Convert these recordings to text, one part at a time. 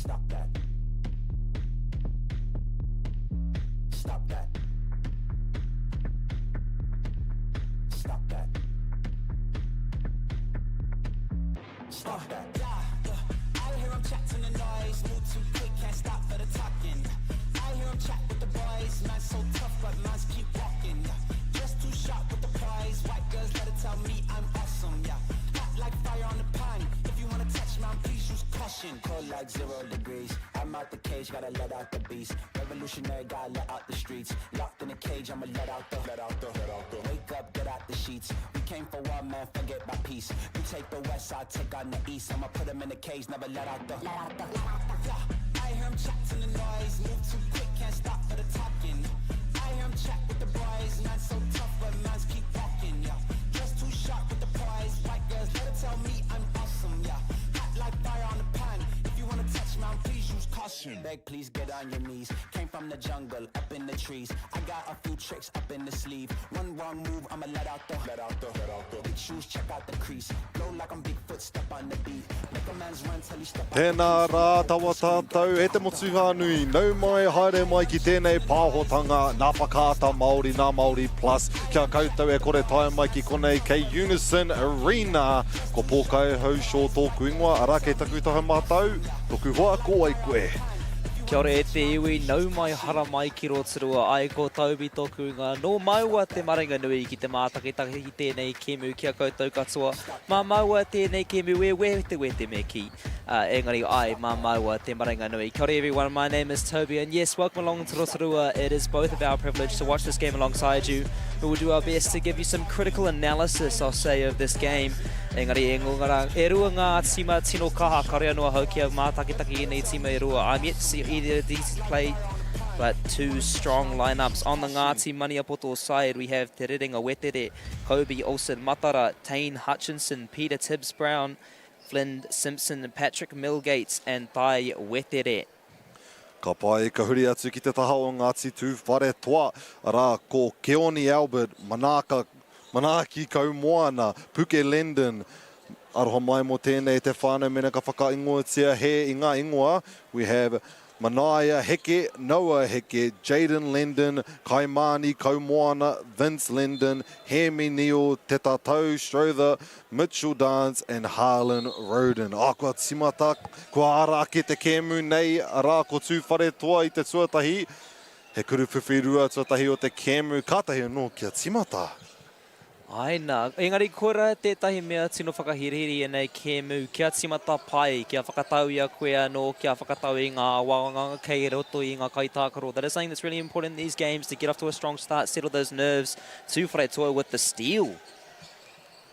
Stop that. Stop that. Stop that. Stop that. Yeah, yeah. I hear 'em chat to the noise, move too quick, can't stop for the talking. I hear 'em chat with the boys, man so tough, but mines keep walking. Yeah. Just too sharp with the prize, white girls let her tell me I'm awesome. Yeah, hot like fire on the pine. If you wanna touch mine, please use caution. Cold like zero degrees. I'm out the cage, gotta let out the beast. Revolutionary, gotta let out the streets. Locked in a cage, I'ma let out the, let out the, let out the. Wake up, get out the sheets. We came for one man, forget my peace. You take the west, I take on the east. I'ma put 'em in the cage, never let out the, let out the, let out the. Yeah, I hear 'em chat to the noise, move too quick, can't stop for the talking. I hear 'em chat with the boys, man so tough, but mines keep walking. Yeah, just too sharp with the prize. White girls, let her tell me I'm awesome. Yeah, hot like fire on the pan. If you wanna touch mine, please use caution. Beg, please get on your knees. Came from the jungle, up in the trees. I got a few tricks up in the sleeve. One wrong move, I'ma let out the, let out the, let out the. Big shoes, check out the crease. Blow like I'm Bigfoot, step on the beat. Make a man's run till he step out the Tēnā rā tawa tātou e te motu whānui, nau mai haere mai ki tēnei pāhotanga nā Whakaata Māori, nā Māori Plus. Kia koutou e kore tae mai ki konei kei Unison Arena. Ko Pōkai Haushore tōku ingoa, arā kei taku taha mātau, toku hoa, ko wai koe? Kia ora e te iwi, nau mai haramai ki Rotorua, ai ko Toby tōku ingoa. Nō māua te maringanui ki te mātakitaki i tēnei kēmu ki a koutou katoa. Mā māua tēnei kēmu e wetewete me kī. Uh, engari ai, mā māua te maringanui. Kia ora everyone, my name is Toby and yes, welcome along to Rotorua. It is both of our privilege to watch this game alongside you. We will do our best to give you some critical analysis, I'll say, of this game. Engari e ngongara, e rua ngā tīma tino kaha, kare anō ahau kia mātakitaki ēnei tīma e rua. I'm yet to see either of these play, but two strong lineups. On the Ngāti Maniapoto side, we have Te Rerenga Wetere, Kobe Olsen Matara, Tane Hutchinson, Peter Tibbs Brown, Flynn Simpson, Patrick Milgates, and Tai Wetere. Ka pai, ka huri atu ki te taha o Ngāti Tūwharetoa, arā, ko Keoni Albert, Manaaka, Manaaki Kaumoana, Puke Lendon, aroha mai mō tēnei te whānau mena ka whakaingoatia he i ngā ingoa, we have Manaia Heke, Noah Heke, Jayden Lendon, Kaimani Kaumoana, Vince Lendon, Hēmi Neal, Te Tatau Strother, Mitchell Dance and Harlan Roden. Oh, kua timata, kua ara ake te kēmu nei, arā, ko Tūwharetoa i te tuatahi. He kuruwhiwhi rua tuatahi o te kēmu, kātahi anō kia timata. Āe nā, engari koirā tētahi mea tino whakahirahira i ēnei kēmu, kia timata pai, kia whakatau i a koe anō, kia whakatau i ngā āwangawanga kei roto i ngā kaitākaro. That is something that's really important in these games, to get off to a strong start, settle those nerves. Tūwharetoa with the steal.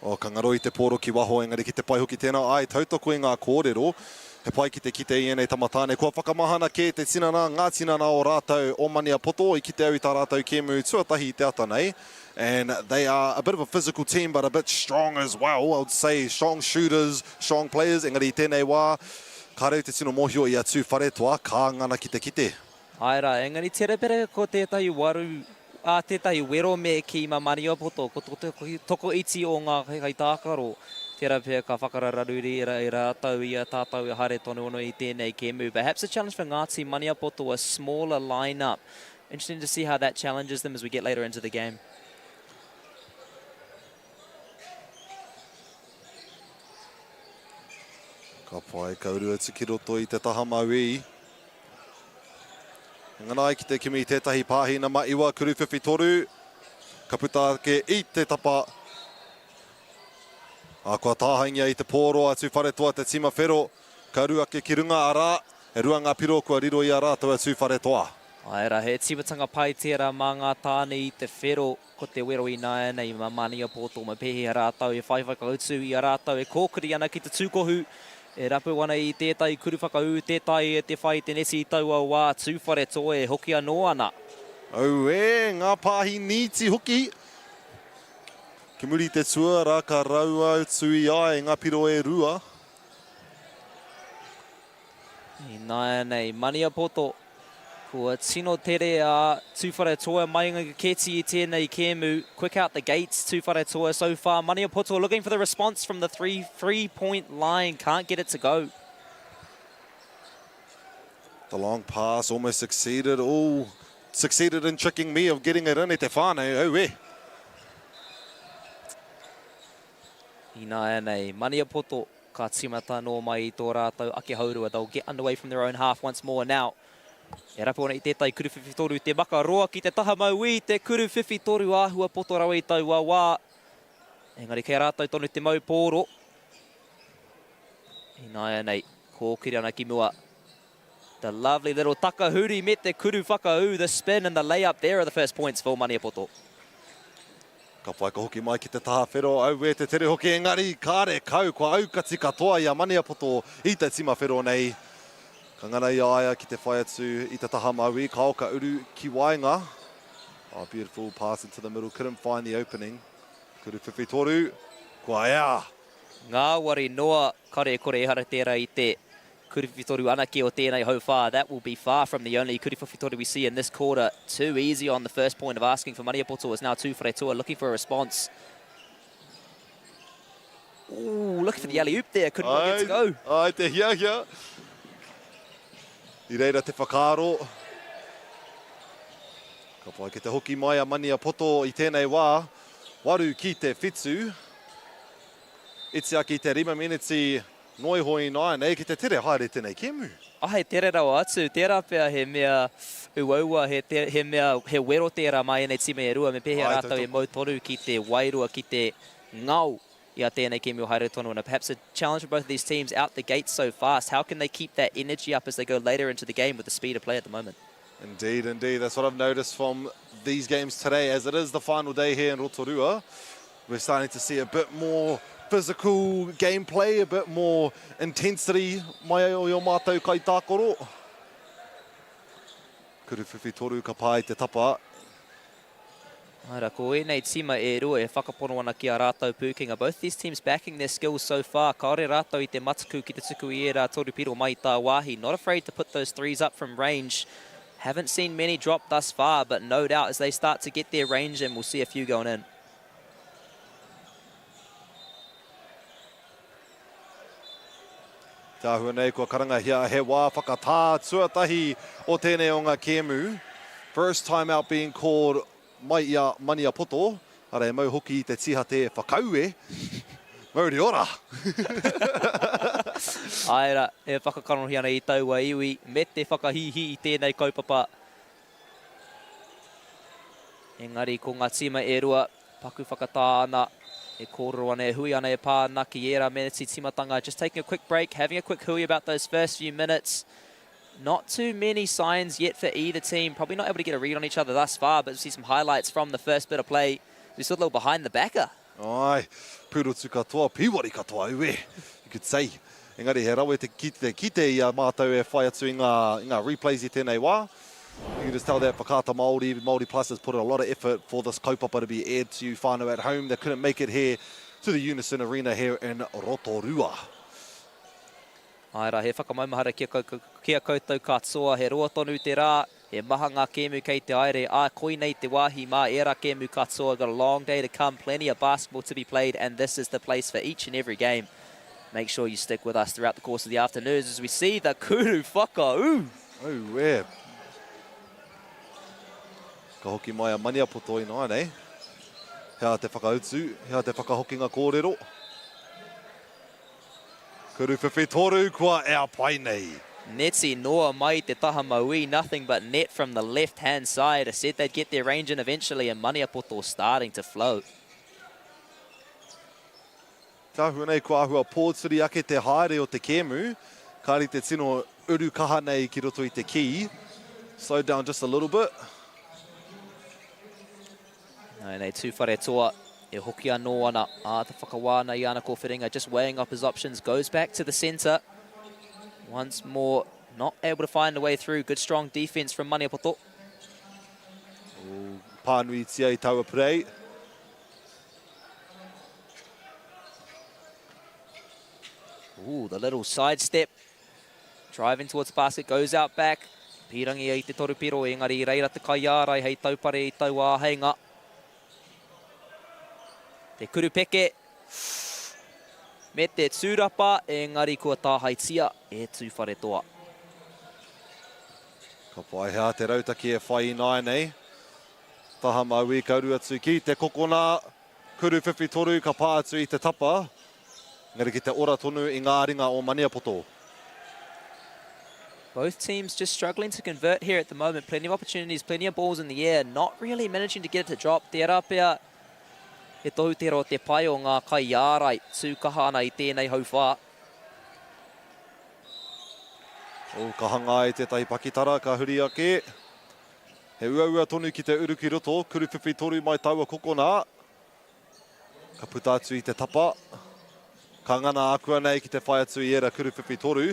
Oh, ka ngaro i te pōro ki waho, engari ki te pai hoki tēnā, āe, tautoko i ngā kōrero, he pai ki te kite i ēnei tama tāne. Kua whakamahana kē te tinana, ngā tinana o rātou o Maniapoto, i kite au i tā rātou kēmu tuatahi i te ata nei, and they are a bit of a physical team but a bit strong as well, I would say, strong shooters, strong players, engari i tēnei wā, kāre au te tino mōhio i a Tūwharetoa, ka ngana ki te kite. Āe rā, engari tērā pea ko tētahi waru, ā, tētahi wero me kī mā Maniapoto, ko te tokoiti o ngā kaitākaro, tērā pea ka whakarararu i rātou i a tātou e haere tonu ana i tēnei kēmu. Perhaps a challenge for Ngāti Maniapoto, a smaller line-up. Interesting to see how that challenges them as we get later into the game. Ka pai, ka uru atu ki roto i te taha mauī. Ngana ai ki te kimi i tētahi pāhi nama 9, kuruwhiwhi toru. Ka puta ake i te tapa. A, kua tāhaingia i te pōro a Tūwharetoa te tīma whero. Ka uru ake ki runga, arā, e rua ngā piro kua riro i a rātou a Tūwharetoa. Āe rā, he tīmatanga pai tērā mā ngā tāne i te whero. Ko te wero ināianei mā Maniapoto me pēhea rātou e whai whakautu i a rātou e kōkiri ana ki te tūkohu, e rapu ana i tētahi kuru whakaū, tē taea te whai i te neti i taua wā, Tūwharetoa e hoki anō ana. Auē, ngā pāhi nīti hoki! Ki muri i te tuara ka raua atu i a ia ngā piro e rua. Ināianei, Maniapoto, kua tino tere a Tūwharetoa mai ngā keti i tēnei kēmu. Quick out the gates, Tūwharetoa so far. Maniapoto looking for the response from the three, three point line, can't get it to go. The long pass almost succeeded. Oh, succeeded in tricking me of getting it in e te whānau. Aue! Ināianei, Maniapoto ka tīmata anō mai i tō rātou ake haurua. They'll get underway from their own half once more now. E rapu ana i tētahi kuruwhiwhitoru te maka roa ki te taha mauī, te kuruwhiwhitoru āhua poto rawa i taua wā. Engari kei a rātou tonu te mau pōro. Ināianei, kōkiri ana ki mua. The lovely little takahuri me te kuru whakaū, the spin and the lay-up there are the first points for Maniapoto. Ka pai ka hoki mai ki te taha whero, auē te tere hoki engari kāre kau kua aukati katoa i a Maniapoto i te tima whero nei. Ka ngana i a ia ki te whai atu i te taha mauī, kao ka uru ki waenga. Oh, beautiful pass into the middle, couldn't find the opening. Kuru whiwhi toru, kua ea! Ngāwari noa, kare kore ehara tērā i te Kuriwhiwhitoru anake o tēnei hauwhā. That will be far from the only Kuriwhiwhitoru we see in this quarter. Too easy on the first point of asking for Maniapoto is now Tūwharetoa looking for a response. Ooh, looking for the alley-oop there, couldn't quite get to go. Ai, te hiahia. I reira te whakaaro. Ka pai ki te hoki mai a Maniapoto i tēnei wā. Waru ki te whitu. Iti ake i te rima meneti Noa iho ināianei ki te tere haere tēnei kēmu. Ahe tere rawa atu, tērā pea he mea uaua, he, te, he mea, he wero tērā mā ēnei tīma e rua, me pēhea rātou e mau tonu ki te wairua, ki te ngao i a tēnei kēmu o haere tonu ana. Perhaps a challenge for both of these teams out the gate so fast. How can they keep that energy up as they go later into the game with the speed of play at the moment? Indeed, indeed. That's what I've noticed from these games today, as it is the final day here in Rotorua. We're starting to see a bit more physical gameplay, a bit more intensity mai o i o mātou kaitākaro. Kuruwhiwhi toru ka pā i te tapa. Āra, ko ēnei tīma e rua e whakapono ana ki ā rātou pūkenga. Both these teams backing their skills so far. Kāore rātou i te mataku ki te tuku i ērā toru piro mai i tāwāhi. Not afraid to put those threes up from range. Haven't seen many drop thus far, but no doubt as they start to get their range in, we'll see a few going in. Te āhua nei kua karangahia he wā whakatā tuatahi o tēnei o ngā kēmu. First time out being called mai i a Maniapoto, ara e mau hoki i te tīhate whakaue. Mauri ora! Āe rā, e whakakanohi ana i taua iwi me te whakahīhī i tēnei kaupapa. Engari ko ngā tīma e rua, paku whakatā ana, e kōrero ana, e hui ana, e pā ana ki ērā meneti tīmatanga. Just taking a quick break, having a quick hui about those first few minutes. Not too many signs yet for either team. Probably not able to get a read on each other thus far, but we see some highlights from the first bit of play. We saw a little behind the backer. Ai, pūrotu katoa, pīwari katoa, ue, you could say. Engari he rawe te kite, kite i a mātou e whai atu i ngā, i ngā replays i tēnei wā. You can just tell that Whakaata Māori, Māori Plus has put a lot of effort for this kaupapa to be aired to you whānau at home that couldn't make it here to the Unison Arena here in Rotorua. Āe rā, he whakamaumahara ki a, ki a koutou katoa, he roa tonu te rā, he maha ngā kēmu kei te aere, ā, koinei te wāhi mā ērā kēmu katoa, got a long day to come, plenty of basketball to be played, and this is the place for each and every game. Make sure you stick with us throughout the course of the afternoons as we see the kuru whakaū. Auē. Ka hoki mai a Maniapoto ināianei. He aha te whakautu, he aha te whakahokinga kōrero? Kuruwhiwhi toru kua ea pai nei. Neti noa mai te taha mauī, nothing but net from the left hand side. I said they'd get their range in eventually and Maniapoto starting to flow. Te āhua nei kua āhua pōturi ake te haere o te kēmu. Kāre te tino uru kaha nei ki roto i te kī. Slowed down just a little bit. Nāianei Tūwharetoa e hoki anō ana, āta whakawā ana i ana kōwhiringa, just weighing up his options, goes back to the centre. Once more, not able to find a way through. Good strong defence from Maniapoto. Oh, pānuitia i taua purei. Ooh, the little sidestep. Driving towards the basket, goes out back. Pīrangi ia i te torupiro, engari i reira te kaiārai hei taupare i taua āheinga. Te kurupeke me te tūrapa, engari kua tāhaetia e Tūwharetoa. Ka pai hea te rautaki e whai ināianei. Taha mauī ka uru atu ki te kokona. Kuru whiwhi toru ka pā atu i te tapa. Engari ki te ora tonu i ngā ringa o Maniapoto. Both teams just struggling to convert here at the moment. Plenty of opportunities, plenty of balls in the air. Not really managing to get it to drop. Tērā pea he tohu tērā o te pai o ngā kaiārai tū kaha ana i tēnei hauwhā. Oh, ka hanga ai tētahi pakitara, ka huri ake. He uaua tonu ki te uru ki roto, kuruwhiwhi toru mai taua kokona. Ka puta atu i te tapa. Ka ngana ākuanei ki te whai atu i era kuruwhiwhi toru.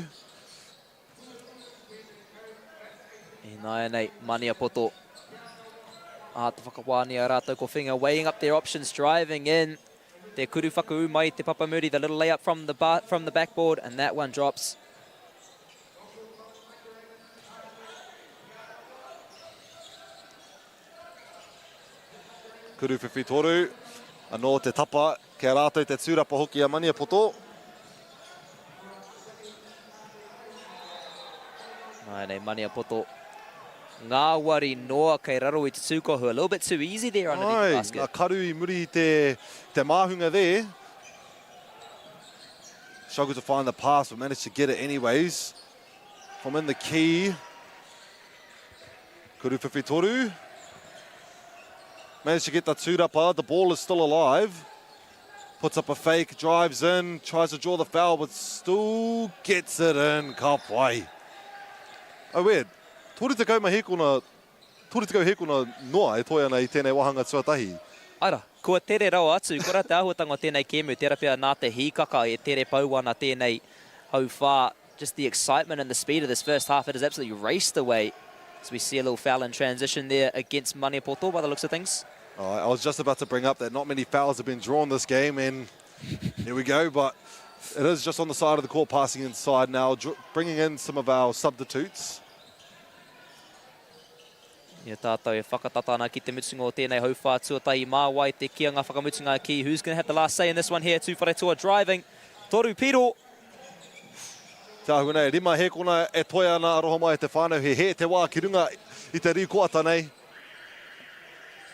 Ināianei, Maniapoto. Āta whakawānia rātou ko Whinga, weighing up their options, driving in. Te kuru whakaū mai te papamuri, the little layup from the, from the backboard, and that one drops. Kuru whiwhi toru, anō te tapa, kia rātou te tūrapa hoki a Maniapoto. Nāianei Maniapoto. Ngāwari noa kei raro i te tūkohu. A little bit too easy there underneath the basket. Ai, ngā karu i muri i te, te māhunga there. Struggled to find the pass, but managed to get it anyways. From in the key. Kuru whiwhi toru. Managed to get the tūrapa. The ball is still alive. Puts up a fake, drives in, tries to draw the foul, but still gets it in. Ka pai. Oh, weird. 30 hēkona, 30 hēkona noa e toe ana i tēnei wāhanga tuatahi. Ara, kua tere rawa atu, koira te āhuatanga o tēnei kēmu, tērā pea nā te hīkaka e tere pau ana tēnei hauwhā. Just the excitement and the speed of this first half, it has absolutely raced away. As we see a little foul in transition there against Maniapoto by the looks of things. Oh, I was just about to bring up that not many fouls have been drawn this game, and here we go, but it is just on the side of the court, passing inside now, bringing in some of our substitutes. I a tātou e whakatata ana ki te mutunga o tēnei hauwhā tuatahi, mā wai te kīanga whakamutunga ki who's going to have the last say in this one here, Tūwharetoa driving, toru piro. Te āhua nei, rima hēkona e toe ana aroha mai te whānau, he hē te wā ki runga i te rīkoata nei.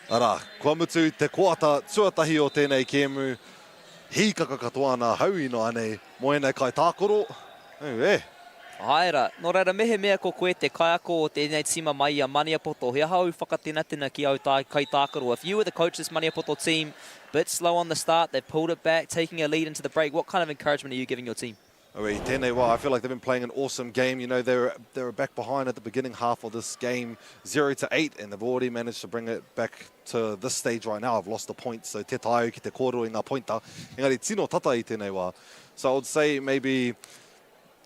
Arā, kua mutu te koata tuatahi o tēnei kēmu, hīkaka katoa ana ahau ināianei mō ēnei kaitākaro. Auē! Āe rā. Nō reira, mehemea ko koe te kaiako o tēnei tīma mai i a Maniapoto, he aha ōu whakatenatena ki āu kaitākaro? If you were the coach of this Maniapoto team, bit slow on the start, they've pulled it back, taking a lead into the break, what kind of encouragement are you giving your team? Auē, i tēnei wā, I feel like they've been playing an awesome game. You know, they were, they were back behind at the beginning half of this game, 0 to 8, and they've already managed to bring it back to this stage right now. I've lost a point, so te tae au ki te kōrero i ngā pointa. Engari, tino tata i tēnei wā. So I would say maybe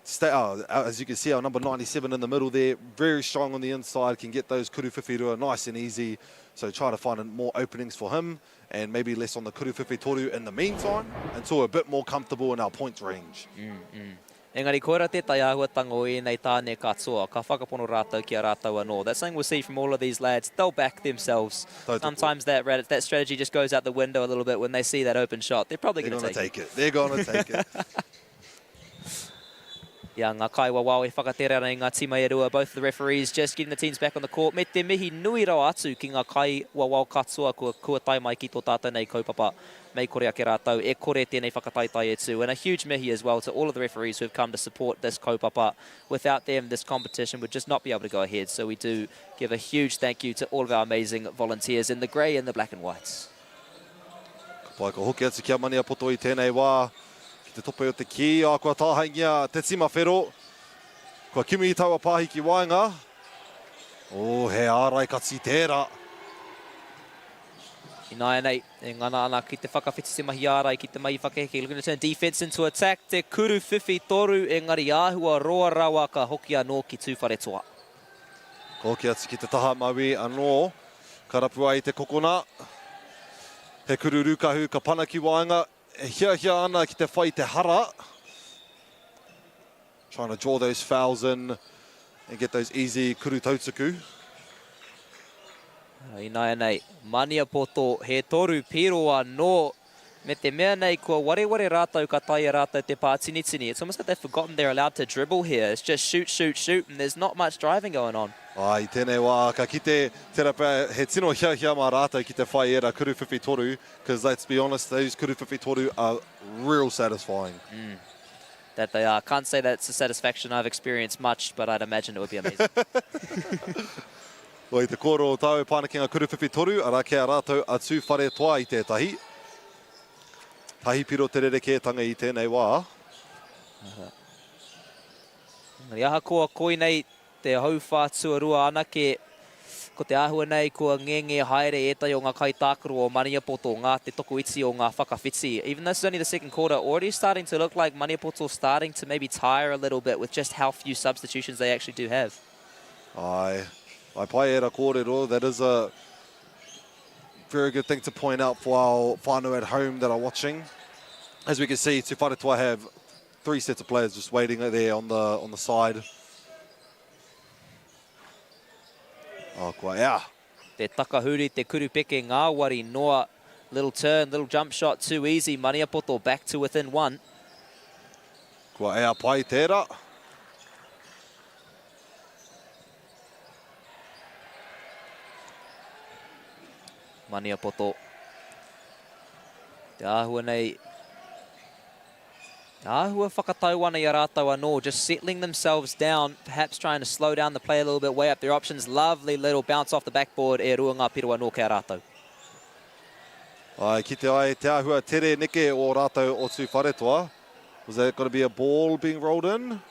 Stay, oh, as you can see, our number 97 in the middle there, very strong on the inside, can get those kuru whiwhi rua nice and easy. So try to find more openings for him and maybe less on the kuru whiwhi toru in the meantime until we're a bit more comfortable in our points range. Mm, mm. Engari koira tētahi āhuatanga o ēnei tāne katoa, ka whakapono rātou ki a rātou anō. That's something we'll see from all of these lads. They'll back themselves. Tautoko. Sometimes that, that strategy just goes out the window a little bit when they see that open shot. They're probably going to take, take it. They're going to take it. I a ngā kaiwawao e whakatere ana i ngā tīma e rua, both the referees just getting the teams back on the court, me te mihi nui rawa atu ki ngā kaiwawao katoa kua, kua tae mai ki tō tātou nei kaupapa. Mei kore ake rātou, e kore tēnei whakataetae e tū. And a huge mihi as well to all of the referees who have come to support this kaupapa. Without them, this competition would just not be able to go ahead. So we do give a huge thank you to all of our amazing volunteers in the grey and the black and whites. Ka pai, ka hoki atu ki a Maniapoto i tēnei wā, ki te tope o te kī, ā, kua tāhaingia te tima whero, kua kimi i taua pāhi ki waenga. Oh, he ārai kati tērā. Ināianei, e ngana ana ki te whakawhiti te mahi ārai ki te mahi whakaheke. Looking to turn defence into attack. Te kuru whiwhi toru, engari āhua roa rawa ka hoki anō ki Tūwharetoa. Ka hoki atu ki te taha mauī anō, ka rapu ai i te kokona. He kuru rūkahu ka pana ki waenga, e hiahia ana ki te whai te hara. Trying to draw those fouls in and get those easy kuru tautuku. Ināianei, Maniapoto, he toru piro anō. Me te mea nei, kua wareware rātou ka taea rātou te pātinitini. It's almost like they've forgotten they're allowed to dribble here. It's just shoot, shoot, shoot, and there's not much driving going on. Ā, i tēnei wā, ka kite tērā pea he tino hiahia mā rātou ki te whai ērā kuru whiwhi toru, cause let's be honest, those kuru whiwhi toru are real satisfying. Mm, that they are. Can't say that's a satisfaction I've experienced much, but I'd imagine it would be amazing. Well, i te kōrero o tāu e pā ana ki ngā kuru whiwhi toru, arā kei a rātou a Tūwharetoa i tētahi. Tahi piro te rerekētanga i tēnei wā. Engari ahakoa koinei te hauwhā tuarua anake, ko te āhua nei kua ngenge haere ētahi o ngā kaitākaro o Maniapoto, ngā te tokoiti o ngā whakawhiti. Even though this is only the second quarter, already starting to look like Maniapoto starting to maybe tire a little bit with just how few substitutions they actually do have. Ae, I pai era kōrero, that is a very good thing to point out for our whānau at home that are watching. As we can see, Tūwharetoa have three sets of players just waiting there on the, on the side. Oh, kua ea. Te takahuri, te kurupeke ngāwari noa. Little turn, little jump shot, too easy. Maniapoto back to within one. Kua ea pai tērā. Maniapoto. Te āhua nei, te āhua whakatau ana i a rātou anō, just settling themselves down, perhaps trying to slow down the play a little bit, weigh up their options. Lovely little bounce off the backboard, e rua ngā piro anō ki a rātou. Ai, kite ai te āhua tere neke o rātou o Tūwharetoa. Was that going to be a ball being rolled in?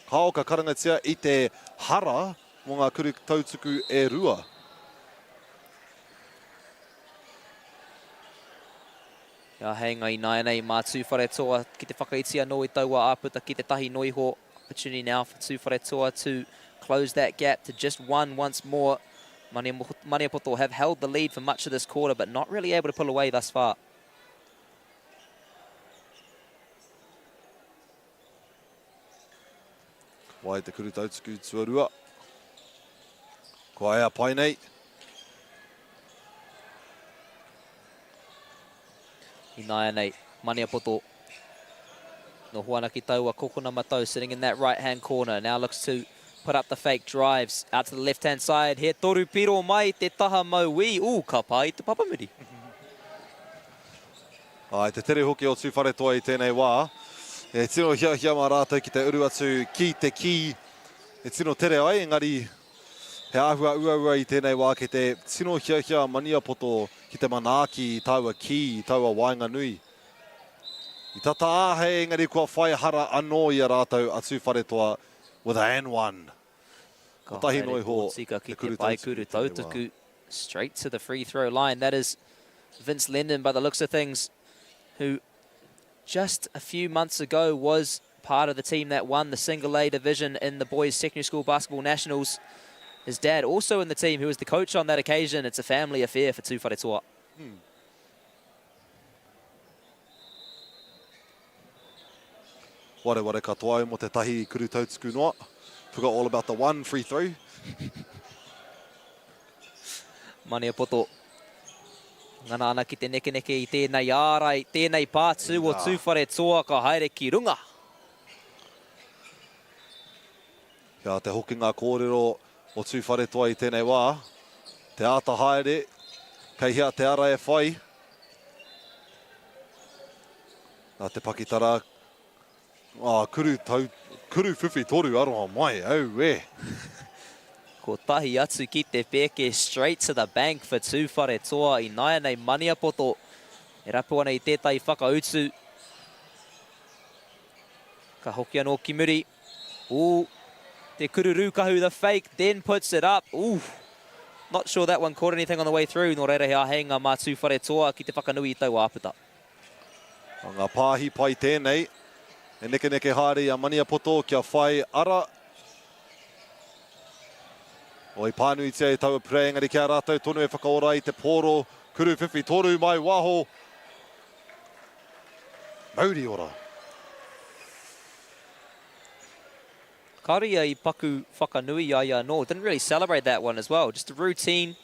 Kao ka karangatia i te hara mō ngā kuru tautuku e rua. He āheinga ināianei mā Tūwharetoa ki te whakaiti anō i taua āputa ki te tahi noa iho. Opportunity now for Tūwharetoa to close that gap to just one once more. Maniapoto have held the lead for much of this quarter but not really able to pull away thus far. Wai te kuru tautuku tuarua. Ko aia pai nei. Ināianei, Maniapoto. Noho ana ki taua kokona matau, sitting in that right-hand corner. Now looks to put up the fake drives. Out to the left-hand side. He toru piro mai te taha mauī. Ooh, ka pā i te papamuri. Āe, te tere hoki o Tūwharetoa i tēnei wā. E tino hiahia mā rātou ki te uru atu ki te kī e tino tere ai, engari he āhua uaua i tēnei wā kei te tino hiahia a Maniapoto ki te manaaki i taua kī, i taua waenganui. I tata āhei, engari kua whai hara anō i a rātou a Tūwharetoa with a and one. Ka Kotahi haere noa iho tōtika ki te te kuru pae tautuku kuru i tēnei wā. tautuku. Straight to the free throw line. That is Vince Lendon by the looks of things, who just a few months ago was part of the team that won the single A division in the boys secondary school basketball nationals. His dad also in the team, who was the coach on that occasion. It's a family affair for Tūwharetoa. Wareware katoa au mo te tahi kuru tautuku noa. Forgot all about the one free throw. Maniapoto. Ngana ana ki te nekeneke i tēnei ārai, tēnei pātū o Tūwharetoa ka haere ki runga. Kia te hokinga kōrero o Tūwharetoa i tēnei wā. Te āta haere, kei hea te ara e whai. Nā te pakitara, ā, kuru tau, kuru whiwhi toru aroha mai, auē! Kotahi atu ki te pēke, straight to the bank for Tūwharetoa, ināianei Maniapoto e rapu ana i tētahi whakautu. Ka hoki anō ki muri. Ooh, te kuru rūkahu, the fake, then puts it up. Ooh, not sure that one caught anything on the way through, nō reira he āheinga mā Tūwharetoa ki te whakanui i taua āputa. Ko ngā pāhi pai tēnei e nekeneke haere i a Maniapoto kia whai ara. O i pānuitia e taua purei engari ki a rātou tonu e whakaora i te pōro kuru whiwhi toru mai waho. Mauri ora. Kāore ia i paku whakanui i a ia anō. Didn't really celebrate that one as well. Just a routine,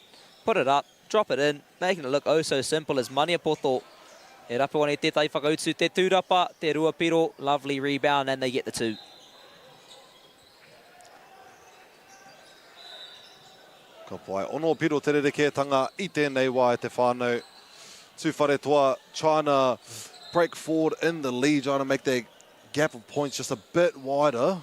put it up, drop it in, making it look oh so simple as Maniapoto. E rapu ana i tētahi whakautu, te tūrapa, te ruapiro, lovely rebound and they get the two. Ka pai. Ono piro te rerekētanga i tēnei wā e te whānau. Tūwharetoa trying to break forward in the lead, trying to make that gap of points just a bit wider.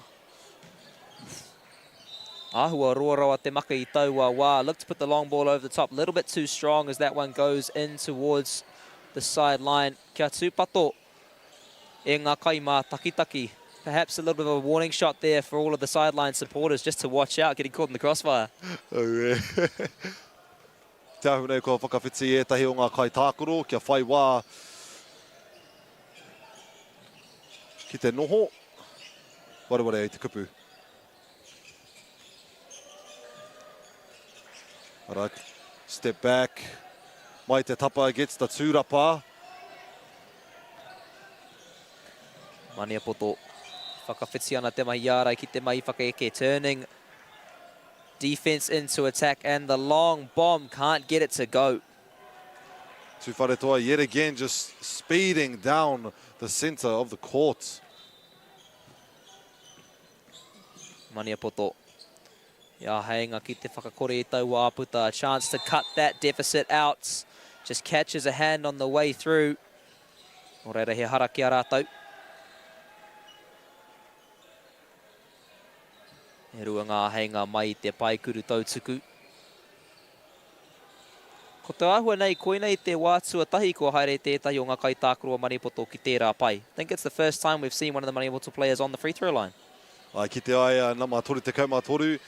Āhua roa rawa te maka i taua wā. Look to put the long ball over the top. A little bit too strong as that one goes in towards the sideline. Kia tūpato e ngā kaimātakitaki. Perhaps a little bit of a warning shot there for all of the sideline supporters just to watch out getting caught in the crossfire. Auē. Te ahu nei kua whakawhiti ētahi o ngā kaitākaro kia whai wā ki te noho. Wareware ai te kupu. Arā, step back. Mai te tapa gets the tūrapa. Maniapoto whakawhiti ana te mahi ārai ki te mahi whakaeke. Turning defense into attack and the long bomb can't get it to go. Tūwharetoa yet again just speeding down the centre of the court. Maniapoto. I āheinga ki te whakakore i taua āputa. A chance to cut that deficit out. Just catches a hand on the way through. Nō reira he hara ki a rātou. E rua ngā āheinga mai i te paekuru tautuku. Ko te āhua nei, koinei te wā tuatahi kua haere tētahi o ngā kaitākaro o Maniapoto ki tērā pae. Think it's the first time we've seen one of the Maniapoto players on the free throw line. I kite ai a nama 33,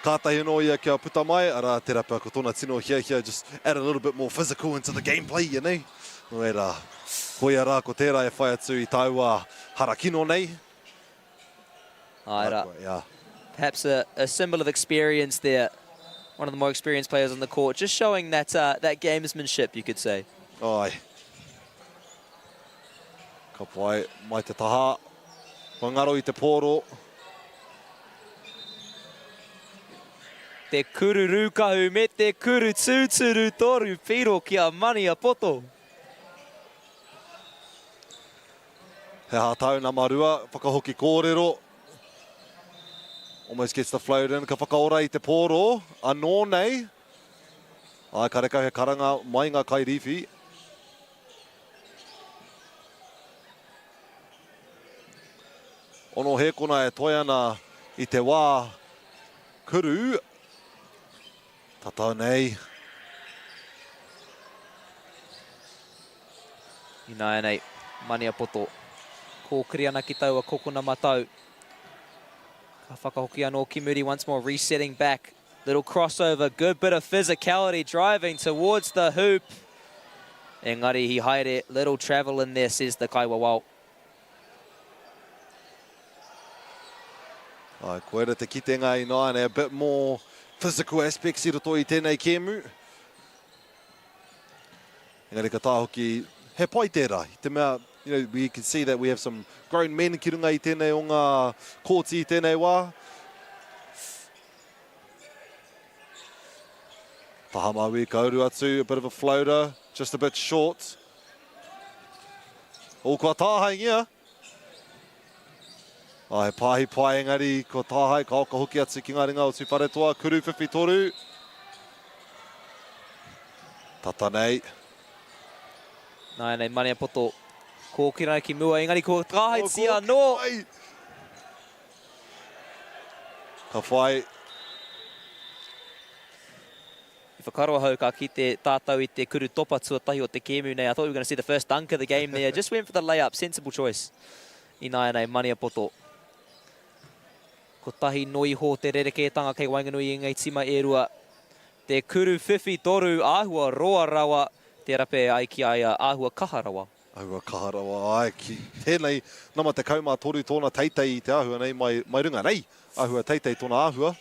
kātahi anō ia kia puta mai, arā, tērā pea ko tōna tino hiahia, just add a little bit more physical into the gameplay, you know. Nō reira, koia rā ko tērā e whai atu i tāua harakino nei. Āe rā. Yeah. Perhaps a, a symbol of experience there. One of the more experienced players on the court, just showing that, uh, that gamesmanship, you could say. Ai. Ka pai, mai te taha. Kua ngaro i te pōro. Te kuru rūkahu me te kuru tūturu toru piro ki a Maniapoto. He aha tāu nama rua, whakahoki kōrero. Almost gets the float in, ka whakaora i te pōro, anō nei. Ai, karekau he karanga mai ngā kairīwhi. Ono hēkona e toe ana i te wā kuru. Tata nei. Ināianei, Maniapoto. Kōkiri ana ki taua kokona matau. Ka whakahoki anō ki muri once more, resetting back. Little crossover, good bit of physicality, driving towards the hoop. Engari he haere, little travel in there, says the kaiwawao. Ai, koira te kitenga ināianei, a bit more physical aspects i roto i tēnei kēmu. Engari ka tā hoki, he pai tērā, i te mea, you know, we can see that we have some grown men ki runga i tēnei o ngā kōti i tēnei wā. Taha Maui ka uru atu, a bit of a floater, just a bit short. O, kua tāhaingia. Ah, he pāhi pai engari kua tāhae, ka oka hoki atu ki ngā ringa o Tūwharetoa, kuru whiwhi toru. Tata nei. Nāianei Maniapoto, kōkiri ana ki mua, engari kua tāhaetia anō. Ka whai. I whakaaro ahau ka kite tātou i te kuru topa tuatahi o te kēmu nei. I thought we were going to see the first dunk of the game there. Just went for the layup. Sensible choice. Ināianei, Maniapoto. Kotahi no iho te rerekētanga kei waenganui i ngei tima e rua. Te kuru whiwhi toru, āhua roa rawa, tērā pea e ai ki a ia, āhua kaha rawa. Āhua kaha rawa, āe, ki tēnei nama 13 tōna teitei i te āhua nei mai, mai runga nei, āhua teitei tōna āhua.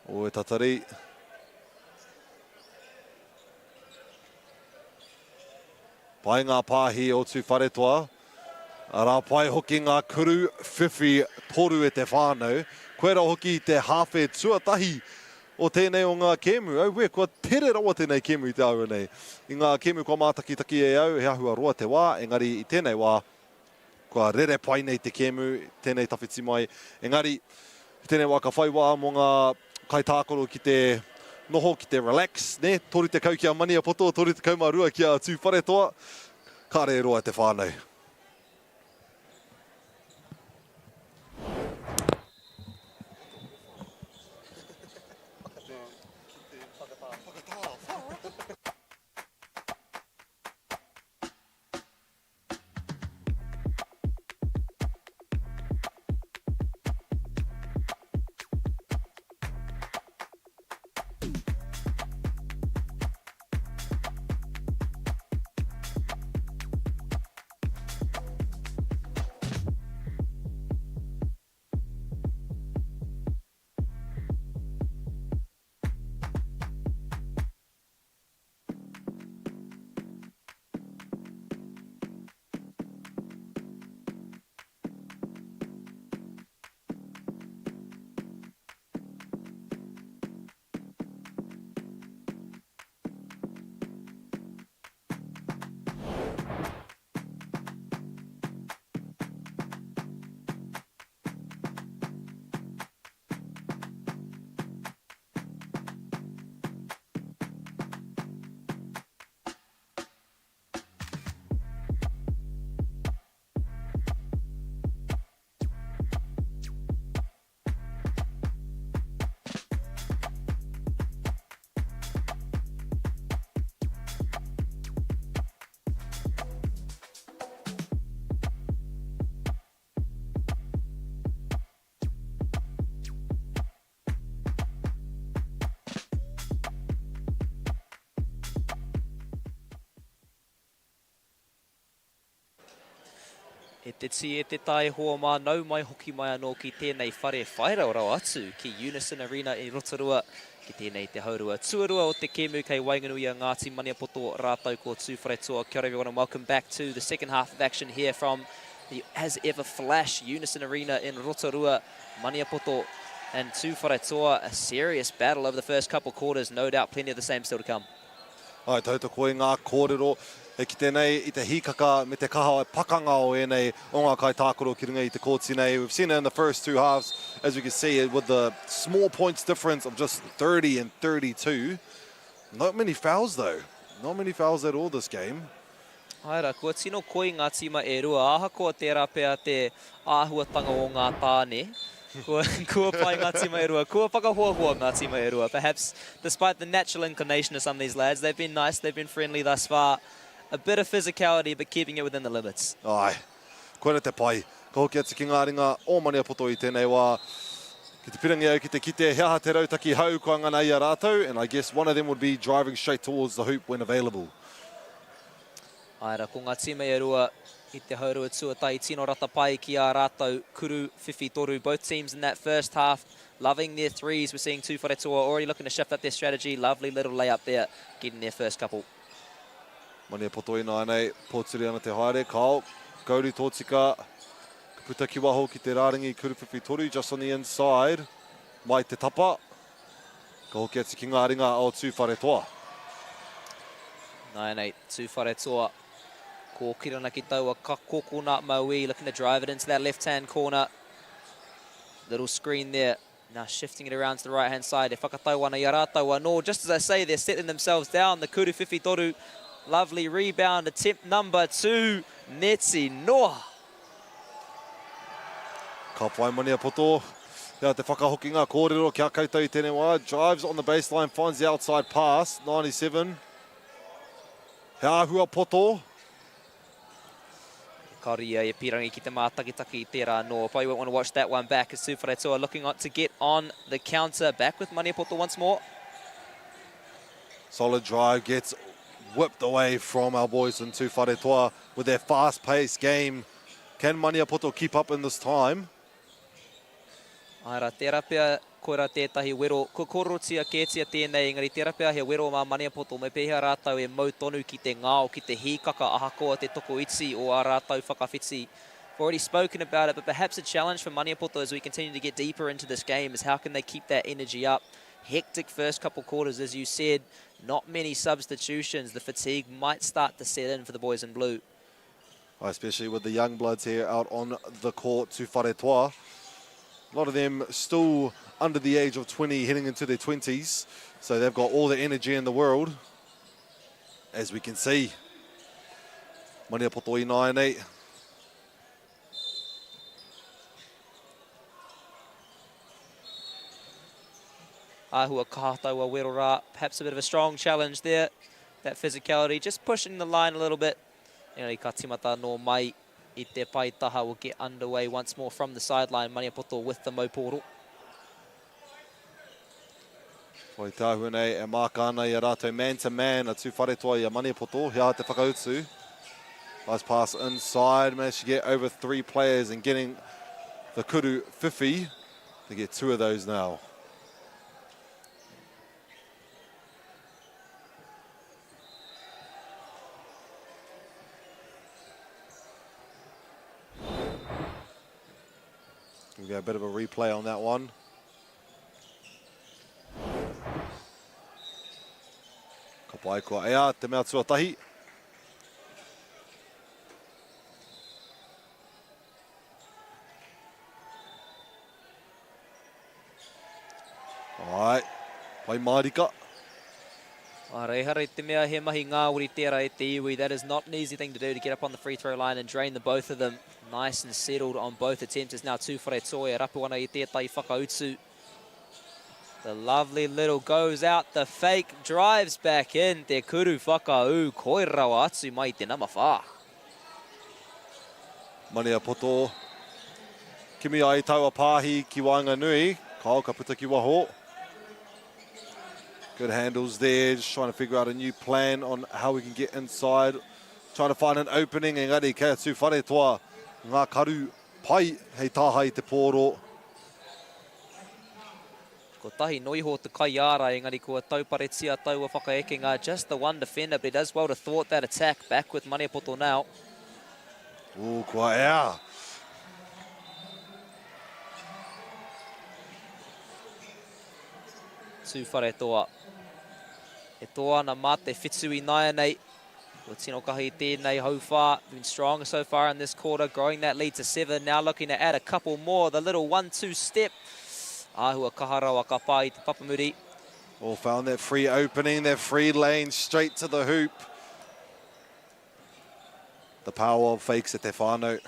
Oi, tatari. Pai ngā pāhi o Tūwharetoa. Arā pai hoki ngā kuru whiwhi toru e te whānau. Koira hoki te hāwhe tuatahi. o tēnei o ngā kēmu. Auē, kua tere rawa tēnei kēmu i te āhua nei. I ngā kēmu kua mātakitaki e au, he āhua roa te wā, engari i tēnei wā, kua rere pai nei te kēmu, tēnei tawhiti mai. Engari, i tēnei wā ka whai wā mō ngā kaitākaro ki te noho, ki te relax, nē, 30 ki a Maniapoto, 32 ki a Tūwharetoa. Kāre e roa te whānau. E te tī, e te tā e hoa mā, nau mai hoki mai anō ki tēnei whare whai raorao atu ki Unison Arena i Rotorua, ki tēnei te haurua tuarua o te kēmu kei waenganui i a Ngāti Maniapoto rātou ko Tūwharetoa. Kia ora everyone and welcome back to the second half of action here from the as ever flash Unison Arena in Rotorua. Maniapoto and Tūwharetoa, a serious battle over the first couple quarters, no doubt plenty of the same still to come. Āe, tautoko i ngā kōrero e kite nei i te hīkaka me te kaha pakanga o ēnei o ngā kaitākaro ki runga i te kōti nei. We've seen it in the first two halves, as we can see, with the small points difference of just 30 and 32. Not many fouls though. Not many fouls at all this game. Āe rā, kua tino koi ngā tīma e rua, ahakoa tērā pea te āhuatanga o ngā tāne, kua, kua pai ngā tīma e rua, kua whakahoahoa ngā tīma e rua. Perhaps, despite the natural inclination of some of these lads, they've been nice, they've been friendly thus far. A bit of physicality, but keeping it within the limits. Āe, koira te pai. Ka hoki atu ki ngā ringa o Maniapoto i tēnei wā. Ki te pirangi au ki te kite he aha te rautaki hou kua ngana i a rātou, and I guess one of them would be driving straight towards the hoop when available. Āe rā, ko ngā tīma e rua i te haurua tuatahi tino rata pai ki ā rātou kuru whiwhi toru. Both teams in that first half loving their threes. We're seeing Tūwharetoa already looking to shift up their strategy. Lovely little layup there, getting their first couple. Maniapoto ināianei, pōturi ana te haere, kao, kauri tōtika, ka puta ki waho ki te rārangi kuru whiwhi toru, just on the inside, mai te tapa. Ka hoki atu ki ngā ringa o Tūwharetoa. Nāianei, Tūwharetoa, kōkiri ana ki taua kokona mauī, looking to drive it into that left-hand corner. Little screen there. Now shifting it around to the right-hand side. E whakatau ana i a rātou anō. Just as I say, they're settling themselves down. The Kuru Whiwhi Toru, lovely rebound. Attempt number two, Neti Noa. Ka whai Maniapoto. Ia te whakahokinga kōrero ki a koutou i tēnei wā. Drives on the baseline, finds the outside pass, 97. He āhua poto. Kāore ia e pīrangi ki te mātakitaki i tērā anō. Probably won't want to watch that one back as Tūwharetoa looking on to get on the counter. Back with Maniapoto once more. Solid drive gets whipped away from our boys in Tūwharetoa with their fast-paced game. Can Maniapoto keep up in this time? Āe rā, tērā pea koirā tētahi wero, kua kōrerotia kētia tēnei, engari tērā pea he wero mā Maniapoto, me pēhea rātou e mau tonu ki te ngao, ki te hīkaka ahakoa te tokoiti o ā rātou whakawhiti. We've already spoken about it, but perhaps a challenge for Maniapoto as we continue to get deeper into this game is how can they keep that energy up? Hectic first couple quarters, as you said. Not many substitutions. The fatigue might start to set in for the boys in blue. Especially with the young bloods here out on the court, Tūwharetoa. A lot of them still under the age of 20, heading into their 20s. So they've got all the energy in the world, as we can see. Maniapoto ināianei. Āhua kaha taua wero rā. Perhaps a bit of a strong challenge there. That physicality, just pushing the line a little bit. Engari ka timata anō mai i te pae taha will get underway once more from the sideline. Maniapoto with the maupōro. Whai tāhua nei e māka ana i a rātou man to man a Tūwharetoa i a Maniapoto. He aha te whakautu? Nice pass inside, managed to get over three players and getting the kuru whiwhi. They get two of those now. We got a bit of a replay on that one. Ka pai kua ea te mea tuatahi. Ai, pai mārika. Ara, ehara i te mea he mahi ngāwari tērā e te iwi. That is not an easy thing to do, to get up on the free throw line and drain the both of them. Nice and settled on both attempts. It's now Tūwharetoa e rapu ana i tētahi whakautu. The lovely little goes out, the fake drives back in. Te kuru whakaū, koi rawa atu mai te nama whā. Maniapoto kimi ai taua pāhi ki waenganui. Kyle ka puta ki waho. Good handles there, just trying to figure out a new plan on how we can get inside. Trying to find an opening, engari kei a Tūwharetoa ngā karu pai hei tāhae i te pōro. Kotahi noa iho te kaiārai, engari kua tauparetia taua whakaekenga. Just the one defender, but he does well to thwart that attack. Back with Maniapoto now. Ooh, kua ea. Tūwharetoa. E toa ana mā te whitu ināianei. Kua tino kaha i tēnei hauwhā. Been strong so far in this quarter, growing that lead to seven. Now looking to add a couple more. The little 1-2 step. Āhua kaha rawa ka pā i te papamuri. Oh, found that free opening, that free lane straight to the hoop. The power of fakes at te whānau.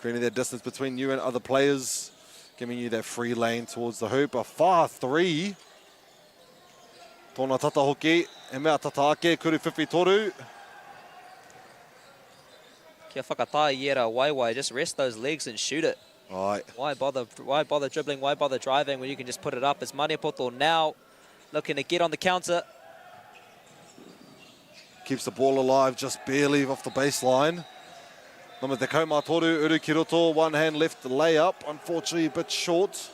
Creating that distance between you and other players, giving you that free lane towards the hoop. A far three. Tōna tata hoki, he mea tata ake, kuru whiwhi toru. Kia whakatā i era waewae, just rest those legs and shoot it. Right. Why bother, why bother dribbling, why bother driving when you can just put it up? It's Maniapoto now looking to get on the counter. Keeps the ball alive just barely off the baseline. Number te kaumā toru, uru ki roto, one hand left layup, unfortunately a bit short.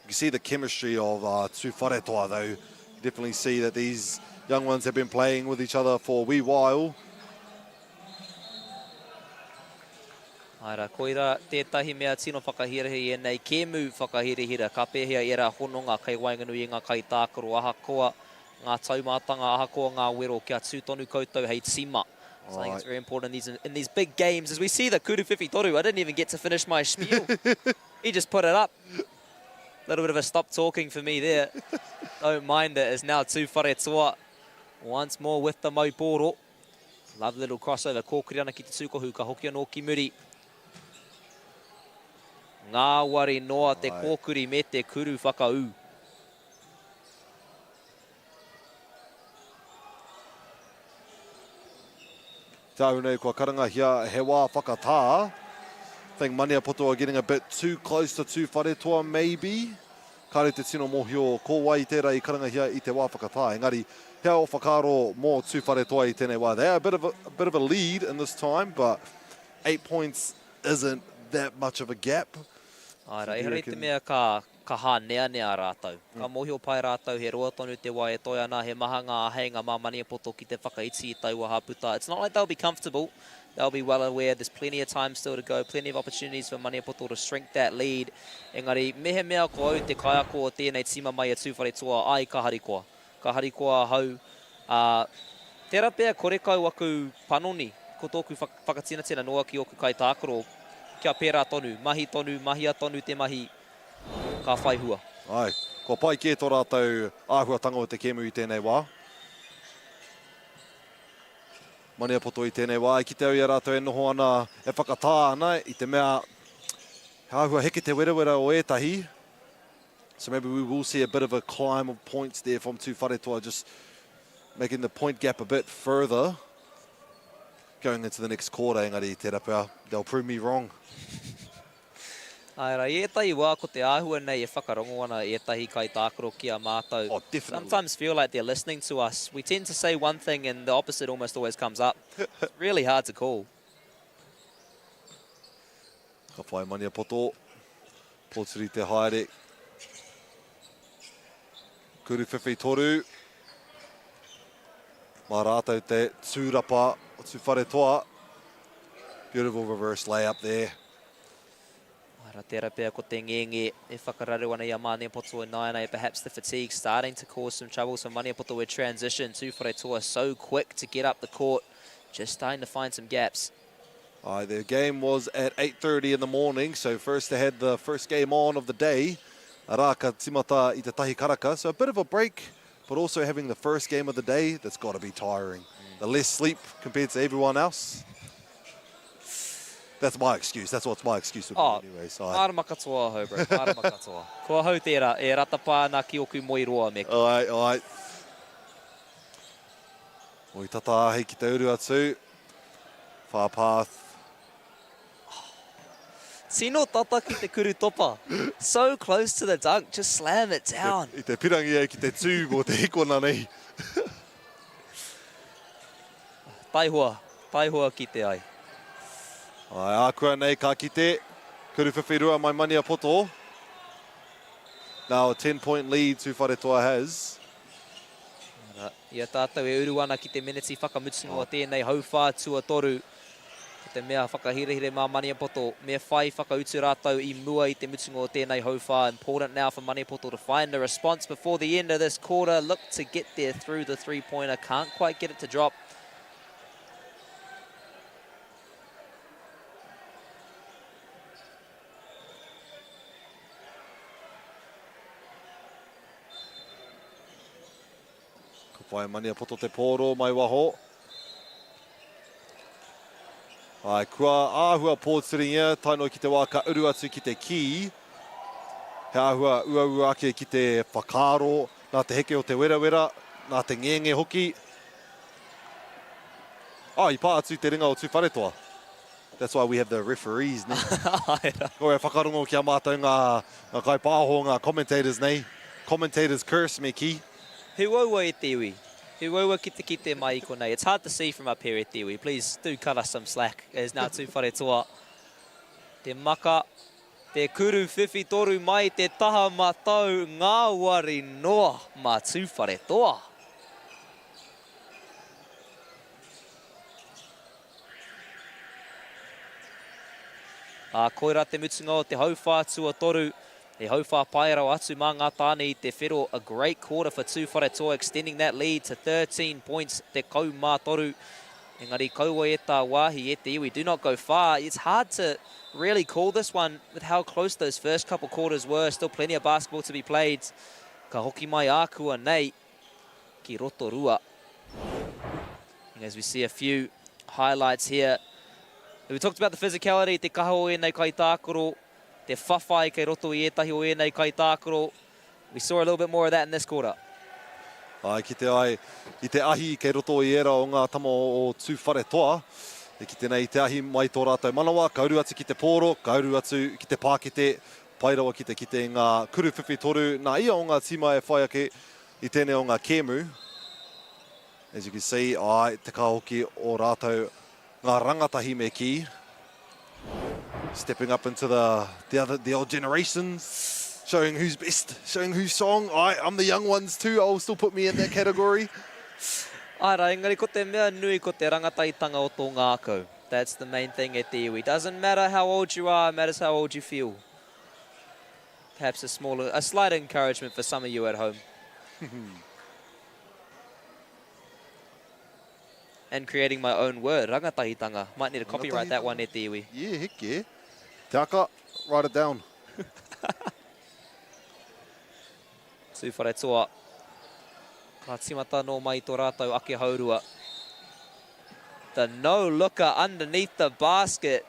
You can see the chemistry of Tūwharetoa though. You definitely see that these young ones have been playing with each other for a wee while. Āe rā, koirā tētahi mea tino whakahirahira i ēnei kēmu whakahirahira, ka pēhea ērā hononga kei waenganui i ngā kaitākaro ahakoa ngā taumātanga, ahakoa ngā wero, kia tū tonu koutou hei tīma. So I think it's very important in these, in these big games. As we see the Kuru Whiwhi Toru, I didn't even get to finish my spiel. He just put it up. Little bit of a stop talking for me there. Don't mind it. It's now Tūwharetoa once more with the maupōro. Lovely little crossover. Kōkiri ana ki te tūkohu. Ka hoki anō ki muri. Ngāwari noa te kōkiri me te kuru whakaū. Tāu nei kua karangahia he wā whakatā. Think Maniapoto are getting a bit too close to Tūwharetoa maybe. Kāre te tino mōhio ko wai tērā i karangahia i te wā whakatā. Engari, he ao whakaaro mō Tūwharetoa i tēnei wā. They are a bit of a, a bit of a lead in this time, but 8 points isn't that much of a gap. Āe rā, ehara i te mea ka, ka hāneanea rātou. Ka mōhio pai rātou he roa tonu te wā e toe ana, he maha ngā āheinga mā Maniapoto ki te whakaiti i taua hāputa. It's not like they'll be comfortable. They'll be well aware there's plenty of time still to go, plenty of opportunities for Maniapoto to shrink that lead. Engari, mehemea ko au te kaiako o tēnei tīma mai a Tūwharetoa, ai ka harikoa. Ka harikoa ahau, ā, tērā pea korekau aku panoni, ko tōku whakatinatena noa ki ōku kaitākaro, kia pērā tonu, mahi tonu, mahia tonu te mahi, ka whai hua. Āe, kua pai kē tō rātou āhuatanga o te kēmu i tēnei wā. Maniapoto i tēnei wā, i kite au i a rātou e noho ana, e whakatā ana i te mea he āhua heke te werawera o ētahi. So maybe we will see a bit of a climb of points there from Tūwharetoa, just making the point gap a bit further going into the next quarter, engari tērā pea, they'll prove me wrong. Āe rā, i ētahi wā ko te āhua nei e whakarongo ana ētahi kaitākaro ki a mātou. Oh, definitely. Sometimes feel like they're listening to us. We tend to say one thing and the opposite almost always comes up. It's really hard to call. Ka whai Maniapoto. Pōturi te haere. Kuruwhiwhi toru. Mā rātou te tūrapa o Tūwharetoa. Beautiful reverse layup there. Ara tērā pea ko te ngenge e whakararu ana i a Maniapoto ināianei. Perhaps the fatigue starting to cause some troubles for Maniapoto with transition. Tūwharetoa so quick to get up the court. Just starting to find some gaps. Aye, their game was at 8.30 in the morning, so first they had the first game on of the day. Arā, ka timata i te tahi karaka, so a bit of a break, but also having the first game of the day, that's got to be tiring. The less sleep compared to everyone else. That's my excuse. That's what's my excuse would be oh, anyway. So I... Mārama katoa ahau, bro. Mārama katoa. Ko ahau tērā, e ratapā ana ki oku moe roa, me. Ai, ai. Oi tata āhei ki te uru atu. Far path. Tino tata ki te kuru topa. So close to the dunk, just slam it down. I te pirangi au ki te tū mō te hikona nei. Taihoa, taihoa ki te ai. Ai, ākuanei ka kite. Kuru whiwhi rua mai Maniapoto. Now a 10 point lead Tūwharetoa has. I a tātou e uru ana ki te meneti whakamutunga o tēnei hauwhā tuatoru, ko te mea whakahirahira mā Maniapoto, me whai whakautu rātou i mua i te mutunga o tēnei hauwhā. Important now for Maniapoto to find a response before the end of this quarter. Look to get there through the three-pointer. Can't quite get it to drop. Ka whai Maniapoto te pōro mai waho. Ai, kua āhua pōturingia, tae noa ki te wā ka uru atu ki te kī. He āhua uaua ake ki te whakaaro, nā te heke o te werawera, nā te ngenge hoki. Oh, i pā atu te ringa o Tūwharetoa. That's why we have the referees, ne? Āe rā. Kore whakarongo ki a mātou ngā, ngā kaipāho, ngā commentators nei. Commentators curse, me kī. He uaua e te iwi. He uaua ki te kite mai i konei. It's hard to see from up here e te iwi. Please do cut us some slack as nā Tūwharetoa te maka, te kuru whiwhi toru mai te taha matau ngāwari noa mā Tūwharetoa. Ā, koirā te mutunga o te hauwhā tuatoru. He hauwhā pai rawa atu mā ngā tāne i te whero. A great quarter for Tūwharetoa, extending that lead to 13 points, 13. Engari kaua e tā wāhi e te iwi. Do not go far. It's hard to really call this one with how close those first couple quarters were. Still plenty of basketball to be played. Ka hoki mai ākua nei ki Rotorua. And as we see a few highlights here, we talked about the physicality, te kaha o ēnei kaitākaro, te whawhai kei roto i ētahi o ēnei kaitākaro. We saw a little bit more of that in this quarter. Ai, kite ai i te ahi kei roto i ērā o ngā tama o Tūwharetoa, e kite nei i te ahi mai tō rātou manawa, ka uru atu ki te pōro, ka uru atu ki te pākete, pai rawa ki te kite i ngā kuru whiwhi toru nā ia o ngā tīma e whai ake i tēnei o ngā kēmu. As you can see, ai, te kaha hoki o rātou ngā rangatahi me kī. Stepping up into the, the other, the old generations, showing who's best, showing who's song. I, I'm the young ones too, I'll still put me in that category. Āe rā, engari ko te mea nui ko te rangatahitanga o tō ngākau. That's the main thing e te iwi. Doesn't matter how old you are, it matters how old you feel. Perhaps a small, a slight encouragement for some of you at home. And creating my own word, rangatahitanga. Might need to copyright that one e te iwi. Yeah, heck yeah. Te aka, write it down. Tūwharetoa. Ka tīmata nō mai tō rātou ake haurua. The no-looker underneath the basket.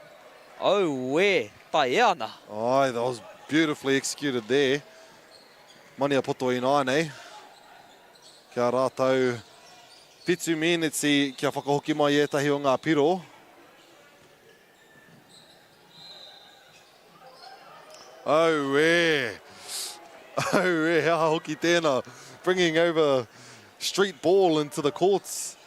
Auē, tae ana. Aye, that was beautifully executed there. Maniapoto ināianei. Kia rātou whitu mīniti kia whakahoki mai ētahi o ngā piro. Auē! Auē, he aha hoki tēnā. Bringing over street ball into the courts.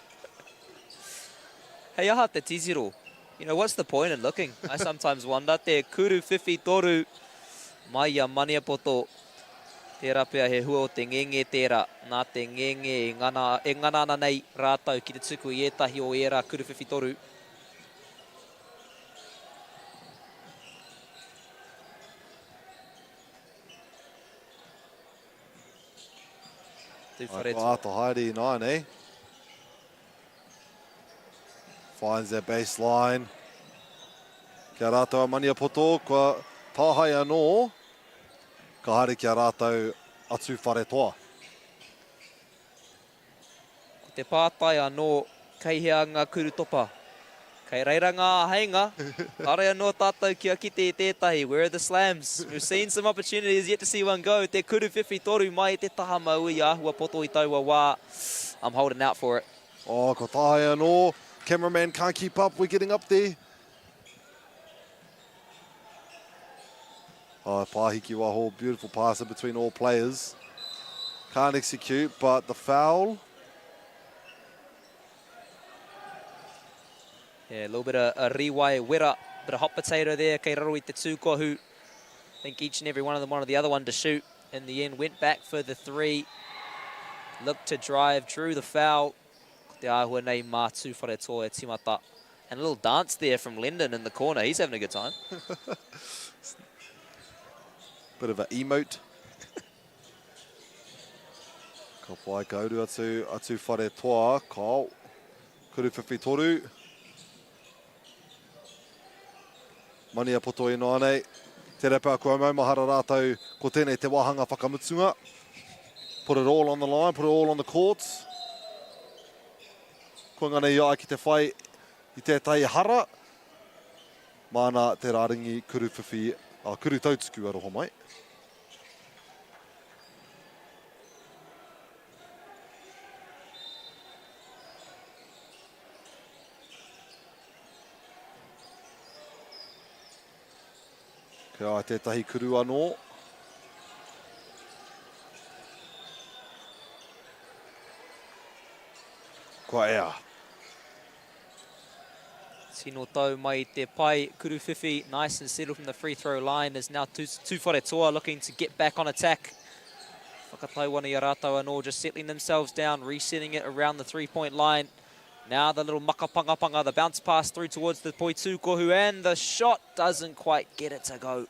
Hei aha te titiro? You know, what's the point in looking? I sometimes wonder. Te kuru whiwhi toru mai i a Maniapoto. Tērā pea he hua o te ngenge tērā. Nā te ngenge e ngana, e ngana ana nei rātou ki te tuku i ētahi o ērā kuru whiwhi toru. Ai, ko āta haere ināianei. Finds their baseline. Kia rātou a Maniapoto, kua tāhae anō. Ka haere ki a rātou a Tūwharetoa. Ko te pātai anō, kei hea ngā kurutopa? Kei reira ngā āheinga, kāore anō tātou kia kite i tētahi, where are the slams? We've seen some opportunities, yet to see one go, te kuru whiwhi toru mai i te taha mauī āhua poto i taua wā, I'm holding out for it. Oh, ko tāhae anō, cameraman can't keep up, we're getting up there. Oh, pāhi ki waho, beautiful pass in between all players. Can't execute, but the foul. Yeah, a little bit of a riwai wera, bit of hot potato there, kei raro i te tūkohu. I think each and every one of them wanted the other one to shoot. In the end, went back for the three. Looked to drive, drew the foul. Ko te āhua nei mā Tūwharetoa e timata. And a little dance there from Lyndon in the corner. He's having a good time. Bit of an emote. Ka pai, ka uru atu a Tūwharetoa. Kao, kuru whiwhi toru. Maniapoto inānei. Tērā pea kua maumahara rātou ko tēnei te wāhanga whakamutunga. Put it all on the line, put it all on the court. Kua ngana i a ia ki te whai i tētahi hara. Māna te rārangi kuru whiwhi, a kuru tautuku aroha mai. Kei a tētahi kuru anō. Kua ea. Tino tau mai te pae Kuruwhiwhi, nice and settled from the free throw line is now Tūwharetoa looking to get back on attack. Whakatau ana i a rātou anō, just settling themselves down, resetting it around the three-point line. Now the little makapangapanga, the bounce pass through towards the Poitūkohu, and the shot doesn't quite get it to go.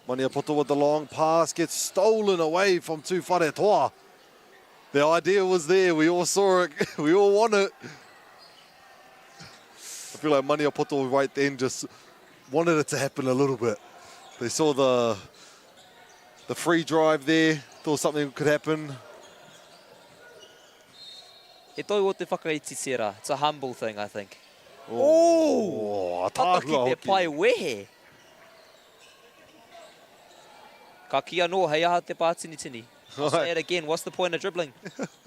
Maniapoto with the long pass gets stolen away from Tūwharetoa. The idea was there, we all saw it, we all want it. I feel like Maniapoto right then just wanted it to happen a little bit. They saw the the free drive there, thought something could happen. He toi o te whakaiti tērā. It's a humble thing, I think. Oh! Tata ki Ataahua te hoki. pae wehe. Ka kī anō, hei aha te pātinitini. I'll say it again, what's the point of dribbling?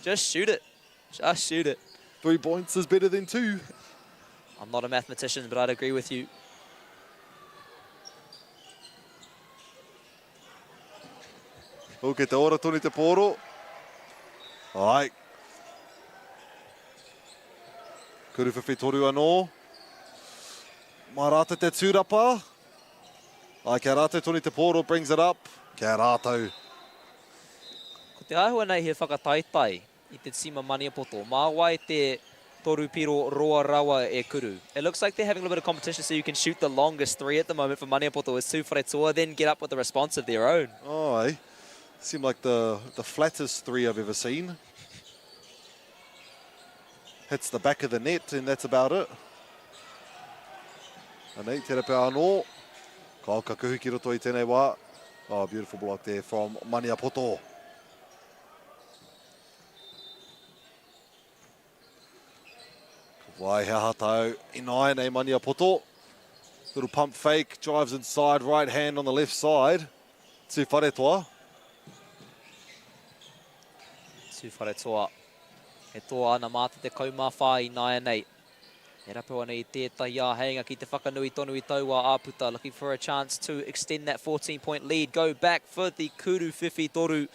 Just shoot it. Just shoot it. Three points is better than two. I'm not a mathematician, but I'd agree with you. Oh, kei te ora tonu te pōro. Ai. Kuru whiwhi toru anō. Mā rātou te tūrapa. Ai, kia rātou tonu te pōro brings it up. Kia rātou. Ko te āhua nei he whakataetae i te tīma Maniapoto. Mā wai te. Toru piro roa rawa e kuru. It looks like they're having a little bit of competition so you can shoot the longest three at the moment for Maniapoto as Tūwharetoa then get up with a response of their own. Aye. Seemed like the, the flattest three I've ever seen. Hits the back of the net and that's about it. Anei, tērā pea anō. Ka ka kuhu ki roto i tēnei wā. Oh, beautiful block there from Maniapoto. Ka wai he aha tāu ināianei Maniapoto. Little pump fake, drives inside, right hand on the left side. Tūwharetoa. Tūwharetoa. E toa ana mā te 14 ināianei. E rapu ana i tētahi āheinga ki te whakanui tonu i taua āputa. Looking for a chance to extend that 14 point lead. Go back for the Kuru Whiwhi Toru.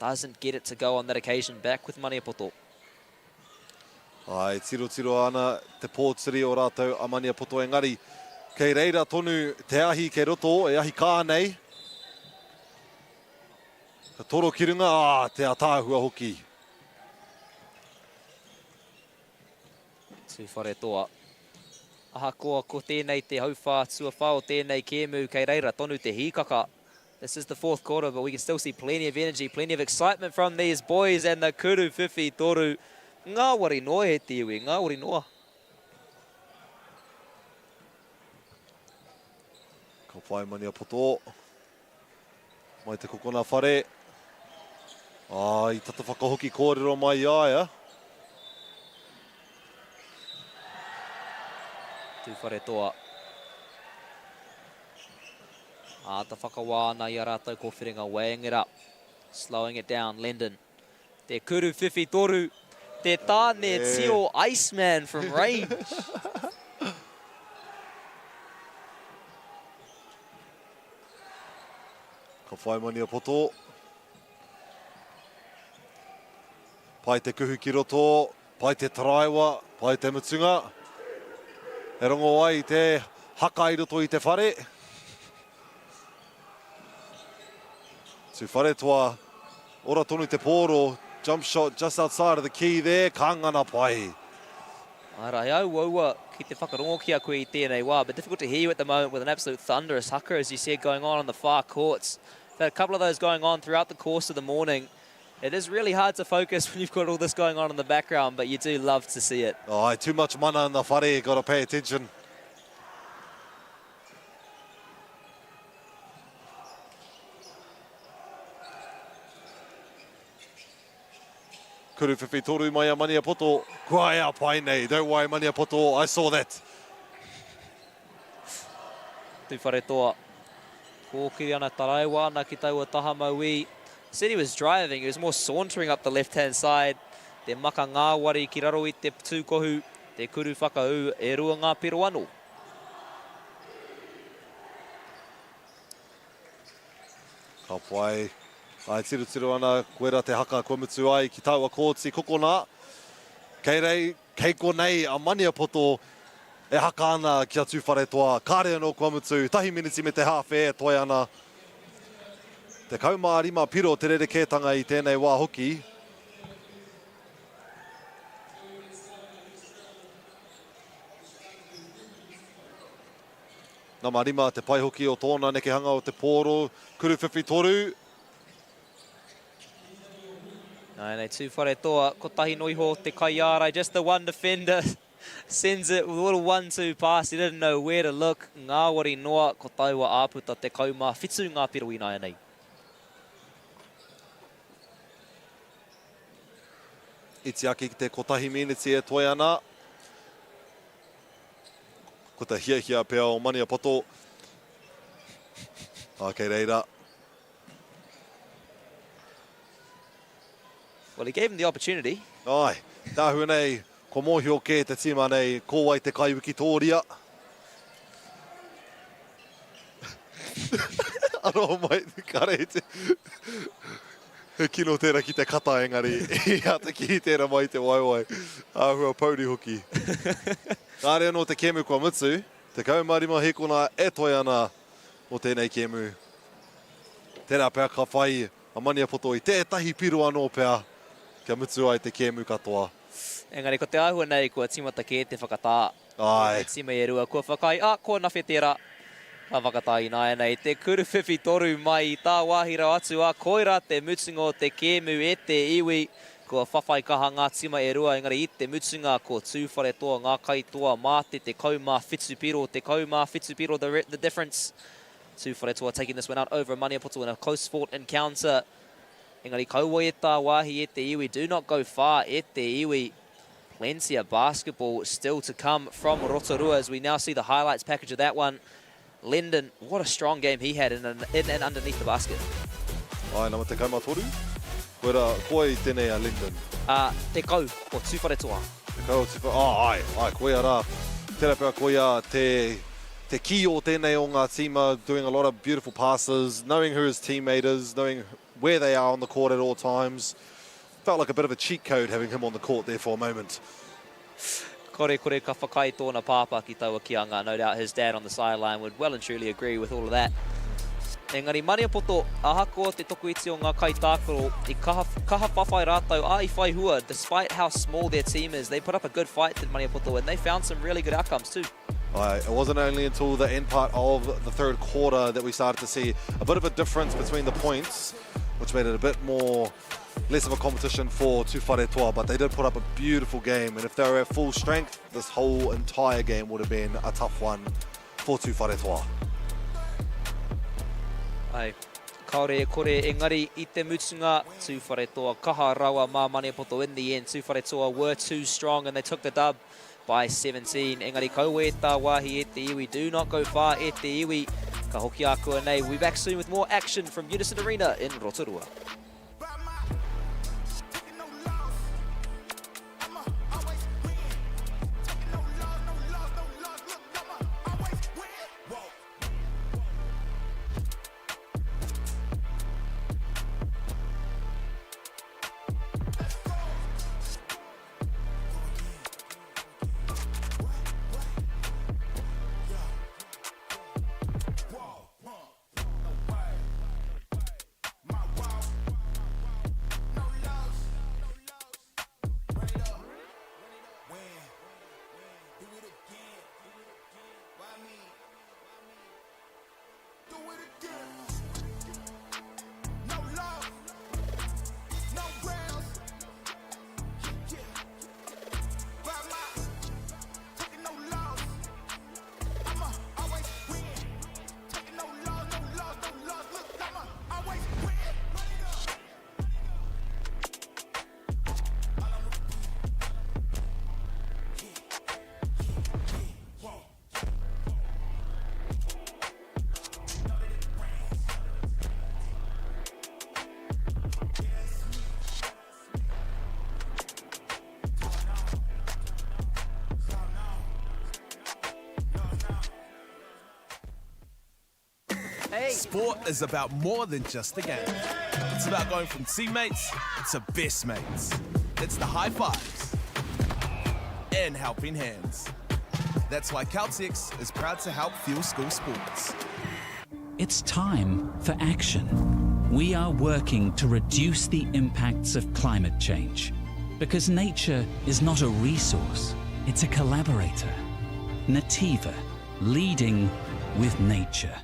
Doesn't get it to go on that occasion. Back with Maniapoto. Ai, tirotiro ana te pōturi o rātou a Maniapoto engari kei reira tonu te ahi kei roto, e ahi kā nei. Ka toro ki runga, ā, te ataahua hoki. Tūwharetoa. Ahakoa ko tēnei te hauwhā tuawhā o tēnei kēmu, kei reira tonu te hīkaka. This is the fourth quarter, but we can still see plenty of energy, plenty of excitement from these boys and the Kuru Whiwhi Toru. Ngāwari noa e te iwi, ngāwari noa. Ka whai Maniapoto. Mai te kokona whare. Ah, i tata whakahoki kōrero mai i a ia. Tūwharetoa. Āta whakawā ana i a rātou kōwhiringa, weighing it up, slowing it down, Lendon. Te kuru whiwhi toru, te tāne tio Iceman from range. Ka whai Maniapoto. Pai te kuhu ki roto, pai te taraiwa, pai te mutunga. E rongo ai te haka i roto i te whare. Tūwharetoa, ora tonu te pōro, jump shot just outside of the key there, ka ngana pai. Ara, he auaua ki te whakarongo ki a koe i tēnei wā, but difficult to hear you at the moment with an absolute thunderous haka, as you said, going on on the far courts. We've had a couple of those going on throughout the course of the morning. It is really hard to focus when you've got all this going on in the background, but you do love to see it. Oh, too much mana in the whare, got to pay attention. Kuru whiwhi toru mai a Maniapoto. Kua ea pai nei. Don't worry Maniapoto, I saw that. Tūwharetoa. Kōkiri ana, taraiwa ana ki taua taha mauī. Said he was driving, he was more sauntering up the left hand side. Te maka ngāwari ki raro i te tūkohu, te kuru whakaū, e rua ngā piro anō. Ka pai. Ai, tirotiro ana, koira te haka kua mutu ai ki taua kōti kokona. Kei rei, kei konei a Maniapoto e haka ana ki a Tūwharetoa. Kāre anō kua mutu, tahi miniti me te hāwhe e toe ana. 15 piro te rerekētanga i tēnei wā hoki. Nama rima te pai hoki o tōna nekehanga o te pōro kuru whiwhi toru. Nāianei Tūwharetoa, kotahi no iho te kaiārai, just the one defender sends it with a little one-two pass, he didn't know where to look, ngāwari noa, ko taua āputa 17 ngā piro ināianei. Iti ake ki te kotahi miniti e toe ana. Ko te hiahia pea o Maniapoto. Ā, kei reira. Well, he gave him the opportunity. Ai, te āhua nei, kua mōhio kē te tīma nei ko wai te kaiwikitōria. Aroha mai, kare te... He kino tērā ki te kata engari i āta kī tērā mai te waewae. Āhua pouri hoki. Kāre anō te kēmu kua mutu, 15 hēkona e toe ana o tēnei kēmu. Tērā pea ka whai a Maniapoto i tētahi piro anō pea kia mutu ai te kēmu katoa. Engari ko te āhua nei kua tīmata kē te whakatā. Āe. Ko te tīma e rua kua whakaae, ā, kua nawhe tērā. Ka whakatā ināianei te kuruwhiwhi toru mai i tāwāhi rawa atu, ā, koirā te mutunga o te kēmu e te iwi. Kua whawhai kaha ngā tīma e rua, engari i te mutunga ko Tūwharetoa ngā kaitoa mā te 17 piro, 17 piro the, the difference. Tūwharetoa taking this one out over Maniapoto in a close fought encounter. Engari kaua e tāwāhi e te iwi, do not go far e te iwi. Plenty of basketball still to come from Rotorua as we now see the highlights package of that one. Lendon, what a strong game he had in and, in and underneath the basket. Ai, nama 13. Koira, koe i tēnei a Lendon. Tekau o Tūwharetoa. Tekau o Tūwharetoa, oh, ai, ai, koia rā. Tērā pea koia te, te kī o tēnei o ngā tīma, doing a lot of beautiful passes, knowing who his teammate is, knowing where they are on the court at all times. Felt like a bit of a cheat code having him on the court there for a moment. Kore kore ka whakaae tōna pāpā ki taua kīanga. No doubt his dad on the sideline would well and truly agree with all of that. Engari Maniapoto, ahakoa te tokoiti o ngā kaitākaro, i kaha, kaha whawhai rātou, ā, i whai hua, despite how small their team is, they put up a good fight did Maniapoto and they found some really good outcomes too. It wasn't only until the end part of the third quarter that we started to see a bit of a difference between the points, which made it a bit more less of a competition for Tūwharetoa, but they did put up a beautiful game, and if they were at full strength, this whole entire game would have been a tough one for Tūwharetoa. Ai, kāore e kore, engari i te mutunga, Tūwharetoa kaha rawa mā Maniapoto in the end. Tūwharetoa were too strong and they took the dub by 17. Engari kaua e tā wāhi e te iwi, do not go far e te iwi. Ka hoki ākuanei. We'll be back soon with more action from Unison Arena in Rotorua. Sport is about more than just the game. It's about going from teammates to best mates. It's the high fives and helping hands. That's why Caltex is proud to help fuel school sports. It's time for action. We are working to reduce the impacts of climate change because nature is not a resource, it's a collaborator. Nativa, leading with nature.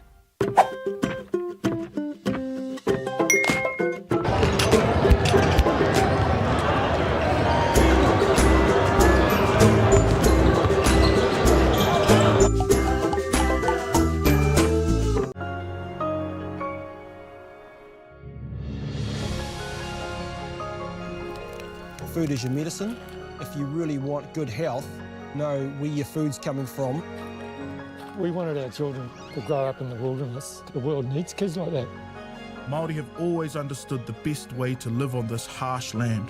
Food is your medicine. If you really want good health, know where your food's coming from. We wanted our children to grow up in the wilderness. The world needs kids like that. Māori have always understood the best way to live on this harsh land.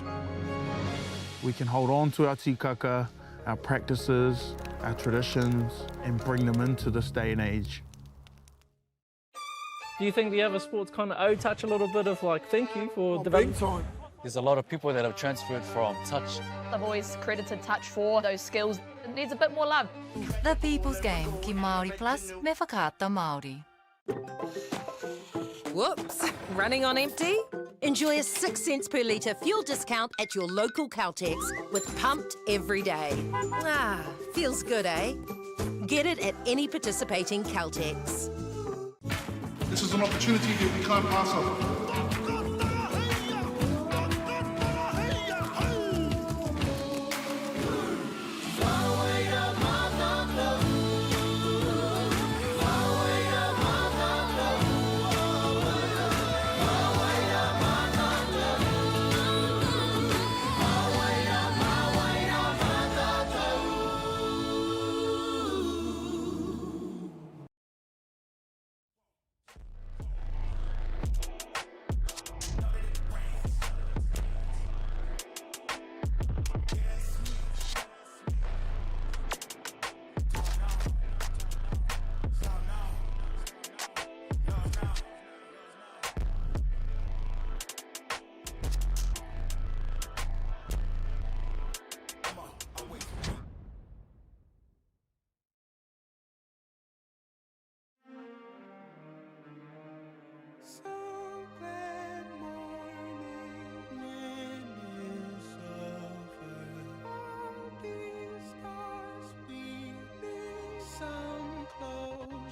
We can hold on to our tikaka, our practices, our traditions, and bring them into this day and age. Do you think the other sports kind of owe touch a little bit of like, thank you for developing? Big time. There's a lot of people that have transferred from touch. I've always credited touch for those skills. It needs a bit more love. The People's Game ki Māori Plus me Whakaata Māori. Whoops, running on empty? Enjoy a 6 cents per litre fuel discount at your local Caltex with Pumped Every Day. Ah, feels good, eh? Get it at any participating Caltex. This is an opportunity that we can't pass up.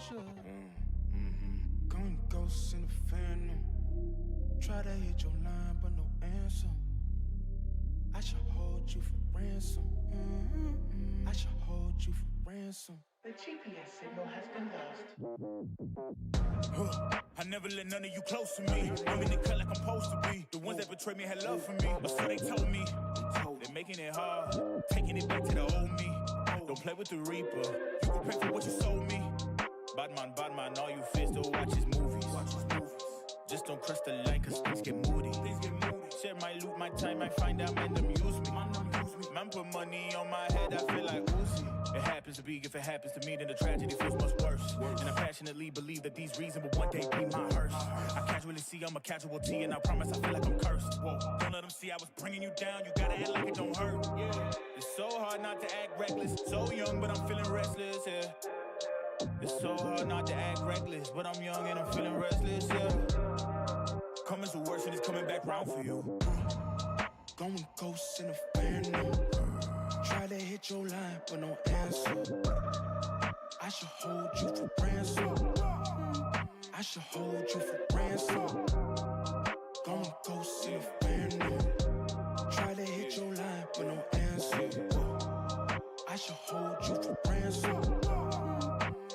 Mm-hmm. Going ghosts in the phantom. Try to hit your line, but no answer. I should hold you for ransom. Mm-hmm. I should hold you for ransom. The GPS signal has been lost. I never let none of you close to me. I'm in the cut like I'm supposed to be. The ones that betrayed me had love for me. Or so they told me. They're making it hard. Taking it back to the old me. Don't play with the reaper. You can pay for what you sold me. Bad man, bad man, all you feel still watch his movies. Watch his movies. Just don't cross the line, cause things get moody. Things get moody. Share my loot, my time, I find out, man, them use me. Man, them use me. Man, put money on my head, I feel like Uzi. It happens to be, if it happens to me, then the tragedy feels much worse. And I passionately believe that these reasons will one day be my hearse. I casually see I'm a casualty, and I promise I feel like I'm cursed. Whoa. Don't let them see I was bringing you down, you gotta act like it don't hurt. Yeah. It's so hard not to act reckless. So young, but I'm feeling restless, yeah. It's so hard not to act reckless, but I'm young and I'm feeling restless, yeah. Coming's the worst and it's coming back round for you. Going ghosts in a phantom. Try to hit your line, but no answer. I should hold you for ransom. I should hold you for ransom. Going ghosts in a phantom. Try to hit your line, but no answer. I should hold you for ransom.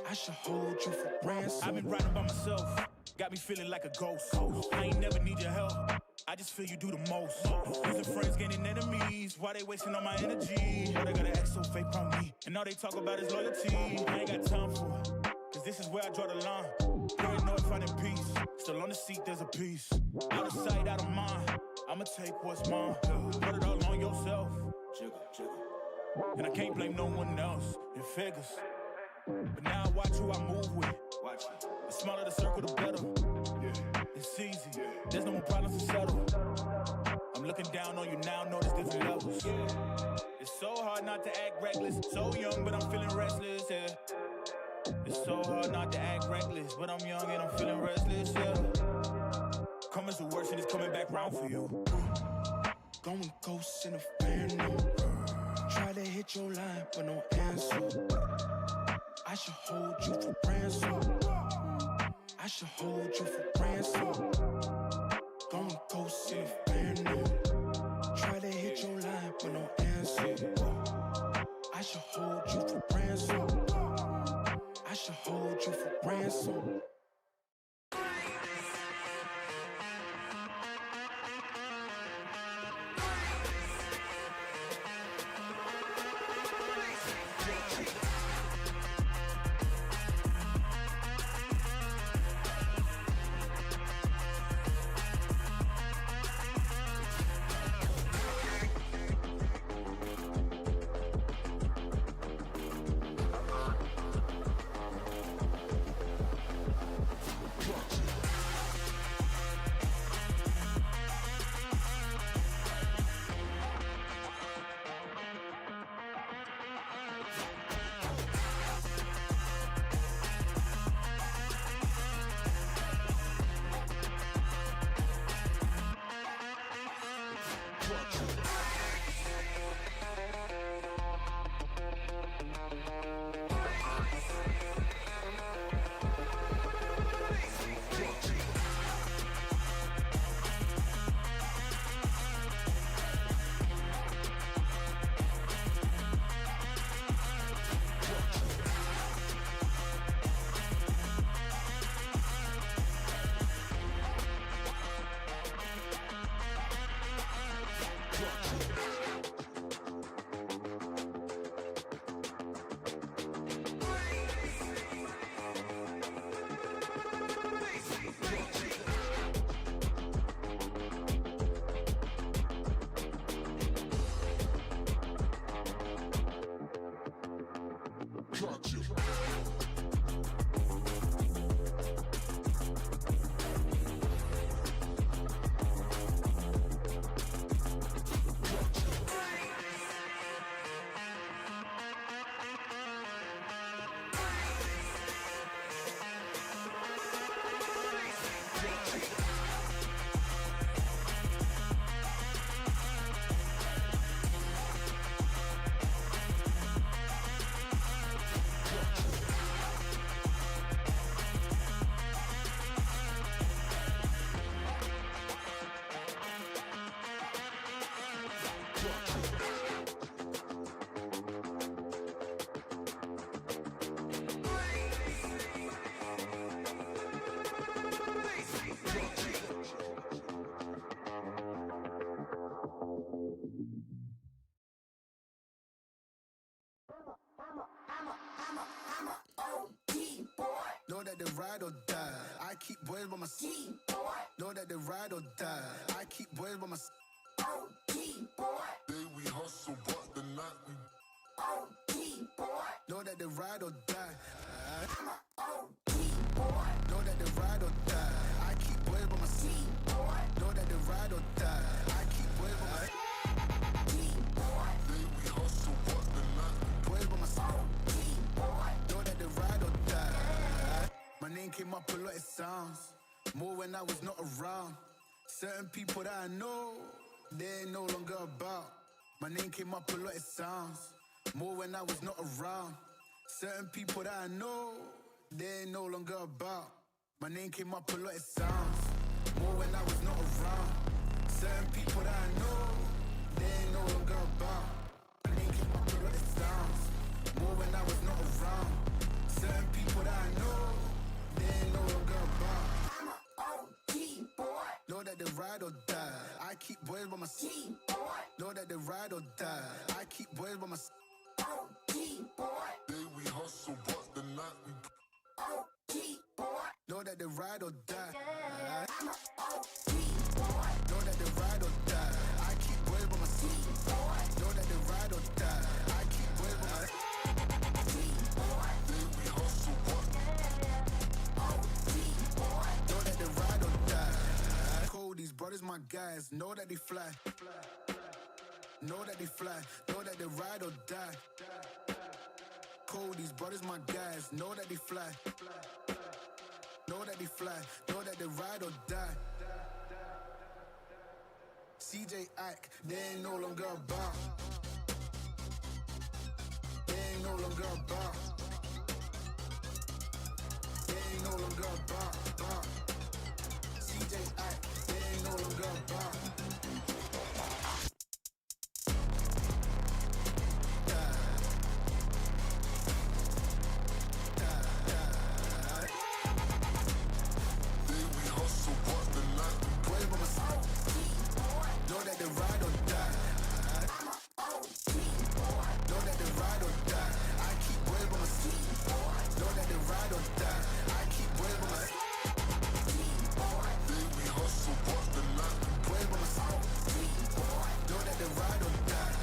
I should hold you for ransom. I've been riding by myself, got me feeling like a ghost. I ain't never need your help. I just feel you do the most. Losing friends, gaining enemies. Why they wasting all my energy? Why they gotta act so fake on me? And all they talk about is loyalty. I ain't got time for it. Cause this is where I draw the line. Paranoid finding peace. Still on the seat, there's a piece. Out of sight, out of mind. I'ma take what's mine. Put it all on yourself. Jiggle, jiggle. And I can't blame no one else. It figures. But now I watch who I move with. Watch it. The smaller the circle, the better. Yeah. It's easy. Yeah. There's no more problems to settle. I'm looking down on you now, notice different levels. Yeah. It's so hard not to act reckless. So young, but I'm feeling restless, yeah. It's so hard not to act reckless, but I'm young and I'm feeling restless, yeah. Coming's the worst and it's coming back round for you. Going ghosts in a phantom. Try to hit your line, but no answer. I should hold you for ransom. I should hold you for ransom. Going ghosts in a phantom. Try to hit your line, but no answer. I should hold you for ransom. I should hold you for ransom. Know that they ride or die. I keep boys by my side. Know that they ride or die. I keep boys by my side. Day we hustle, but the night we Know that they ride or die. I'm a OG boy. Know that they ride or die. I keep boys by my side. Know that they ride or die. I keep boys by my side. Day we hustle, but the night we Boys by my side. Know that they ride or die. My name came up a lot, it sounds. More when I was not around. Certain people that I know, they ain't no longer about. My name came up a lot, it sounds. More when I was not around. Certain people that I know, they ain't no longer about. My name came up a lot, it sounds. More when I was not around. Certain people that I know, they ain't no longer about. My name came up a lot, it sounds. More when I was not around. Certain people that I know, they ain't no longer about. I'm a OG boy. Know that they ride or die. I keep boys by my side. Know that they ride or die. I keep boys by my side. Day we hustle, but the night we Know that they ride or die. I'm a OG boy. Know that they ride or die. I keep boys by my side. Know that they ride or die. I keep boys by my side. Day we hustle, but Know that they ride or die. Cold, these brothers, my guys. Know that they fly. Know that they fly. Know that they ride or die. Cold, these brothers, my guys. Know that they fly. Know that they fly. Know that they ride or die. CJ Ike, they ain't no longer about. They ain't no longer about. They ain't no longer about. about. CJ Ike, they ain't no longer about. Day we hustle, but the night we Boys by my side. Know that they ride or die. Know that they ride or die. I keep boys by my side. Know that they ride or die. I keep boys by my side. Day we hustle, but the night we Boys by my side. Know that they ride or die.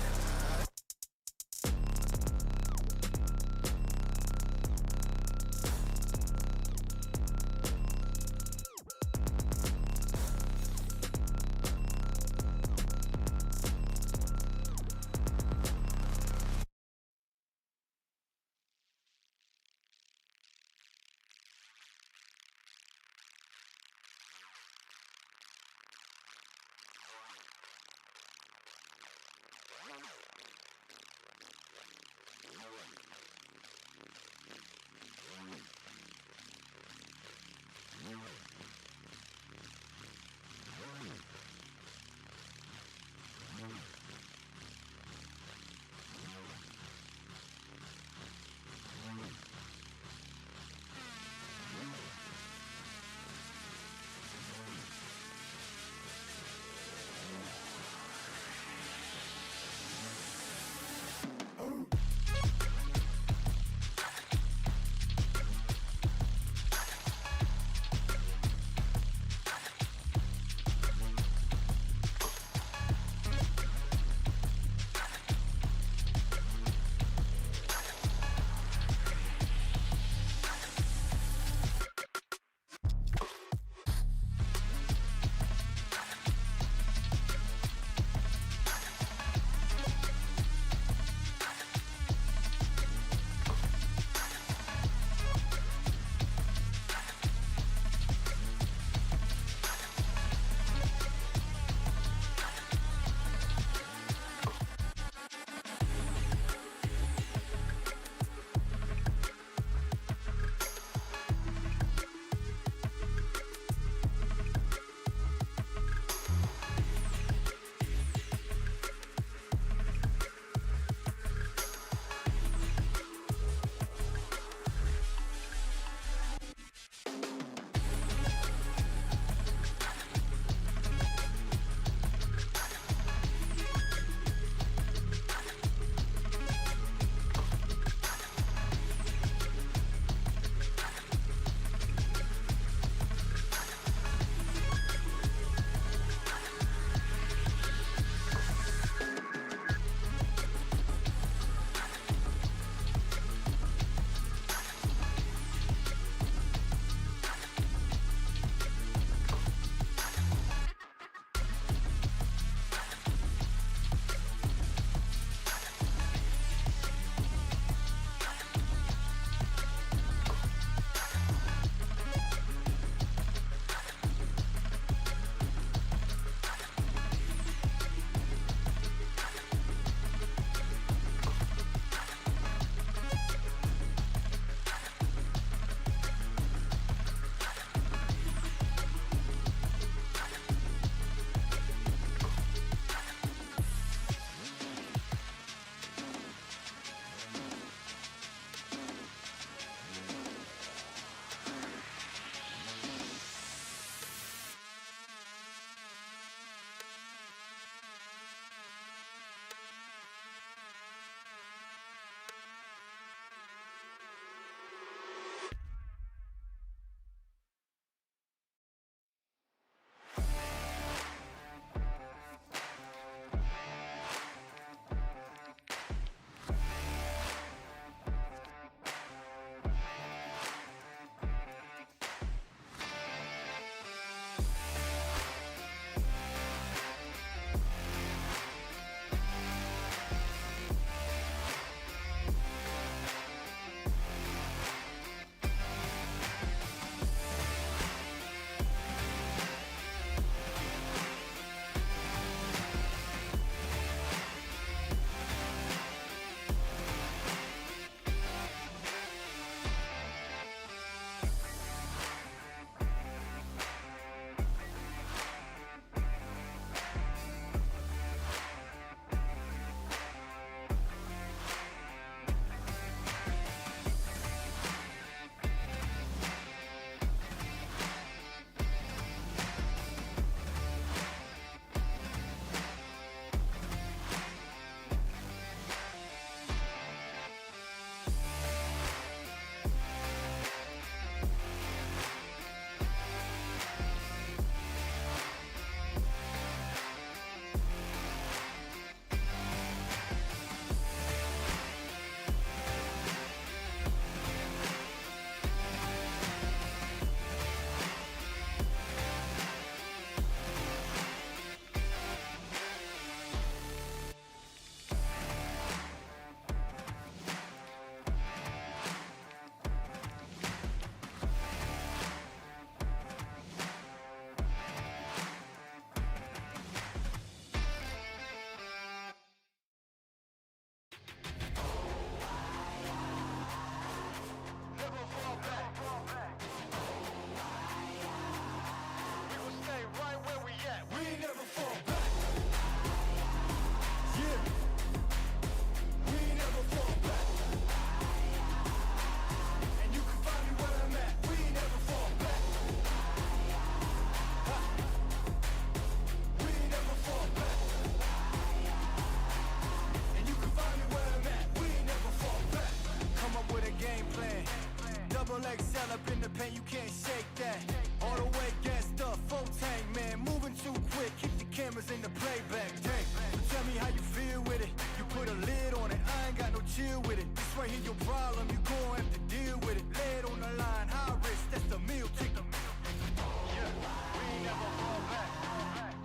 Double XL up in the paint, you can't shake that. All the way gassed up, full tank, man. Moving too quick, keep the cameras in the playback. Tank. So tell me how you feel with it. You put a lid on it, I ain't got no chill with it. This right here your problem, you gon' have to deal with it. Lay it on the line, high risk, that's the meal ticket. Yeah, we ain't never fall back.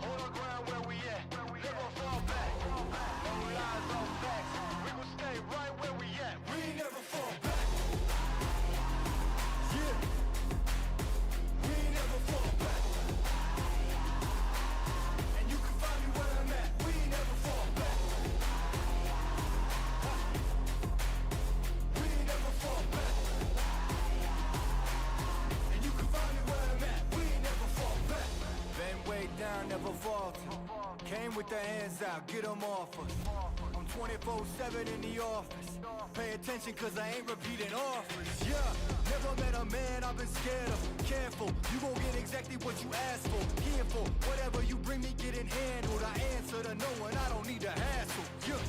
Hold our ground where we at. Never fall back. No lies, all facts. We gon' stay right where we at. We ain't never fall back. Yeah. We ain't never fall back. And you can find me where I'm at. We ain't never fall back. We ain't never fall back. And you can find me where I'm at. We ain't never fall back. Been way down, never falter. Came with the hands out, get 'em off us. I'm 24-7 in the office. Pay attention cause I ain't repeating offers. Yeah, never met a man I've been scared of. Careful, you gon' get exactly what you asked for. Here for whatever you bring me, getting handled. I answer to no one, I don't need to hassle. Yeah.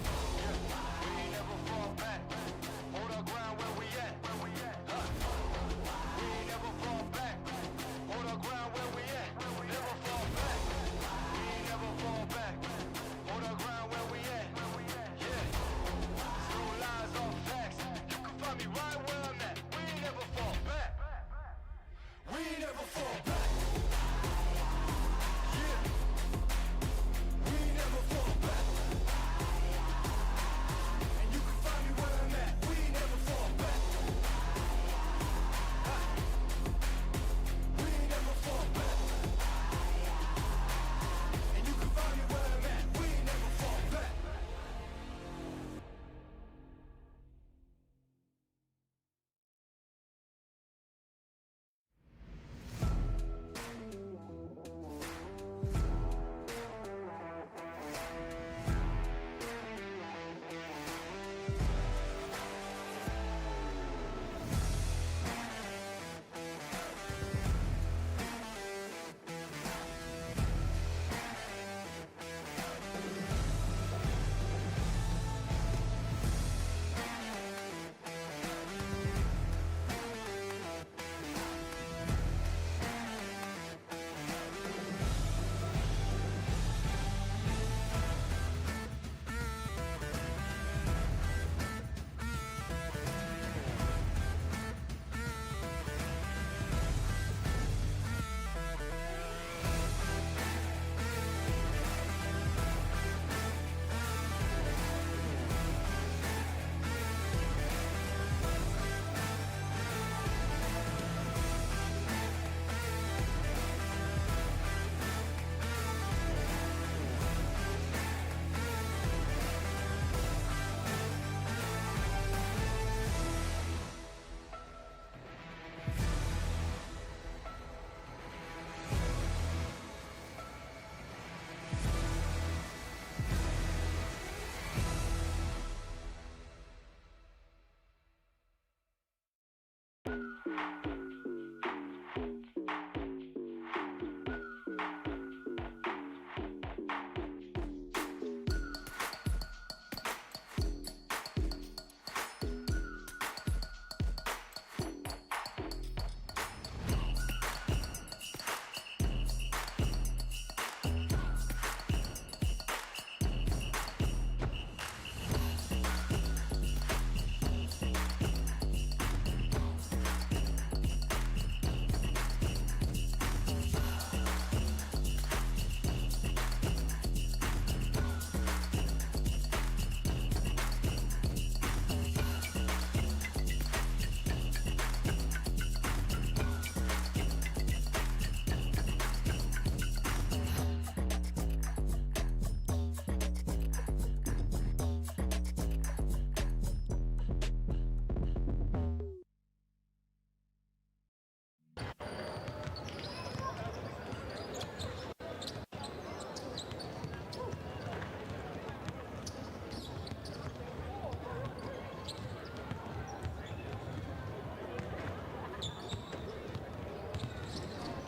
We ain't never fall back. Hold our ground where we at. Huh. We ain't never fall back. Hold our ground where we at. Never fall back. We ain't never fall back. Hold our ground where we at. Yeah. No lies, all facts. You can find me right where I'm at. We ain't never fall back. We ain't never fall back. Yeah. We ain't never fall back. And you can find me where I'm at.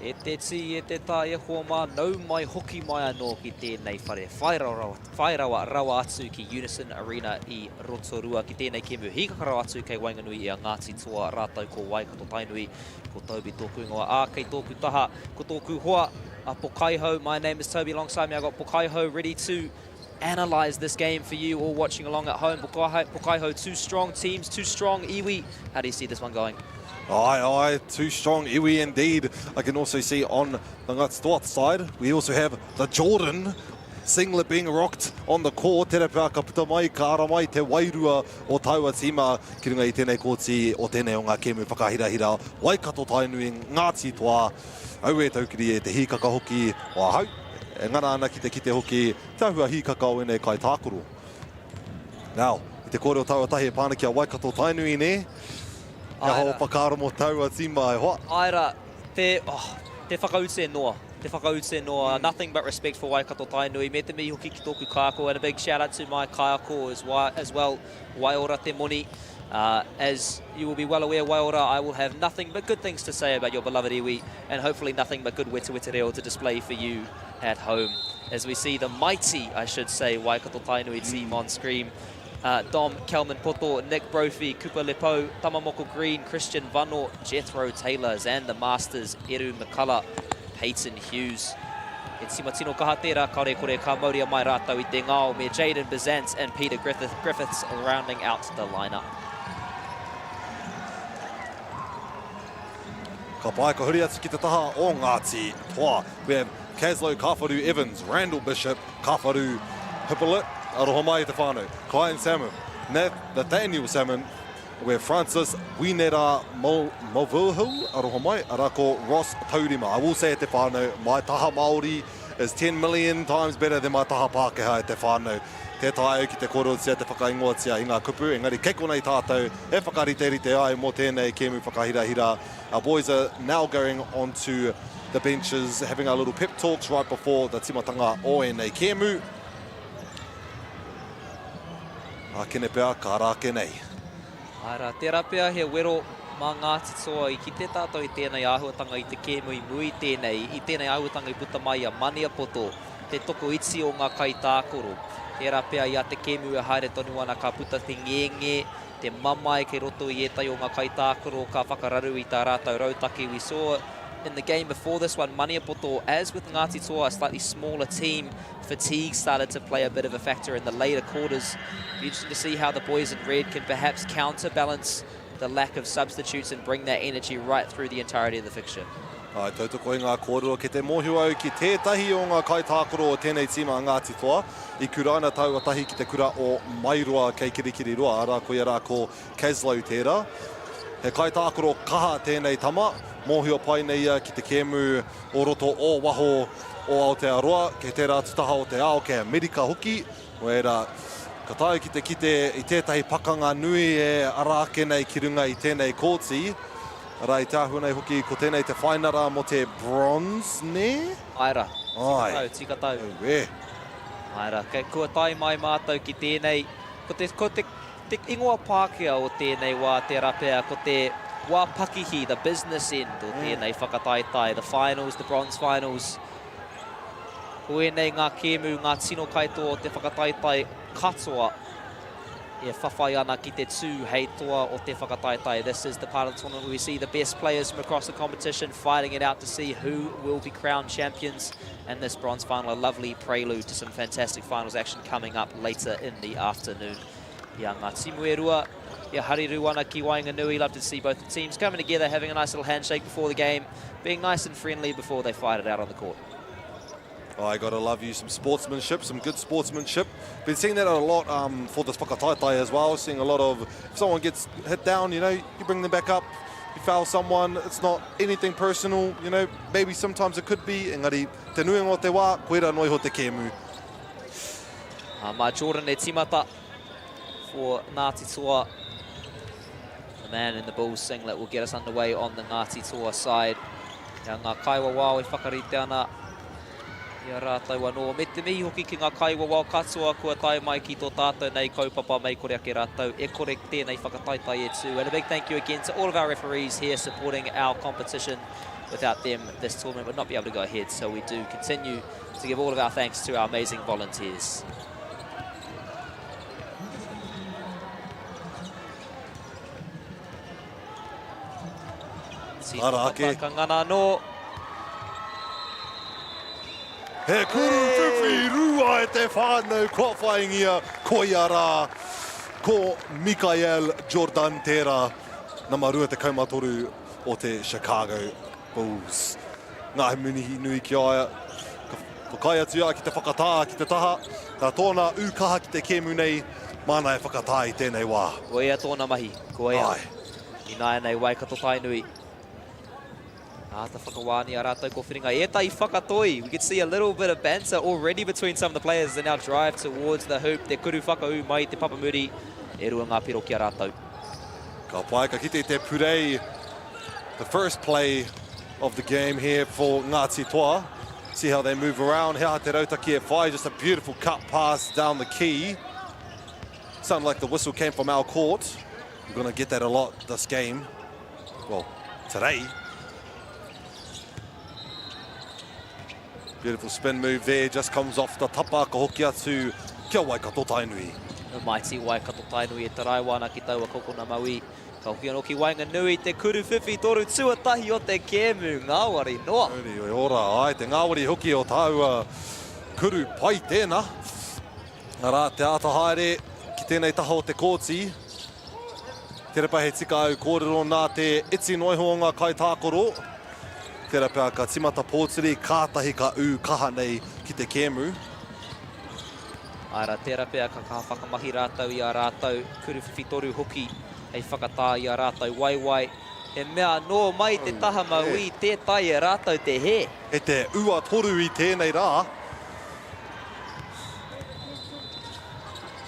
E te tī, e te tā, e hoa mā, nau mai hoki mai anō ki tēnei whare whai rawa, whai rawa, rawa atu ki Unison Arena i Rotorua ki tēnei kēmu hīkaka rawa atu kei waenganui i a Ngāti Toa rātou ko Waikato Tainui, ko Toby tōku ingoa, ā, kei tōku taha ko tōku hoa a Pokaihou, my name is Toby, alongside me I got Pokaihou ready to analyse this game for you all watching along at home. Pokaihou, two strong teams, two strong iwi. How do you see this one going? Aye, aye, two strong iwi indeed. I can also see on the Ngāti Toa side, we also have the Jordan singlet being rocked on the court. Tērā pea ka puta mai, ka ara mai te wairua o taua tīma ki runga i tēnei kōti o tēnei o ngā kēmu whakahirahira. Waikato Tainui, Ngāti Toa, aue taukiri e te hīkaka hoki o ahau. E ngana ana ki te kite hoki Te āhua hīkaka o ēnei kaitākaro. Now, i te kōrero taua tahi e pā ana ki a Waikato Tainui, nē? He aha ō whakaaro mō taua tīma e hoa? Āe rā, te, oh, te whakaute noa, te whakaute noa, nothing but respect for Waikato Tainui, me te mihi hoki ki tōku kaiako, and a big shout out to my kaiako as, as well, Waiora Te Moni. Uh, as you will be well aware, Waiora, I will have nothing but good things to say about your beloved iwi, and hopefully nothing but good wetewete reo to display for you at home. As we see the mighty, I should say, Waikato Tainui team on screen. Uh, Dom Kelman Poto, Nick Brophy, Cooper Lepo, Tamamoko Green, Christian Vano, Jethro Taylor, Xander Masters, Eru McCullough, Peyton Hughes. E tima tino kaha tērā, kaore kore ka mauria mai rātou i te ngao me Jaden Bezant and Peter Griffith, Griffiths rounding out the lineup. Ka pai, ka huri atu ki te taha o Ngāti Toa. We have Caslow Kawharu Evans, Randall Bishop, Kawharu Hippolyte, aroha mai te whānau, Klein Salmon, Nathaniel Salmon, we have Francis Winera Movilhill, aroha mai, arā ko Ross Taurima. I will say e te whānau, my taha Māori is 10 million times better than my taha Pākehā e te whānau. Tē taea au ki te kōrerotia, te whakaingoatia i ngā kupu, engari kei konei tātou e whakariterite ai mō tēnei kēmu whakahirahira. Our boys are now going onto the benches, having our little pep talks right before the timatanga o ēnei kēmu. Ākene pea, ka ara ake nei. Āe rā, tērā pea he wero mā Ngāti Toa i kite tātou i tēnei āhuatanga i te kēmu i mua i tēnei, i tēnei āhuatanga i puta mai i a Maniapoto, te tokoiti o ngā kaitākaro. Tērā pea i a te kēmu e haere tonu ana ka puta te ngēngē, te mamae kei roto i ētahi o ngā kaitākaro ka whakararu i tā rātou rautaki. We saw in the game before this one, Maniapoto, as with Ngāti Toa, a slightly smaller team, fatigue started to play a bit of a factor in the later quarters. Be interesting to see how the boys in red can perhaps counterbalance the lack of substitutes and bring that energy right through the entirety of the fixture. I tautoko i ngā kōrero ki te mōhio au ki tētahi o ngā kaitākaro o tēnei tīma a Ngāti Toa i kuraina taua tahi ki te kura o Mairoa kei Kirikiriroa, arā koia rā ko Caslow tērā. He kaitākaro kaha tēnei tama, mōhio pai nei ia ki te kēmu o roto o waho o Aotearoa, kei tērā atu taha o te ao, kei Amerika hoki. Nō reira, ka taea ki te kite i tētahi pakanga nui e ara ake nei ki runga i tēnei kōti. Arā, i te āhua nei hoki, ko tēnei te whainara mō te bronze, nē? Āe rā. Tika tau, tika tau. Auē. Āe rā, kei, kua tae mai mātou ki tēnei, ko te, ko te, te ingoa Pākehā o tēnei wā tērā pea, ko te wā pakihi, the business end o tēnei whakataetae, the finals, the bronze finals. Ko ēnei ngā kēmu, ngā tino kaitoa o te whakataetae katoa e whawhai ana ki te tū hei toa o te whakataetae. This is the part of the tournament where we see the best players from across the competition fighting it out to see who will be crowned champions in this bronze final. A lovely prelude to some fantastic finals action coming up later in the afternoon. Ia ngā timu e rua, ia hariru ana ki waenganui. Love to see both the teams coming together, having a nice little handshake before the game, being nice and friendly before they fight it out on the court. I gotta love you some sportsmanship, some good sportsmanship. Been seeing that a lot um, for this whakataetae as well. Seeing a lot of, if someone gets hit down, you know, you bring them back up. You foul someone, it's not anything personal, you know, maybe sometimes it could be, engari te nuinga o te wā, koira noa iho te kēmu. Uh, mā Jordan e timata for Ngāti Toa. The man in the Bulls singlet will get us underway on the Ngāti Toa side. Ia ngā kaiwawao e whakarite ana i a rātou anō. Me te mihi hoki ki ngā kaiwawao katoa kua tae mai ki tō tātou nei kaupapa mei kore ake rātou e kore tēnei whakataetae e tū. And a big thank you again to all of our referees here supporting our competition. Without them, this tournament would not be able to go ahead, so we do continue to give all of our thanks to our amazing volunteers. Ara ake. Ka ngana anō. He kuru whiwhi rua e te whānau kua whaingia, koia rā, ko Mikael Jordan tērā, nama 23 o te Chicago Bulls. Ngā mihi nui ki a ia, ka whakaae atu ia ki te whakatā ki te taha, nā tōna ū kaha ki te kēmu nei, māna e whakatā i tēnei wā. Koia tōna mahi, koia. Ināianei Waikato Tainui. Āta whakawānia rātou ko Whiringa. Ētahi whakatoi. We could see a little bit of banter already between some of the players as they now drive towards the hoop. Te kuru whakaū mai te papamuri. E rua ngā piro ki a rātou. Ka pai, ka kite i te purei. The first play of the game here for Ngāti Toa. See how they move around. He aha te rautaki e whai. Just a beautiful cut pass down the key. Sounded like the whistle came from our court. We're going to get that a lot this game. Well, today. Beautiful spin move there, just comes off the tapa, ka hoki atu kia Waikato Tainui. The mighty Waikato Tainui e taraiwa ana ki taua kokona mauī. Ka hoki anō ki waenganui, te kuru whiwhi toru tuatahi o te kēmu, ngāwari noa. Mauri ora, ai, te ngāwari hoki o tāua kuru pai tēnā. Arā, te āta haere ki tēnei taha o te kōti. Tērā pea he tika au kōrero nā te iti noa iho o ngā kaitākaro. Tērā pea ka timata pōturi, kātahi ka ū kaha nei ki te kēmu. Āe rā, tērā pea ka kaha whakamahi rātou i ā rātou kuru whiwhi toru hoki hei whakatā i ā rātou waewae. He mea anō mai te taha mauī, tē taea e rātou te hē. E te ua toru i tēnei rā.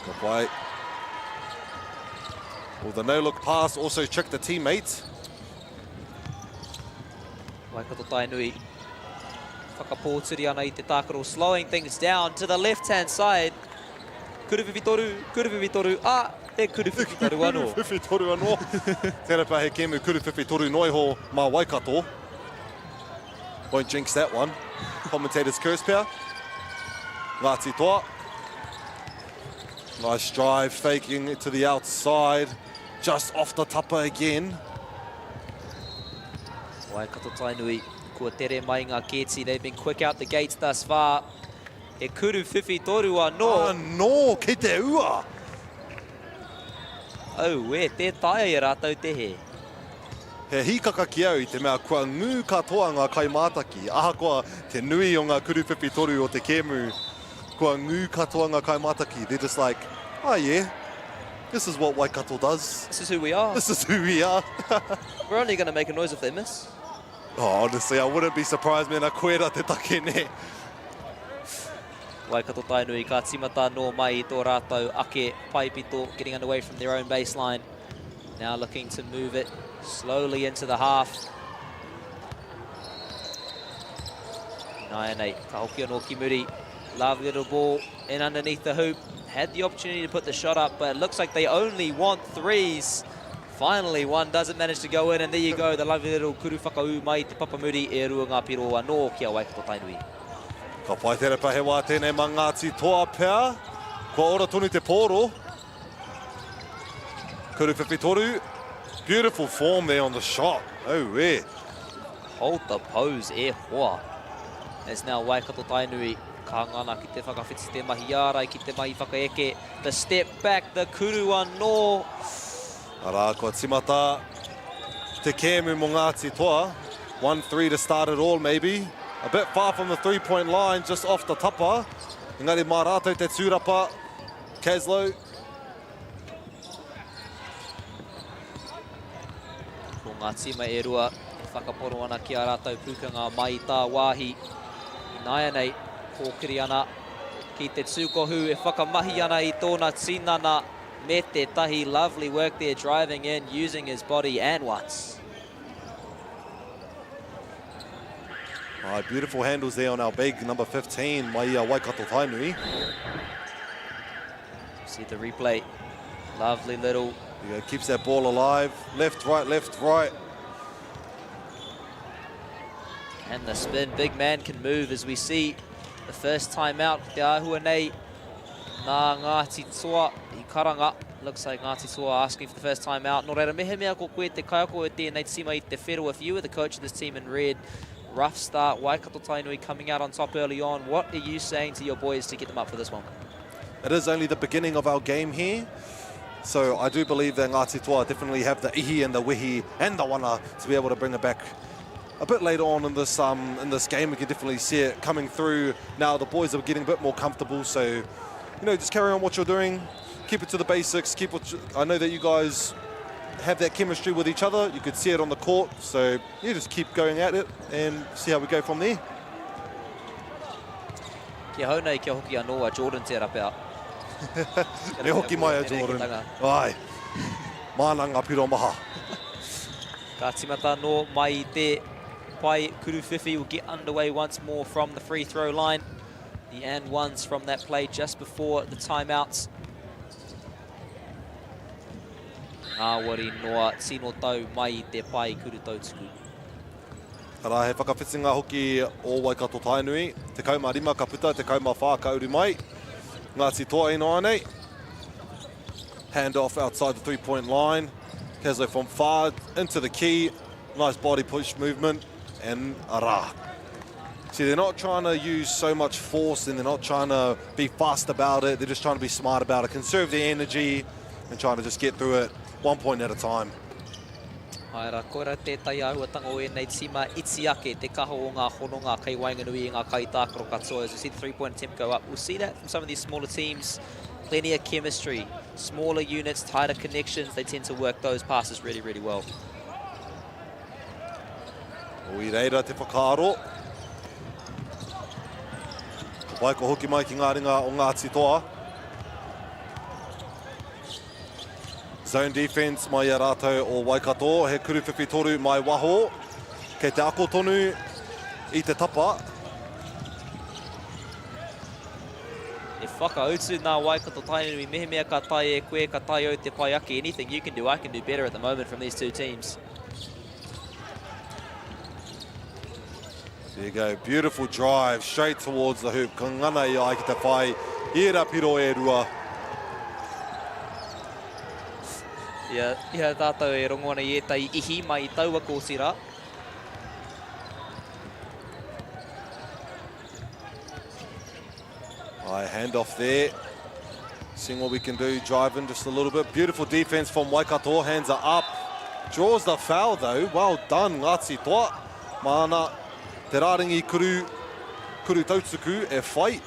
Ka pai. Well, the no-look pass also tricked the teammate. Waikato Tainui whakapōturi ana i te tākaro, slowing things down to the left-hand side. Kuruwhiwhi toru, kuruwhiwhi toru, ah, he kuruwhiwhi toru anō. Kuruwhiwhi toru anō. Tērā pea he kēmu kuruwhiwhi toru noa iho mā Waikato. Won't jinx that one. Commentator's curse pea. Ngāti Toa. Nice drive, faking it to the outside. Just off the tapa again. Waikato Tainui, kua tere mai ngā kēti. They've been quick out the gates thus far. He kuru whiwhi toru anō. Anō, ki te ua! Auē, tē taea e rātou te hē. He hīkaka ki au i te mea kua ngū katoa ngā kaimātaki, ahakoa te nui o ngā kuruwhiwhi toru o te kēmu, kua ngū katoa ngā kaimātaki, they're just like, oh yeah, this is what Waikato does. This is who we are. This is who we are. We're only going to make a noise if they miss. Oh, honestly, I wouldn't be surprised mēnā koera te take, nē. Waikato Tainui ka timata anō mai i tō rātou ake paepito, getting underway from their own baseline. Now looking to move it slowly into the half. Naianei, ka hoki anō ki muri. Lovely little ball in underneath the hoop. Had the opportunity to put the shot up, but it looks like they only want threes. Finally, one doesn't manage to go in, and there you go, the lovely little kuru whakaū mai te papamuri e rua ngā piro anō ki a Waikato Tainui. Ka pai te repa, he wā tēnei mā Ngāti Toa pea. Kua ora tonu te pōro. Kuru whiwhi Beautiful form there on the shot. Oh, e. Hold the pose, e hoa. It's now Waikato Tainui. Ka ngana ki te whakawhiti te mahi ārai, ki te mahi whakaeke. The step back, the kuru anō. Arā, kua timata te kēmu mō Ngāti Toa. 1-3 to start it all, maybe. A bit far from the three-point line, just off the tapa. Engari mā rātou te tūrapa. Caslow. Ko ngā tīma e rua e whakapono ana ki a rātou pūkenga mai i tāwāhi. Ināianei, kōkiri ana ki te tūkohu e whakamahi ana i tōna tinana me tētahi lovely work there driving in, using his body and once. Oh, beautiful handles there on our big number 15, mai a Waikato Tainui. See the replay. Lovely little. Yeah, keeps that ball alive. Left, right, left, right. And the spin, big man can move as we see the first time out. Te āhua nei, nā Ngāti Toa i karanga. Looks like Ngāti Toa asking for the first time out. Nō reira, mehemea ko koe te kaiako o tēnei tīma i te whero, if you were the coach of this team in red, rough start, Waikato Tainui coming out on top early on. What are you saying to your boys to get them up for this one? It is only the beginning of our game here. So I do believe that Ngāti Toa definitely have the ihi and the wehi and the wana to be able to bring it back a bit later on in this um, in this game. We can definitely see it coming through. Now the boys are getting a bit more comfortable, so you know, just carry on what you're doing. Keep it to the basics. Keep what you, I know that you guys have that chemistry with each other. You could see it on the court. So you just keep going at it and see how we go from there. Ki ahau nei, kia hoki anō a Jordan tērā pea. Me hoki mai a Jordan. Ai, māna ngā piro maha. Ka timata anō mai i te pae kuruwhiwhi will get underway once more from the free throw line. The and ones from that play just before the timeouts. Ngāwari noa, tino tau mai i te pae kuru tautuku. Arā, he whakawhitinga hoki o Waikato Tainui. 15 ka puta, 14 ka uru mai. Ngāti Toa ināianei. Hand off outside the three-point line. Kazo from far into the key. Nice body push movement. And arā. See, they're not trying to use so much force and they're not trying to be fast about it. They're just trying to be smart about it, conserve their energy and trying to just get through it one point at a time. Āe rā, koirā tētahi āhuatanga o ēnei tīma iti ake te kaha o ngā hononga kei waenganui i ngā kaitākaro katoa. As we see the three-point attempt go up, we'll see that from some of these smaller teams. Plenty of chemistry, smaller units, tighter connections, they tend to work those passes really, really well. O i reira te whakaaro. Ka pai ko hoki mai ki ngā ringa o Ngāti Toa. Zone defense mai i a rātou o Waikato, he kuruwhiwhi toru mai waho. Kei te ako tonu i te tapa. E whakautu nā Waikato Tainui mehemea ka tae e koe, ka tae au te pai ake. Anything you can do, I can do better at the moment from these two teams. There you go, beautiful drive straight towards the hoop. Ka ngana i ai ki te whai i era piro e rua. Ia, ia tātou e rongo ana i ētahi ihi mai i taua kōti rā. High handoff there. Seeing what we can do, drive in just a little bit. Beautiful defense from Waikato, hands are up. Draws the foul though, well done Ngāti Toa. Māna te rārangi kuru, kuru tautuku e whai.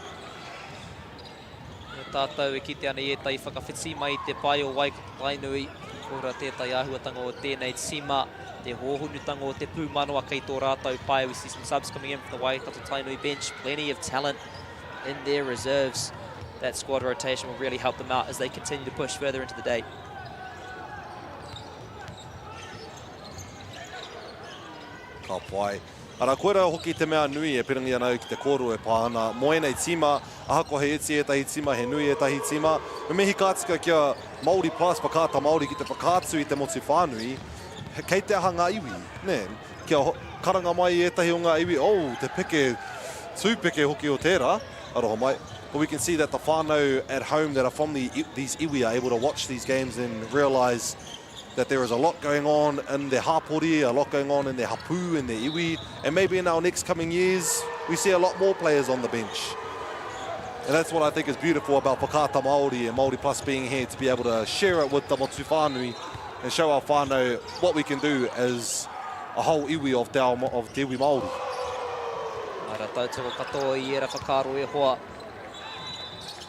E tātou e kite ana i ētahi whakawhiti mai i te pae o Waikato Tainui. Koira tētahi āhuatanga o tēnei tīma, te hōhonutanga o te pūmanawa kei tō rātou pae. We see some subs coming in from the Waikato Tainui bench. Plenty of talent in their reserves. That squad rotation will really help them out as they continue to push further into the day. Ka pai. Ara, koira hoki te mea nui e pirangi ana au ki te kōrero e pā ana mō ēnei tīma, ahakoa he iti ētahi tīma, he nui ētahi tīma. Me mihi ka tika ki a Māori Plus, Whakaata Māori ki te whakaatu i te motu whānui, kei te aha ngā iwi, nē? Kia karanga mai ētahi o ngā iwi, oh, te peke, tūpeke hoki o tērā, aroha mai. But we can see that the whānau at home that are from the, these iwi are able to watch these games and realise that there is a lot going on in their hapori, a lot going on in their hapu, in their iwi, and maybe in our next coming years, we see a lot more players on the bench. And that's what I think is beautiful about Whakaata Māori and Māori Plus being here to be able to share it with the motu whānui and show our whānau what we can do as a whole iwi of te, ao, of te iwi Māori. Ara tautoko katoa i era whakaaro e hoa.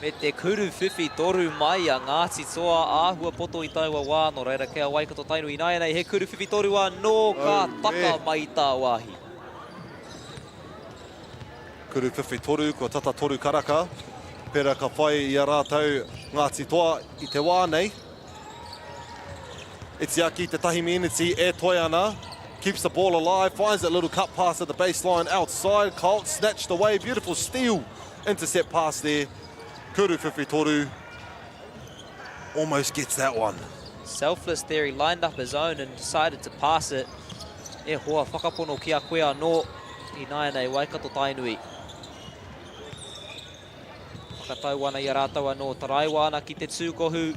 Me te kuru whiwhi toru mai a Ngāti Toa āhua poto i taua wā, nō reira kei a Waikato Tainui ināianei he kuru whiwhi toru anō ka taka mai i tāwāhi. Kuru whiwhi toru, kua tata toru karaka, pera ka whai i a rātou Ngāti Toa i te wā nei. Itiaki te tahi miniti e toe ana. Keeps the ball alive, finds that little cut pass at the baseline outside. Colt snatched away, beautiful steal. Intercept pass there. Kuru Whiwhi almost gets that one. Selfless there, he lined up his own and decided to pass it. E hoa, whakapono ki a koe anō. Ināianei, Waikato Tainui. Whakatau ana i a rātou anō, taraiwa ana ki te tūkohu.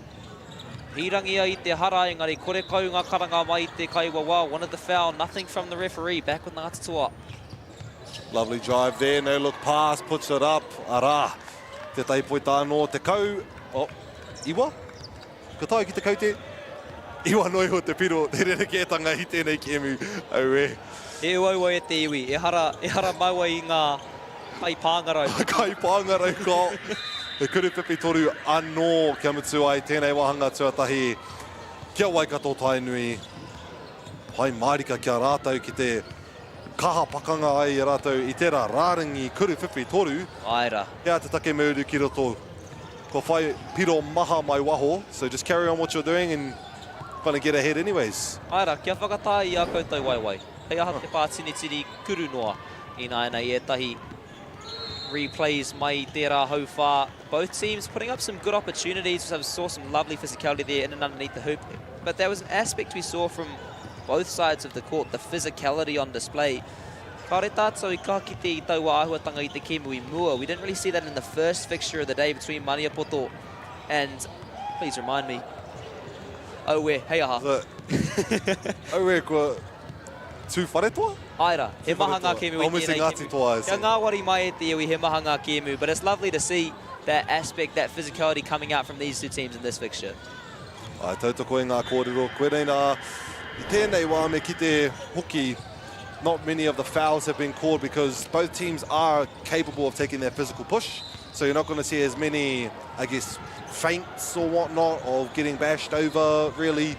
Hīrangi ai i te hara, engari kore kau ngā karanga mai i te kaiwawao. Wanted the foul, nothing from the referee. Back with Ngāti Toa. Lovely drive there, no look pass, puts it up. Arā, tētahi poita anō, 10, oh, iwa? Ka tae ki te kaute, iwa noa iho te piro, te rerekētanga i tēnei kēmu, auē. He uaua e te iwi, ehara, ehara māua i ngā kaipāngarau. Kaipāngarau ka, he kurupipi toru anō kia mutu ai tēnei wāhanga tuatahi ki a Waikato Tainui. Pai mārika ki a rātou ki te kaha pakanga ai i a rātou i tērā rārangi kurupipi toru. Āe rā. He aha te take me uru ki roto? Kua whai piro maha mai waho, so just carry on what you're doing and gonna get ahead anyways. Āe rā, kia whakatā i ā koutou waewae. Hei aha te pātinitini kuru noa ināianei ētahi replays mai i tērā hauwhā. Both teams putting up some good opportunities. We saw some lovely physicality there in and underneath the hoop. But there was an aspect we saw from both sides of the court, the physicality on display. Kāore tātou i kaha kite i taua āhuatanga i te kēmu i mua. We didn't really see that in the first fixture of the day between Maniapoto and, please remind me, Aue, hei aha. Aue, kua Tūwharetoa? Āe rā, he maha ngā kēmu i tēnei kēmu. Kia ngāwari mai e te iwi, he maha ngā kēmu, but it's lovely to see that aspect, that physicality coming out from these two teams in this fixture. Āe, tautoko i ngā kōrero. Koinei nā, i tēnei wā me kite hoki not many of the fouls have been called because both teams are capable of taking that physical push. So you're not going to see as many, I guess, feints or whatnot of getting bashed over, really.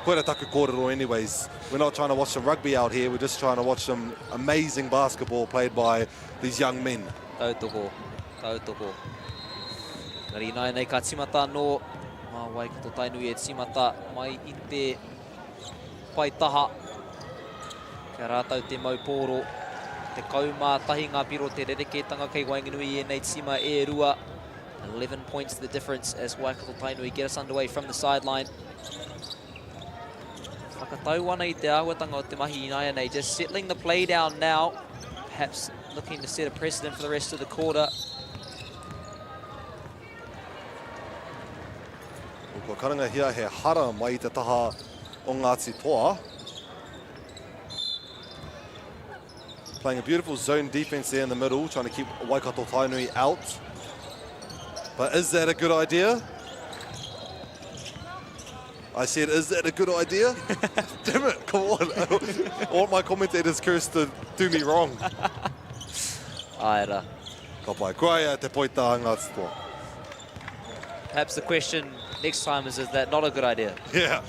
Koira taku kōrero anyways. We're not trying to watch some rugby out here, we're just trying to watch some amazing basketball played by these young men. Tautoko, tautoko. Engari ināianei ka tīmata anō mā Waikato Tainui e tīmata mai i te pae taha. Kia rātou te mau pōro. 11 ngā piro te rerekētanga kei waenganui i ēnei tīma e rua. 11 points the difference as Waikato Tainui get us underway from the sideline. Whakatau ana i te āhuatanga o te mahi ināianei. Just settling the play down now. Perhaps looking to set a precedent for the rest of the quarter. Kua karangahia he hara mai i te taha o Ngāti Toa. Playing a beautiful zone defense there in the middle, trying to keep Waikato Tainui out. But is that a good idea? I said, is that a good idea? Damn it, come on. I want my commentator's curse to do me wrong. Ae ra. Ka pai. Kua ea te poita a Ngāti Toa. Perhaps the question next time is, is that not a good idea? Yeah,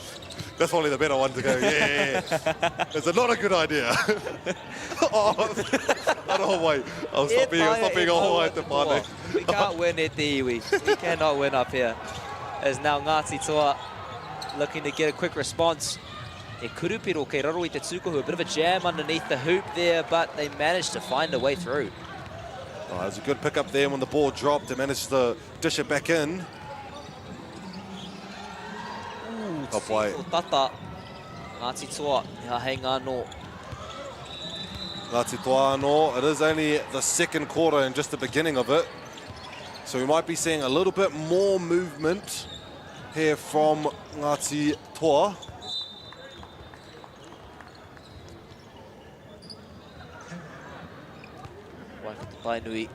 that's probably the better one to go, yeah, yeah, yeah. Is it not a good idea? oh, I don't wait. I'll stop being, I'll stop being a whole at the party. We can't win at the iwi. We cannot win up here. As now Ngāti Toa looking to get a quick response. E kurupiro kei raro i te tūkohu, a bit of a jam underneath the hoop there, but they managed to find a way through. Oh, it was a good pick up there when the ball dropped. They managed to dish it back in. Ooh, Ka pai. tino tata. Ngāti Toa, he āheinga anō. Ngāti Toa anō. It is only the second quarter and just the beginning of it. So we might be seeing a little bit more movement here from Ngāti Toa. Waikato Tainui.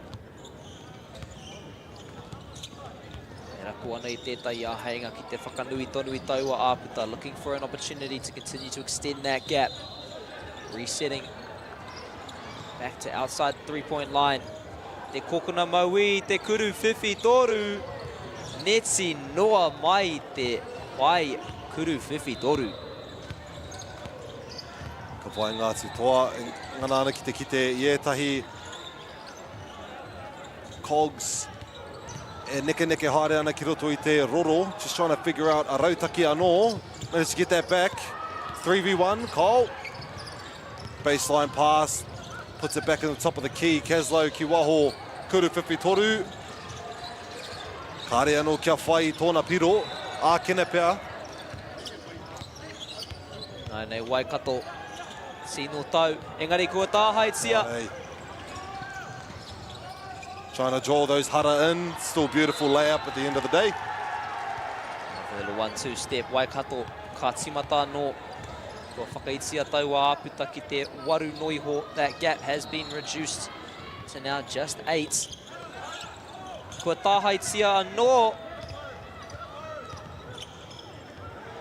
E rapu ana i tētahi āheinga ki te whakanui tonu i taua āputa. Looking for an opportunity to continue to extend that gap. Resetting back to outside the three-point line. Te kokona mauī, te kuru whiwhi toru. Neti noa mai te pae kuru whiwhi toru. Ka whai Ngāti Toa e ngana ana ki te kite i ētahi cogs e nekeneke haere ana ki roto i te roro. Just trying to figure out a rautaki anō. Managed to get that back. 3v1, Cole. Baseline pass. Puts it back in the top of the key. Kaslo ki waho. Kuru whiwhi toru. Kāre anō kia whai i tōna piro. Ākene pea. Nāianei Waikato. Tino tau, engari kua tāhaetia. Ai. Trying to draw those hara in. Still beautiful layup at the end of the day. A little 1-2 step, Waikato ka timata anō. Kua whakaitia taua āputa ki te waru noiho. That gap has been reduced to now just 8. Kua tāhaetia anō.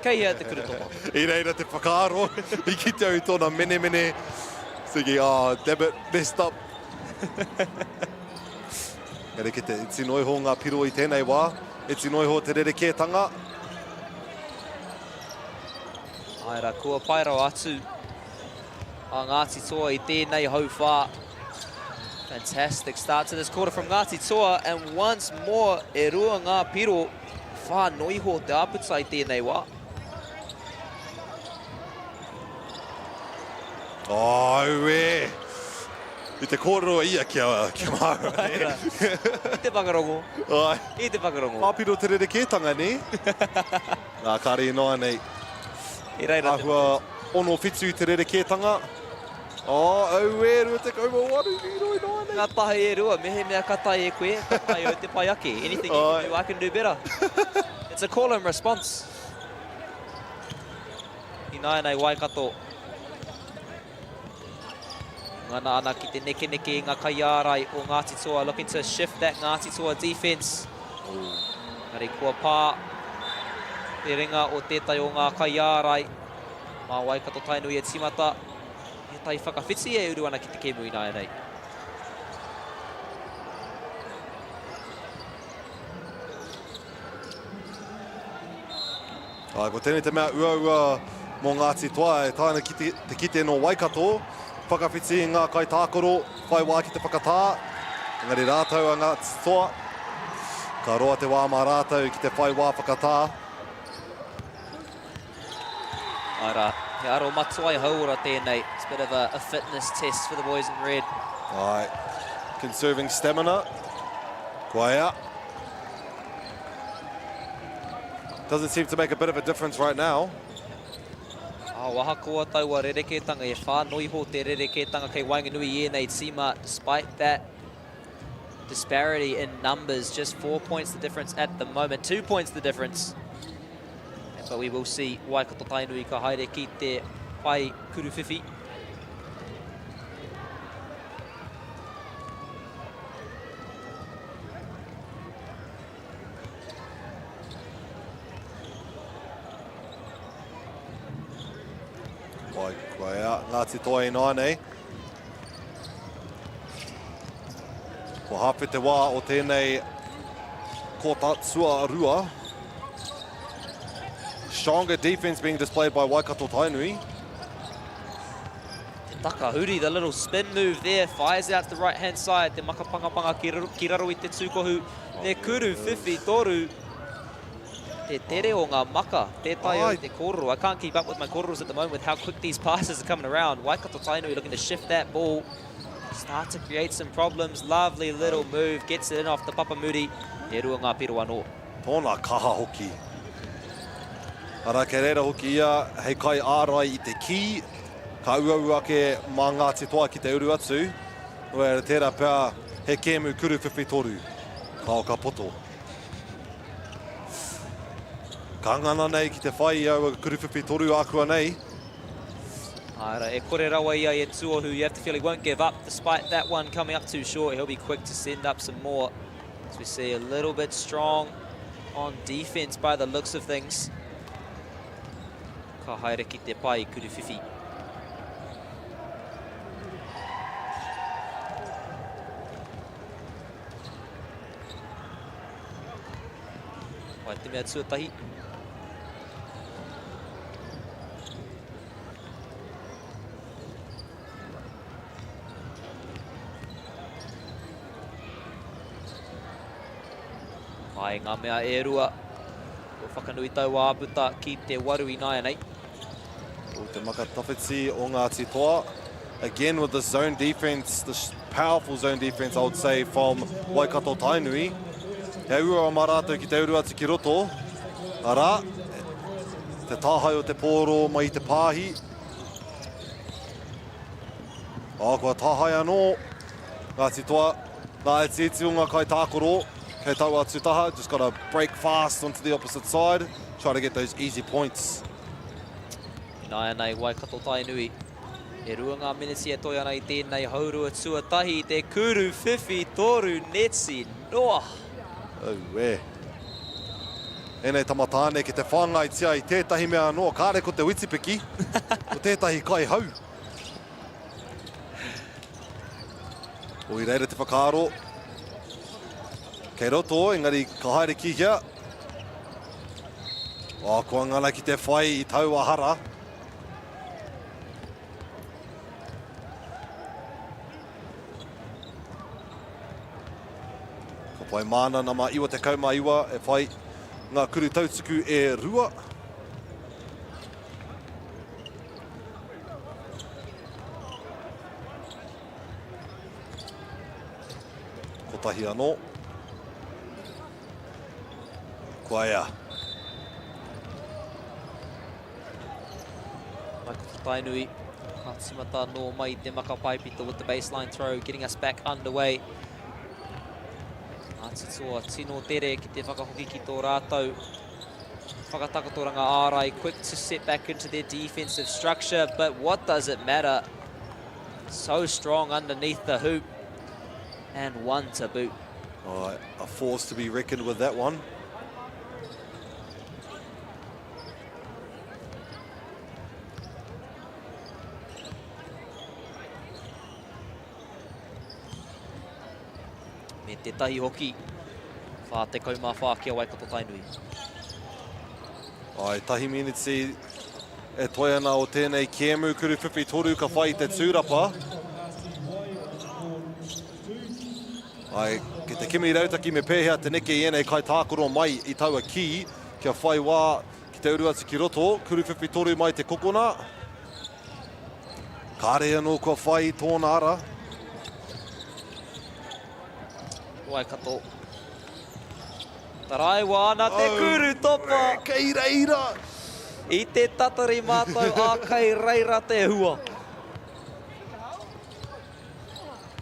Kei hea te kurutoko? I reira te whakaaro, i kite au i tōna menemene, thinking, oh, damn it, messed up. Engari ki te iti noa iho ngā piro i tēnei wā, iti noa iho te rerekētanga. Āe rā, kua pai rawa atu a Ngāti Toa i tēnei hauwhā. Fantastic start to this quarter from Ngāti Toa, and once more, e rua ngā piro. Whānui iho te āputa i tēnei wā. Oh, auē! I te kōrero ia ki a, ki a māua, nē? I te whakarongo. Ai. I te whakarongo. Pāpiro te rerekētanga, nē? Nā, kāre i noa nei. I reira te. Āhua ono whitu te rerekētanga. Oh, auē, 28, riro i noa nei. Ngā tahi e rua, mehemea ka tae e koe, ka tae au te pai ake. Anything you can do, I can do better. It's a call and response. Ināianei Waikato. Ngana ana ki te nekeneke i ngā kaiārai o Ngāti Toa, looking to shift that Ngāti Toa defense. Engari kua pā te ringa o tētahi o ngā kaiārai. Mā Waikato Tainui e tīmata. He tai whakawhiti e uru ana ki te kēmu ināianei. Ai, ko tēnei te mea uaua mō Ngāti Toa e taea ana ki te, te kite nō Waikato, whakawhiti i ngā kaitākaro, whai wā ki te whakatā, engari rātou a Ngāti Toa, ka roa te wā mā rātou ki te whai wā whakatā. Āe rā, he aro matuai hauora tēnei. It's a bit of a, a fitness test for the boys in red. Āe, conserving stamina. Kua ea. Doesn't seem to make a bit of a difference right now. Oh, ahakoa taua rerekētanga, e whānui iho te rerekētanga kei waenganui i ēnei tīma, despite that disparity in numbers, just four points the difference at the moment, two points the difference. But we will see Waikato Tainui ka haere ki te pae kuruwhiwhi. Wai, kua ea, Ngāti Toa ināianei. Kua hāwhe te wā o tēnei kōta tuarua. Stronger defense being displayed by Waikato Tainui. Te takahuri, the little spin move there, fires out to the right hand side. Te makapangapanga ki raro, ki raro i te tūkohu. Te kuru whiwhi toru. Te tere o ngā maka, tē tae au te kōrero. I can't keep up with my kōreros at the moment with how quick these passes are coming around. Waikato Tainui looking to shift that ball. Start to create some problems. Lovely little move. Gets it in off the papamuri. E rua ngā piro anō. Tōna kaha hoki. Arā, kei reira hoki ia hei kai ārai i te kī. Ka uaua ake mā Ngāti Toa ki te uru atu. Nō reira, tērā pea he kēmu kuru whiwhi toru. Kao ka poto. Ka ngana nei ki te whai i aua kuru whiwhi toru ākuanei. Āe e kore rawa ia e tuohu. You have to feel he won't give up despite that one coming up too short. He'll be quick to send up some more. As we see, a little bit strong on defense by the looks of things. Ka haere ki te pae kuruwhiwhi. Wai te mea tuatahi. Ai ngā mea e rua. Kua whakanui taua āputa ki te waru ināianei. O te maka tawhiti o Ngāti Toa. Again with the zone defense, the powerful zone defense I would say from Waikato Tainui. He uaua mā rātou ki te uru atu ki roto. Arā, te tāhae o te pōro mai i te pāhi. Oh, kua tāhae anō. Ngāti Toa, nā itiiti o ngā kaitākaro kei taua atu taha. Just gotta break fast onto the opposite side. Try to get those easy points. Ināianei Waikato Tainui. E rua ngā miniti e toe ana i tēnei haurua tuatahi i te kuru whiwhi toru neti noa. Auē. Ēnei tama tāne ki te whāngaitia i tētahi mea anō, kāre ko te witipiki, ko tētahi kaihau. O i reira te whakaaro. Kei roto, engari ka haere ki hea. Oh, kua ngana ki te whai i taua hara. Ka whai māna nama 99 e whai ngā kuru tautuku e rua. Kotahi anō. Kua ea. Waikato Tainui, ka timata anō mai i te maka paepito with the baseline throw, getting us back underway. Ngāti Toa tino tere ki te whakahoki ki tō rātou whakatakotoranga ārai, quick to set back into their defensive structure, but what does it matter? So strong underneath the hoop, and one to boot. Oh, a force to be reckoned with that one. Me tētahi hoki, 44 ki a Waikato Tainui. Ai, tahi miniti e toe ana o tēnei kēmu, kuru whiwhi toru ka whai i te tūrapa. Ai, ki te kimi rautaki me pēhea te neke i ēnei kaitākaro mai i taua kī, kia whai wā ki te uru atu ki roto, kuru whiwhi toru mai te kokona. Kāre anō kua whai i tōna ara. Waikato. Taraiwa ana te kuru topa. Kei reira. I te tatari mātou, ā, kei reira te hua.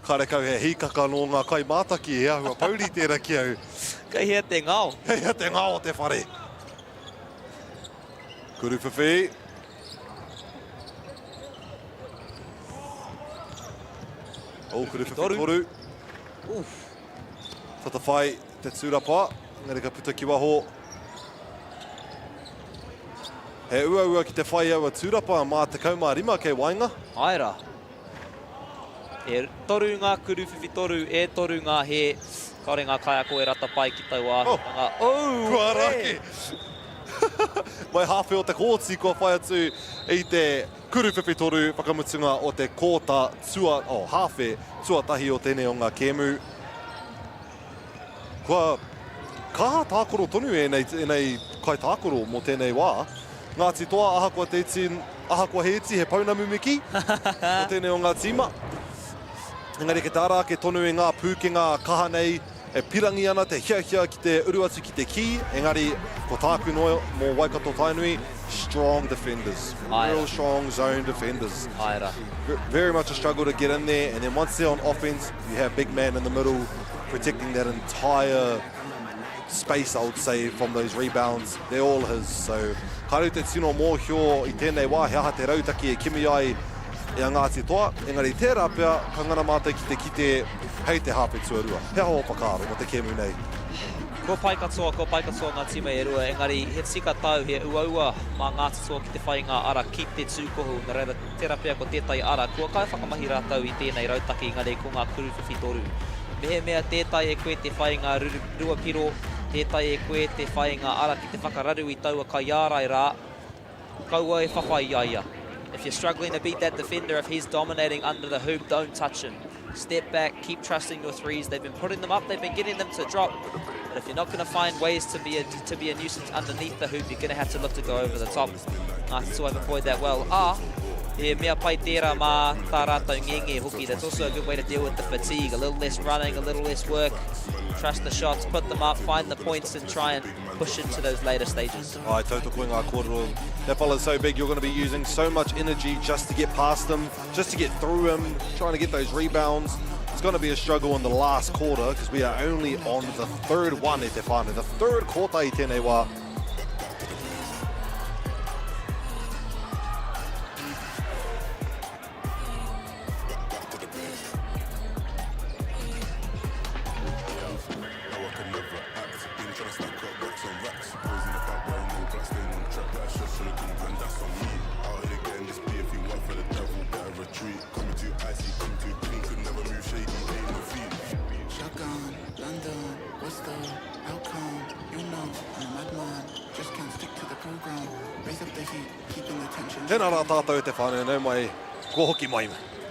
Karekau he hīkaka nō ngā kaimātaki, he āhua pouri tērā ki au. Kei hea te ngao? Kei hea te ngao o te whare? Kuruwhiwhi. Oh, kuruwhiwhi toru. Uf. Tata whai te tūrapa, engari ka puta ki waho. He uaua ki te whai aua tūrapa mā 15 kei waenga. Ae rā. E toru ngā kuru whiwhi toru, e toru ngā hē. Kāore ngā kaiako e rata pai ki taua āhuatanga. Oh! Oh! Kua ara ake! Mai hāwhe o te kōti kua whai atu i te kuru whiwhi toru whakamutunga o te kōta tua, oh, hāwhe tuatahi o tēnei o ngā kēmu. Kua kaha tākaro tonu ēnei, ēnei kaitākaro mō tēnei wā. Ngāti Toa, ahakoa te iti, ahakoa he iti, he pounamu me kī, mō tēnei o ngā tīma. Engari ki te ara ake tonu i ngā pūkenga kaha nei, e pirangi ana te hiahia ki te uru atu ki te kī, engari ko tāku noa mō Waikato Tainui, strong defenders, real strong zone defenders. Āe rā. Very much a struggle to get in there, and then once they're on offense, you have big man in the middle protecting that entire space, I would say, from those rebounds. They're all his. So, kāre te tino mōhio i tēnei wā, he aha te rautaki e kimi ai i a Ngāti Toa, engari tērā pea, ka ngana mātou ki te kite hei te hāwhe tuarua. He aha ō whakaaro mō te kēmu nei? Kua pai katoa, kua pai katoa ngā tīma e rua, engari he tika tāu, he uaua mā Ngāti Toa ki te whai i ngā ara ki te tūkohu, nā reira tērā pea ko tētahi ara, kua kai whakamahi rātou i tēnei rautaki, engari ko ngā kuru whiwhi toru. Mehemea tē taea e koe te whai i ngā rua piro, tē taea e koe te whai i ngā ara ki te whakararu i taua kaiārai rā, kaua e whawhai i a ia. If you're struggling to beat that defender, if he's dominating under the hoop, don't touch him. Step back, keep trusting your threes. They've been putting them up, they've been getting them to drop. But if you're not going to find ways to be a, to be a nuisance underneath the hoop, you're going to have to look to go over the top. Ngāti Toa have employed that well. Ah, He mea pai tērā mā tā rātou ngenge hoki. That's also a good way to deal with the fatigue. A little less running, a little less work. Trust the shots, put them up, find the points and try and push into those later stages. Ai, tautoko i ngā kōrero. That fella's so big, you're going to be using so much energy just to get past him, just to get through him, trying to get those rebounds. It's going to be a struggle in the last quarter because we are only on the third one e te whānau. The third quarter i tēnei wā. Tēnā rā tātou e te whānau, nau mai, kua hoki mai.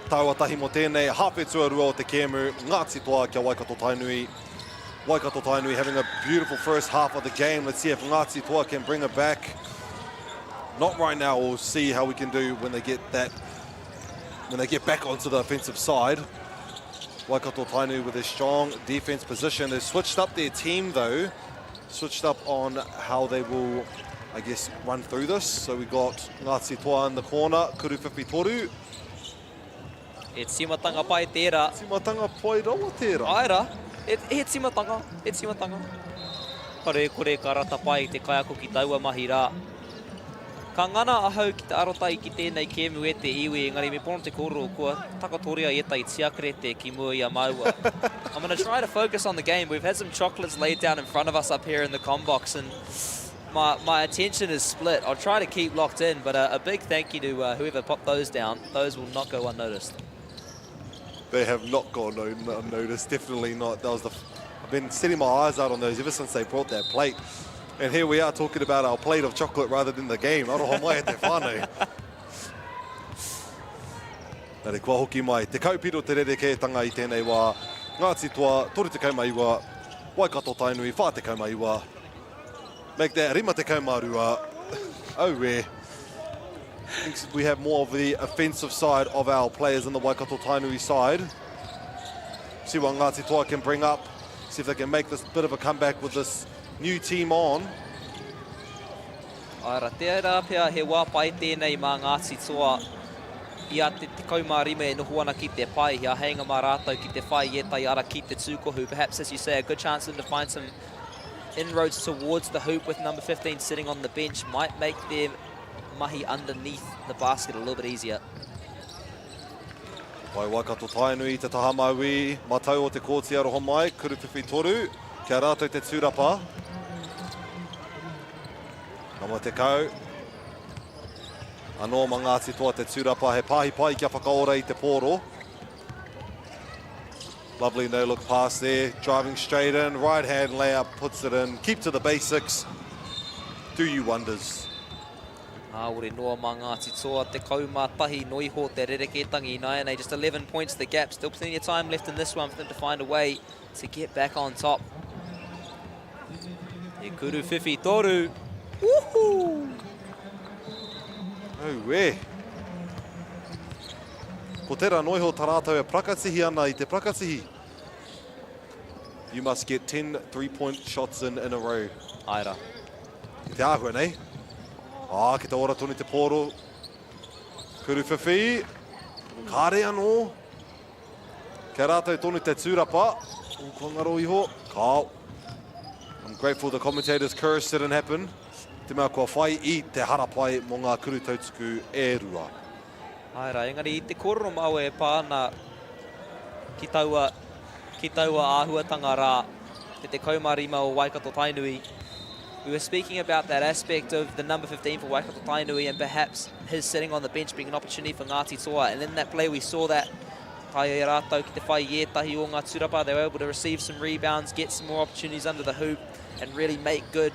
Tāua tahi mō tēnei hāwhe tuarua o te kēmu, Ngāti Toa kia Waikato Tainui. Waikato Tainui having a beautiful first half of the game. Let's see if Ngāti Toa can bring it back. Not right now, we'll see how we can do when they get that, when they get back onto the offensive side. Waikato Tainui with a strong defense position. They've switched up their team though. Switched up on how they will, I guess, run through this. So we got Ngāti Toa in the corner, Kuru Whiwhi Toru. He tīmatanga pai tērā. Tīmatanga pai rawa tērā. Āe rā, he, he tīmatanga, he tīmatanga. Kare kore ka rata pai te kaiako ki taua mahi rā. Ka ngana ahau ki te arotahi ki tēnei kēmu e te iwi, engari me pono te kōrero, kua takatoria ētahi tiakarete ki mua i a māua. I'm going to try to focus on the game. We've had some chocolates laid down in front of us up here in the com box, and my, my attention is split. I'll try to keep locked in, but a, a big thank you to uh, whoever popped those down. Those will not go unnoticed. They have not gone unnoticed, definitely not. That was the, I've been setting my eyes out on those ever since they brought that plate. And here we are talking about our plate of chocolate rather than the game. Aroha mai e te whānau. Nā kua hoki mai. Te kaupiro te rerekētanga i tēnei wā. Ngāti Toa, 39, Waikato Tainui, 49. Make that 52. Auē. Thinks we have more of the offensive side of our players in the Waikato Tainui side. See what Ngāti Toa can bring up. See if they can make this bit of a comeback with this new team on. Āe rā, tērā pea he wā pai tēnei mā Ngāti Toa i a te 15 e noho ana ki te pae, he āheinga mā rātou ki te whai i ētahi ara ki te tūkohu. Perhaps, as you say, a good chance for them to find some inroads towards the hoop with number 15 sitting on the bench might make their mahi underneath the basket a little bit easier. Pai Waikato Tainui te taha mauī, matau o te kōti aroha mai, kurupipi toru, kia rātou te tūrapa. Nama 10. Anō ma Ngāti Toa te tūrapa, he pāhi pai kia whakaora i te pōro. Lovely no-look pass there, driving straight in, right hand layup, puts it in, keep to the basics, do you wonders. Kāore noa mā Ngāti Toa, 11 no iho te rerekētangi ināianei, just 11 points the gap, still plenty of time left in this one for them to find a way to get back on top. He kuru whiwhi toru. Woohoo! Auē! Ko tera noiho ta ratou e prakatihi ana i te prakatihi. You must get 10 three-point shots in in a row. Ae ra. Ki te āhua nei. Ah, ki te ora tonu te pōro. Kuruwhiwhi. Kāre anō. Kia rātou tonu te tūrapa. O, kua ngaro iho. Kao. I'm grateful the commentators curse didn't happen. Te mea kua whai i te harapai mō ngā kuru tautuku e rua. Āe rā, engari i te kōrero māua e pā ana ki taua, ki taua āhuatanga rā, te 15 o Waikato Tainui, we were speaking about that aspect of the number 15 for Waikato Tainui and perhaps his sitting on the bench being an opportunity for Ngāti Toa. And in that play we saw that tae rātou ki te whai i ētahi o ngā turapa, they were able to receive some rebounds, get some more opportunities under the hoop and really make good,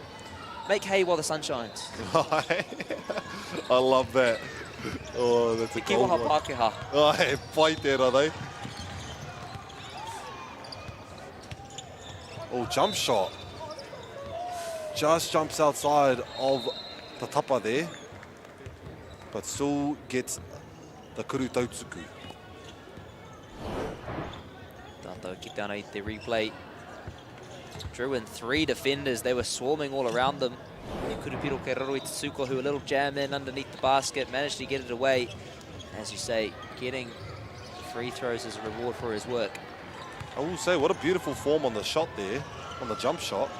make hay while the sun shines. I love that. Oh, that's a Te gold kiwaha one. Pākehā. Ai, pai tērā, though. Oh, jump shot. Just jumps outside of the tapa there, but still gets the kuru tautuku. Tātou kite ana i te replay. Drew in three defenders. They were swarming all around them. Kurupiro kei raro i te tūkohu, a little jam in underneath the basket, managed to get it away. As you say, getting free throws as a reward for his work. I will say, what a beautiful form on the shot there, on the jump shot.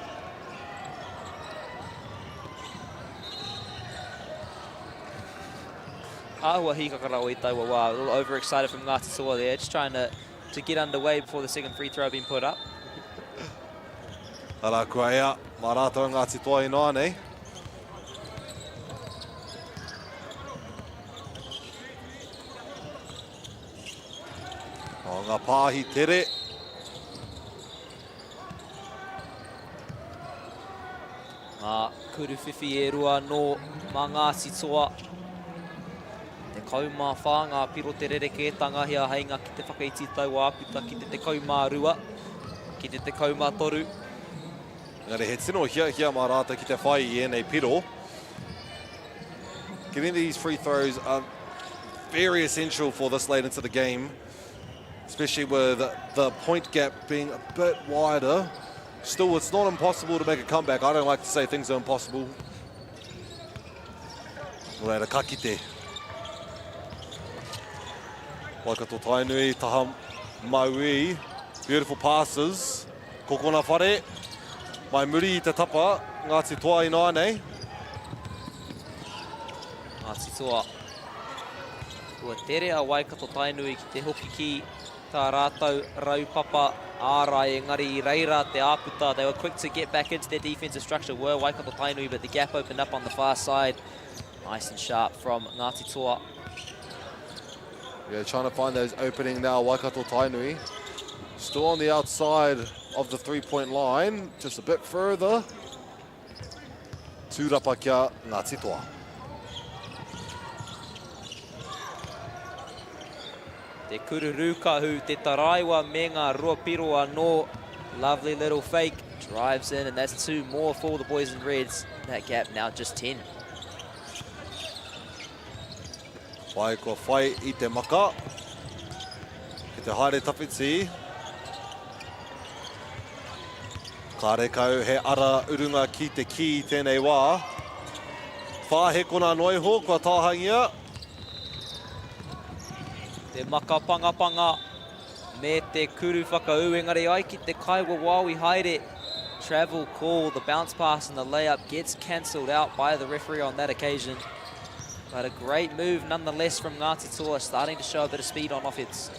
Āhua hīkaka rawa i taua wā. A little overexcited from Ngāti Toa there, just trying to, to get underway before the second free throw being put up. Arā, kua ea, mā rātou Ngāti Toa ināianei. O ngā pāhi tere. Ngā kuruwhiwhi e rua nō mā Ngāti Toa. 14 ngā piro te rerekētanga he āheinga ki te whakaiti tauāputa ki te 12, ki te 13. Engari he tino hiahia mā rātou ki te whai i ēnei piro. Getting these free throws are very essential for this late into the game, especially with the point gap being a bit wider. Still, it's not impossible to make a comeback. I don't like to say things are impossible. Nō reira, ka kite. Waikato Tainui, taha mauī. Beautiful passes. Kokona whare, mai muri i te tapa, Ngāti Toa ināianei. Ngāti Toa. Kua tere a Waikato Tainui ki te hoki ki tā rātou raupapa ārai, engari i reira te āputa. They were quick to get back into their defensive structure, were Waikato Tainui, but the gap opened up on the far side. Nice and sharp from Ngāti Toa. Yeah, trying to find those opening now, Waikato Tainui. Still on the outside of the three-point line, just a bit further. Tūrapa kia Ngāti Toa. Te kururūkahu, te taraiwa me ngā ruapiro anō. Lovely little fake. Drives in and that's two more for the boys in reds. That gap now just 10. Whai kua whai i te maka. Ki te haere tawhiti. Kārekau he ara urunga ki te kī i tēnei wā. Whā he kona noa iho, kua tāhaingia. Te maka pangapanga me te kuru whakaū, engari ai ki te kaiwawao i haere. Travel call, the bounce pass and the layup gets cancelled out by the referee on that occasion. But a great move nonetheless from Ngāti Toa, starting to show a bit of speed on offense.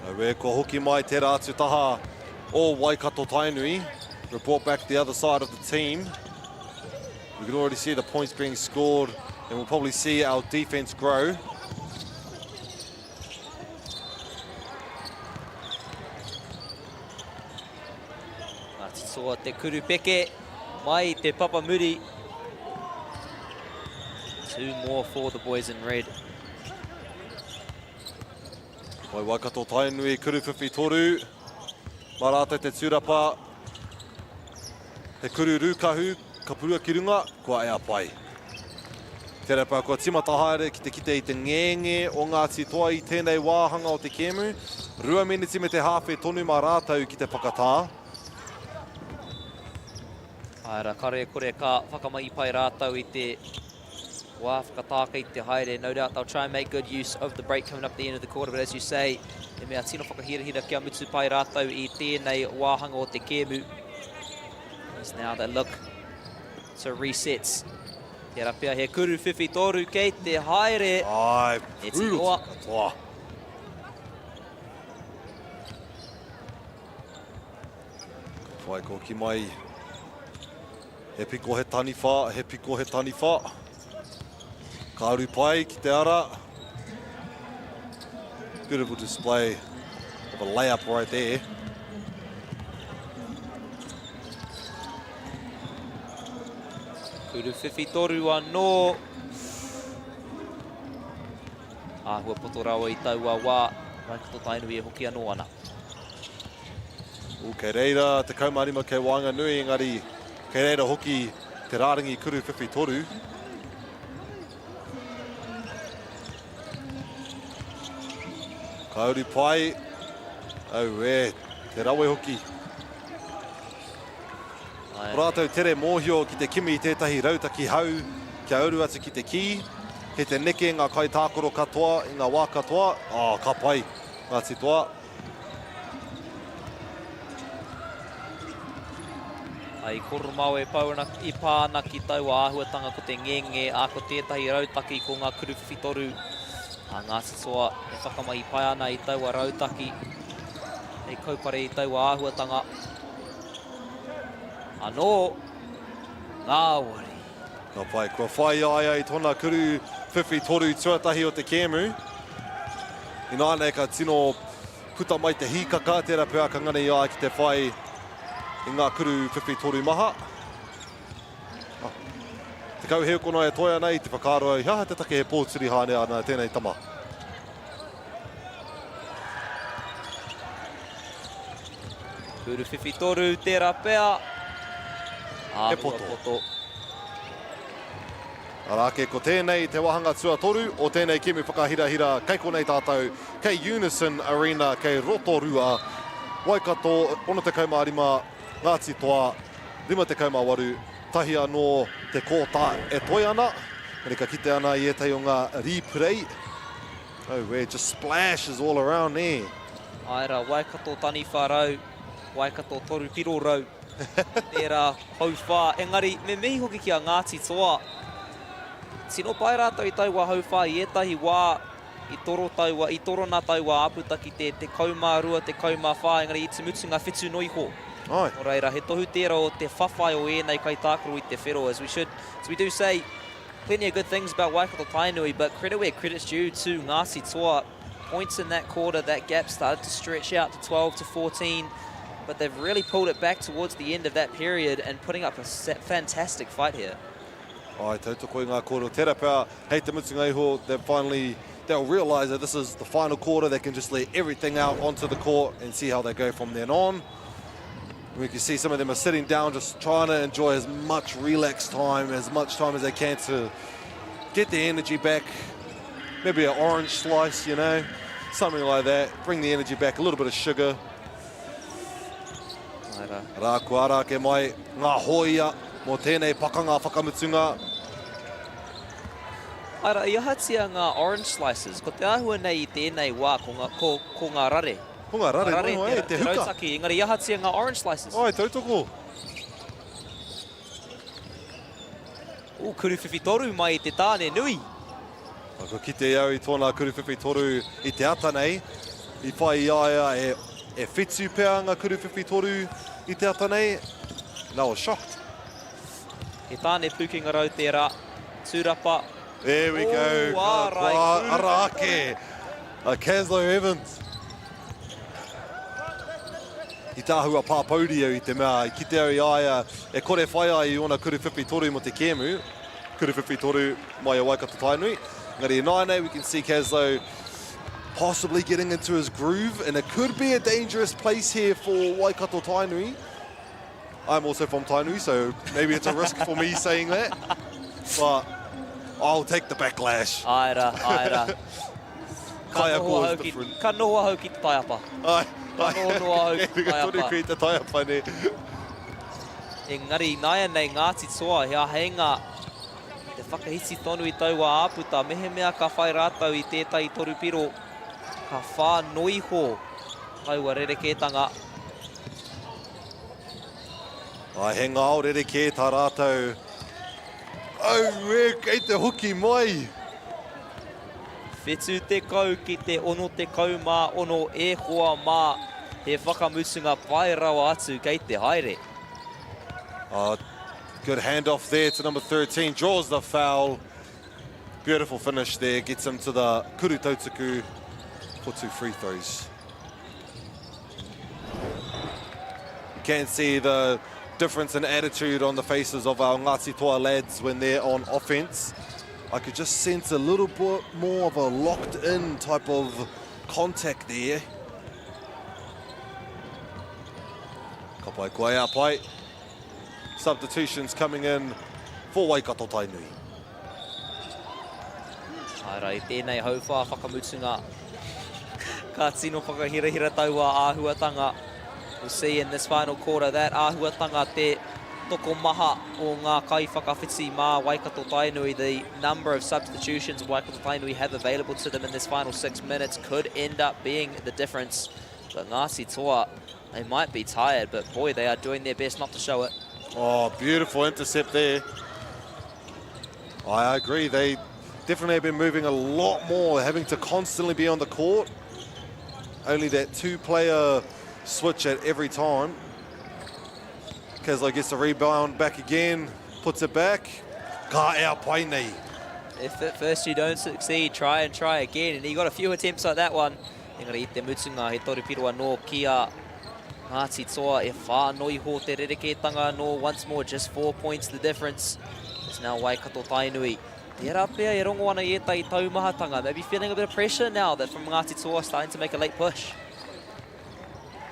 Auē, kua hoki mai tērā atu taha o Waikato Tainui. Report back the other side of the team. We can already see the points being scored and we'll probably see our defense grow. Ngāti Toa te kurupeke mai te papamuri. Two more for the boys in red. Mai Waikato Tainui, kuruwhiwhi toru. Mā rātou te tūrapa. He kuru rūkahu, ka purua ki runga, kua ea pai. Tērā pea kua tīmata haere ki te kite i te ngenge o Ngāti Toa i tēnei wāhanga o te kēmu. Rua meneti me te hāwhe tonu mā rātou ki te whakatā. Āe rā, kare kore ka whakamahi pai rātou i te wā whakatā kei te haere. No doubt they'll try and make good use of the break coming up at the end of the quarter, but as you say, he mea tino whakahirahira kia mutu pai rātou i tēnei wāhanga o te kēmu. As now they look to reset. Tērā pea he kuru whiwhi tōru kei te haere. Ai, pūrotu katoa. Ka whai koki mai. He piko he taniwha, he piko he taniwha. Ka uru pai ki te ara. Beautiful display of a layup right there. Kuru whiwhi toru anō. Āhua poto rawa i taua wā. Waikato Tainui e hoki anō ana. Ooh, kei reira 15 kei waenganui, engari kei reira hoki te rārangi kuru whiwhi toru. Ka uru pai. Auē, te rawe hoki. Ko rātou tere mōhio ki te kimi i tētahi rautaki hau kia uru atu ki te kī. Kei te neke ngā kaitākaro katoa i ngā wā katoa. Oh, ka pai, Ngāti Toa. I Koromao e pau ana, i pā ana ki taua āhuatanga ko te ngenge, ā, ko tētahi rautaki ko ngā kuruwhiwhi toru a Ngāti Toa e whakamahi pai ana i taua rautaki hei kaupare i taua āhuatanga. Anō, ngāwari. Ka pai, kua whai a ia i tōna kuru whiwhi toru tuatahi o te kēmu. Ināianei ka tino puta mai te hīkaka, tērā pea ka ngana i a ia ki te whai i ngā kuru whiwhi toru maha. Oh. Tekau heukona e toe ana i te whakaaro he aha te take he pōturi haere ana tēnei tama. Kuru whiwhi toru, tērā pea. He poto. poto. Arā ake, ko tēnei te wāhanga tuatoru o tēnei kēmu whakahirahira kei konei tātou, kei Unison Arena, kei Rotorua, Waikato, 65, Ngāti Toa, 58, tahi anō te kōta e toe ana. Engari ka kite ana i ētahi o ngā replay. Auē, just splashes all around, nē. Āe rā, Waikato taniwha rau, Waikato toru piro rau, tērā hauwhā. Engari, me mihi hoki ki a Ngāti Toa. Tino pai rātou i taua hauwhā i ētahi wā i toro taua, i torona taua āputa ki te 12, 14, engari i te mutunga whitu noa iho. Āe. Nō reira, he tohu tērā o te whawhai o ēnei kaitākaro i te whero, as we should, as we do say, plenty of good things about Waikato Tainui, but credit where credit's due to Ngāti Toa. Points in that quarter, that gap started to stretch out to 12 to 14, but they've really pulled it back towards the end of that period and putting up a fantastic fight here. Ai, tautoko i ngā kōrero. Tērā pea, hei te mutunga iho, they finally, they'll realise that this is the final quarter, they can just let everything out onto the court and see how they go from then on. We can see some of them are sitting down just trying to enjoy as much relaxed time, as much time as they can to get their energy back. Maybe an orange slice, you know, something like that. Bring the energy back, a little bit of sugar. Rā kua ara ake mai ngā hōia mō tēnei pakanga whakamutunga. Ara, i ahatia ngā orange slices? Ko te āhua nei i tēnei wā, ko ngā, ko, ko ngā rare. Ko ngā rare, rare noa, e, te, te huka. Rautaki, engari i ahatia ngā orange slices? Ai, tautoko. Ū, kuruwhiwhi toru mai i te tāne nui. Kua kite au i tōna kuruwhiwhi toru i te ata nei. I whai i a ia e, e whitu pea ngā kuruwhiwhi toru i te ata nei. And I was shocked. He tāne pūkenga rau tērā. Tūrapa. There we go. Ū, ārai, Ka, ara ake. A Caslow Evans. I tāhua pāpouri au i te mea i kite au i a ia e kore whai ai i ōna kuruwhiwhi toru mō te kēmu, kuruwhiwhi toru mai a Waikato Tainui. Engari ināianei we can see Caslow possibly getting into his groove and it could be a dangerous place here for Waikato Tainui. I'm also from Tainui, so maybe it's a risk for me saying that. But I'll take the backlash. Āe rā, āe rā. Ka noho ahau ki, ka noho ahau ki te taiapa. Ai, ai. Ka noho noa ahau ki te taiapa. Tonu koe i te taiapa, ne. Engari, ināianei Ngāti Toa, he āheinga te whakahiti tonu i taua āputa. Mehemea ka whai rātou i tētahi torupiro, ka whānoi iho taua rerekētanga. Ai, he ngao rerekē tā rātou. Auē, kei te hoki mai! 70 ki te 66 e hoa mā, he whakamutunga pai rawa atu kei te haere. Oh, good handoff there to number 13, draws the foul. Beautiful finish there, gets him to the kuru tautuku for two free throws. You can see the difference in attitude on the faces of our Ngāti Toa lads when they're on offense. I could just sense a little bit more of a locked-in type of contact there. Ka pai koe a pai. Substitutions coming in for Waikato Tainui. Āe rā, i tēnei hauwhā whakamutunga. Ka tino whakahirahira taua āhuatanga. We'll see in this final quarter that āhuatanga te tokomaha o ngā kaiwhakawhiti mā Waikato Tainui. The number of substitutions Waikato Tainui have available to them in this final 6 minutes could end up being the difference. But Ngāti Toa, they might be tired, but boy, they are doing their best not to show it. Oh, beautiful intercept there. I agree. They definitely have been moving a lot more, having to constantly be on the court. Only that two-player switch at every time. Keslo gets the rebound back again, puts it back. Ka ea pai nei. If at first you don't succeed, try and try again. And he got a few attempts like that one. Engari i te mutunga, he toru piro anō ki a Ngāti Toa e whā noa iho te rerekētanga anō. Once more, just four points the difference. It's now Waikato Tainui. Tērā pea e rongo ana i ētahi taumahatanga. Maybe feeling a bit of pressure now that from Ngāti Toa starting to make a late push.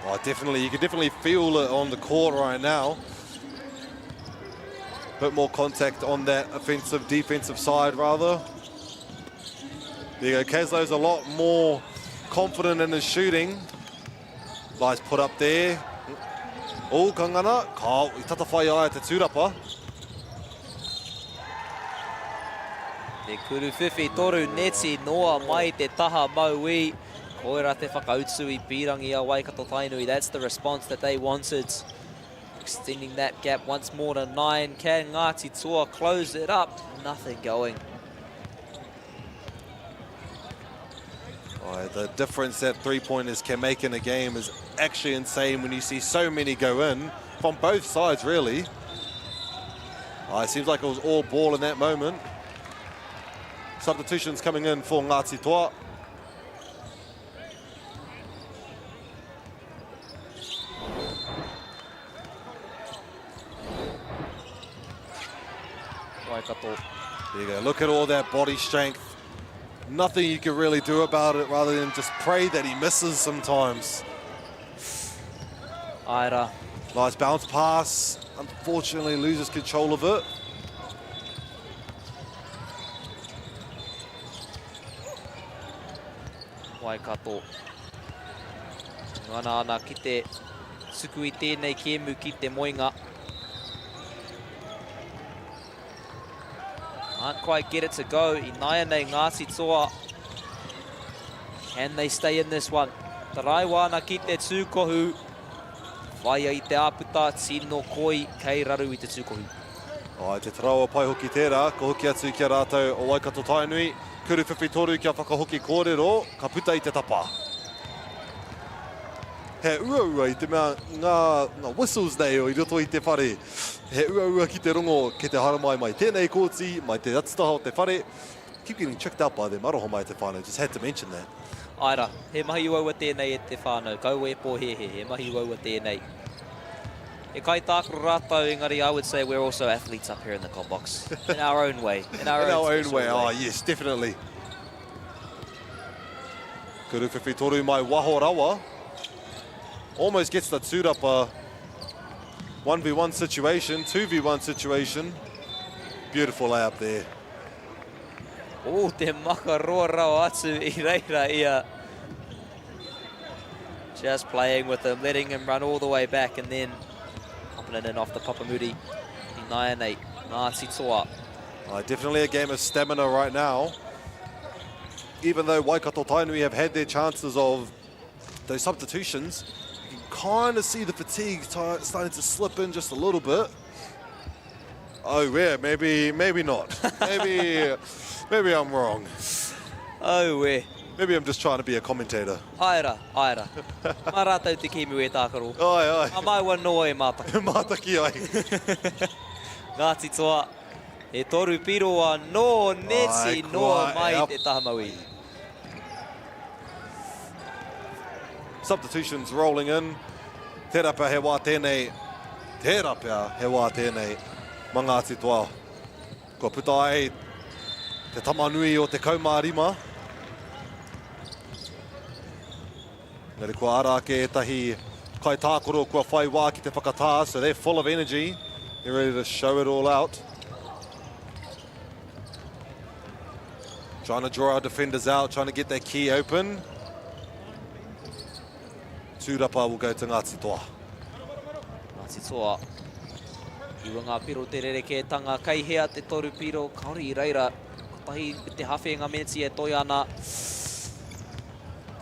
Oh, definitely. You can definitely feel it on the court right now. Bit more contact on that offensive, defensive side, rather. There you go. Kazlo's a lot more confident in his shooting. Nice put up there. Oh, ka ngana. Ka, i tata whai ai te tūrapa. Te kuruwhiwhi toru neti noa mai te taha mauī. Koira te whakautu i pīrangi a Waikato Tainui. That's the response that they wanted. Extending that gap once more to nine. Can Ngāti Toa close it up? Nothing going. Oh, the difference that three-pointers can make in a game is actually insane when you see so many go in from both sides, really. Oh, it seems like it was all ball in that moment. Substitutions coming in for Ngāti Toa. Waikato. There you go. Look at all that body strength. Nothing you can really do about it rather than just pray that he misses sometimes. Aira. Nice bounce pass. Unfortunately loses control of it. Waikato. Ngana ana ki te tuku i tēnei kēmu ki te moenga. Can't quite get it to go. Ināianei Ngāti Toa. Can they stay in this one? Taraiwa ana ki te tūkohu. Whaia i te āputa, tino koi kei raru i te tūkohu. Ai, te tarawa pai hoki tērā, ka hoki atu ki a rātou o Waikato Tainui. Kuru whiwhi toru kia whakahoki kōrero, ka puta i te tapa. He uaua i te mea ngā, ngā whistles nei o i roto i te whare. He uaua ki te rongo ki te haramai mai tēnei kōti, mai te atu taha o te whare. Keep getting tricked out by them. Aroha mai te whānau, just had to mention that. Āe rā, he mahi uaua tēnei e te whānau, kaua e pōhēhē, he mahi uaua tēnei. He kaitākaro rātou, engari I would say we're also athletes up here in the comp box. In our own way. In our, in own, our own way, oh yes, definitely. Kuru whiwhi toru mai waho rawa. Almost gets the tūrapa. 1v1 situation, 2v1 situation. Beautiful layup there. Oh, te maka roa rawa atu i reira ia. Just playing with him, letting him run all the way back and then pumping it in off the papamuri. Ināianei, Ngāti Toa. Definitely a game of stamina right now. Even though Waikato Tainui have had their chances of those substitutions, you can kind of see the fatigue starting to slip in just a little bit. Oh yeah, maybe maybe not. Maybe maybe I'm wrong. Oh yeah. Maybe I'm just trying to be a commentator. Āe rā, āe rā. Mā rātou te kēmu e tākaro. Āe, āe. Mā māua noa e mātaki. Mātaki ai. Ngāti Toa, e toru piro anō, neti noa mai te taha mauī. Substitutions rolling in. Tērā pea he wā tēnei, tērā pea he wā tēnei mā Ngāti Toa. Kua puta ai te tama nui o 15. Engari kua ara ake ētahi kaitākaro kua whai wā ki te whakatā, so they're full of energy. They're ready to show it all out. Trying to draw our defenders out, trying to get that key open. Tūrapa will go to Ngāti Toa. Ngāti Toa. Iwa ngā piro te rerekētanga. Kei hea te toru piro? Kāore i reira. Kotahi me te hawhe ngā meneti e toe ana.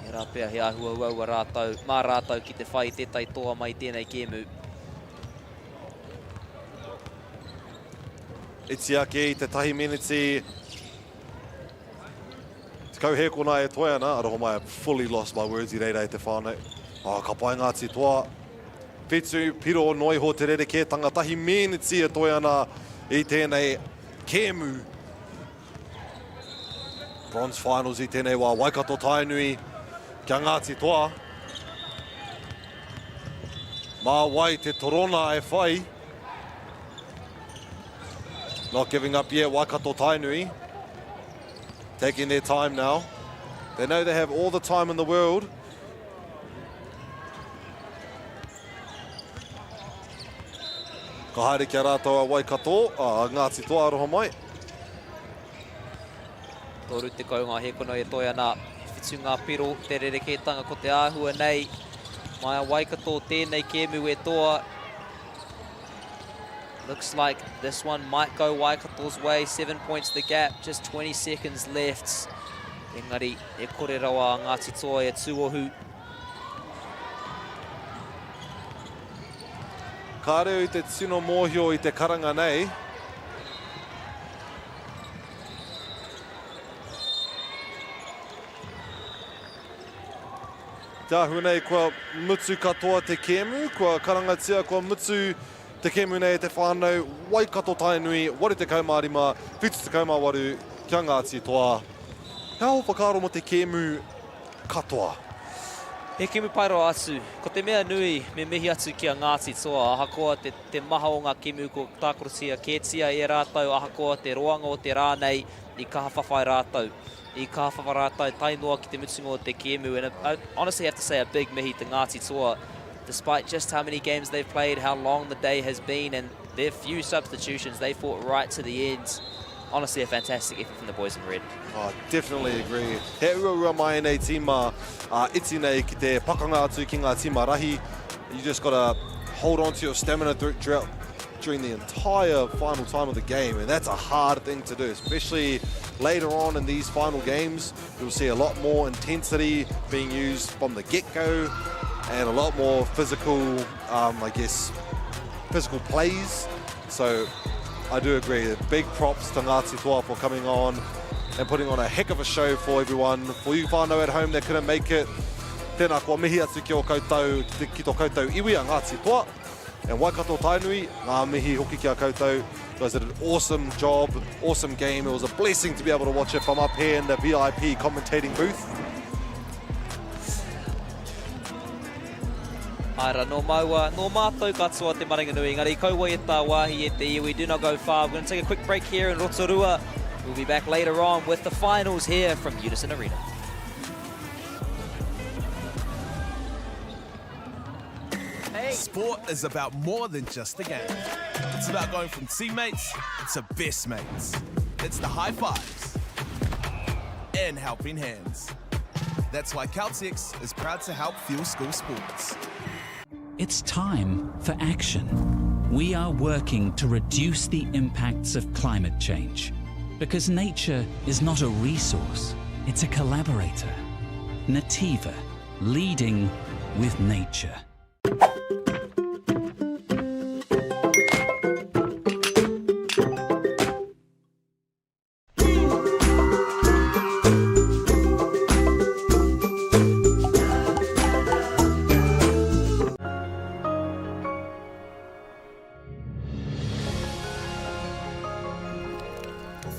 Tērā pea he āhua uaua rātou, mā rātou ki te whai tētahi toa mai i tēnei kēmu. Iti ake i te tahi meneti. 10 hēkona e toe ana, aroha mai, I've fully lost my words i reira e te whānau. Oh, ka pai Ngāti Toa. Whitu piro noa iho te rerekētanga, tahi meneti e toe ana i tēnei kēmu. Bronze finals i tēnei wā, Waikato Tainui kia Ngāti Toa. Mā wai te torona e whai. Not giving up yet, Waikato Tainui. Taking their time now. They know they have all the time in the world. Ka haere ki a rātou a Waikato, a Ngāti Toa aroha mai. 30 ngā hēkono e toe ana, he whitu ngā piro te rerekētanga ko te āhua nei. Mai a Waikato tēnei kēmu e toa. Looks like this one might go Waikato's way. 7 points the gap, just 20 seconds left. Engari, e kore rawa a Ngāti Toa e tūohu. Kāre au i te tino mōhio i te karanga nei. Te āhua nei kua mutu katoa te kēmu, kua karangatia, kua mutu te kēmu nei e te whānau Waikato Tainui 85, 78 kia Ngāti Toa. He aha ō whakaaro mō te kēmu katoa? He kēmu pai rawa atu. Ko te mea nui, me mihi atu ki a Ngāti Toa, ahakoa te, te maha o ngā kēmu kua tākarotia kētia e rātou, ahakoa te roanga o te rā nei, i kaha whawhai rātou. I kaha whawhai rātou tae noa ki te mutunga o te kēmu. And I honestly have to say a big mihi to Ngāti Toa. Despite just how many games they've played, how long the day has been, and their few substitutions, they fought right to the end. Honestly, a fantastic effort from the boys in red. Oh, definitely agree. He uaua mai ēnei tīma uh, iti nei ki te pakanga atu ki ngā tīma rahi. You just gotta hold on to your stamina throughout during the entire final time of the game, and that's a hard thing to do, especially later on in these final games. You'll see a lot more intensity being used from the get-go and a lot more physical, um, I guess, physical plays. So I do agree. Big props to Ngāti Toa for coming on and putting on a heck of a show for everyone. For you whānau at home that couldn't make it, tēnā koa mihi atu ki o koutou, ki tō koutou iwi a Ngāti Toa. And Waikato Tainui, ngā mihi hoki ki a koutou. You guys did an awesome job, awesome game. It was a blessing to be able to watch it from up here in the VIP commentating booth. Ae nō māua, nō mātou katoa te maringanui, engari kaua e tā wāhi e te iwi, do not go far. We're going to take a quick break here in Rotorua. We'll be back later on with the finals here from Unison Arena. Sport is about more than just the game. It's about going from teammates to best mates. It's the high fives and helping hands. That's why Caltex is proud to help fuel school sports. It's time for action. We are working to reduce the impacts of climate change because nature is not a resource, it's a collaborator. Nativa, leading with nature.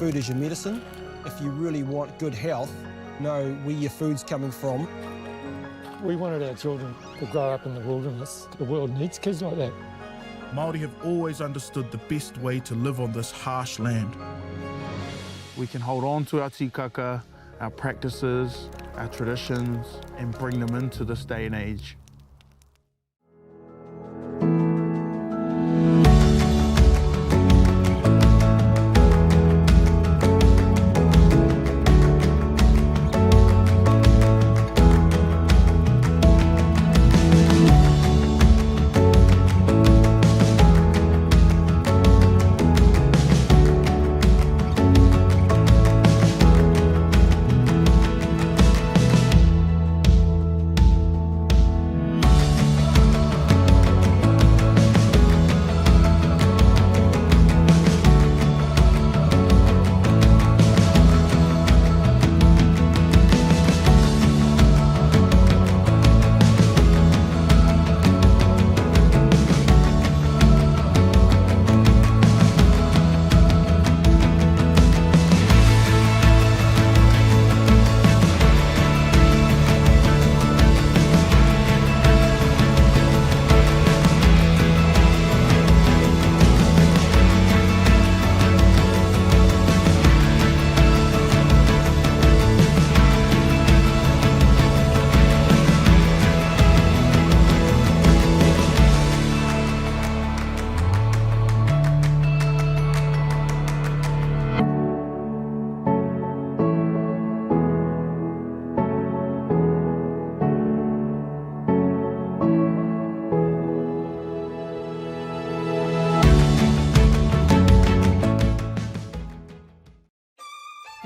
Food is your medicine. If you really want good health, know where your food's coming from. We wanted our children to grow up in the wilderness. The world needs kids like that. Māori have always understood the best way to live on this harsh land. We can hold on to our tikaka, our practices, our traditions, and bring them into this day and age.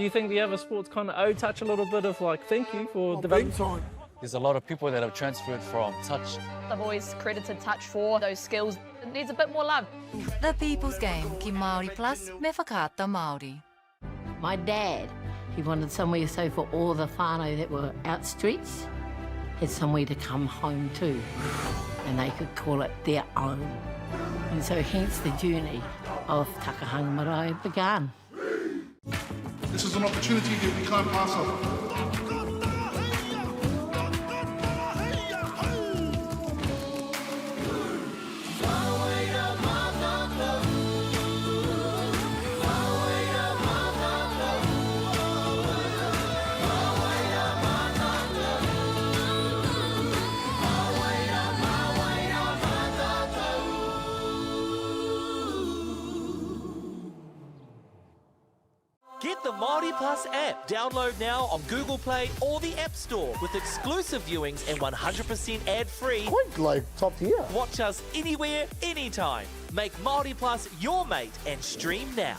you think the other sports kind of owe touch a little bit of like thank you for developing? Big time. There's a lot of people that have transferred from touch. I've always credited touch for those skills. It needs a bit more love. The People's Game ki Māori Plus me Whakaata Māori. My dad, he wanted somewhere so for all the whānau that were out streets had somewhere to come home to and they could call it their own. And so hence the journey of Takahanga Marae began. This is an opportunity that we can't pass up. Get the Māori Plus app. Download now on Google Play or the App Store with exclusive viewings and 100% ad-free. Quite like top tier. Watch us anywhere, anytime. Make Māori Plus your mate and stream now.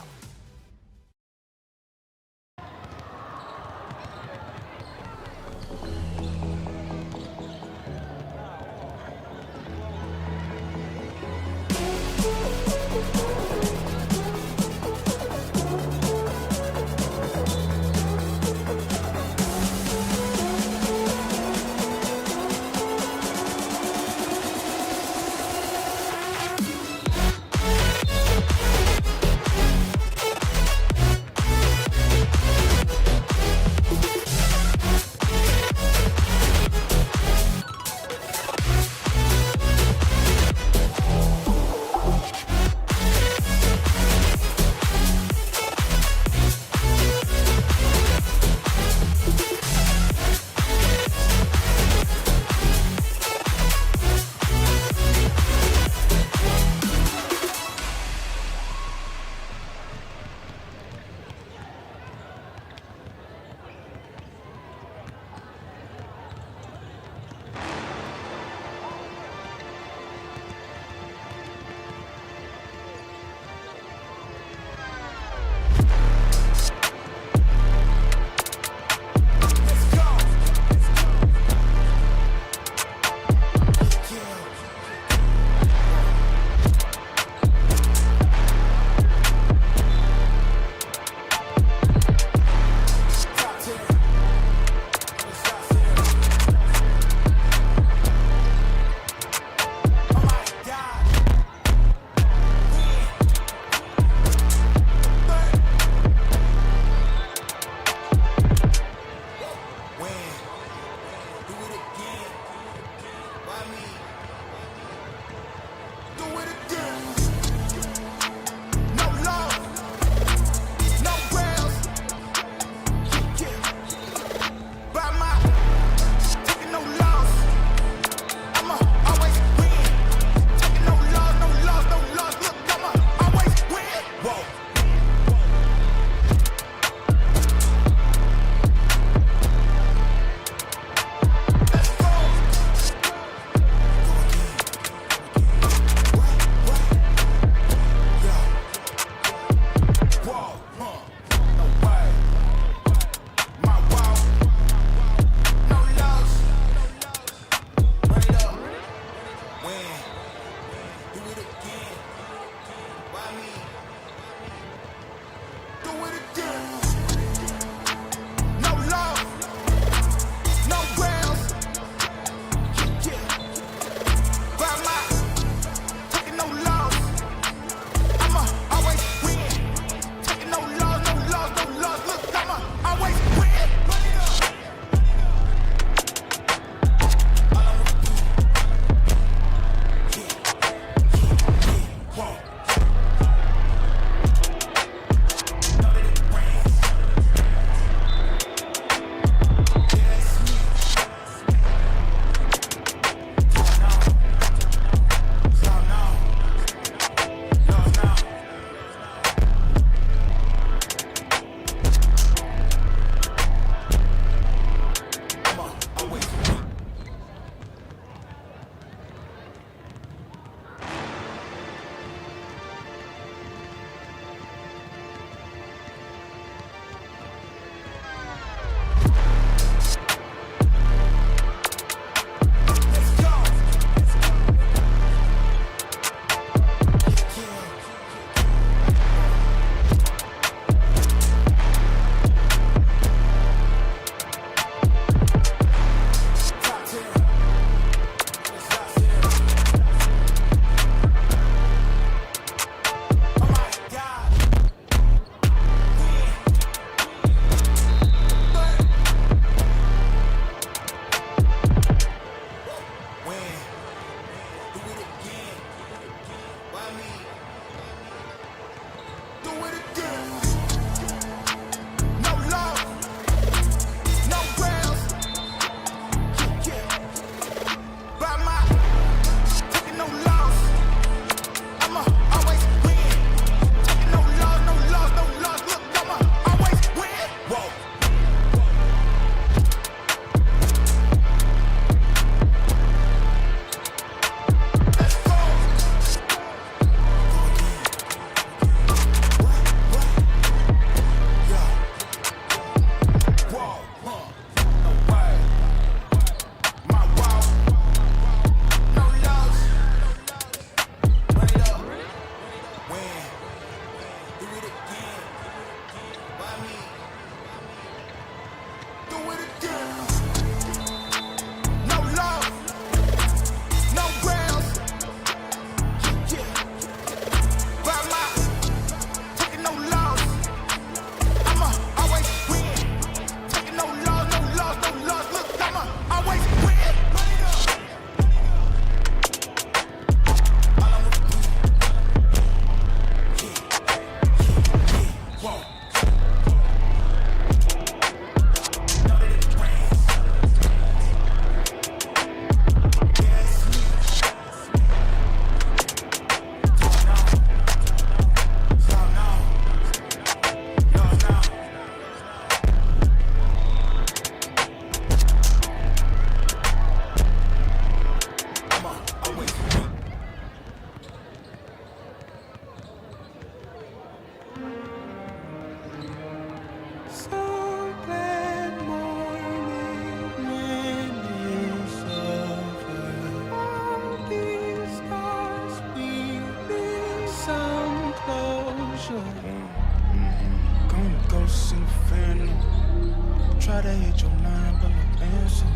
Try to hit your line, but no answer.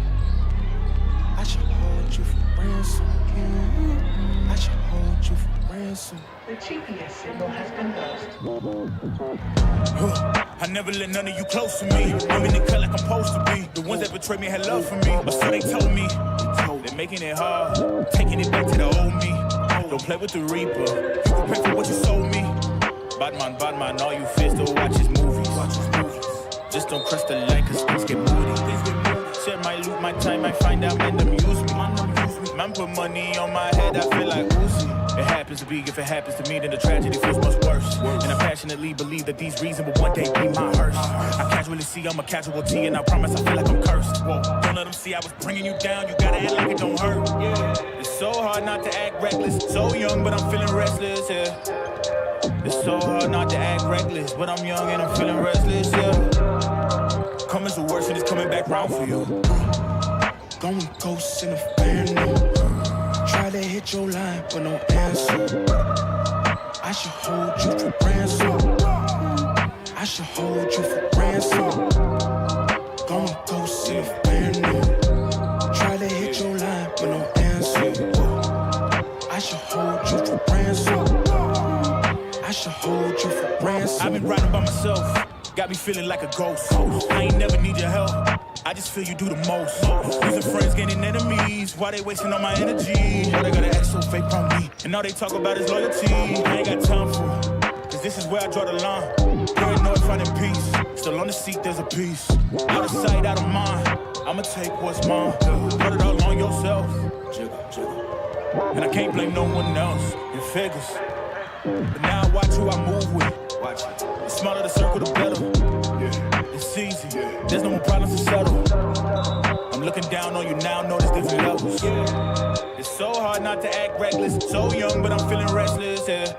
I should hold you for ransom. I should hold you for ransom. The GPS signal has been lost. I never let none of you close to me. I'm in the cut like I'm supposed to be. The ones that betrayed me had love for me. Or so they told me. They're making it hard, taking it back to the old me. Don't play with the reaper. You can pay for what you sold me. Bad man, bad man, all you fears to watch his movies. Watch his movies. Just don't cross the line, cause things get moody. Share my loot, my time, I find out man, them use me. Man, put money on my head, I feel like Uzi. It happens to be, if it happens to me, then the tragedy feels much worse. And I passionately believe that these reasons will one day be my hearse. I casually see I'm a casualty, and I promise I feel like I'm cursed. Whoa. Don't let them see I was bringing you down, you gotta act like it don't hurt. Yeah. It's so hard not to act reckless. So young, but I'm feeling restless, yeah. It's so hard not to act reckless, but I'm young and I'm feeling restless, yeah. Coming's the worst and it's coming back round for you. Going ghost in a phantom. Try to hit your line, but no answer. I should hold you for ransom. I should hold you for ransom. Going ghost in a phantom. Try to hit your line, but no answer. I should hold you for ransom. I should hold you for ransom. I've been riding by myself, got me feeling like a ghost. I ain't never need your help. I just feel you do the most. Losing friends, gaining enemies. Why they wasting all my energy? Why they gotta act so fake on me? And all they talk about is loyalty. I ain't got time for it. Cause this is where I draw the line. Paranoid finding peace. Still on the seat, there's a peace. Out of sight, out of mind. I'ma take what's mine. Put it all on yourself. Jiggle, jiggle. And I can't blame no one else. In figures. But now I watch who I move with. Watch it. The smaller the circle, the better. Yeah. It's easy. Yeah. There's no more problems to settle. I'm looking down on you now, notice different levels. Yeah. It's so hard not to act reckless. So young, but I'm feeling restless. Yeah.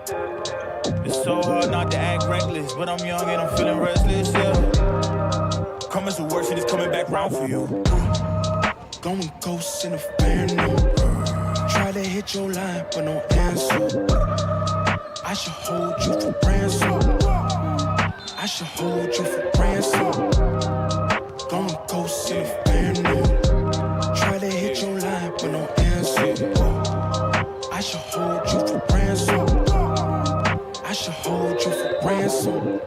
It's so hard not to act reckless, but I'm young and I'm feeling restless. Yeah. Coming's the worst and it's coming back round for you. Going ghost in a phantom. Try to hit your line, but no answer. I should hold you for ransom. I should hold you for ransom. Going ghost in a phantom. Try to hit your line, but no answer. I should hold you for ransom. I should hold you for ransom.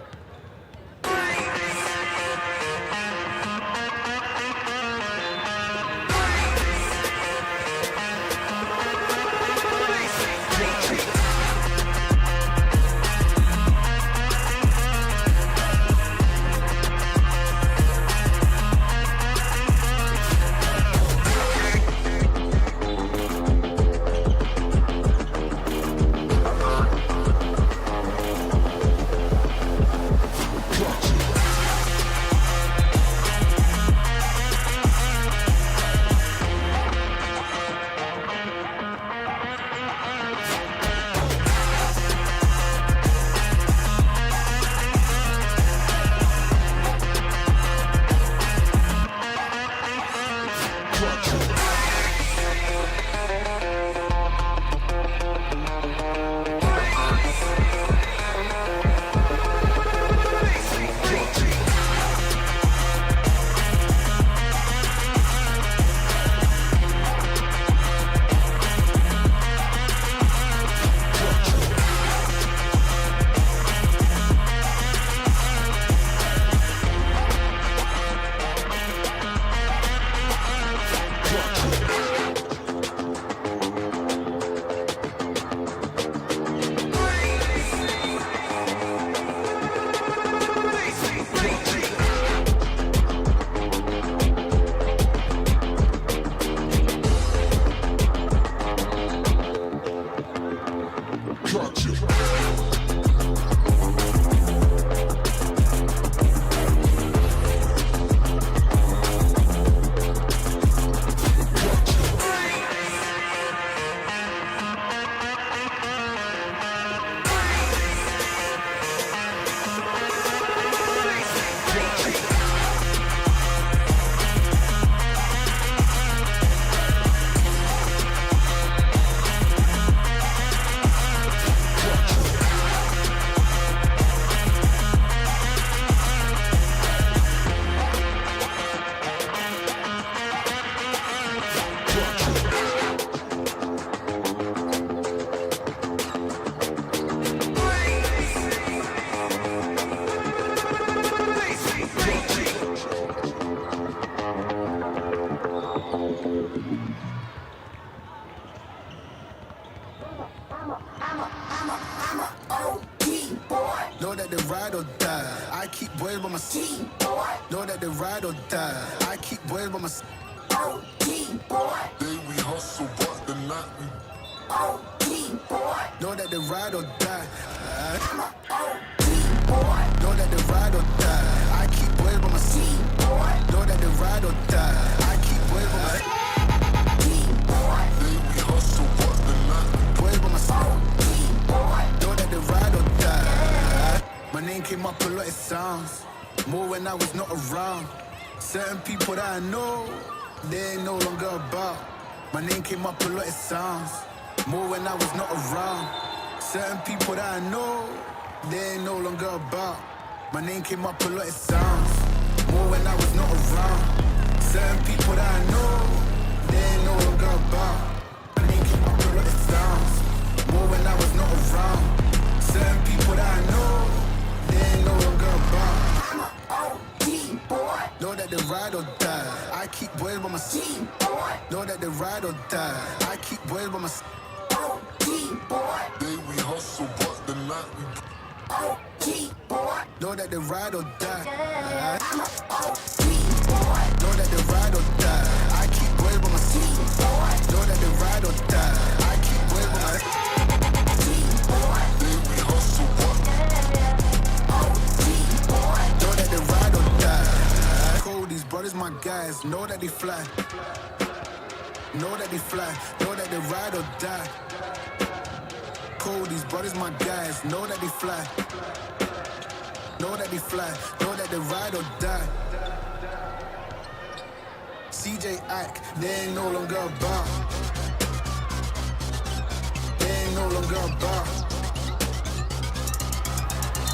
my side. Know that they ride or die. I keep boys by my side. Day we hustle, but the night we Know that they ride or die. Know that they ride or die. I keep boys by my side. Know that they ride or die. I keep boys by my side. Day we hustle, but the night we Boys by my side. Know that they ride or die. My name came up a lot, it sounds. More when I was not around. Certain people that I know, they ain't no longer about. My name came up a lot, it sounds. More when I was not around. Certain people that I know, they ain't no longer about. My name came up a lot, it sounds. More when I was not around. Certain people that I know, they ain't no longer about. My name came up a lot, it sounds. More when I was not around. Certain people that I know, they ain't no longer about. Know that they ride or die. I keep boys by my side. Know that they ride or die. I keep boys by my side. Day we hustle, but the night we Know that they ride or die. Know that they ride or die. I keep boys by my side. Know that they ride or die. I keep boys by my side. Day we hustle, but Know that they ride or die. Cold, these brothers, my guys. Know that they fly. Know that they fly. Know that they ride or die. Cold, these brothers, my guys. Know that they fly. Know that they fly. Know that they ride or die. CJ Ike, they ain't no longer about. They ain't no longer about.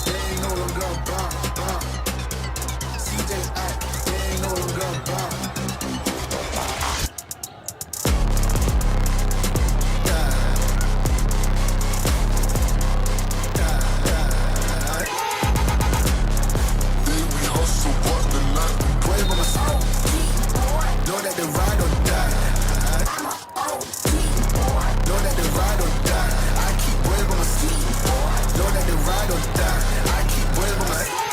They ain't no longer about. About. CJ Ike, they ain't no longer about. Day we hustle, but the night we Boys by my side. Know that they ride or die. Know that they ride or die. I keep boys by my side. Know that they ride or die. I keep boys by my side.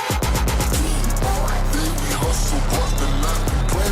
Day we hustle, but the night we Boys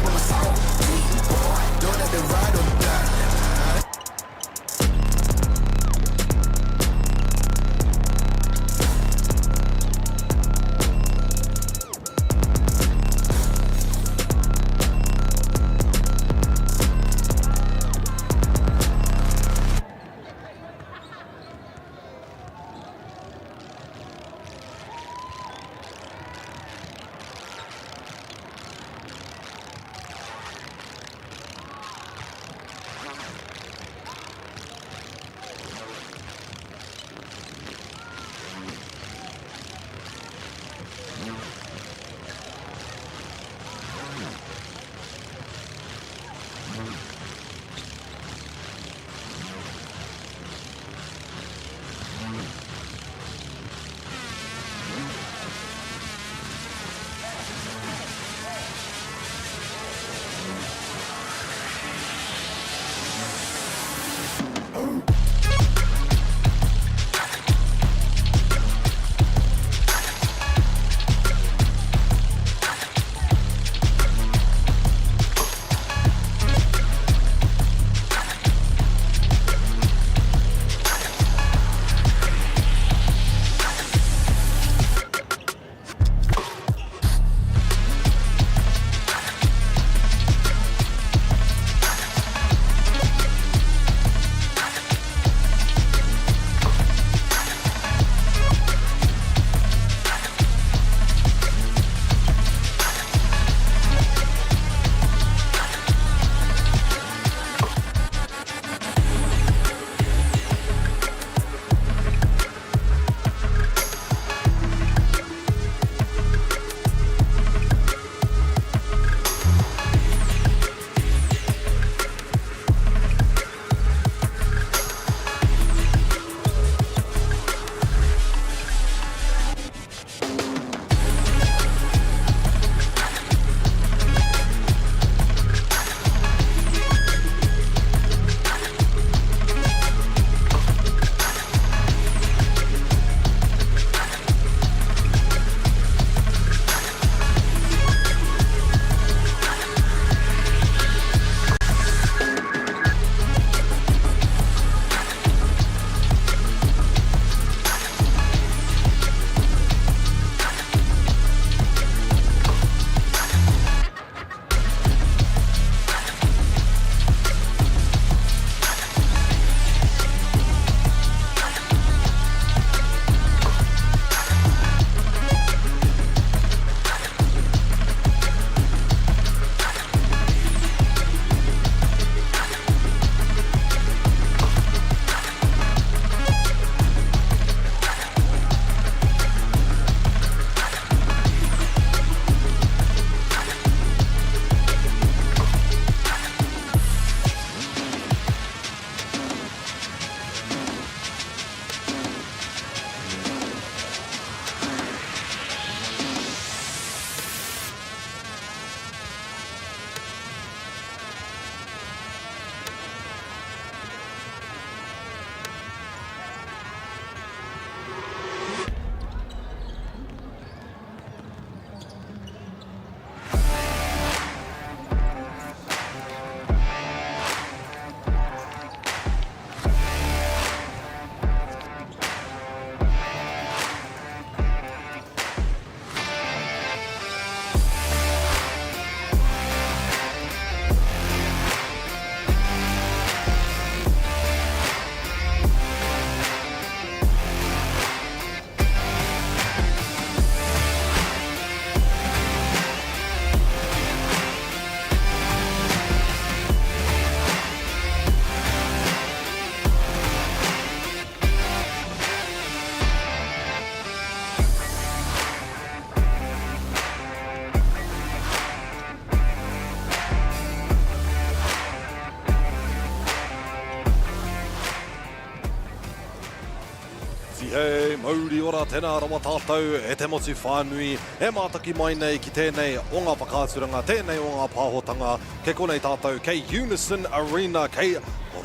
Okay, mauri ora tēnā rawa tātou e te motu whānui e mātaki mai nei ki tēnei o ngā whakaaturanga, tēnei o ngā pāhotanga, kei konei tātou, kei Unison Arena, kei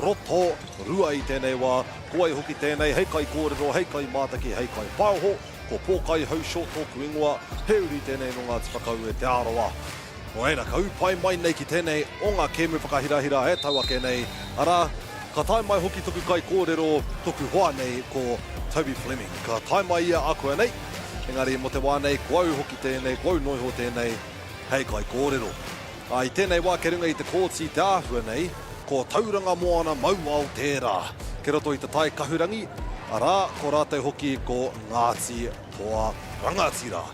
Rotorua i tēnei wā. Ko wai hoki tēnei hei kaikōrero, hei kaimātaki, hei kaipaoho, ko Pōkai Haushort tōku ingoa, he uri tēnei nō Ngāti Whakaue Te Arawa. Nō reira, ka ū pai mai nei ki tēnei o ngā kēmu whakahirahira e tau ake nei, arā, ka tae mai hoki toku kaikōrero, toku hoa nei, ko Toby Fleming. Ka tae mai ia ākuanei, engari mō te wā nei, ko au hoki tēnei, ko au noa iho tēnei hei kaikōrero. Ā, i tēnei wā kei runga i te kōti te āhua nei, ko Tauranga Moana Mauao tērā, kei roto i te tai kahurangi, arā, ko rātou hoki ko Ngāti Toa Rangatira.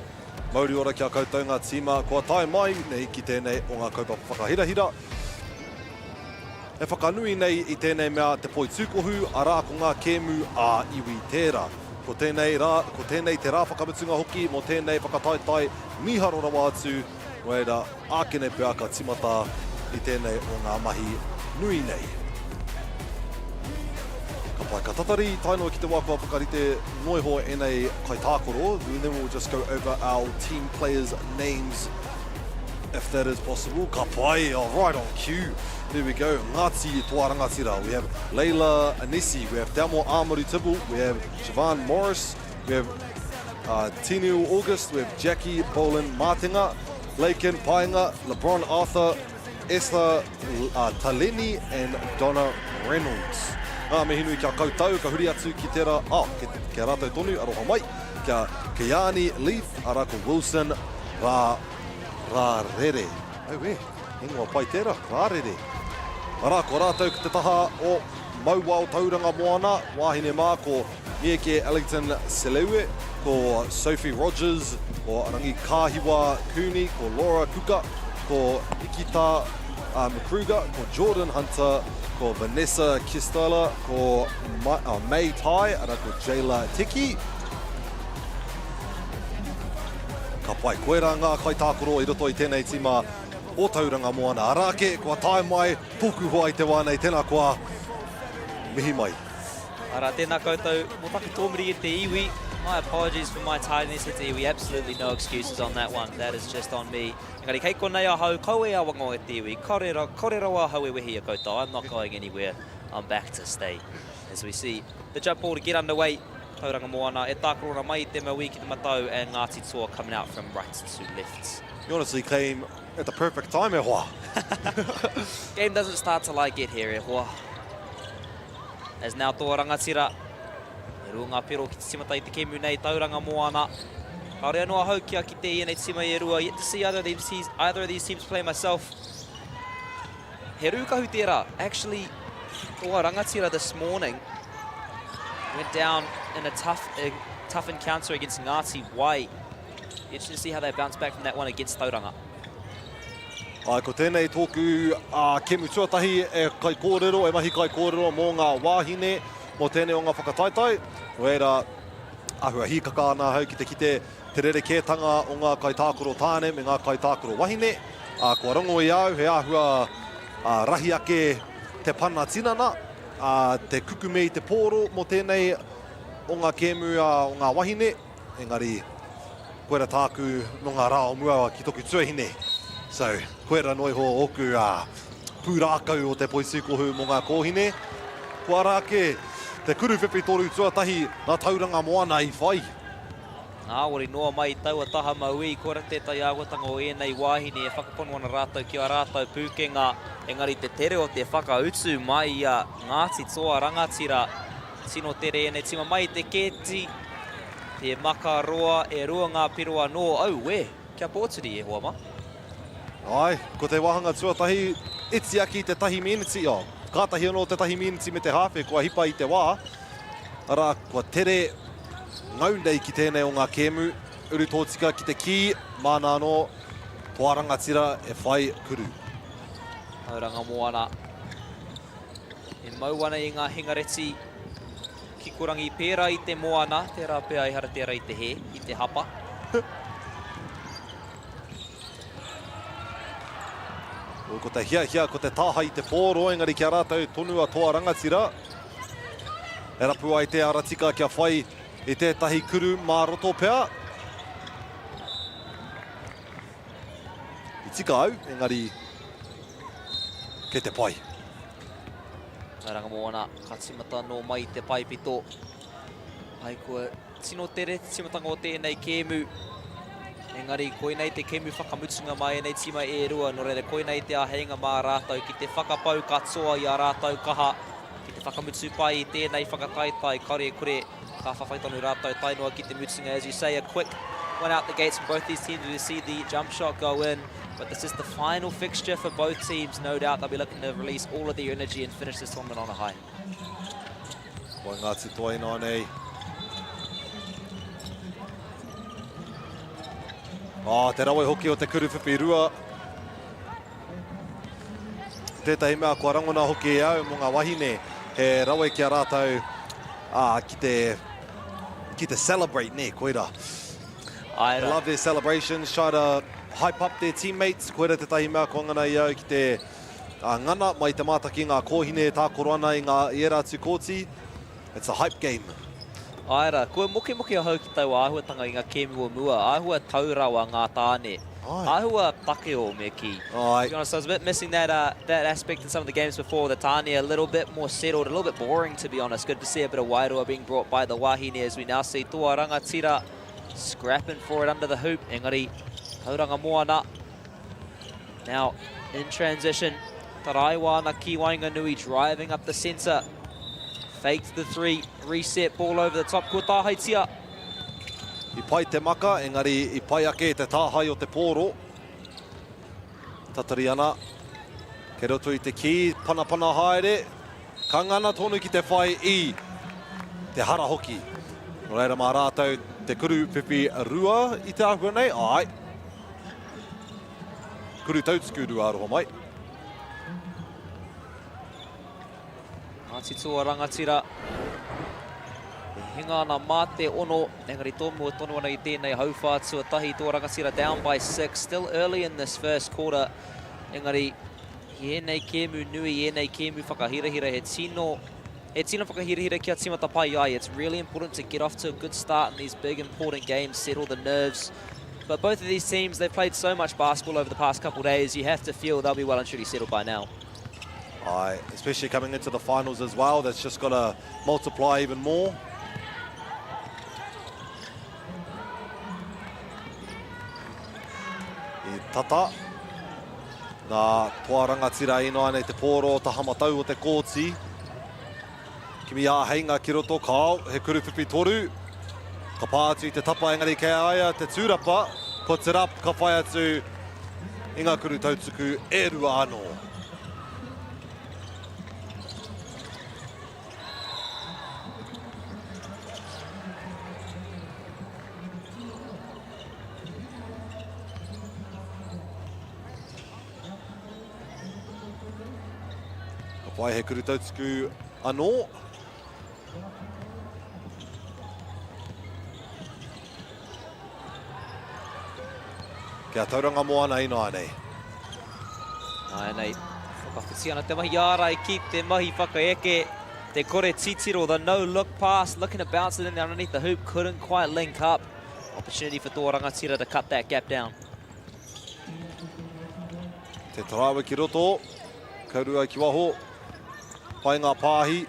Mauri ora ki a koutou ngā tīma kua tae mai nei ki tēnei o ngā kaupapa whakahirahira e whakanui nei i tēnei mea te poitūkohu, arā ko ngā kēmu ā-iwi tērā. Ko tēnei rā, ko tēnei te rā whakamutunga hoki mō tēnei whakataetae mīharo rawa atu, nō reira, ākene pea ka timata i tēnei o ngā mahi nui nei. Ka pai, ka tatari tae noa ki te wā kua whakarite noa iho ēnei kaitākaro, and then we'll just go over our team players' names if that is possible. Ka pai, oh, right on cue. There we go, Ngāti Toa Rangatira. We have Leila Anesi, we have Damo Amaru Tibble, we have Siobhan Morris, we have uh, Tinu August, we have Jackie Bolan Mātenga, Laken Paenga, LeBron Arthur, Esther uh, Taleni and Donna Reynolds. Ngā mihi nui ki a koutou, ka huri atu ki tērā, oh, ki, ki a rātou tonu, aroha mai, ki a Keani Leith, arā ko Wilson Rā, Rārere. Auē, ingoa pai tērā, Rārere. Arā, ko rātou ki te taha o Mauao Tauranga Moana, wāhine mā, ko Mieke Ellington Seleue, ko Sophie Rogers, ko Rangi Kāhiwa Cooney, ko Laura Kuka, ko Nikita McKruger, ko Jordan Hunter, ko Vanessa Kistola, ko May Tai, ara ko Jayla Teki. Ka pai, koirā ngā kaitākaro i roto i tēnei tīma o Tauranga Moana. Arā ake, kua tae mai tōku hoa i te wā nei, tēnā koa, mihi mai. Arā, tēnā koutou, mō taku tōmuri e te iwi. My apologies for my tardiness e te iwi, absolutely no excuses on that one, that is just on me. Engari kei konei ahau, kaua e awangawa e te iwi, kore, kore rawa ahau e wehi i a koutou, I'm not going anywhere, I'm back to stay. As we see the jump ball to get underway, Tauranga Moana e tākaro ana mai i te mauī ki te matau and Ngāti Toa coming out from right to left. You honestly came at the perfect time, e hoa. Game doesn't start till I get here, e hoa. As now Toa Rangatira, e rua ngā pero ki te timata i te kemu nei, Tauranga Moana. Kāore anō ahau kia kite i ēnei tima e rua, yet to see either of these, either of these teams play myself. He rūkahu tērā, actually, Toa Rangatira this morning went down in a tough, a tough encounter against Ngāti Wai. Interesting to see how they bounce back from that one against Tauranga. Ai, ko tēnei tōku uh, kemu tuatahi e kaikōrero, e mahi kaikōrero mō ngā wāhine, mō tēnei o ngā whakataetae. Nō reira, āhua hīkaka ana ahau ki te kite te rerekētanga o ngā kaitākaro tāne me ngā kaitākaro wahine. Uh, kua rongo i au, he āhua uh, rahi ake te pana tinana, uh, te kukume i te pōro mō tēnei o ngā kēmu uh, o ngā wahine. Engari, koira tāku nō ngā rā o mua ki toku tuahine. So, koira noa iho ōku uh, pūrākau o te poitūkohu mō ngā kōhine. Kua ara ake te kuruwhiwhi toru tuatahi nā Tauranga Moana i whai. Ngāwari noa mai i taua taha mauī, koira tētahi āhuatanga o ēnei wāhine e whakapono ana rātou ki ā rātou pūkenga, engari te tere o te whakautu mai i a Ngāti Toa Rangatira. Tino tere ēnei tima mai i te kēti, te makaroa, e rua ngā piro anō, auē, kia pōturi e hoa mā. Āe, ko te wāhanga tuatahi, iti ake i te tahi mīniti, oh, kātahi anō te tahi mīniti me te hāwhe kua hipa i te wā, arā, kua tere ngau nei ki tēnei o ngā kēmu, uru tōtika ki te kī, māna anō, toa rangatira e whai kuru. Tauranga Moana. E mau ana i ngā hingareti kikorangi pērā i te moana, tērā pea ehara tērā i te hē, i te hapa. O, ko te hiahia, ko te tāhae i te pōro, engari ki a rātou tonu a toa rangatira. E rapu ai te ara tika kia whai i tētahi kuru mā roto pea. I tika au, engari kei te pai. Tauranga Moana, ka tīmata nō mai te paepito. Ai kua tino tere te tīmatanga o tēnei kēmu. Engari koinei te kēmu whakamutunga mā ēnei tīma e rua, nō reira koinei te āheinga mā rātou ki te whakapau katoa i a rātou kaha ki te whakamutu pai i tēnei whakataetae, kāore e kore ka whawhai tonu rātou tae noa ki te mutunga. As you say, a quick one out the gates from both these teams. We see the jump shot go in, but this is the final fixture for both teams. No doubt they'll be looking to release all of their energy and finish this tournament on a high. Koi Ngāti Toa ināianei. Oh, te rawe hoki o te kuruwhiwhi rua. Tētahi mea kua rangona hoki e au mō ngā wahine, he rawe ki a rātou ā, ki te, ki te celebrate, nē, koira. They love their celebrations, try to hype up their teammates, koira tētahi mea kua ngana i au ki te ngana mai te mātaki ngā kōhine e tākoro ana i ngā, i ērā atu kōti. It's a hype game. Āe rā, kua mokemoke ahau ki taua āhuatanga i ngā kēmu o mua, āhua tau rawa ngā tāne. Āhua takeo me kī. To be honest, I was a bit missing that, uh, that aspect in some of the games before. The tāne a little bit more settled, a little bit boring to be honest. Good to see a bit of wairua being brought by the wahine as we now see Toa Rangatira scrapping for it under the hoop. Engari, Tauranga Moana now in transition. Taraiwa ana ki waenganui, driving up the centre. Faked the three, reset ball over the top. Kua tāhaitia. I pai te maka, engari i pai ake te tāhai o te pōro. Tatari ana, kei roto i te kī, panapana haere, ka ngana tonu ki te whai i te hara hoki. Nō reira mā rātou te kuru whiwhi rua i te āhua nei, āe. Kuru tautuku rua aroha mai. Ngāti Toa rangatira. E hinga ana mā te ono, engari tōmua tonu ana i tēnei hauwhā tuatahi. Toa rangatira down by 6, still early in this first quarter. Engari, i ēnei kēmu nui, i ēnei kēmu whakahirahira, he tino, he tino whakahirahira kia tīmata pai ai. It's really important to get off to a good start in these big important games, settle the nerves. But both of these teams, they've played so much basketball over the past couple of days, you have to feel they'll be well and truly settled by now. Aye, especially coming into the finals as well, that's just got to multiply even more. I tata, nā toa rangatira ināianei te pōro o taha matau o te kōti. Kimi āheinga ki roto, kao, he kuruwhiwhi toru. Ka pā atu i te tapa, engari kei a ia te tūrapa. Puts it up, ka whai atu i ngā kuru tautuku e rua anō. Ka whai he kuru tautuku anō. Kia Tauranga Moana ināianei. Nāianei, whakawhiti ana te mahi ārai ki te mahi whakaeke. Te kore titiro, the no look pass, looking to bounce it in there underneath the hoop, couldn't quite link up. Opportunity for Toa Rangatira to cut that gap down. Te taraiwa ki roto, ka rua ki waho, pai ngā pāhi.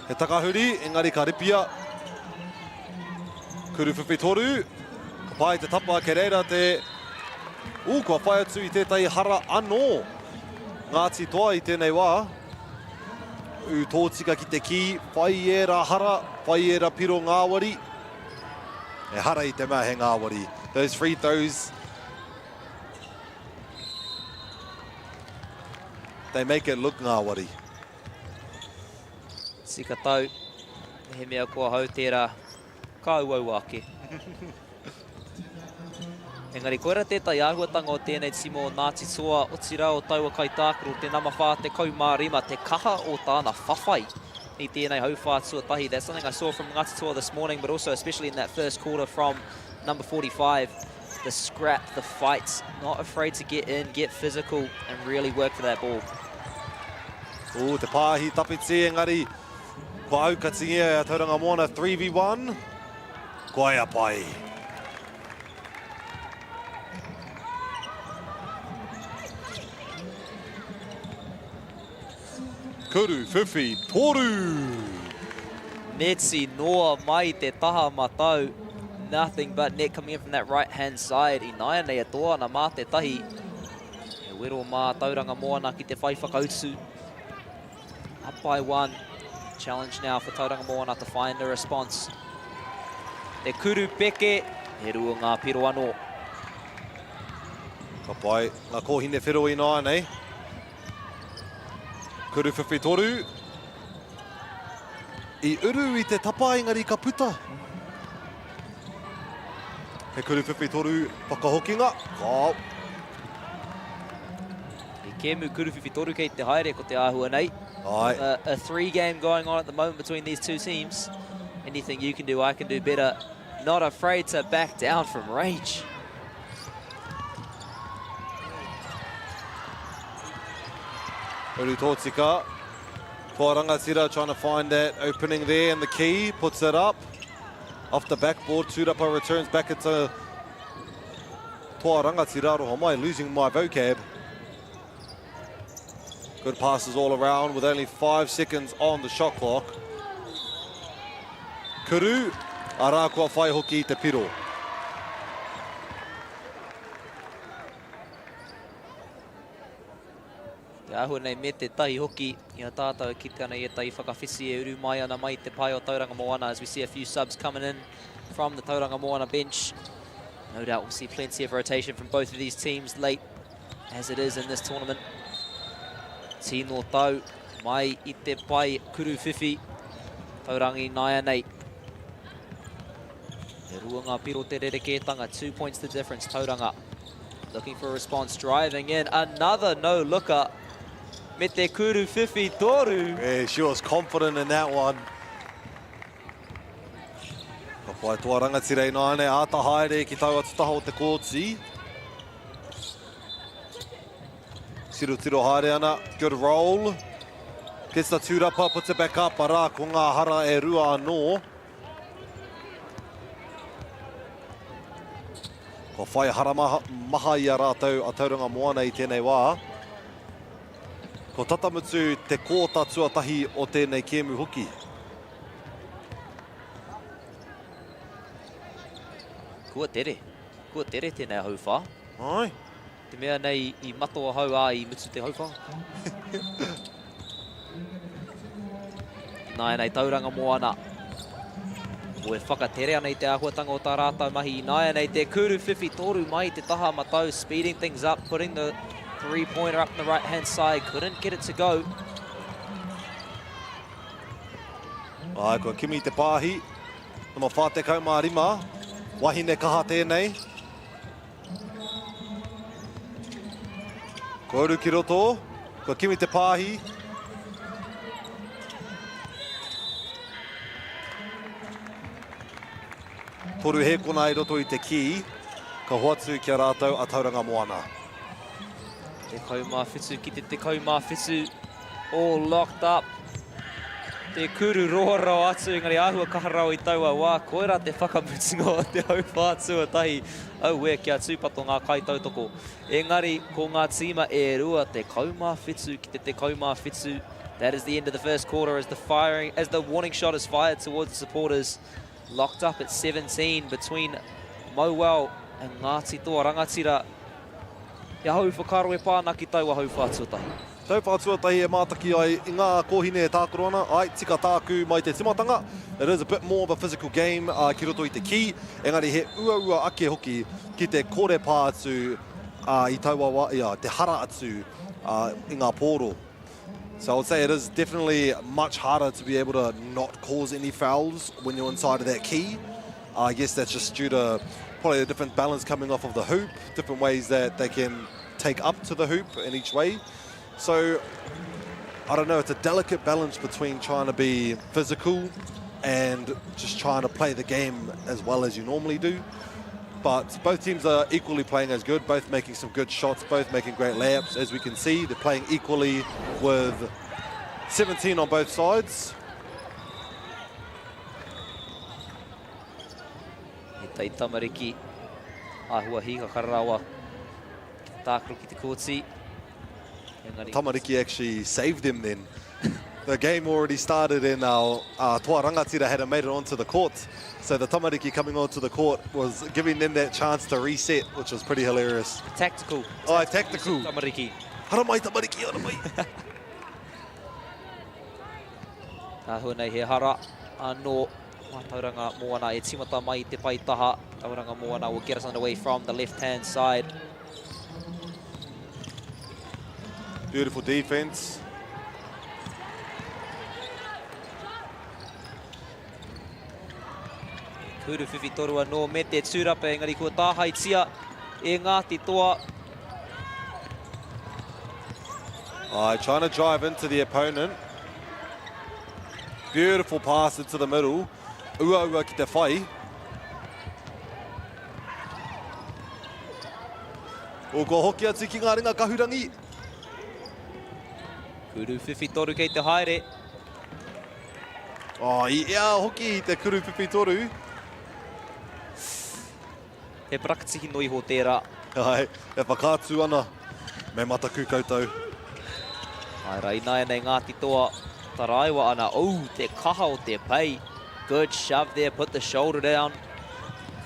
He takahuri, engari ka ripia. Kuruwhiwhi toru, ka pai te tapa, kei reira te... Ū, kua whai atu i tētahi hara anō. Ngāti Toa i tēnei wā. Ū tōtika ki te kī, whai ērā hara, whai ērā piro ngāwari. Ehara i te mea he ngāwari. Those free throws, they make it look ngāwari. Tika tau, mehemea ko ahau tērā, ka uaua ake. Engari koira tētahi āhuatanga o tēnei tīma o Ngāti Toa, otirā o taua kaitākaro, te nama 45, te kaha o tāna whawhai i tēnei hauwhā tuatahi. That's something I saw from Ngāti Toa this morning, but also especially in that first quarter from number 45. The scrap, the fight, not afraid to get in, get physical, and really work for that ball. Ooh, te pāhi tawhiti, engari kua aukatingia e a Tauranga Moana 3v1. Koia pai. Kuru whiwhi toru! Neti noa mai te taha matau. Nothing but net coming in from that right hand side. Ināianei e toa ana mā te tahi. He wero mā Tauranga Moana ki te whai whakautu. Up by one. Challenge now for Tauranga Moana to find a response. Te kuru peke, he rua ngā piro anō. Ka pai ngā kōhine whero ināianei. Kuru whiwhi toru. I uru i te tapa engari ka puta. He kuru whiwhi toru whakahokinga. Kao. He kēmu kuru whiwhi toru kei te haere ko te āhua nei. Ai. A three game going on at the moment between these two teams. Anything you can do, I can do better. Not afraid to back down from range. Uru tōtika. Toa Rangatira trying to find that opening there and the key, puts it up. Off the backboard, Tūrapa returns back into Toa Rangatira. Aroha mai, losing my vocab. Good passes all around with only five seconds on the shot clock. Kuru, arā kua whai hoki i te piro. Te āhua nei me te tahi hoki i a tātou e kite ana i ētahi whakawhiti e uru mai ana mai te pae o Tauranga Moana as we see a few subs coming in from the Tauranga Moana bench. No doubt we'll see plenty of rotation from both of these teams late as it is in this tournament. Tino tau mai i te pae kuruwhiwhi. Taurangi naianei. E rua ngā piro te rerekētanga, two points the difference, Tauranga. Looking for a response, driving in, another no-looker. Me te kuruwhiwhi toru. Yeah, she was confident in that one. Ka whai toa rangatira ināianei, āta haere ki taua tutaha o te kōti. Tirotiro haere ana, good roll. Gets the tūrapa, puts it back up, arā, ko ngā hara e rua anō. Kua whai hara maha, maha i a rātou a Tauranga Moana i tēnei wā. Ko tatamutu te kōta tuatahi o tēnei kēmu hoki. Kua tere. Kua tere tēnei hauwhā. Ai. Te mea nei i mato ahau ā i mutu te hauwhā. Ināianei Tauranga Moana. Ko e whakatere ana i te āhuatanga o tā rātou mahi ināianei te kuru whiwhi toru mai i te taha matau, speeding things up, putting the three-pointer up in the right-hand side, couldn't get it to go. Ai, kua kimi te pāhi. Nama 45, wahine kaha tēnei. Kua uru ki roto, kua kimi te pāhi. Toru hēkona i roto i te kī, ka hoatu ki a rātou a Tauranga Moana. 17 ki te 17, all locked up. Te kuru roa rawa atu, engari āhua kaha rawa i taua wā. Koirā te whakamutunga o te hauwhā tuatahi. Auē, kia tūpato ngā kaitautoko. Engari, ko ngā tīma e rua, 17 ki te 17. That is the end of the first quarter as the firing, as the warning shot is fired towards the supporters. Locked up at 17 between Mauao and Ngāti Toa Rangatira. He aha ū whakaaro e pā ana ki taua hauwhā tuatahi? Tauwhā tuatahi e mātaki ai i ngā kōhine e tākaro ana, āe, tika tāku mai te timatanga, it is a bit more of a physical game ki roto i te kī, engari he uaua ake hoki ki te kore pā atu i taua wā, ia, te hara atu i ngā pōro. So I would say it is definitely much harder to be able to not cause any fouls when you're inside of that key. I guess that's just due to probably a different balance coming off of the hoop, different ways that they can take up to the hoop in each way. So I don't know, it's a delicate balance between trying to be physical and just trying to play the game as well as you normally do. But both teams are equally playing as good, both making some good shots, both making great layups. As we can see, they're playing equally with 17 on both sides. He tai tamariki āhua hīkaka rawa ki te tākaro ki te kōti. Engari... Tamariki actually saved them then. The game already started and our uh, Toa Rangatira hadn't made it onto the court. So the Tamariki coming onto the court was giving them that chance to reset, which was pretty hilarious. Tactical. Oh, tactical. Tamariki. Haramai, tamariki, haramai. Āhua nei he hara anō mā Tauranga Moana e tīmata mai i te pae taha. Tauranga Moana will get us underway from the left-hand side. Beautiful defense. Kuru whiwhi toru anō me te tūrapa, engari kua tāhaetia e Ngāti Toa. Uh, trying to drive into the opponent. Beautiful pass into the middle. Uaua ki te whai. O, kua hoki atu ki ngā ringa kahurangi. Kuru whiwhi toru kei te haere. Oh, i ea hoki i te kuru whiwhi toru. He parakatihi no iho tērā. Ai, e whakaatu ana. Me mataku koutou. Ai rā, ināianei Ngāti Toa taraiwa ana. Oh, te kaha o te pei. Good shove there, put the shoulder down.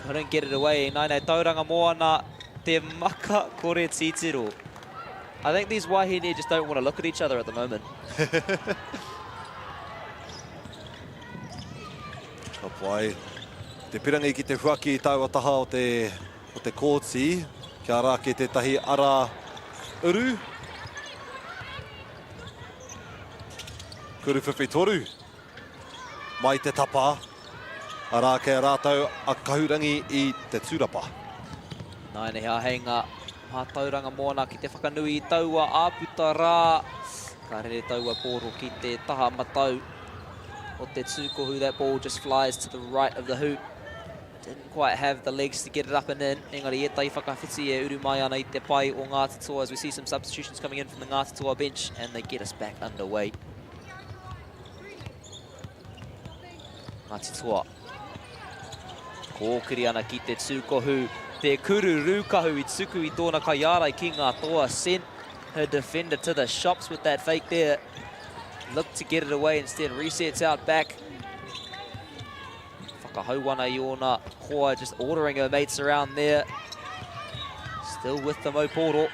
Couldn't get it away. Ināianei Tauranga Moana, te maka kore titiro. I think these wahine just don't want to look at each other at the moment. Ka pai. Te pirangi ki te huaki i taua taha o te, o te kōti, kia ara ake tētahi ara uru. Kuru whiwhi toru. Mai te tapa, arā kei a rātou a Kahurangi i te tūrapa. Nāianei he āheinga mātauranga moana ki te whakanui i taua āputa rā. Ka rere taua pōro ki te taha matau o te tūkohu. That ball just flies to the right of the hoop. Didn't quite have the legs to get it up and in. Engari ētahi whakawhiti e uru mai ana i te pae o Ngāti Toa as we see some substitutions coming in from the Ngāti Toa bench and they get us back underway. Ngāti Toa. Kōkiri ana ki te tūkohu. Te kuru rūkahu i tuku i tōna kaiārai ki ngā toa. Sent her defender to the shops with that fake there. Looked to get it away instead. Resets out back. Whakahau ana i ōna hoa, just ordering her mates around there. Still with the Mauporo.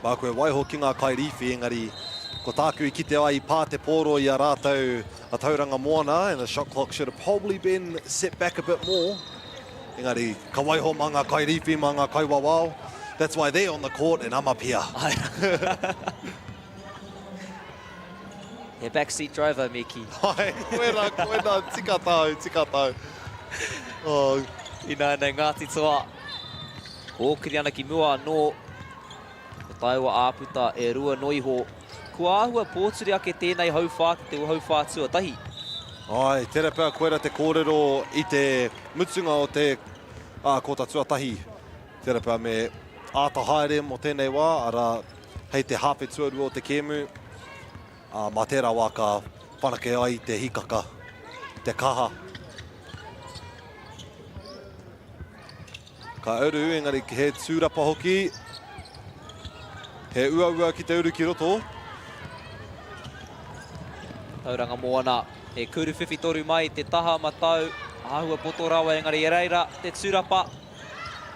Māku e waiho ki ngā kairīwhi, engari ko tāku i kite ai i pā te pōro i a rātou a Tauranga Moana, and the shot clock should have probably been set back a bit more. Engari, ka waiho mā ngā kairīwhi, mā ngā kaiwawao. That's why they're on the court and I'm up here. He backseat driver, me kī. Ai, koirā, koirā, tika tāu, tika tāu. Oh. Ināianei Ngāti Toa, kōkiri ana ki mua anō, ko taua āputa e rua noa iho. Kua āhua pōturi ake tēnei hauwhā ki te hauwhā tuatahi. Ai, tērā pea koirā te kōrero i te mutunga o te kōta tuatahi. Tērā pea me āta haere mō tēnei wā, arā, hei te hāwhe tuarua o te kēmu, ā, mā tērā wā ka whanake ai te hikaka, te kaha. Ka uru, engari he tūrapa hoki. He uaua ki te uru ki roto. Tauranga Moana, he kuru whiwhi toru mai te taha matau, āhua poto rawa engari e reira te tūrapa.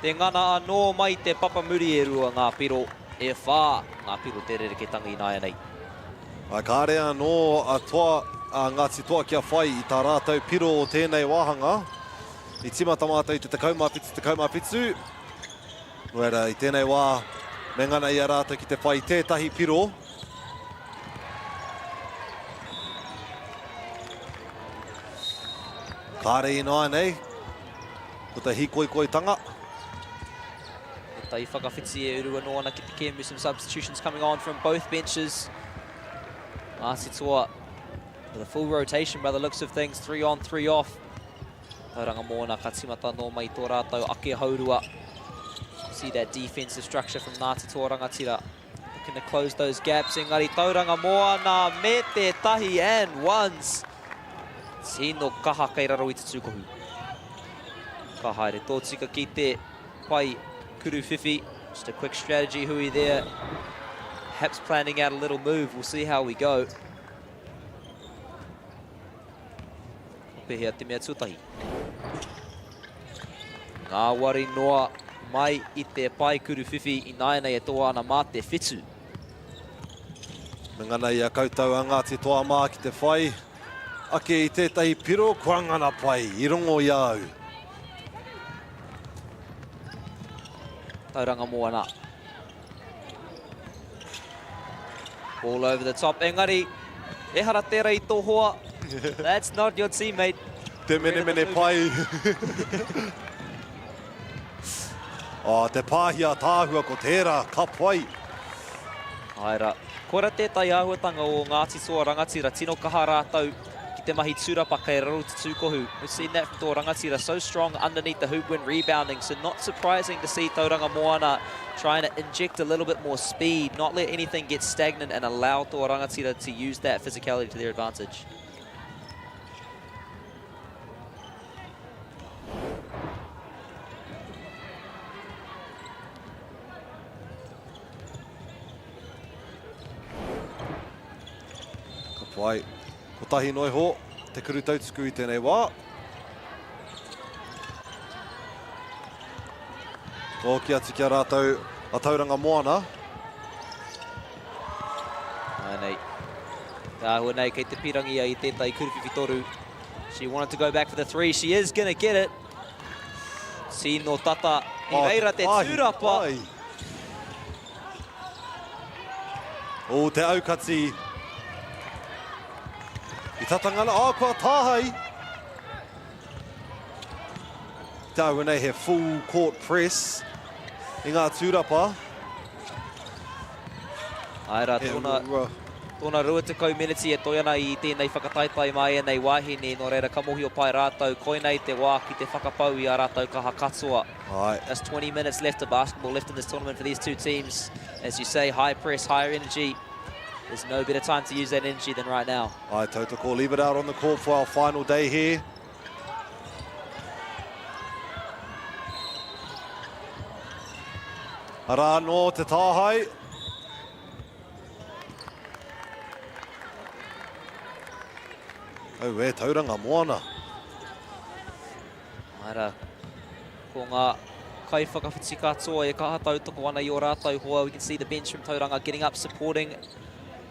Te ngana anō mai te papa muri e rua ngā piro, e whā ngā piro te rereketanga ināianei. Ā, kāre anō a Toa, a Ngāti Toa kia whai i tā rātou piro o tēnei wāhanga. I tīmata mātou i te 17, 17. Nō reira, i tēnei wā, me ngana i a rātou ki te whai i tētahi piro. Kāre ināianei, Ko te hīkoikoitanga. He tai whakawhiti e uru anō ana ki te kēmu. Some substitutions coming on from both benches. Ngāti Toa with a full rotation by the looks of things. 3 on, 3 off. Tauranga Moana ka timata nō mai tō rātou ake haurua. See that defensive structure from Ngāti Toa Rangatira. Looking to close those gaps, engari Tauranga Moana me te tahi and ones. Tino kaha kei raro i te tūkohu. Ka haere tōtika ki te pai kuruwhiwhi. Just a quick strategy hui there. Perhaps planning out a little move. We'll see how we go. Ka pehea te mea tuatahi. Ngāwari noa mai i te pae kuruwhiwhi ināianei e toa ana mā te whitu. Me ngana i a koutou a Ngāti Toa mā ki te whai ake i tētahi piro kua ngana pai i rongo i a au. Tauranga Moana. Ball over the top. Engari, ehara tērā i tō hoa. That's not your teammate. Te menemene pai. oh, te pāhi a tāhua ko tērā, ka pai. Aera, koira tētahi āhuatanga o Ngāti Toa Rangatira, tino kaha rātou ki te mahi tūrapa kei raro te tūkohu. We've seen that from Toa Rangatira, so strong underneath the hoop when rebounding, so not surprising to see Tauranga Moana trying to inject a little bit more speed, not let anything get stagnant and allow Toa Rangatira to use that physicality to their advantage. Ka pai. Kotahi noa iho te kuru tautuku i tēnei wā. Ka hoki atu ki a rātou a Tauranga Moana. Ai nei. Te āhua nei kei te pirangi ia i tētahi kuruwhiwhi toru. She wanted to go back for the three. She is gonna get it. Tino tata. I reira te tūrapa. O te aukati. I tatangana, oh, kua tāhei. Te aua nei he full court press i ngā tūrapa. Ae rā, tōna, tōna 20 meneti e toe ana i tēnei whakataetae mā ēnei wāhine, nō reira ka mōhio pai rātou, koinei te wā ki te whakapau i ā rātou kaha katoa. Ae. Just 20 minutes left of basketball left in this tournament for these two teams. As you say, high press, higher energy. There's no better time to use that energy than right now. Ae, tautoko, leave it out on the court for our final day here. Arā anō te tāhae. Auē, Tauranga Moana. Ara, ko ngā kaiwhakawhiti katoa e kaha tautoko ana i ō rātou hoa. We can see the bench from Tauranga getting up, supporting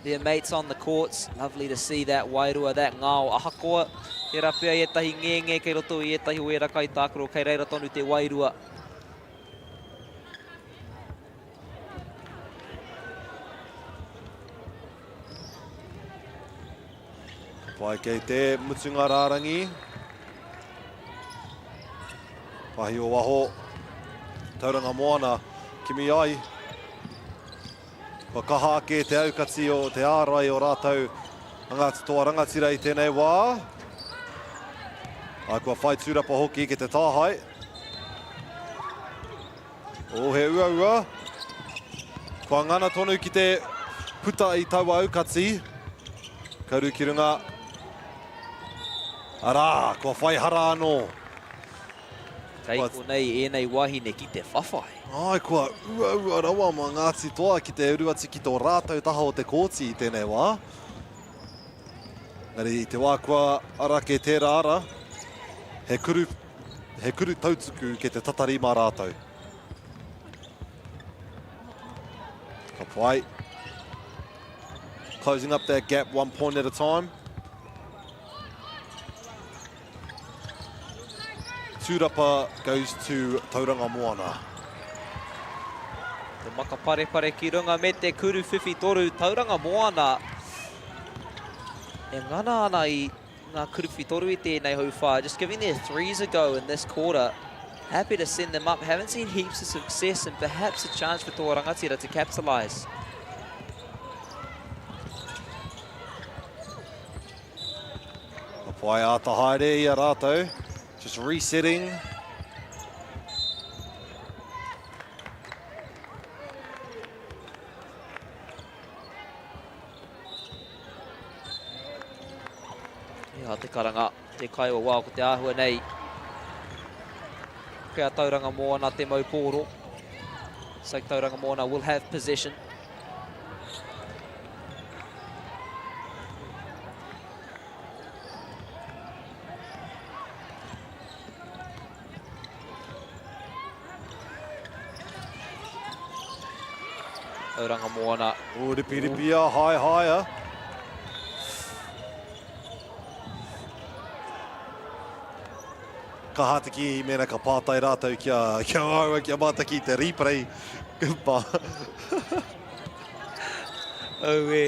their mates on the courts. Lovely to see that wairua, that ngao. Ahakoa, tērā pea ētahi ngēngē kei roto i ētahi o ērā kaitākaro, kei reira tonu te wairua. Ka pai kei te mutunga rārangi. Pahi o waho. Tauranga Moana, kimi ai. Kua kaha ake te aukati o te ārai o rātou a Ngāti Toa Rangatira i tēnei wā. Ai, kua whai tūrapa hoki ki te tāhae. Oh, he uaua. Kua ngana tonu ki te puta i taua aukati. Karu ki runga. Arā, kua whai hara anō. Kei konei ēnei wāhine ki te whawhai. Ai, kua uaua rawa mā Ngāti Toa ki te uru atu ki tō rātou taha o te kōti i tēnei wā. Engari i te wā kua ara kē tērā ara, he kuru, he kuru tautuku kei te tatari mā rātou. Ka pai. Closing up that gap one point at a time. Tūrapa goes to Tauranga Moana. Te maka parepare ki runga me te kuru whiwhi toru Tauranga Moana e ngana ana i ngā kuru whiwhi toru i tēnei hauwhā. Just giving their threes a go in this quarter. Happy to send them up. Haven't seen heaps of success and perhaps a chance for Toa Rangatira to capitalise. Ka pai āta haere i a rātou. Just resetting. Ia te karanga, te kaiwawao ko te āhua nei. Kia Tauranga Moana te mau pōro. So Tauranga Moana will have possession. Tauranga Moana. O, ripiripia, hae haea. Ka hātiki mēnā ka pātai rātou kia, kia āua, kia mātaki te replay. Aue.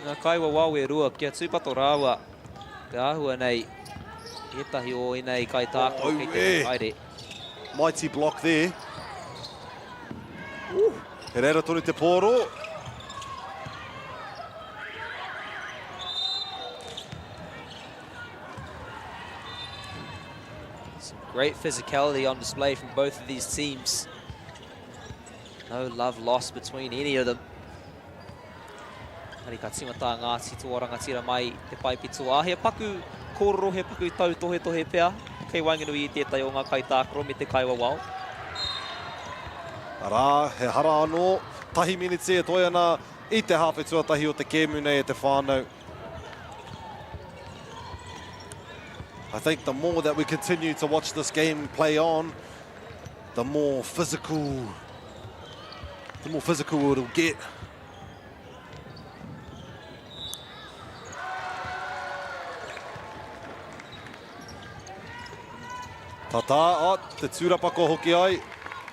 Ngā kaiwawao e rua, kia tūpato rāua. Te āhua nei, ētahi o ēnei kaitākaro kei te haere. Mighty block there. Ooh, he reira tonu te pōro. Some great physicality on display from both of these teams. No love lost between any of them. Engari ka tīmata a Ngāti Toa Rangatira mai te paepito. Ā, he paku kōrero, he paku tautohetohe pea kei waenganui i tētahi o ngā kaitākaro me te kaiwawao. Arā, he hara anō, tahi miniti e toe ana i te hāwhe tuatahi o te kēmu nei e te whānau. I think the more that we continue to watch this game play on, the more physical, the more physical it'll get. Tata, oh, te tūrapako hoki ai,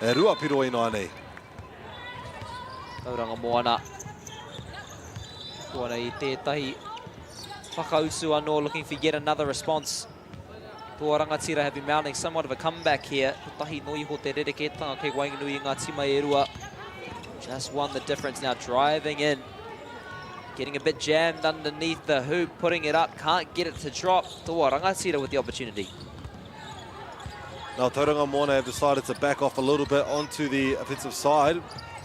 e rua piro ināianei. Tauranga Moana. Ko ana i tētahi whakautu anō, looking for yet another response. Toa Rangatira have been mounting somewhat of a comeback here. Kotahi no iho te rerekētanga kei waenganui i ngā tima e rua. Just won the difference now, driving in. Getting a bit jammed underneath the hoop, putting it up, can't get it to drop. Toa Rangatira with the opportunity. Now Tauranga Moana have decided to back off a little bit onto the offensive side.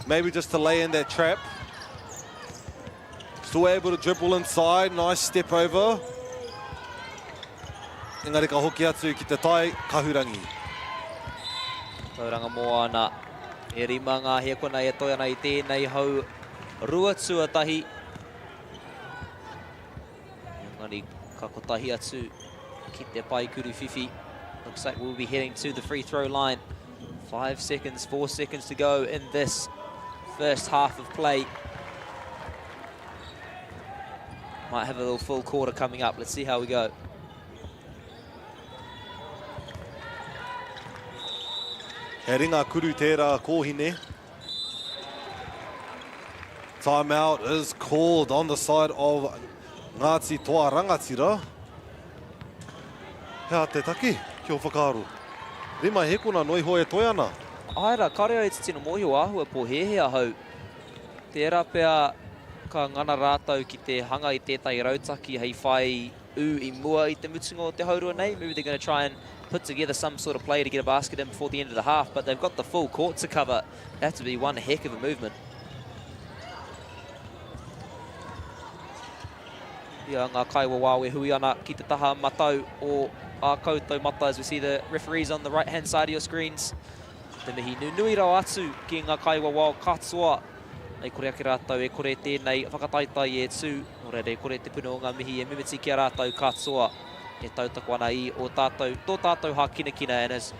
Maybe just to lay in that trap. Still able to dribble inside, nice step over. Engari ka hoki atu ki te tai, Kahurangi. Tauranga Moana, e rima ngā hēkona e toe ana i tēnei hau rua tuatahi. Engari ka kotahi atu ki te pae kuru whiwhi. Looks like we'll be heading to the free throw line. Five seconds, four seconds to go in this first half of play. Might have a little full quarter coming up. Let's see how we go. He ringa kuru tērā kōhine. Timeout is called on the side of Ngāti Toa Rangatira. He aha te take ki ō whakaaro? Rima hēkona noa iho e toe ana. Āe rā, kāore au e te tino mōhio āhua pōhēhē ahau. Tērā pea ka ngana rātou ki te hanga i tētahi rautaki hei whai ū i mua i te mutunga o te haurua nei. Maybe they're going to try and put together some sort of play to get a basket in before the end of the half, but they've got the full court to cover. That to be one heck of a movement. Ia ngā kaiwawao e hui ana ki te taha matau o ā koutou mata as we see the referees on the right hand side of your screens. Te mihi nunui rawa atu ki ngā kaiwawao katoa. E kore ake rātou, e kore tēnei whakataetae e tū. Nō reira, e kore te puna o ngā mihi e mimiti ki a rātou katoa e tautoko ana i o tātou, tō tātou hākinakina. And as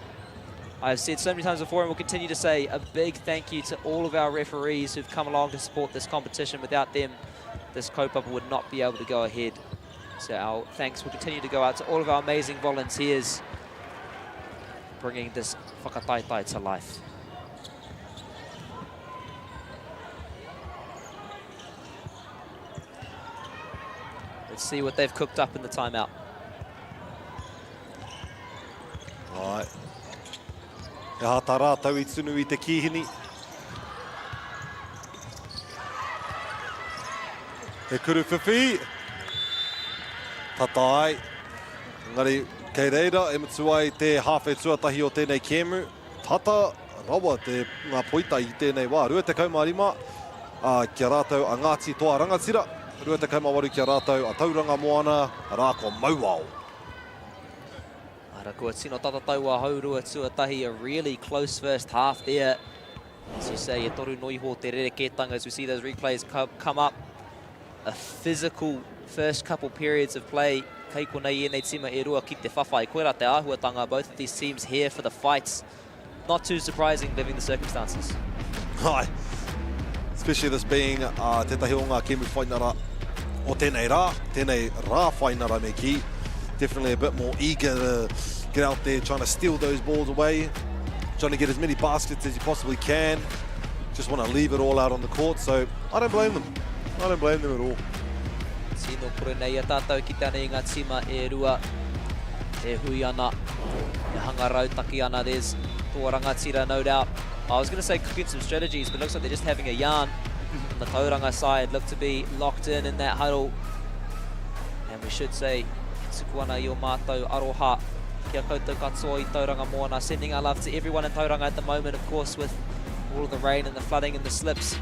I have said so many times before and will continue to say, a big thank you to all of our referees who've come along to support this competition. Without them, this kaupapa would not be able to go ahead. So our thanks will continue to go out to all of our amazing volunteers bringing this whakataetae to life. Let's see what they've cooked up in the timeout. Ai. He aha tā rātou i tunu i te kīhini. He kuru whiwhi. Tata ai. Engari. Kei reira e mutu ai te hāwhe tuatahi o tēnei kēmu. Tata rawa te ngā poita i tēnei wā. 25 ā, ki a rātou a Ngāti Toa Rangatira, 28 ki a rātou a Tauranga Moana, arā ko Mauao. Ara kua tino tata taua haurua tuatahi, a really close first half there. As you say, e toru noiho te rerekētanga as we see those replays come up. A physical first couple periods of play. Kei konei ēnei tima e rua ki te whawhai. Koirā te āhuatanga, both of these teams here for the fights. Not too surprising living the circumstances. Ai, especially this being uh, tētahi o ngā kēmu whainara o tēnei rā, tēnei rā whainara me kī. Definitely a bit more eager to get out there trying to steal those balls away, trying to get as many baskets as you possibly can. Just want to leave it all out on the court, so I don't blame them. I don't blame them at all. Tino kore nei a tātou ki te ana i ngā tīma e rua e hui ana, e hanga rautaki ana. There's Toa Rangatira, no doubt. I was going to say cooking some strategies, but looks like they're just having a yarn. On the Tauranga side, look to be locked in in that huddle. And we should say, tuku ana i o mātou aroha ki a koutou katoa i Tauranga Moana. Sending our love to everyone in Tauranga at the moment, of course, with all of the rain and the flooding and the slips.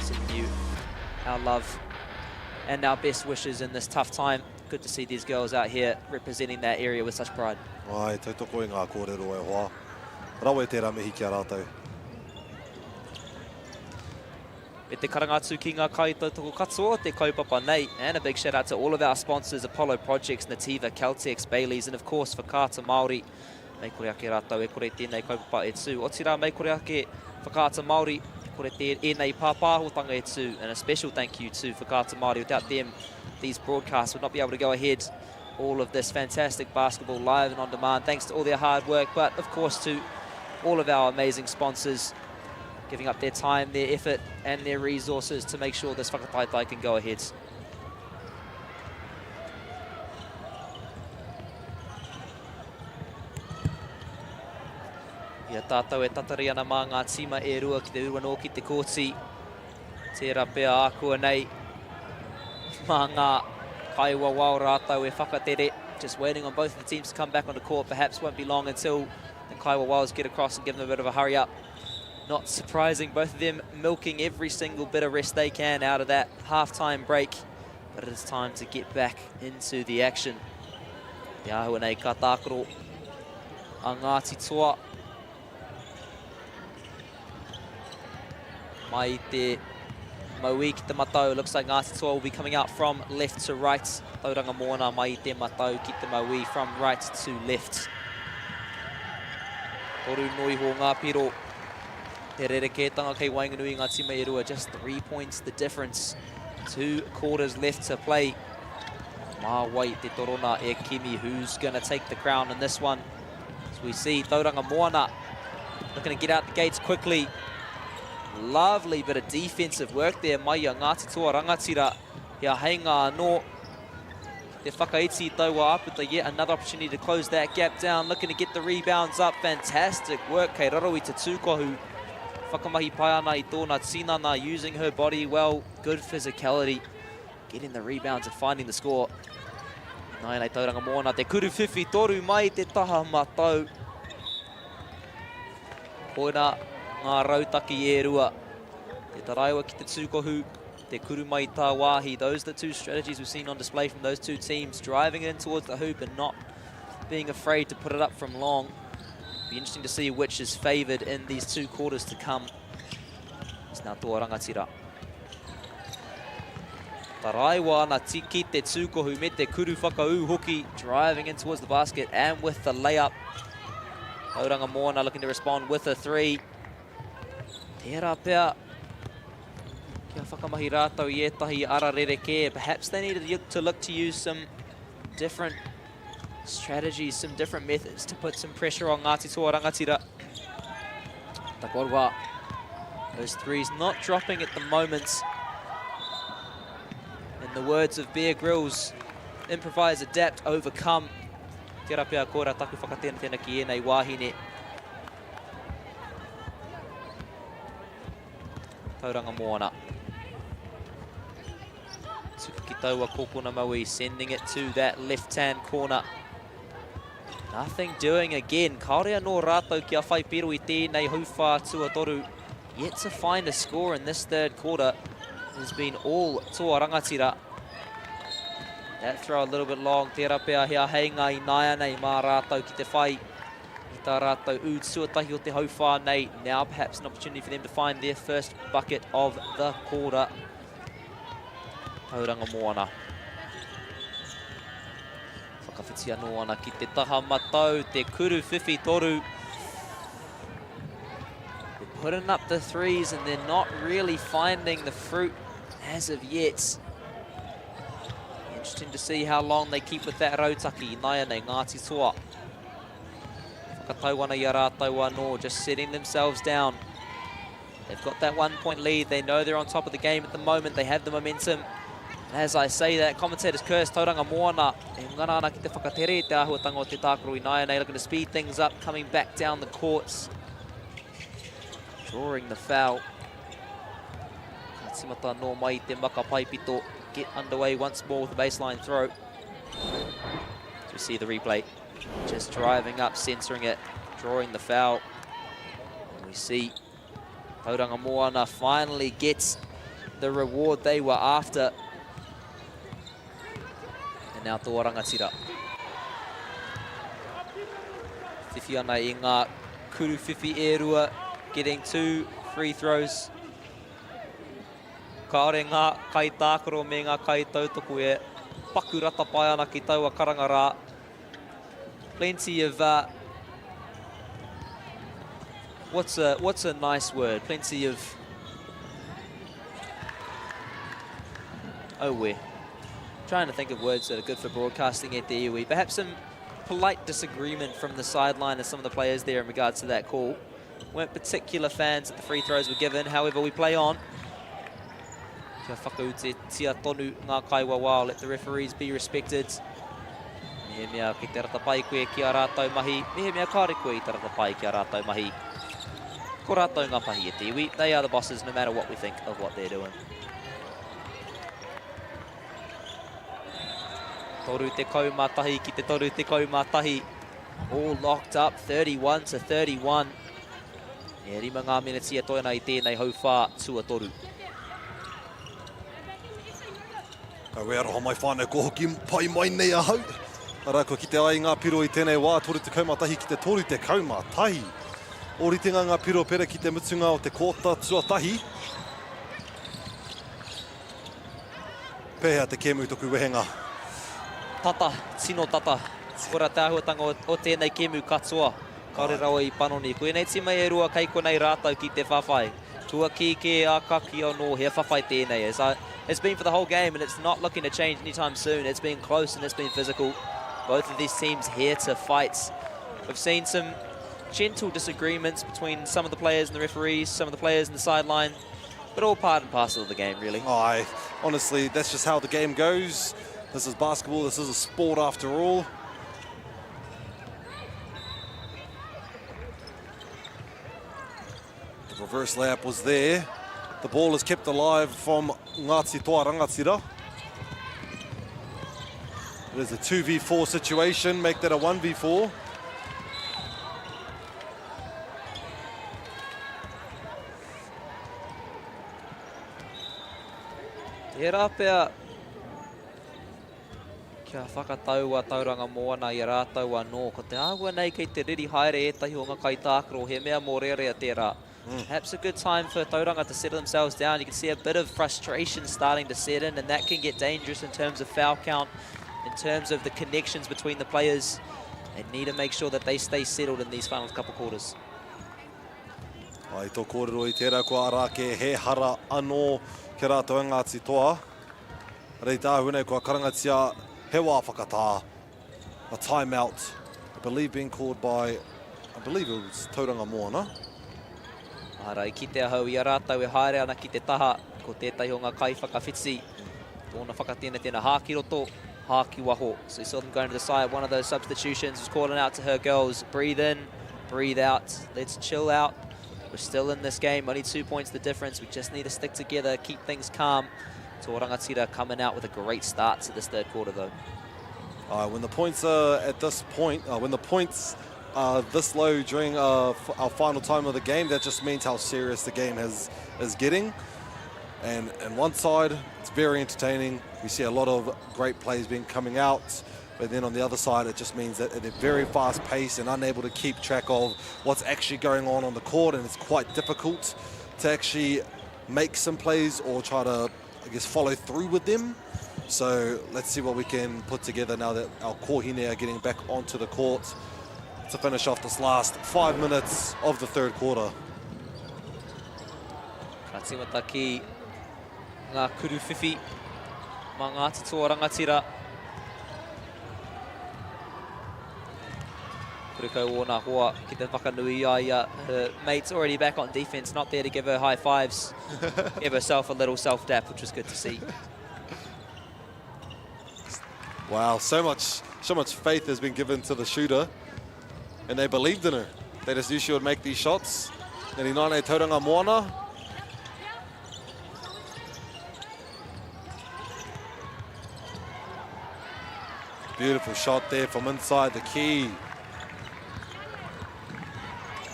Sending you our love and our best wishes in this tough time. Good to see these girls out here representing that area with such pride. Ai, tautoko i ngā kōrero e hoa. Rawe tērā mihi ki a rātou. Me te karanga atu ki ngā kaitautoko katoa o te kaupapa nei. And a big shout out to all of our sponsors, Apollo Projects, Nativa, Caltex, Bayleys, and of course Whakaata Māori. Mei kore ake rātou e kore tēnei kaupapa e tū. Otirā, mei kore ake Whakaata Māori, e kore tē, ēnei pāpāhotanga e tū. And a special thank you to Whakaata Māori. Without them, these broadcasts would not be able to go ahead. All of this fantastic basketball live and on demand, thanks to all their hard work, but of course to all of our amazing sponsors giving up their time, their effort, and their resources to make sure this whakataetae can go ahead. I a tātou e tatari ana mā ngā tīma e rua ki te uru anō ki te kōti. Tērā pea ākuanei mā ngā kaiwawao rātou e whakatere. Just waiting on both of the teams to come back on the court. Perhaps won't be long until the kaiwawaos get across and give them a bit of a hurry up. Not surprising, both of them milking every single bit of rest they can out of that halftime break. But it is time to get back into the action. Te āhua nei ka tākaro a Ngāti Toa. Mai te mauī ki te matau. Looks like Ngāti Toa will be coming out from left to right. Tauranga Moana mai te matau ki te mauī from right to left. Toru noiho ngā piro. Te rerekētanga kei waenganui ngā tima e rua. Just three points the difference. Two quarters left to play. Mā wai te torona e kimi who's going to take the crown in this one. As we see Tauranga Moana looking to get out the gates quickly. Lovely bit of defensive work there mai a Ngāti Toa Rangatira. He āheinga anō te whakaiti i taua āputa. Yet another opportunity to close that gap down. Looking to get the rebounds up. Fantastic work kei raro i te tūkohu. Whakamahi pai ana i tōna tinana, using her body well. Good physicality. Getting the rebounds and finding the score. Nāianei Tauranga Moana, te kuru whiwhi toru mai te taha matau. Koina ngā rautaki e rua. Te taraiwa ki te tūkohu, te kuru mai tā wāhi. Those are the two strategies we've seen on display from those two teams, driving it in towards the hoop and not being afraid to put it up from long. Be interesting to see which is favoured in these two quarters to come. It's now Toa Rangatira. Taraiwa ana ki te tūkohu me te kuru whakaū hoki, driving in towards the basket and with the layup. Tauranga Moana looking to respond with a three. Tērā pea kia whakamahi rātou i ētahi ara rerekē. Perhaps they needed to look to use some different strategies, some different methods to put some pressure on Ngāti Toa Rangatira. Takorua, those threes not dropping at the moment. In the words of Bear Grylls, improvise, adapt, overcome. Tērā pea koira taku whakatenatena ki ēnei wāhine. Tauranga Moana. Tuku ki taua kōpona maui, sending it to that left-hand corner. Nothing doing again. Kāore anō rātou kia whai piro i tēnei hauwhā tuatoru. Yet to find a score in this third quarter. It has been all Toa Rangatira. That throw a little bit long. Tērā pea he āheinga i nāianei mā rātou ki te whai i tā rātou ū tuatahi o te hauwhā nei. Now perhaps an opportunity for them to find their first bucket of the quarter. Tauranga Moana. Whakawhiti anō ana ki te taha matau, te kuru whiwhi toru. They're putting up the threes and they're not really finding the fruit as of yet. Interesting to see how long they keep with that rautaki. Naianei, Ngāti Toa. Whakatau ana i a rātou anō, just setting themselves down. They've got that 1-point lead. They know they're on top of the game at the moment. They have the momentum. And as I say that, commentator's curse, Tauranga Moana, e ngana ana ki te whakatere i te āhuatanga o te tākaro ināianei, looking to speed things up, coming back down the courts. Drawing the foul. Ka timata anō mai i te maka paipito. Get underway once more with the baseline throw. As we see the replay. Just driving up, censoring it, drawing the foul. And we see Tauranga Moana finally gets the reward they were after. And now Toa Rangatira. Whiwhi ana i ngā kuru whiwhi e rua, getting two free throws. Kāore ngā kaitākaro me ngā kaitautoko e paku rata pai ana ki taua karanga rā. Plenty of, uh, what's a, what's a nice word? Plenty of, oh, we're trying to think of words that are good for broadcasting at the iwi. Perhaps some polite disagreement from the sideline of some of the players there in regards to that call. Weren't particular fans that the free throws were given. However, we play on. Kia whakautetia tonu ngā kaiwawao. Let the referees be respected. Mehemea kei te rata pai koe ki a rātou mahi. Mehemea kāore koe i te rata pai ki a rātou mahi. Ko rātou ngā pahi e te iwi. They are the bosses no matter what we think of what they're doing. 31 ki te 31. All locked up, 31 to 31. E rima ngā meneti e toe ana i tēnei hauwhā tuatoru. Aue aroha mai whānau, kua hoki pai mai nei ahau. Arā, kua kite ai ngā piro i tēnei wā, 31 ki te 31. Ōritenga ngā piro pera ki te mutunga o te kōta tuatahi. Pēhea te kēmu toku wehenga? Tata, tino tata. Kora te āhuatanga o, o tēnei kēmu katoa. Kāore rawa i panoni. Ko ēnei tīma e rua kei konei rātou ki te whawhai. Kua kī kē a kaki anō, he whawhai tēnei. It's, uh, it's been for the whole game and it's not looking to change anytime soon. It's been close and it's been physical. Both of these teams here to fight. We've seen some gentle disagreements between some of the players and the referees, some of the players in the sideline. But all part and parcel of the game, really. Aye, honestly, that's just how the game goes. This is basketball, this is a sport after all. The reverse layup was there. The ball is kept alive from Ngāti Toa Rangatira. It is a 2v4 situation, make that a 1v4. Tērā pea kia whakatau a Tauranga Moana i a rātou anō. Ko te āhua nei kei te riri haere ētahi o ngā kaitākaro, he mea mōrearea tērā. Mm. Perhaps a good time for Tauranga to settle themselves down. You can see a bit of frustration starting to set in, and that can get dangerous in terms of foul count, in terms of the connections between the players. They need to make sure that they stay settled in these final couple quarters. I tō kōrero i tērā kua ara ake he hara anō ki a rātou e Ngāti Toa. Rei te āhua nei kua karangatia he wā whakatā, a time out, I believe being called by, I believe it was Tauranga Moana. Ara, i kite ahau i a rātou e haere ana ki te taha, ko tētahi o ngā kaiwhakawhiti, tōna whakatenatena hā ki roto, hā ki waho. So you saw them going to the side, one of those substitutions was calling out to her girls, breathe in, breathe out, let's chill out. We're still in this game, only two points the difference. We just need to stick together, keep things calm. Toa Rangatira coming out with a great start to this third quarter though. Uh, when the points are at this point, uh, when the points are this low during uh, our final time of the game, that just means how serious the game has is getting. And on one side, it's very entertaining. We see a lot of great plays being coming out. But then on the other side, it just means that they're very fast paced and unable to keep track of what's actually going on on the court. And it's quite difficult to actually make some plays or try to, I guess, follow through with them. So let's see what we can put together now that our kōhine are getting back onto the court to finish off this last five minutes of the third quarter. Ka tīmata ki ngā kuruwhiwhi mā Ngāti Toa Rangatira. Kurikau ōna hoa ki te whakanui i a ia. Her mate's already back on defense, not there to give her high fives. give herself a little self-dap, which was good to see. Wow, so much, so much faith has been given to the shooter, and they believed in her. They just knew she would make these shots. And Inane Tauranga Moana. Beautiful shot there from inside the key.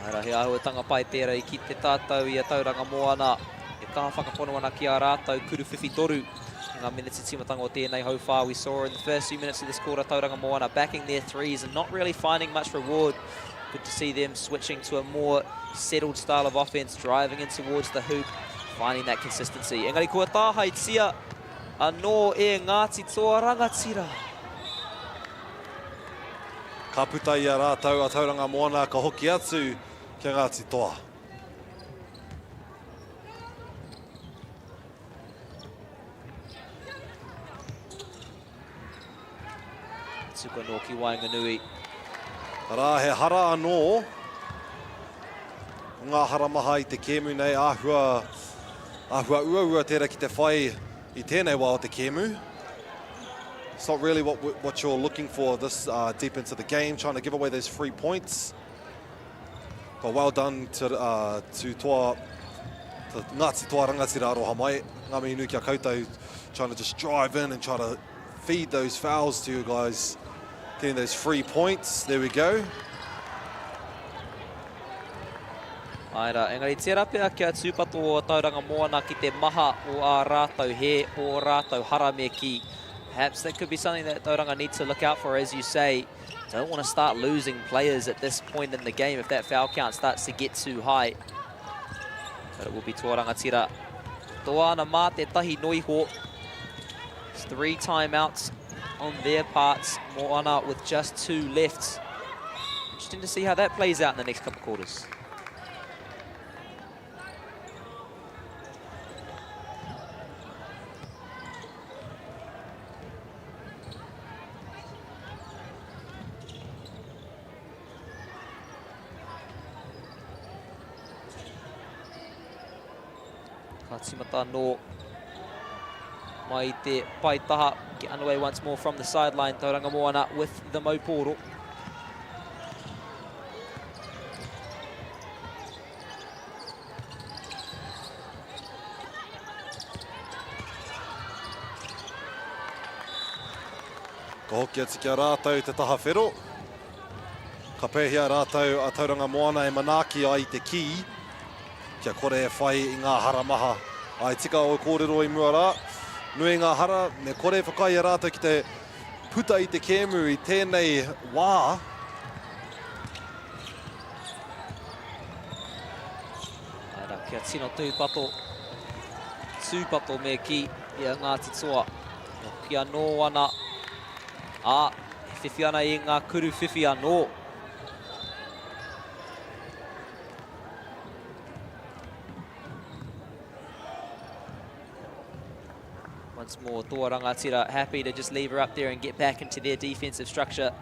Ara, he āhuatanga pai tērā i kite tātou i a Tauranga Moana e kaha whakapono ana ki a rātou kuruwhiwhi toru i ngā miniti tīmatanga o tēnei hauwhā. We saw in the first few minutes of this quarter Tauranga Moana backing their threes and not really finding much reward. Good to see them switching to a more settled style of offense, driving in towards the hoop, finding that consistency. Engari kua tāhaetia anō e Ngāti Toa Rangatira. Ka puta i a rātou a Tauranga Moana ka hoki atu ki a Ngāti Toa. Tuku anō ki waenganui. Arā, he hara anō. Ngā hara maha i te kēmu nei, āhua, āhua uaua tērā ki te whai i tēnei wā o te kēmu. It's not really what, what you're looking for this uh, deep into the game, trying to give away those free points. But well done to, uh, to Toa, to Ngāti Toa Rangatira aroha mai. Ngā mihi nui ki a koutou, trying to just drive in and try to feed those fouls to you guys. Getting those free points. There we go. Āe rā, engari tērā pea kia tūpato o Tauranga Moana ki te maha o ā rātou hē, o ō rātou hara me kī. Perhaps that could be something that Tauranga need to look out for, as you say. Don't want to start losing players at this point in the game if that foul count starts to get too high. But it will be Toa Rangatira. Toa ana mā te tahi noiho. It's three timeouts on their parts. Moana with just two left. Interesting to see how that plays out in the next couple of quarters. Ka tīmata anō mai i te paetaha. Get underway once more from the sideline. Tauranga Moana with the Maupōro. Ka hoki atu ki a rātou te taha whero. Ka pēhea rātou a Tauranga Moana e manaaki ai i te kī, kia kore e whai i ngā hara maha. Āe tika ō kōrero i mua rā, nui ngā hara, me kore e whakaae i a rātou ki te puta i te kēmu i tēnei wā. Āe rā, kia tino tūpato, tūpato me kī i a Ngāti Toa. E hoki anō ana, ā, e whiwhi ana i ngā kuru whiwhi anō. Once more, Toa Rangatira happy to just leave her up there and get back into their defensive structure.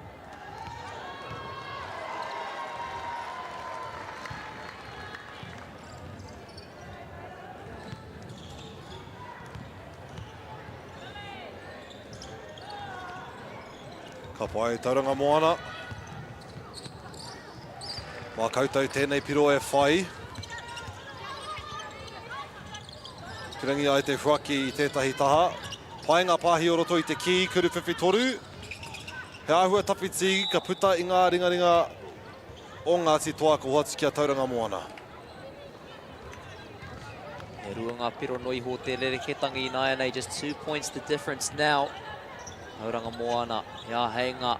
Ka pai Tauranga Moana. Mā koutou tēnei piro e whai. Pirangi ai te huaki i tētahi taha. Pai ngā pāhi o roto i te kī, kuru whiwhi toru. He āhua tawhiti ka puta i ngā ringaringa o Ngāti Toa ka hoatu ki a Tauranga Moana. E rua ngā piro no iho te rereketanga ināianei, just 2 points the difference now. Tauranga Moana, he āheinga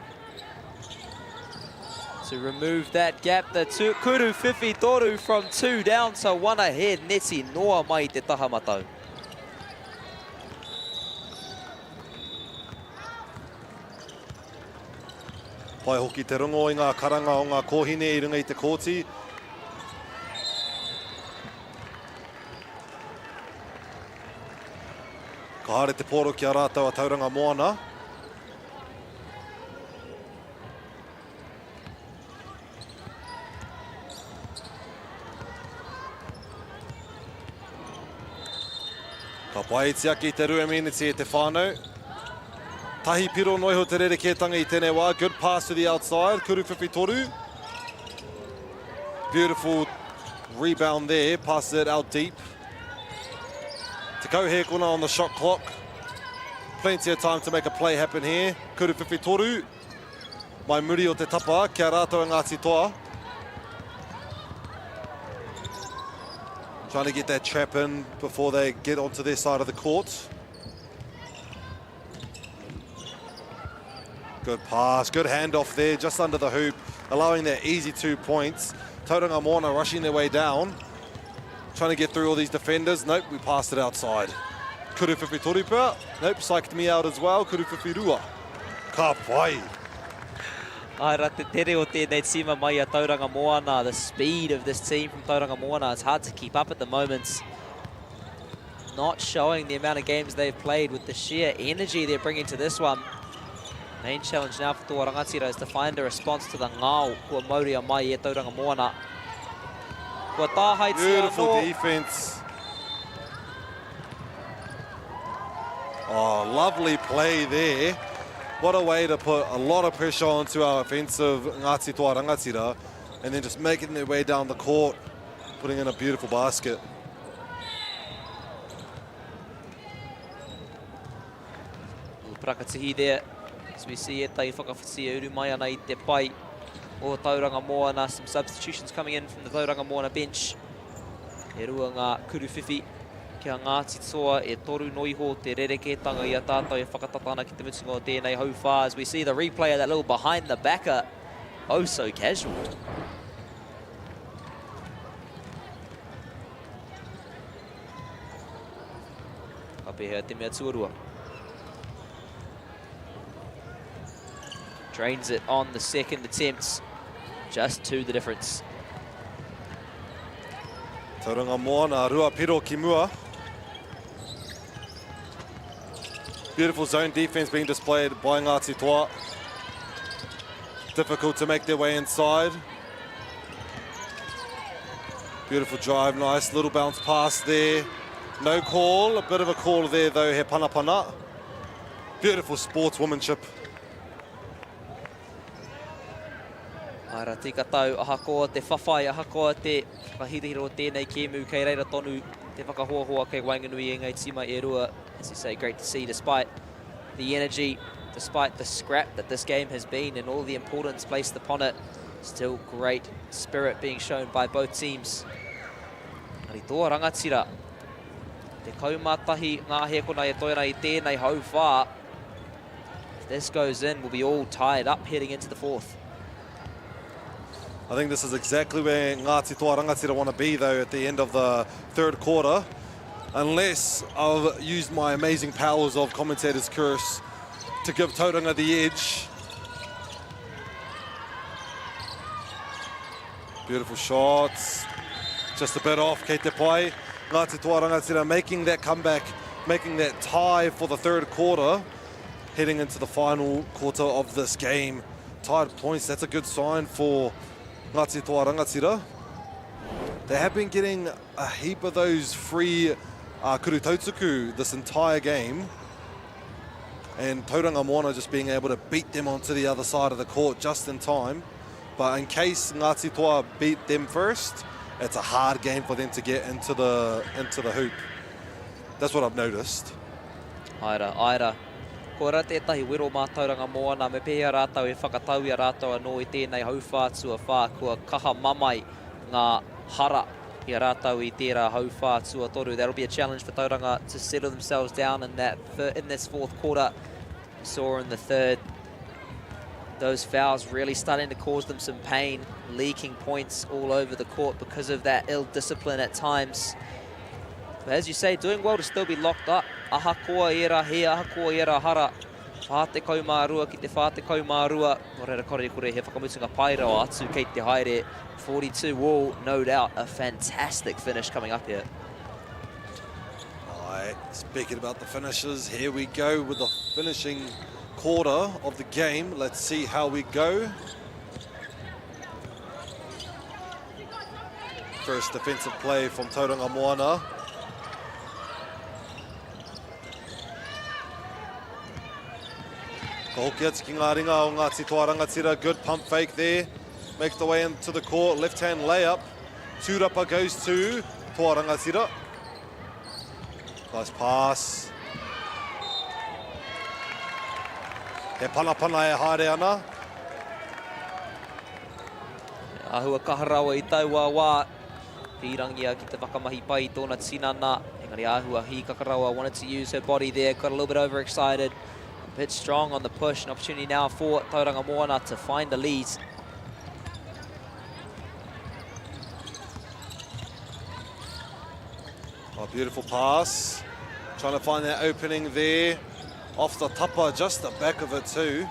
to remove that gap. The kuru whiwhi toru from 2 down to 1 ahead. Neti noa mai te taha matau. Pai hoki te rongo i ngā karanga o ngā kōhine i runga i te kōti. Ka haere te pōro ki a rātou a Tauranga Moana. Ka pai tiaki te Ruaminiti e te whānau. Tahi piro noa iho te rerekētanga i tēnei wā. Good pass to the outside. Kuru whiwhi toru. Beautiful rebound there. Passes it out deep. Tekau hēkona on the shot clock. Plenty of time to make a play happen here. Kuru whiwhi toru. Mai muri o te tapa ki a rātou a Ngāti Toa. Trying to get that trap in before they get onto their side of the court. Good pass, good handoff there, just under the hoop, allowing that easy 2 points. Tauranga Moana rushing their way down, trying to get through all these defenders. Nope, we passed it outside. Kuru whiwhi toru pea. Nope, psyched me out as well. Kuru whiwhi rua. Ka pai. Ae ra te tere o tēnei tīma mai a Tauranga Moana. The speed of this team from Tauranga Moana, it's hard to keep up at the moment. Not showing the amount of games they've played with the sheer energy they're bringing to this one. Main challenge now for Toa Rangatira is to find a response to the ngao kua mauria mai e Tauranga Moana. Kua tāhaetia Beautiful anō. defense. Oh, lovely play there. What a way to put a lot of pressure onto our offensive Ngāti Toa Rangatira and then just making their way down the court, putting in a beautiful basket. Parakatihi there, as we see ētahi whakawhiti e uru mai ana i te pai o Tauranga Moana. Some substitutions coming in from the Tauranga Moana bench. E rua ngā kuruwhiwhi ki a Ngāti Toa, e toru no iho te rerekētanga i a tātou e whakatata ana ki te mutunga o tēnei hauwhā. As we see the replay of that little behind the backer, oh so casual. Ka pēhea te mea tuarua. Drains it on the second attempt. Just two the difference. Tauranga Moana, rua piro ki mua. Beautiful zone defense being displayed by Ngāti Toa. Difficult to make their way inside. Beautiful drive, nice little bounce pass there. No call, a bit of a call there though, he panapana. Beautiful sportswomanship. Ara tika tau, ahakoa te whawhai, ahakoa te whakahirahira o tēnei kēmu, kei reira tonu te whakahoahoa kei waenganui i ngā tīma e rua. As you say, great to see despite the energy, despite the scrap that this game has been and all the importance placed upon it. Still great spirit being shown by both teams. Ari toa rangatira. 11 ngā hēkona e toe ana i tēnei hauwhā. If this goes in, we'll be all tied up heading into the fourth. I think this is exactly where Ngāti Toa Rangatira want to be, though, at the end of the third quarter. Unless I've used my amazing powers of commentator's curse to give Tauranga the edge. Beautiful shots. Just a bit off, kei te pai. Ngāti Toa Rangatira making that comeback, making that tie for the third quarter, heading into the final quarter of this game. Tied points, that's a good sign for Ngāti Toa Rangatira. They have been getting a heap of those free kuru tautuku this entire game. And Tauranga Moana just being able to beat them onto the other side of the court just in time. But in case Ngāti Toa beat them first, it's a hard game for them to get into the, into the hoop. That's what I've noticed. Aira, Aira. Koira tētahi wero mātauranga moana me pēhea rātou e whakatau i a rātou anō i tēnei hauwhā tuawhā kua kaha mamae ngā hara i a rātou i tērā hauwhā tuatoru. That'll be a challenge for Tauranga to settle themselves down in that in this fourth quarter. We saw in the third those fouls really starting to cause them some pain, leaking points all over the court because of that ill discipline at times. But as you say, doing well to still be locked up. Ahakoa ērā hē, ahakoa ērā hara, 42 ki te 42, nō reira kore kore he whakamutunga pai rawa atu kei te haere. 42 all, no doubt, a fantastic finish coming up here. All right, speaking about the finishes, here we go with the finishing quarter of the game. Let's see how we go. First defensive play from Tauranga Moana. Ka hoki atu ki ngā ringa o Ngāti Toa Rangatira. Good pump fake there. Makes the way into the court. Left hand layup. Tūrapa goes to Toa Rangatira. Nice pass. He panapana e haere ana. Āhua kaha rawa i taua wā. Pīrangia ki te whakamahi pai i tōna tinana. Engari āhua hīkaka rawa. Wanted to use her body there. Got a little bit overexcited. A bit strong on the push. An opportunity now for Tauranga Moana to find the lead. Oh, beautiful pass. Trying to find that opening there. Off the tapa, just the back of it too.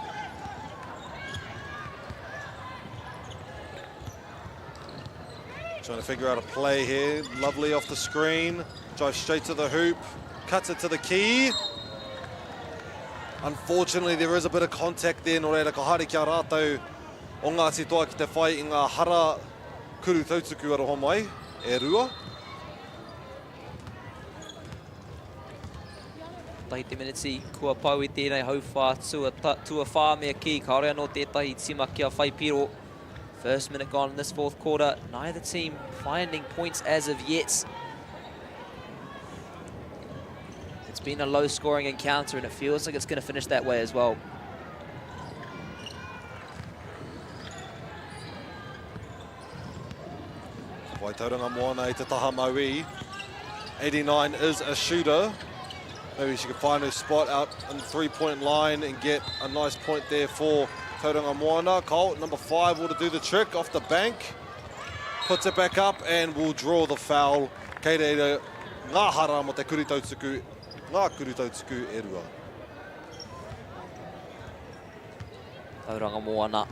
Trying to figure out a play here. Lovely off the screen. Drives straight to the hoop. Cuts it to the key. Unfortunately, there is a bit of contact there. Nō reira, ka haere ki a rātou o Ngāti Toa ki te whai i ngā hara kuru tautuku aroha mai, e rua. Tahi te miniti kua pau i tēnei hauwhā tua, tuawhā me kī, kāore anō tētahi tima kia whai piro. First minute gone in this fourth quarter, neither team finding points as of yet. It's been a low scoring encounter and it feels like it's going to finish that way as well. Wai Tauranga Moana i te taha mauī. 89 is a shooter. Maybe she could find her spot out in the three-point line and get a nice point there for Tauranga Moana. Colt, number five, will do the trick off the bank. Puts it back up and will draw the foul. Kei reira ngā hara mo te kuri tautuku, ngā kuri tautuku e rua. Tauranga Moana.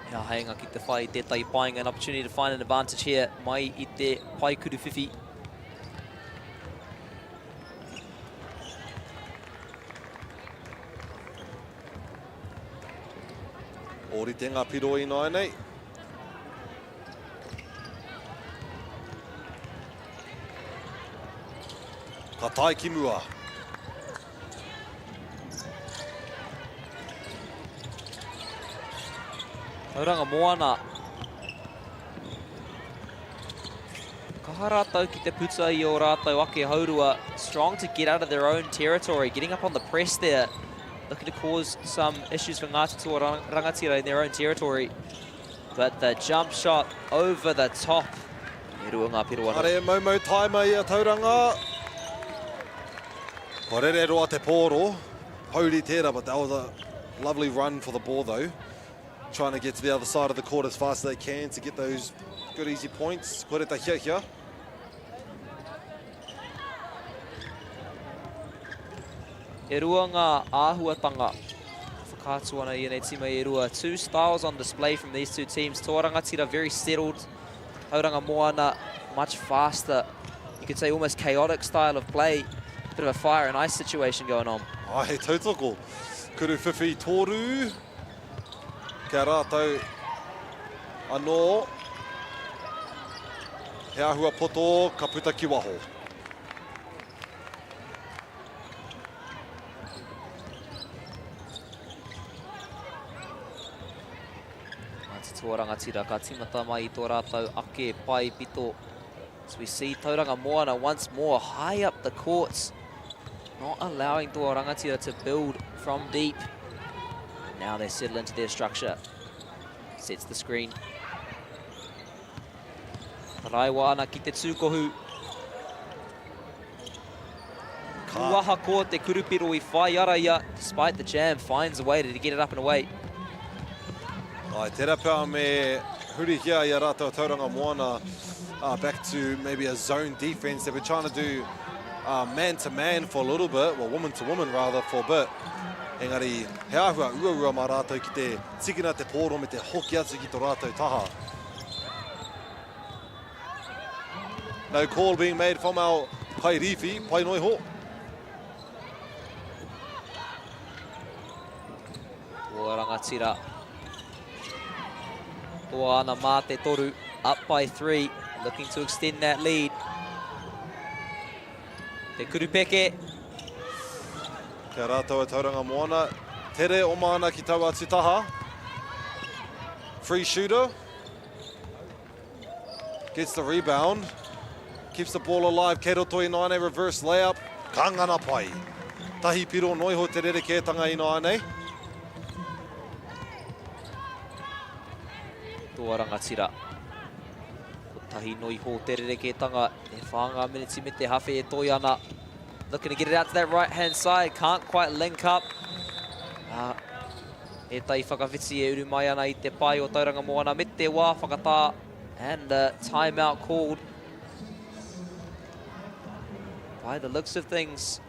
He āheinga ki te whai i tētahi painga, an opportunity to find an advantage here mai i te pae kuruwhiwhi. Ōrite ngā piro ināianei. Ka tae ki mua. Tauranga Moana. Kaha rātou ki te puta i o rātou ake haurua. Strong to get out of their own territory. Getting up on the press there. Looking to cause some issues for Ngāti Toa Rangatira in their own territory. But the jump shot over the top. E rua ngā piro anō. Are moumou taima i a Tauranga. Kua rere roa te pōro. Pouri tērā, but that was a lovely run for the ball though. Trying to get to the other side of the court as fast as they can to get those good easy points. Kore ta hiahia. E rua ngā āhuatanga whakaatu ana i ēnei tīma e rua. Two styles on display from these two teams. Toa Rangatira very settled. Tauranga Moana much faster. You could say almost chaotic style of play. Bit of a fire and ice situation going on. Ai, he tautoko. Kuru whiwhi tōru. Kia rātou anō. He āhua poto ka puta ki waho. Ngāti Toa Rangatira ka tīmata mai i tō rātou ake pae pito. So we see Tauranga Moana once more high up the courts, not allowing Toa Rangatira to build from deep. Now they settle into their structure. Sets the screen. Taraiwa ana ki te tūkohu. Ahakoa te kurupiro i whai ara ia, despite the jam, finds a way to get it up and away. Ai, tērā pea me hurihia i a rātou Tauranga Moana uh, back to maybe a zone defense. They've been trying to do uh, man to man for a little bit, well woman to woman rather for a bit. Engari, he āhua uaua mā rātou ki te tikina te pōro me te hoki atu ki tō rātou taha. No call being made from our kairīwhi, pai noa iho. Toa rangatira. Toa ana mā te toru, up by three, looking to extend that lead. Te Kurupeke. Kia rātou a Tauranga Moana. Tere oma ana ki taua atu taha. Free shooter. Gets the rebound. Keeps the ball alive. Kei roto ināianei reverse layup. Ka ngana pai. Tahi piro noa iho te rerekētanga ināianei. Toa rangatira. Kotahi noa iho te rerekētanga. E whā ngā miniti me te hawhe e toi ana. Looking to get it out to that right hand side. Can't quite link up. Uh, Ētahi whakawhiti e uru mai ana i te pae o Tauranga Moana me te wā whakatā and the timeout called. By the looks of things,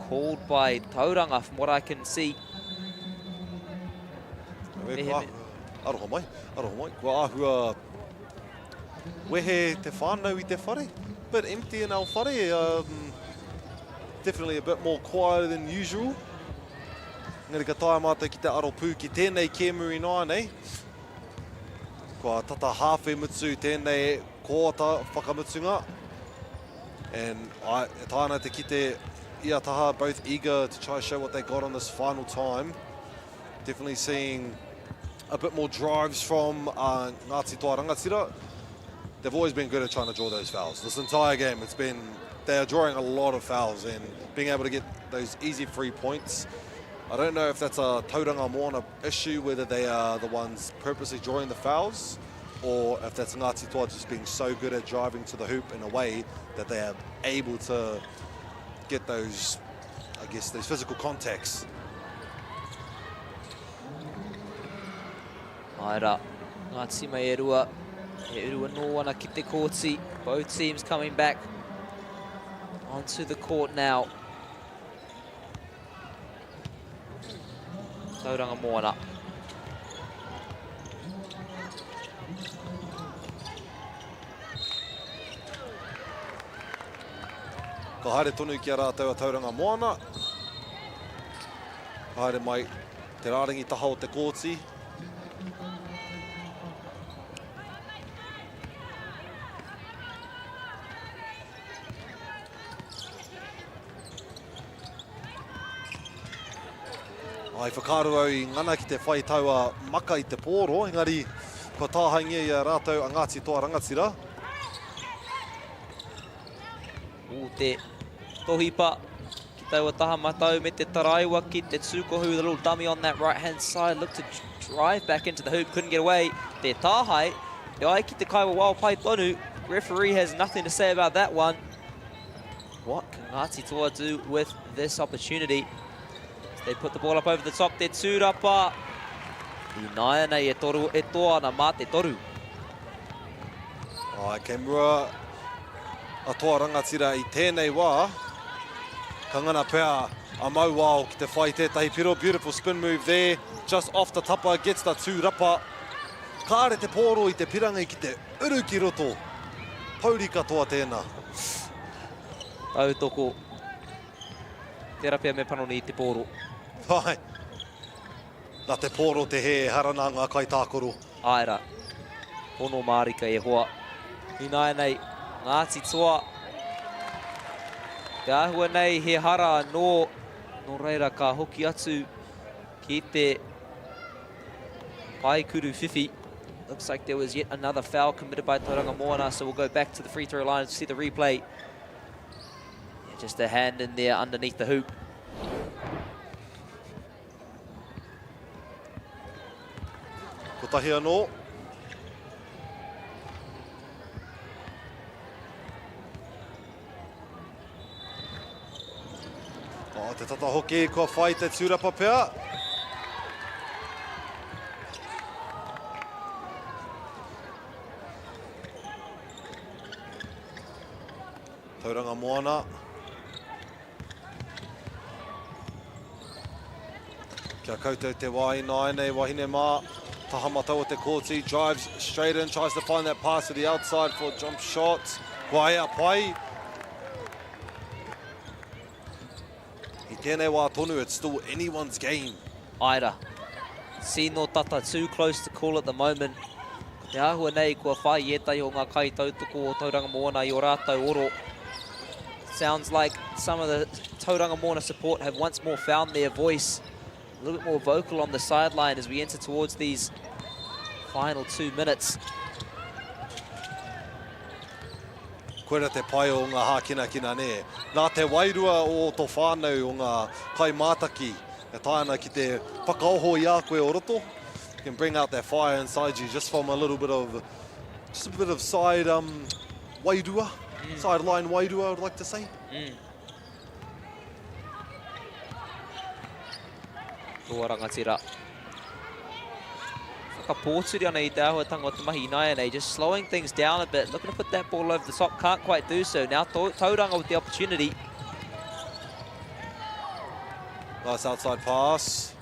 called by Tauranga from what I can see. Aroha mai, aroha mai. Kua āhua wehe te whānau i te whare. Bit empty in our whare. Um, definitely a bit more quieter than usual. Engari ka taea mātou ki te aro pū ki tēnei kēmu ināianei. Kua tata hāwhe mutu tēnei kōata whakamutunga. And I, e taea ana te kite ia taha, both eager to try show what they got on this final time. Definitely seeing a bit more drives from uh, Ngāti Toa Rangatira. They've always been good at trying to draw those fouls. This entire game, it's been, they are drawing a lot of fouls and being able to get those easy free points. I don't know if that's a Tauranga Moana issue, whether they are the ones purposely drawing the fouls or if that's Ngāti Toa just being so good at driving to the hoop in a way that they are able to get those, I guess, those physical contacts. Āe rā, ngā tīma e rua, e uru anō ana ki te kōti. Both teams coming back onto the court now. Tauranga Moana. Ka haere tonu ki a rātou a Tauranga Moana. Ka haere mai te rārangi taha o te kōti. I whakaaro au i ngana ki te whai taua maka i te pōro, engari kua tāhaingia i a rātou a Ngāti Toa Rangatira. Ū te tohipa ki taua taha matau me te taraiwa ki te tūkohu, the little dummy on that right hand side, looked to drive back into the hoop, couldn't get away. Te tāhae, e ai ki te kaiwawao pai tonu, referee has nothing to say about that one. What can Ngāti Toa do with this opportunity? As they put the ball up over the top, te tūrapa. Ināianei e, toru, e toa ana mā te toru. Ai, kei mua a Toa Rangatira i tēnei wā. Ka ngana pea a Mauao ki te whai tētahi piro. Beautiful spin move there. Just off the tapa, gets the tūrapa. Kāre te pōro i te pirangi ki te uru ki roto. Pouri katoa tēnā. Tautoko. Tērā pea me panoni i te pōro. Ai. Nā te pōro te hē, ehara nā ngā kaitākaro. Āe rā. Pono mārika e hoa. Ināianei, Ngāti Toa. Te āhua nei he hara anō, nō reira ka hoki atu ki te paekuru whiwhi. Looks like there was yet another foul committed by Tauranga Moana, so we'll go back to the free throw line to see the replay. Yeah, just a hand in there underneath the hoop. Kotahi anō. Oh, te tata hoki, kua whai te tūrapa pea. Tauranga Moana. Kia koutou te wā ināianei, wahine mā. Taha matau o te kōti, drives straight in, tries to find that pass to the outside for a jump shot. Kua ea pai. I tēnei wā tonu, it's still anyone's game. Aira. Tino tata, too close to call at the moment. Ko te āhua nei, kua whai ētahi o ngā kaitautoko o Tauranga Moana i o rātou oro. Sounds like some of the Tauranga Moana support have once more found their voice. A little bit more vocal on the sideline as we enter towards these final two minutes. Koira te pai o ngā hākinakina, nē. Nā te wairua o tō whānau, o ngā kaimātaki, e taea ana ki te whakaoho i a koe o roto. You can bring out that fire inside you just from a little bit of, just a bit of side um, wairua, mm. sideline wairua, I would like to say. Mm. Toa rangatira. Whakapōturi ana i te āhuatanga o te mahi ināianei, just slowing things down a bit, looking to put that ball over the top, can't quite do so. Now Tauranga with the opportunity. Nice outside pass.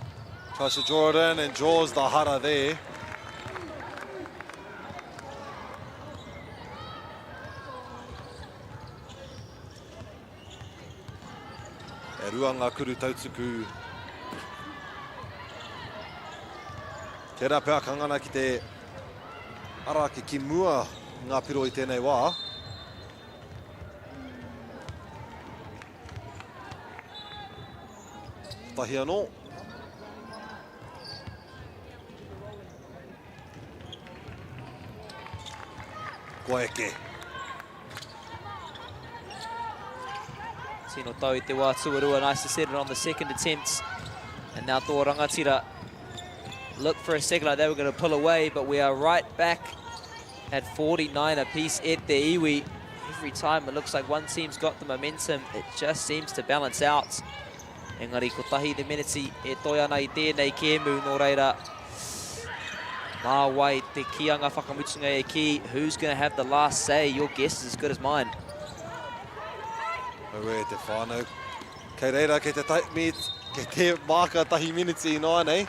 Tries to draw it in and draws the hara there. E rua ngā kuru tautuku. Tērā pea ka ngana ki te ara ake ki mua ngā piro i tēnei wā. Tahi anō. Kua eke. Tino tau i te wā tuarua. Nice to set it on the second attempt. And now Toa Rangatira look for a second like they were going to pull away, but we are right back at 49 apiece at the iwi. Every time it looks like one team's got the momentum, it just seems to balance out. Engari kotahi te meneti e toe ana i tēnei kēmu, nō reira, mā wai te kīanga whakamutunga e kī, who's going to have the last say? Your guess is as good as mine. Auē te whānau. Kei reira, kei te, ta, me, kei te māka tahi miniti ināianei.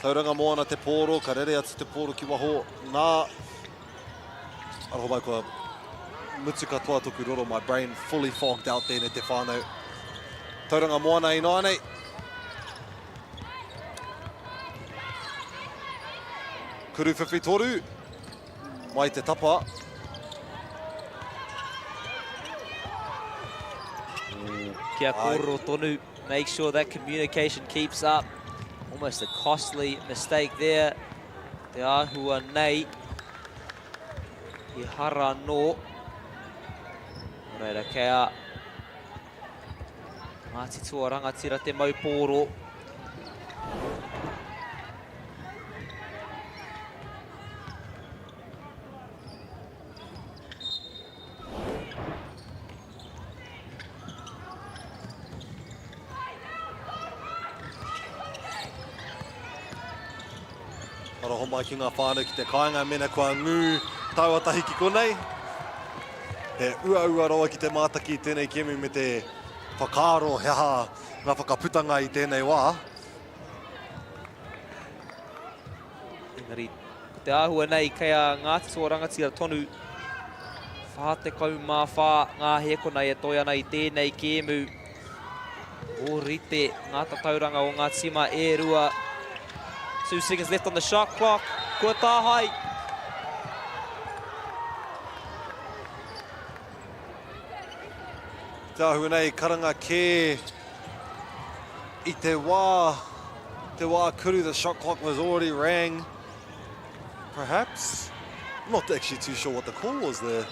Tauranga moana te pōro, ka rere atu te pōro ki waho. Nā, aroha mai kua mutu katoa toku roro, my brain fully fogged out there ne te whānau. Tauranga moana ināianei. Kuru whiwhi toru, mai te tapa. Kia kōrero tonu, make sure that communication keeps up. Almost a costly mistake there. Te āhua nei, i hara anō. Nō reira, kei a Ngāti Toa Rangatira te mau pōro. Aroha mai ki ngā whānau ki te kāinga mena kua ngū taua tahi ki konei. He uaua rawa ki te mātaki i tēnei kēmu me te whakaaro he aha ngā whakaputanga i tēnei wā. Engari, ko te āhua nei kei a Ngāti Toa Rangatira tonu 44 ngā hēkona e toe ana i tēnei kēmu. Ōrite ngā tatauranga o ngā tīma e rua. 2 seconds left on the shot clock. Kua tāhae. Te āhua nei, karanga kē i te wā, te wā kuru, the shot clock was already rang. Perhaps. I'm not actually too sure what the call was there.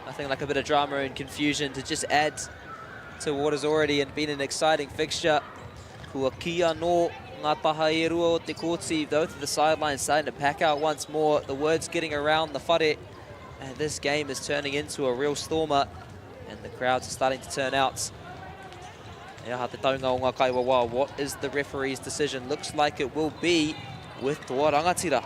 Nothing like a bit of drama and confusion to just add to what has already been an exciting fixture. Kua kī anō. Ngā taha e rua o te kōti, both of the sidelines starting to pack out once more. The word's getting around the whare. And this game is turning into a real stormer. And the crowds are starting to turn out. He aha te taunga o ngā kaiwawao? What is the referee's decision? Looks like it will be with Toa Rangatira.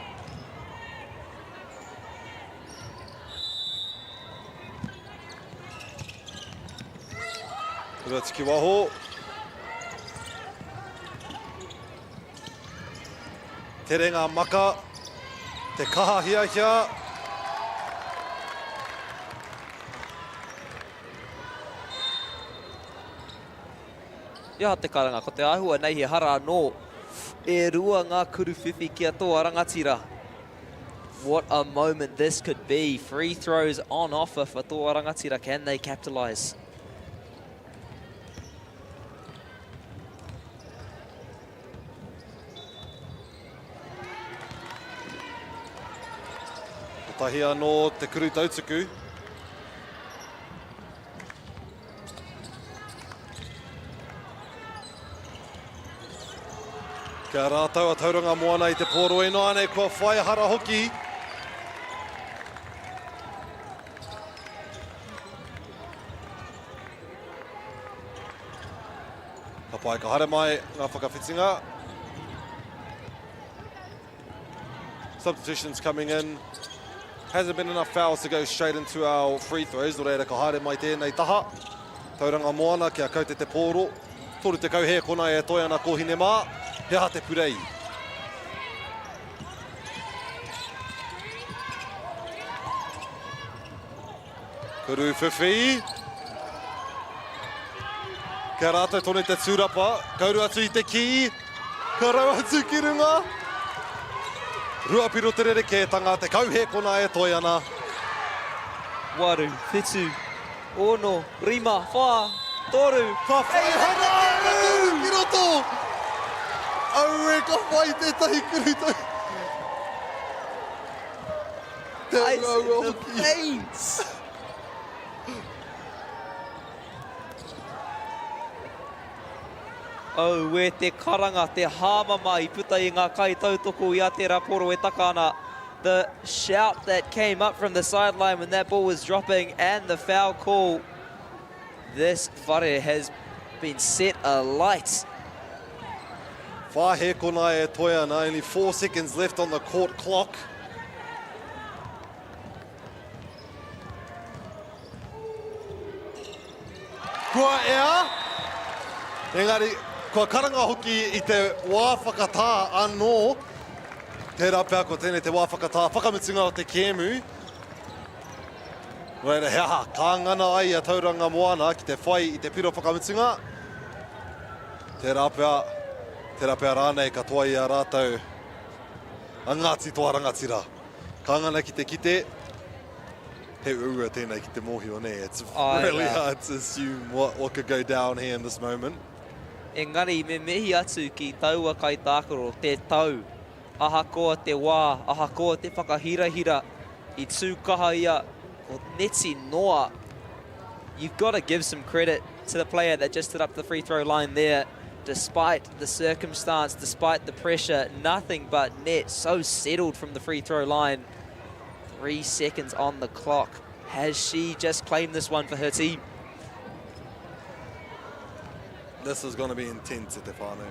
Kura atu ki waho. Tere ngā maka. Te kaha hiahia. He aha te karanga? Ko te āhua nei he hara anō. E rua ngā kuruwhiwhi ki a Toa Rangatira. What a moment this could be. Free throws on offer for Toa Rangatira. Can they capitalise? Kotahi anō te kuru tautuku. Kia rātou a Tauranga Moana i te pōro ināianei kua whai hara hoki. Ka pai, ka haere mai ngā whakawhitinga. Substitutions coming in. Hasn't been enough fouls to go straight into our free throws. Nō reira, ka haere mai tēnei taha. Tauranga Moana kia kaute te pōro. 30 hēkona e toe ana kōhine mā. He aha te purei? Kuru whiwhi. Kia rātou tonu te tūrapa. Kauru atu i te kī. Ka rau atu ki runga. Ruapiro te rerekētanga, 10 hēkona e toe ana. Waru, whitu, ono, rima, whā, toru. Ka whai hara te kuru ki roto. Aue, ka whai tētahi kuru tau. Te Ice in uaua the hoki. veins. Aue te karanga, te hāmama i puta i ngā kaitautoko i a Te Raporo e taka ana. The shout that came up from the sideline when that ball was dropping and the foul call. This whare has been set alight. Whā hēkona e toe ana, only 4 seconds left on the court clock. Kua ea, engari kua karanga hoki i te wā whakatā anō. Tērā pea ko tēnei te wā whakatā whakamutunga o te kēmu. Nō reira, he aha, ka ngana ai a Tauranga Moana ki te whai i te piro whakamutunga. Tērā pea, tērā pea rānei ka toa i a rātou a Ngāti Toa Rangatira. Ka ngana ki te kite, he uaua tēnei ki te mōhio, nē? It's really hard to assume what, what could go down here in this moment. Engari, me mihi atu ki taua kaitākaro, te tau, ahakoa te wā, ahakoa te whakahirahira, i tū kaha ia, ko neti noa. You've got to give some credit to the player that just stood up the free throw line there. Despite the circumstance, despite the pressure, nothing but net. So settled from the free throw line. 3 seconds on the clock. Has she just claimed this one for her team? This is going to be intense at the whānau.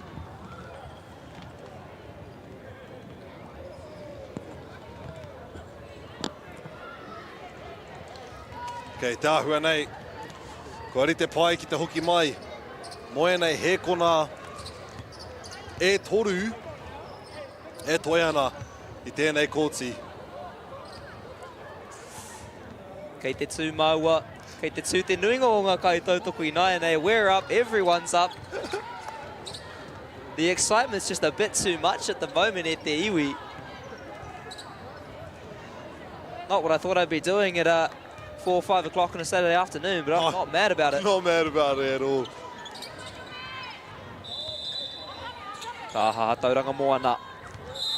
Kei te āhua nei, kua rite pai ki te hoki mai. Mō ēnei hēkona e toru e toe ana i tēnei kōti. Kei te tū māua, kei te tū te nuinga o ngā kaitautoko ināianei. We're up, everyone's up. The excitement's just a bit too much at the moment e te iwi. Not what I thought I'd be doing at 4 or 5 o'clock on a Saturday afternoon, but I'm not mad about it. Not mad about it at all. Ka aha Tauranga Moana.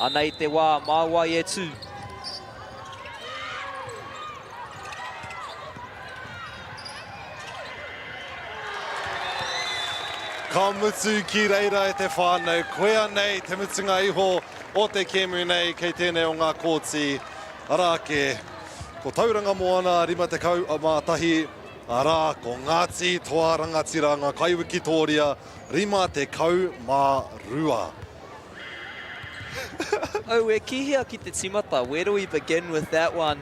Anei te wā, mā wai e tū. Ka mutu ki reira e te whānau, koia nei te mutunga iho o te kēmu nei kei tēnei o ngā kōti. Arā ake, ko Tauranga Moana 51, arā, ko Ngāti Toa Rangatira ngā kaiwikitōria 52. Aue, ki hea ki te timata? Where do we begin with that one?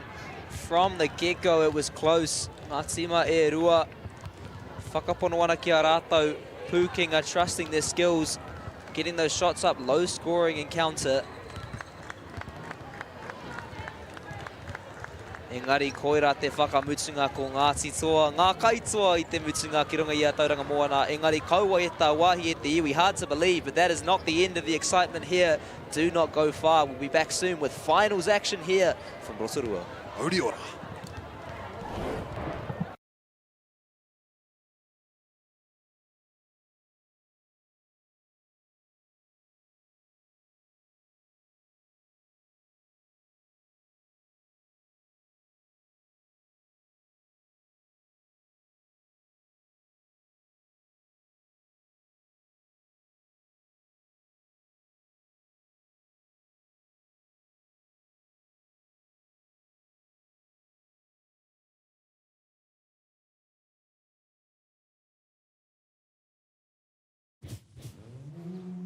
From the get-go it was close. Ngā tīma e rua. Whakapono ana ki a rātou, Pūkenga trusting their skills, getting those shots up, low scoring encounter. Engari koira te whakamutunga ko Ngāti Toa, ngā kaitoa i te mutunga ki runga i a Tauranga Moana. Engari kaua e tā wāhi e te iwi, hard to believe, but that is not the end of the excitement here. Do not go far, we'll be back soon with finals action here from Rotorua. Mauri ora.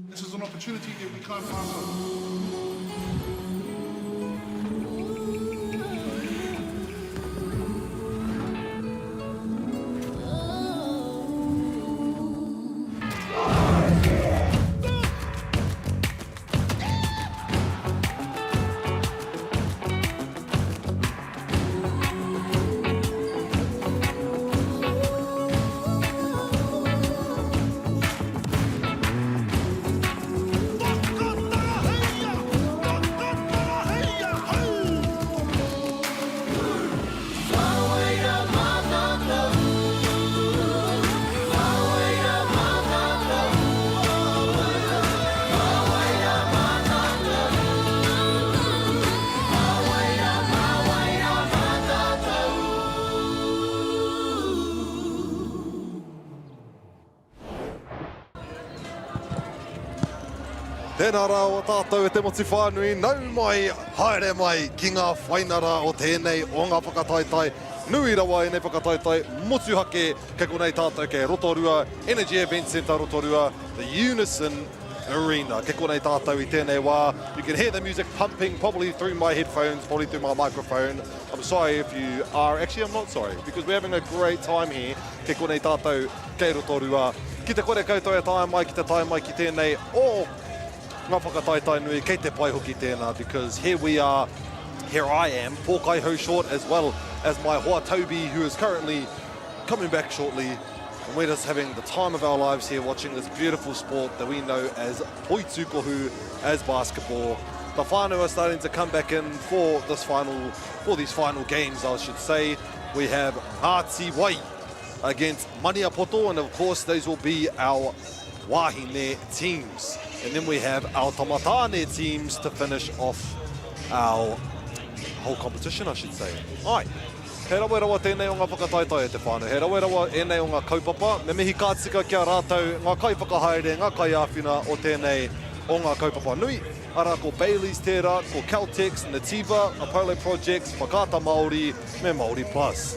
This is an opportunity that we can't pass up. Tēnā rā o tātou e te motu whānui, nau mai, haere mai ki ngā whainara o tēnei o ngā whakataetae nui rawa ēnei whakataetae motuhake kei konei tātou kei Rotorua, Energy Event Centre Rotorua, the Unison Arena. Kei konei tātou i tēnei wā. You can hear the music pumping probably through my headphones, probably through my microphone. I'm sorry if you are. Actually, I'm not sorry because we're having a great time here. Kei konei tātou kei Rotorua. Ki te kore koutou e tae mai, ki te tae mai ki tēnei o ngā whakataetae nui, kei te pai hoki tēnā because here we are, here I am, Pōkai Hou Short as well as my hoa Toby who is currently coming back shortly and we're just having the time of our lives here watching this beautiful sport that we know as poitūkohu, as basketball. The whānau are starting to come back in for this final, for these final games, I should say. We have Ngāti Wai against Maniapoto, and of course those will be our wahine teams. And then we have our tamatāne teams to finish off our whole competition, I should say. All right. He rawe rawa tēnei o ngā whakataetae e te whānau. He rawe rawa ēnei o ngā kaupapa. Me mihi ka tika ki a rātou ngā kaiwhakahaere, ngā kaiāwhina o tēnei o ngā kaupapa nui. Arā ko Bayleys tērā, ko Caltex, Nativa, Apollo Projects, Whakaata Māori me Māori Plus.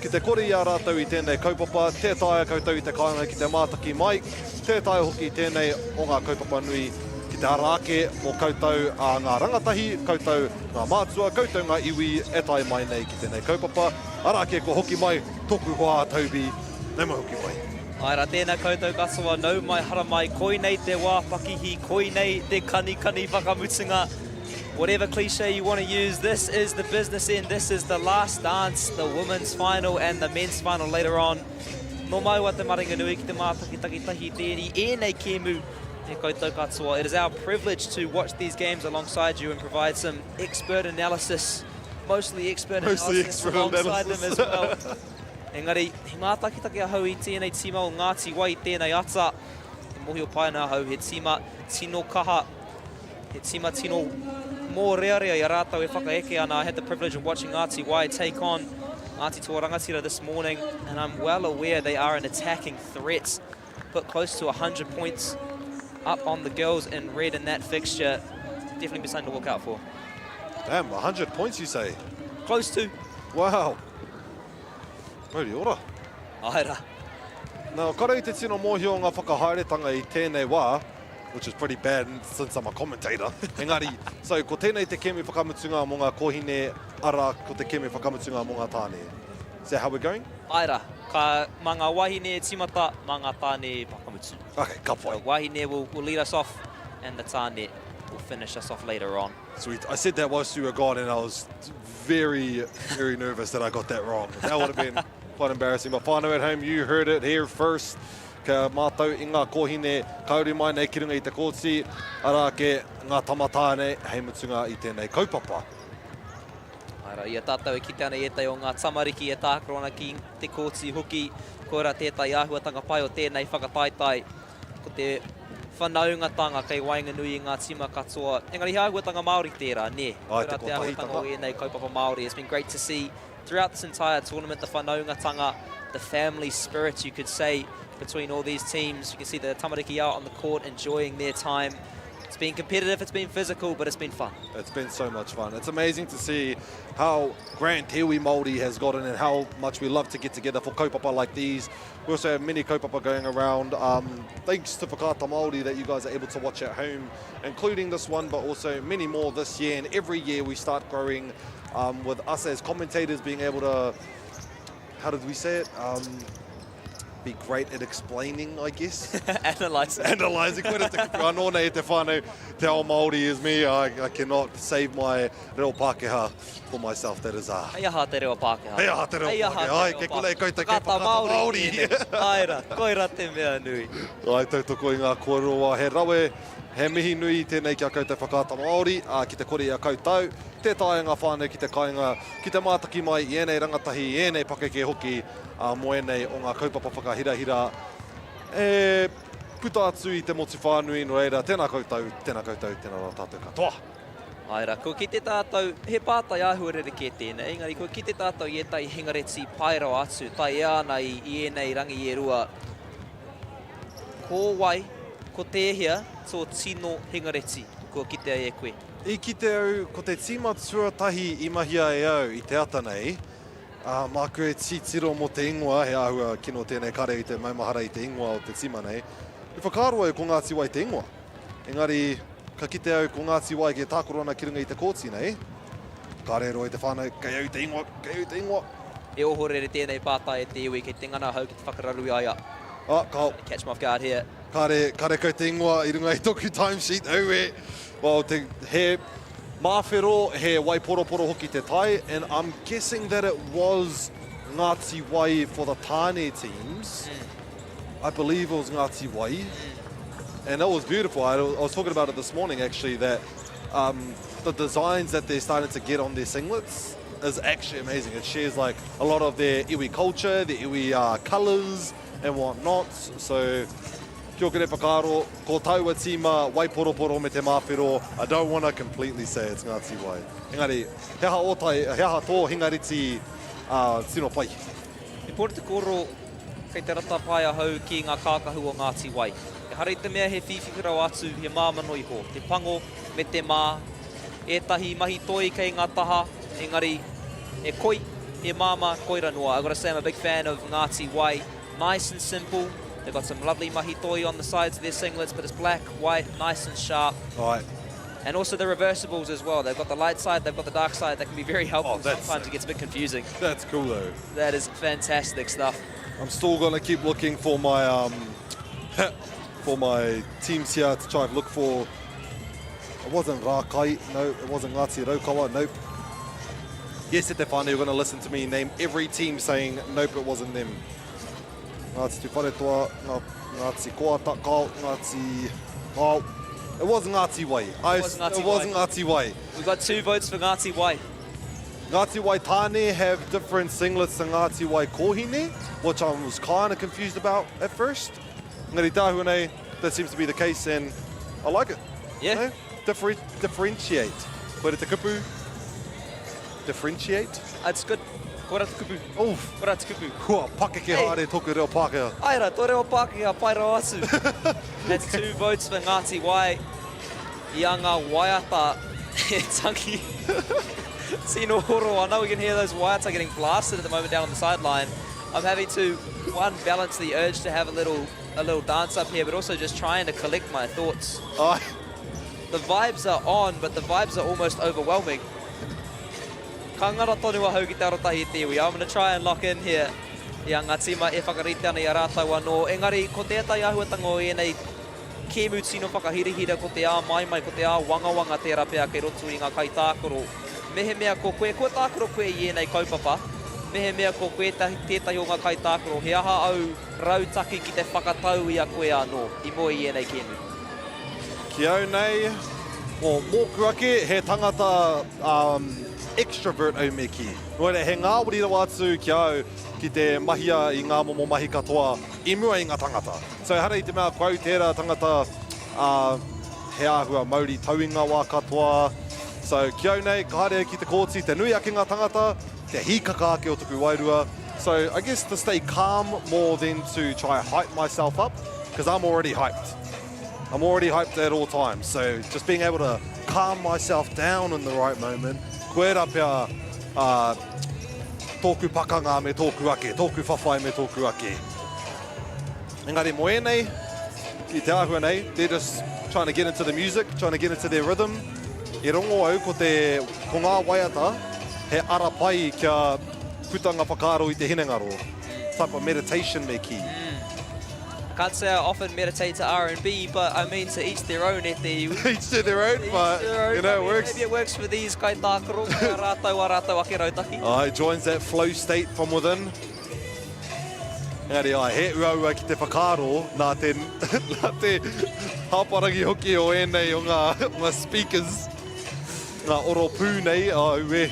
Ki te kore i a rātou i tēnei kaupapa, tē taea koutou i te kāinga ki te mātaki mai, tē taea hoki tēnei o ngā kaupapa nui ki te ara ake mō koutou a ngā rangatahi, koutou ngā mātua, koutou ngā iwi e tae mai nei ki tēnei kaupapa. Arā kē kua hoki mai tōku hoa a Toby, nau mai hoki mai. Āe rā, tēnā koutou katoa, nau mai, haramai, koinei te wā pakihi, koinei te kanikani whakamutunga. Whatever cliche you want to use, this is the business end, this is the last dance, the women's final and the men's final later on. Nō māua te maringanui ki te mātakitaki tahi i ēnei kēmu E koutou katoa, it is our privilege to watch these games alongside you and provide some expert analysis, mostly expert mostly analysis expert alongside analysis. them as well. Engari, he mātakitaki ahau i tēnei tīma o Ngāti Wai, tēnei ata. E mōhio pai ana ahau, he tīma tino kaha, he tīma tino mōrearea i a rātou e whakaeke ana. I had the privilege of watching Ngāti Wai take on Ngāti Toa Rangatira this morning, and I'm well aware they are an attacking threat. Put close to 100 points up on the girls in red in that fixture. Definitely be something to look out for. Damn, 100 points you say? Close to. Wow. Mauri ora. Ae ra. Nā, kare i te tino mōhio o ngā whakahaeretanga i tēnei wā, which is pretty bad since I'm a commentator, engari, so ko tēnei te kēmu whakamutunga mō ngā kōhine, arā, ko te kēmu whakamutunga mō ngā tāne. Is that how we're going? Ae ra, ka, mā ngā wāhine e tīmata, mā ngā tāne e whakamutu. Okay, ka pai. So wāhine will, will lead us off and the tāne will finish us off later on. Sweet. I said that whilst you were gone and I was very, very nervous that I got that wrong. That would have been quite embarrassing. But whānau at home, you heard it here first. Ka mātau i ngā kōhine ka uru mai nei ki runga i te kōti, arā ake ngā tama tāne hei mutunga i tēnei kaupapa. Āe rā, i a tātou e kite ana i ētahi o ngā tamariki e tākaro ana ki te kōti hoki, koirā tētahi āhuatanga pai o tēnei whakataetae. Ko te whanaungatanga kei waenganui i ngā tīma katoa. Engari he āhuatanga Māori tērā, nē? Āe, te Koirā te āhuatanga kotahitanga. o ēnei kaupapa Māori. It's been great to see throughout this entire tournament the whanaungatanga, the family spirit, you could say, between all these teams. You can see the tamariki out on the court enjoying their time. It's been competitive, it's been physical, but it's been fun. It's been so much fun. It's amazing to see how grand Te Iwi Māori has gotten and how much we love to get together for kaupapa like these. We also have many kaupapa going around. Um, thanks to Whakaata Māori that you guys are able to watch at home, including this one, but also many more this year. And every year we start growing um, with us as commentators being able to, how did we say it? Um, be great at explaining, I guess. Analysing. Analysing. Koe te kupu anō nei te whānau, te ao Māori is me. I, I cannot save my reo Pākehā for myself. That is uh, Hei aha te reo Pākehā. Hei aha te reo Pākehā. Ai, kei konei koutou kei Whakaata Māori. Āe rā, koira te mea nui. Ai, tautoko i ngā kōrero wā. He rawe, he mihi nui tēnei ki a koutou Whakaata Māori, ā, ki te kore i a koutou, tē taea ngā whānau ki te kāinga, ki te mātaki mai i ēnei rangatahi, i ēnei pakeke hoki, ā, mō ēnei o ngā kaupapa whakahirahira e puta atu i te motu whānui, nō reira, tēnā koutou, tēnā koutou, tēnā rā tātou katoa. Āe rā, kua kite tātou, he pātai āhua rerekē tēnei, engari kua kite tātou i ētahi hingareti pai rawa atu, taea ana i, i ēnei rangi e rua. Ko wai, ko tēhea tō tino hingareti kua kitea e koe? I kite au, ko te tīma tuatahi i mahia e au i te ata nei, Ā, māku e titiro mō te ingoa, he āhua kino tēnei kare i te maumahara i te ingoa o te tīma nei. I whakaaro au ko Ngāti Wai te ingoa. Engari, ka kite au ko Ngāti Wai e tākaro ana ki runga i te kōti nei. Kāre roa i te whānau, kei au te ingoa, kei au te ingoa. He ohorere tēnei pātai e te iwi, kei te ngana ahau ki te whakararu i a ia. Ā, kao. Catch me off guard here. Kare, karekau te ingoa i runga i toku timesheet, aue. Well, te, he māwhero, he waiporoporo hoki te tai, and I'm guessing that it was Ngāti Wai for the tāne teams. I believe it was Ngāti Wai. And it was beautiful. I, I was talking about it this morning, actually, that um, the designs that they're starting to get on their singlets is actually amazing. It shares like a lot of their iwi culture, their iwi uh, colours and whatnot. So, ki oku nei whakaaro, ko taua tīma Waiporoporo me te Māwhero, I don't want to completely say it's Ngāti Wai. Engari, he aha ō tai, he aha tō hingariti uh, tino pai? E pore te kōrero kei te rata pai ahau ki ngā kākahu o Ngāti Wai. Ehara i te mea he whīwhiwhi rawa atu, he māmā noa iho, te pango me te mā, ētahi mahi toi kei ngā taha, engari he koi, he māmā, koira noa. I've got to say I'm a big fan of Ngāti Wai. Nice and simple. They've got some lovely mahi toi on the sides of their singlets, but it's black, white, nice and sharp. Right. And also the reversibles as well. They've got the light side, they've got the dark side. That can be very helpful. Oh, that's Sometimes it gets a bit confusing. That's cool though. That is fantastic stuff. I'm still gonna keep looking for my um, for my teams here to try and look for. It wasn't Rakai, no, it wasn't Ngāti Raukawa, nope. Yes, te whānau, you're gonna listen to me name every team saying nope, it wasn't them. Ngāti Tūwharetoa, Ngā, Ngāti Koata, Kao, Ngāti... Oh, it was Ngāti Wai. I, It was Ngāti it was Wai. Ngāti Wai. We've got two votes for Ngāti Wai. Ngāti Wai Tāne have different singlets to Ngāti Wai Kōhine, which I was kind of confused about at first. Ngāti Tāhua nei, that seems to be the case, and I like it. Yeah. No? Differ differentiate. Koe te kupu? Differentiate? That's good. Koira te kupu. Oof. Koira te kupu. Kua pakeke haere toku reo Pākehā. Ae ra, to reo Pākehā pai rawa atu. That's two votes for Ngāti Wai i a ngā waiata e tangi tino horo ana. We can hear those waiata getting blasted at the moment down on the sideline. I'm having to, one, balance the urge to have a little, a little dance up here, but also just trying to collect my thoughts. Ai. The vibes are on, but the vibes are almost overwhelming. Ka ngana tonu ahau ki te arotahi i te iwi. I'm gonna try and lock in here i a ngā tīma e whakarite ana i a rātou anō. Engari, ko tētahi āhuatanga o ēnei kēmu tino whakahirahira ko te āmaimai, ko te āwangawanga tērā pea kei roto i ngā kaitākaro. Mehemea ko koe, kua tākaro koe i ēnei kaupapa, mehemea ko koe tētahi o ngā kaitākaro, he aha au rautaki ki te whakatau i a koe anō i mua i ēnei kēmu? Ki au nei, o mōku ake, he tangata um, extrovert au me kī. Nō reira, he ngāwari rawa atu ki a au ki te mahia i ngā momo mahi katoa i mua i ngā tangata. So ehara i te mea ko au tērā tangata uh, he āhua mauri tau i ngā wā katoa. So ki au nei, ka haere au ki te kōti, te nui ake ngā tangata, te hīkaka ake o toku wairua. So I guess to stay calm more than to try hype myself up, because I'm already hyped. I'm already hyped at all times, so just being able to calm myself down in the right moment, koera pea uh, tōku pakanga me tōku ake, tōku whawhai me tōku ake. Engari mō ēnei, i te āhua nei, they're just trying to get into the music, trying to get into their rhythm. I rongo au ko, te, ko ngā waiata, he ara pai kia puta ngā whakaaro i te hinengaro. Type of meditation me kī. Mm. Can't say I often meditate to R&B, but I mean to each their own e te iwi. Each to their own, but their own. you know, it I mean, works. Maybe it works for these kaitākaro, kia rātou a rātou ake rautaki. Oh, it joins that flow state from within. Engari, ai, he uaua ki te whakaaro nā te, nā te hāparangi hoki o ēnei o ngā, o ngā speakers, ngā oropū nei, aue.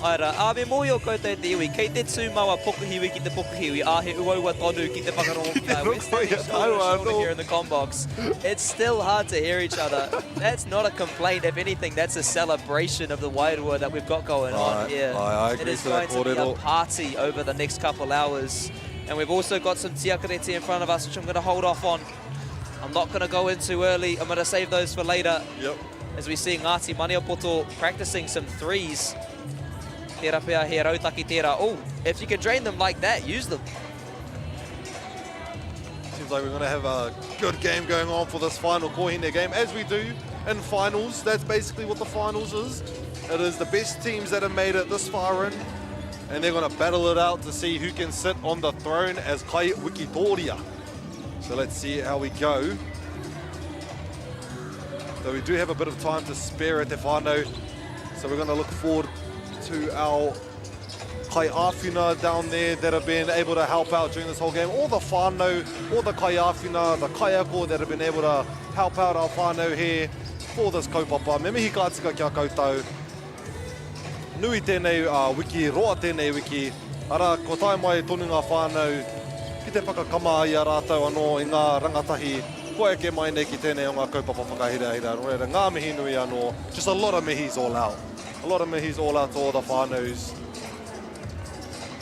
Āe rā, ā, me mōhio koutou e te iwi, kei te tū mau a Pokohiwi ki te Pokohiwi, ā, he uaua tonu ki te whakarongo ki a We're standing shoulder to shoulder here in the comm box. It's still hard to hear each other. That's not a complaint. If anything, that's a celebration of the wairua that we've got going on here. I, I agree it is to that going to be a kōrero. party over the next couple hours. And we've also got some tiakarete in front of us, which I'm going to hold off on. I'm not going to go in too early. I'm going to save those for later. Yep. As we see Ngāti Maniapoto practicing some threes. Tērā pea he rautaki tērā. Oh, if you can drain them like that, use them. Seems like we're going to have a good game going on for this final Kōhine game, as we do in finals. That's basically what the finals is. It is the best teams that have made it this far in, and they're going to battle it out to see who can sit on the throne as Kai Wikitoria. So let's see how we go. Though we do have a bit of time to spare at Te Whānau, so we're going to look forward to our kaiāwhina down there that have been able to help out during this whole game. All the whānau, all the kaiāwhina, the kaiako that have been able to help out our whānau here for this kaupapa. Me mihi ka tika ki a koutou. Nui tēnei uh, wiki, roa tēnei wiki. Arā, kua tae mai tonu ngā whānau ki te whakakama i a rātou anō i ngā rangatahi kua eke mai nei ki tēnei o ngā kaupapa whakahirahira. Nō reira, ngā mihi nui anō. Just a lot of mihis all out. A lot of mihis all out to all the whānaus.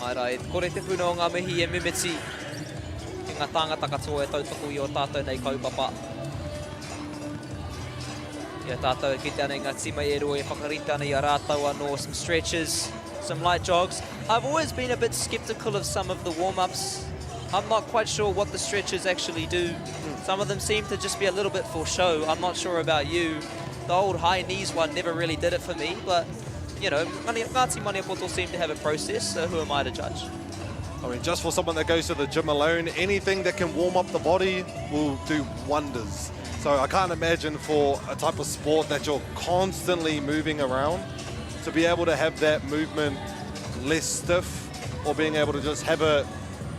Āe rā, e kore te puna o ngā mihi e mimiti ki ngā tāngata katoa e tautoko i ō tātou nei kaupapa. I a tātou e kite ana i ngā tīma e rua e whakarite ana i a rātou anō, some stretches, some light jogs. I've always been a bit sceptical of some of the warm-ups. I'm not quite sure what the stretches actually do. Some of them seem to just be a little bit for show. I'm not sure about you. The old high knees one never really did it for me, but, you know, Ngāti Maniapoto seem to have a process, so who am I to judge? I mean, just for someone that goes to the gym alone, anything that can warm up the body will do wonders. So I can't imagine for a type of sport that you're constantly moving around, to be able to have that movement less stiff or being able to just have a,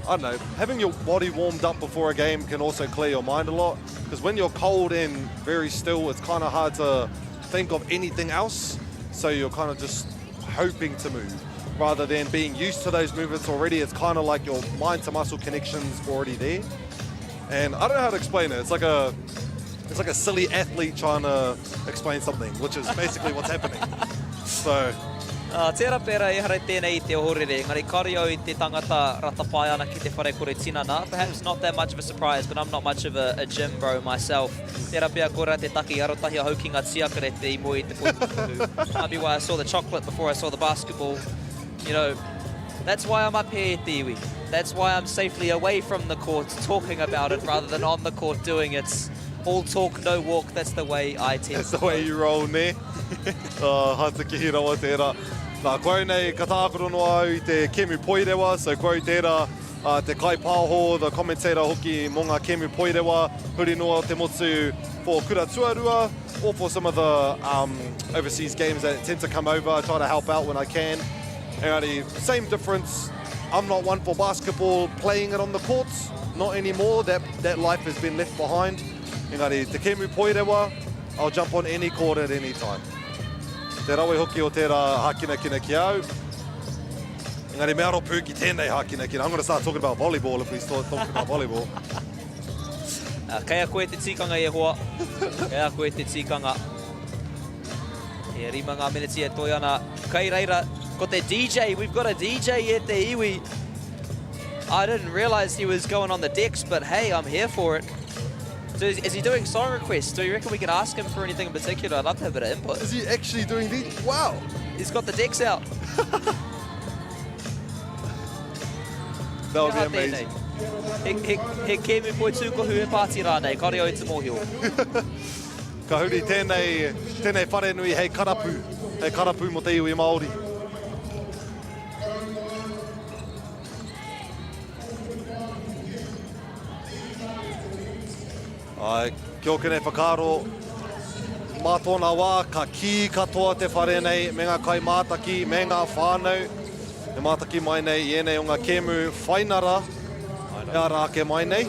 I don't know, having your body warmed up before a game can also clear your mind a lot. Because when you're cold and very still, it's kind of hard to think of anything else. So you're kind of just hoping to move rather than being used to those movements already. It's kind of like your mind to muscle connection's already there. And I don't know how to explain it. It's like a it's like a silly athlete trying to explain something, which is basically what's happening. So. Tērā pērā ehara i tēnei i te ohorere, engari kāore au i te tangata rata pai ana ki te whare kore tinana. Perhaps not that much of a surprise, but I'm not much of a, a gym bro myself. Tērā pea koirā te take i arotahi ahau ki ngā tiakarete i mua i te poitūkohu. Might be why I saw the chocolate before I saw the basketball. You know, that's why I'm up here e te iwi. That's why I'm safely away from the court talking about it rather than on the court doing it. All talk, no walk, that's the way I tend That's the way you roll, nē? Oh, hātekehi rawa tērā. Nā, ko au nei, ka tākaro noa au i te kēmu poirewa, so ko au tērā, uh, te kaipāho, the commentator hoki mō ngā kēmu poirewa, huri noa o te motu for kura tuarua, or for some of the um, overseas games that tend to come over, I try to help out when I can. Engari, same difference, I'm not one for basketball, playing it on the courts, not anymore, that, that life has been left behind. Engari, te kēmu poirewa, I'll jump on any court at any time. Te rawe hoki o tērā hākinakina ki au. Engari me aro pū ki tēnei hākinakina. I'm going to start talking about volleyball if we start talking about volleyball. Uh, kei a koe te tikanga e hoa. Kei a koe te tikanga. E rima ngā miniti e toi ana. Kei reira, ko te DJ, we've got a DJ e te iwi. I didn't realise he was going on the decks, but hey, I'm here for it. So is, is he doing song requests? Do you reckon we could ask him for anything in particular? I'd love to have a bit of input. Is he actually doing the... Wow! He's got the decks out. That would be amazing. He, he, he kēmu poitūkohu he pāti rānei, kāore au i te mōhio. Ka huri tēnei, tēnei wharenui hei karapu, hei karapu mō te iwi Māori. Ai, ki ōku nei whakaaro, mā tōna wā, ka kī katoa te whare nei me ngā kaimātaki, me ngā whānau e mātaki mai nei i ēnei o ngā kēmu whainara e ara ake mai nei.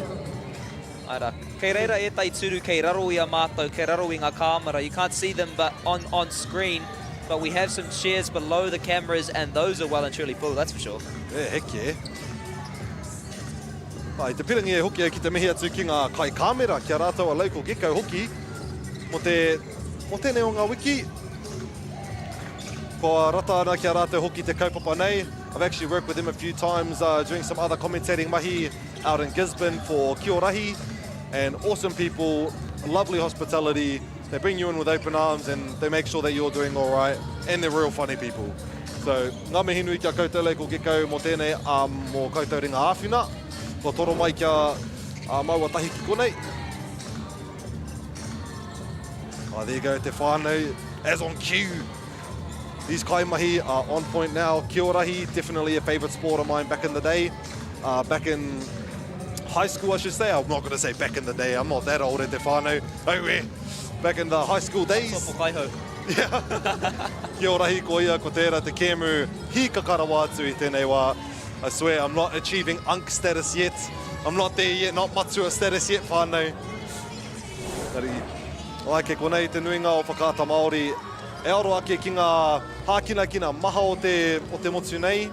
Āe rā. Kei reira ētahi tūru kei raro i a mātou, kei raro i ngā kāmera. You can't see them but on, on screen, but we have some chairs below the cameras and those are well and truly full, that's for sure. E, heck yeah. Ai, te pirangi e hoki au ki te mihi atu ki ngā kaikāmera, ki a rātou a Local Gecko hoki, mō te, mō tēnei o ngā wiki. Kua rata ana ki a rātou hoki te kaupapa nei. I've actually worked with them a few times uh, doing some other commentating mahi out in Gisborne for Kiorahi, and awesome people, lovely hospitality. They bring you in with open arms and they make sure that you're doing all right, and they're real funny people. So, ngā mihi nui ki a koutou Local Gecko mō tēnei, um, mō koutou ringa āwhina. Kua toro mai kia uh, maua tahi ki konei. Oh, there you go, te whānau, as on cue. These kaimahi are on point now. Kiorahi, definitely a favourite sport of mine back in the day. Uh, back in high school, I should say. I'm not going to say back in the day. I'm not that old e te whānau. Aue. Back in the high school days. Yeah. Kiorahi ko ia, ko tērā te kēmu hīkaka rawa atu i tēnei wā. I swear, I'm not achieving unk status yet. I'm not there yet, not matua status yet, whānau. Engari, ai, kei konei te nuinga o Whakaata Māori e aro ake ki ngā hākinakina maha o te, o te motu nei.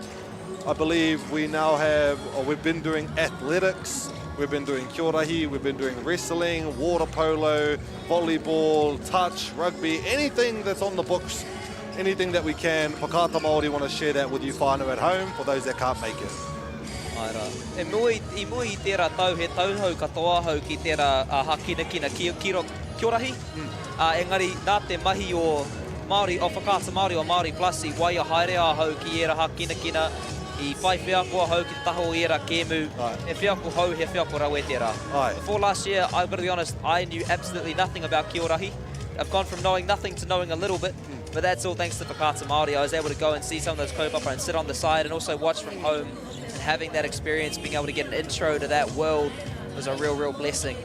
I believe we now have, or we've been doing athletics, we've been doing kiorahi, we've been doing wrestling, water polo, volleyball, touch, rugby, anything that's on the books, anything that we can. Whakaata Māori want to share that with you whānau at home for those that can't make it. Āe rā. E mua i, i mua i tērā tau, he tauhou katoa ahau ki tērā uh, hākinakina ki, ki, ro, kiorahi. Mm. Uh, engari, nā te mahi o Māori, o Whakaata Māori, o Māori Plus, i waia haere ahau ki ērā hākinakina, i whai wheako ahau ki te taha o ērā kēmu. Ai. He wheako hou, he wheako rawe tērā. Ai. Before last year, I've got to be honest, I knew absolutely nothing about kiorahi. I've gone from knowing nothing to knowing a little bit. Mm. But that's all thanks to Whakaata Māori. I was able to go and see some of those kaupapa and sit on the side and also watch from home. And having that experience, being able to get an intro to that world was a real, real blessing.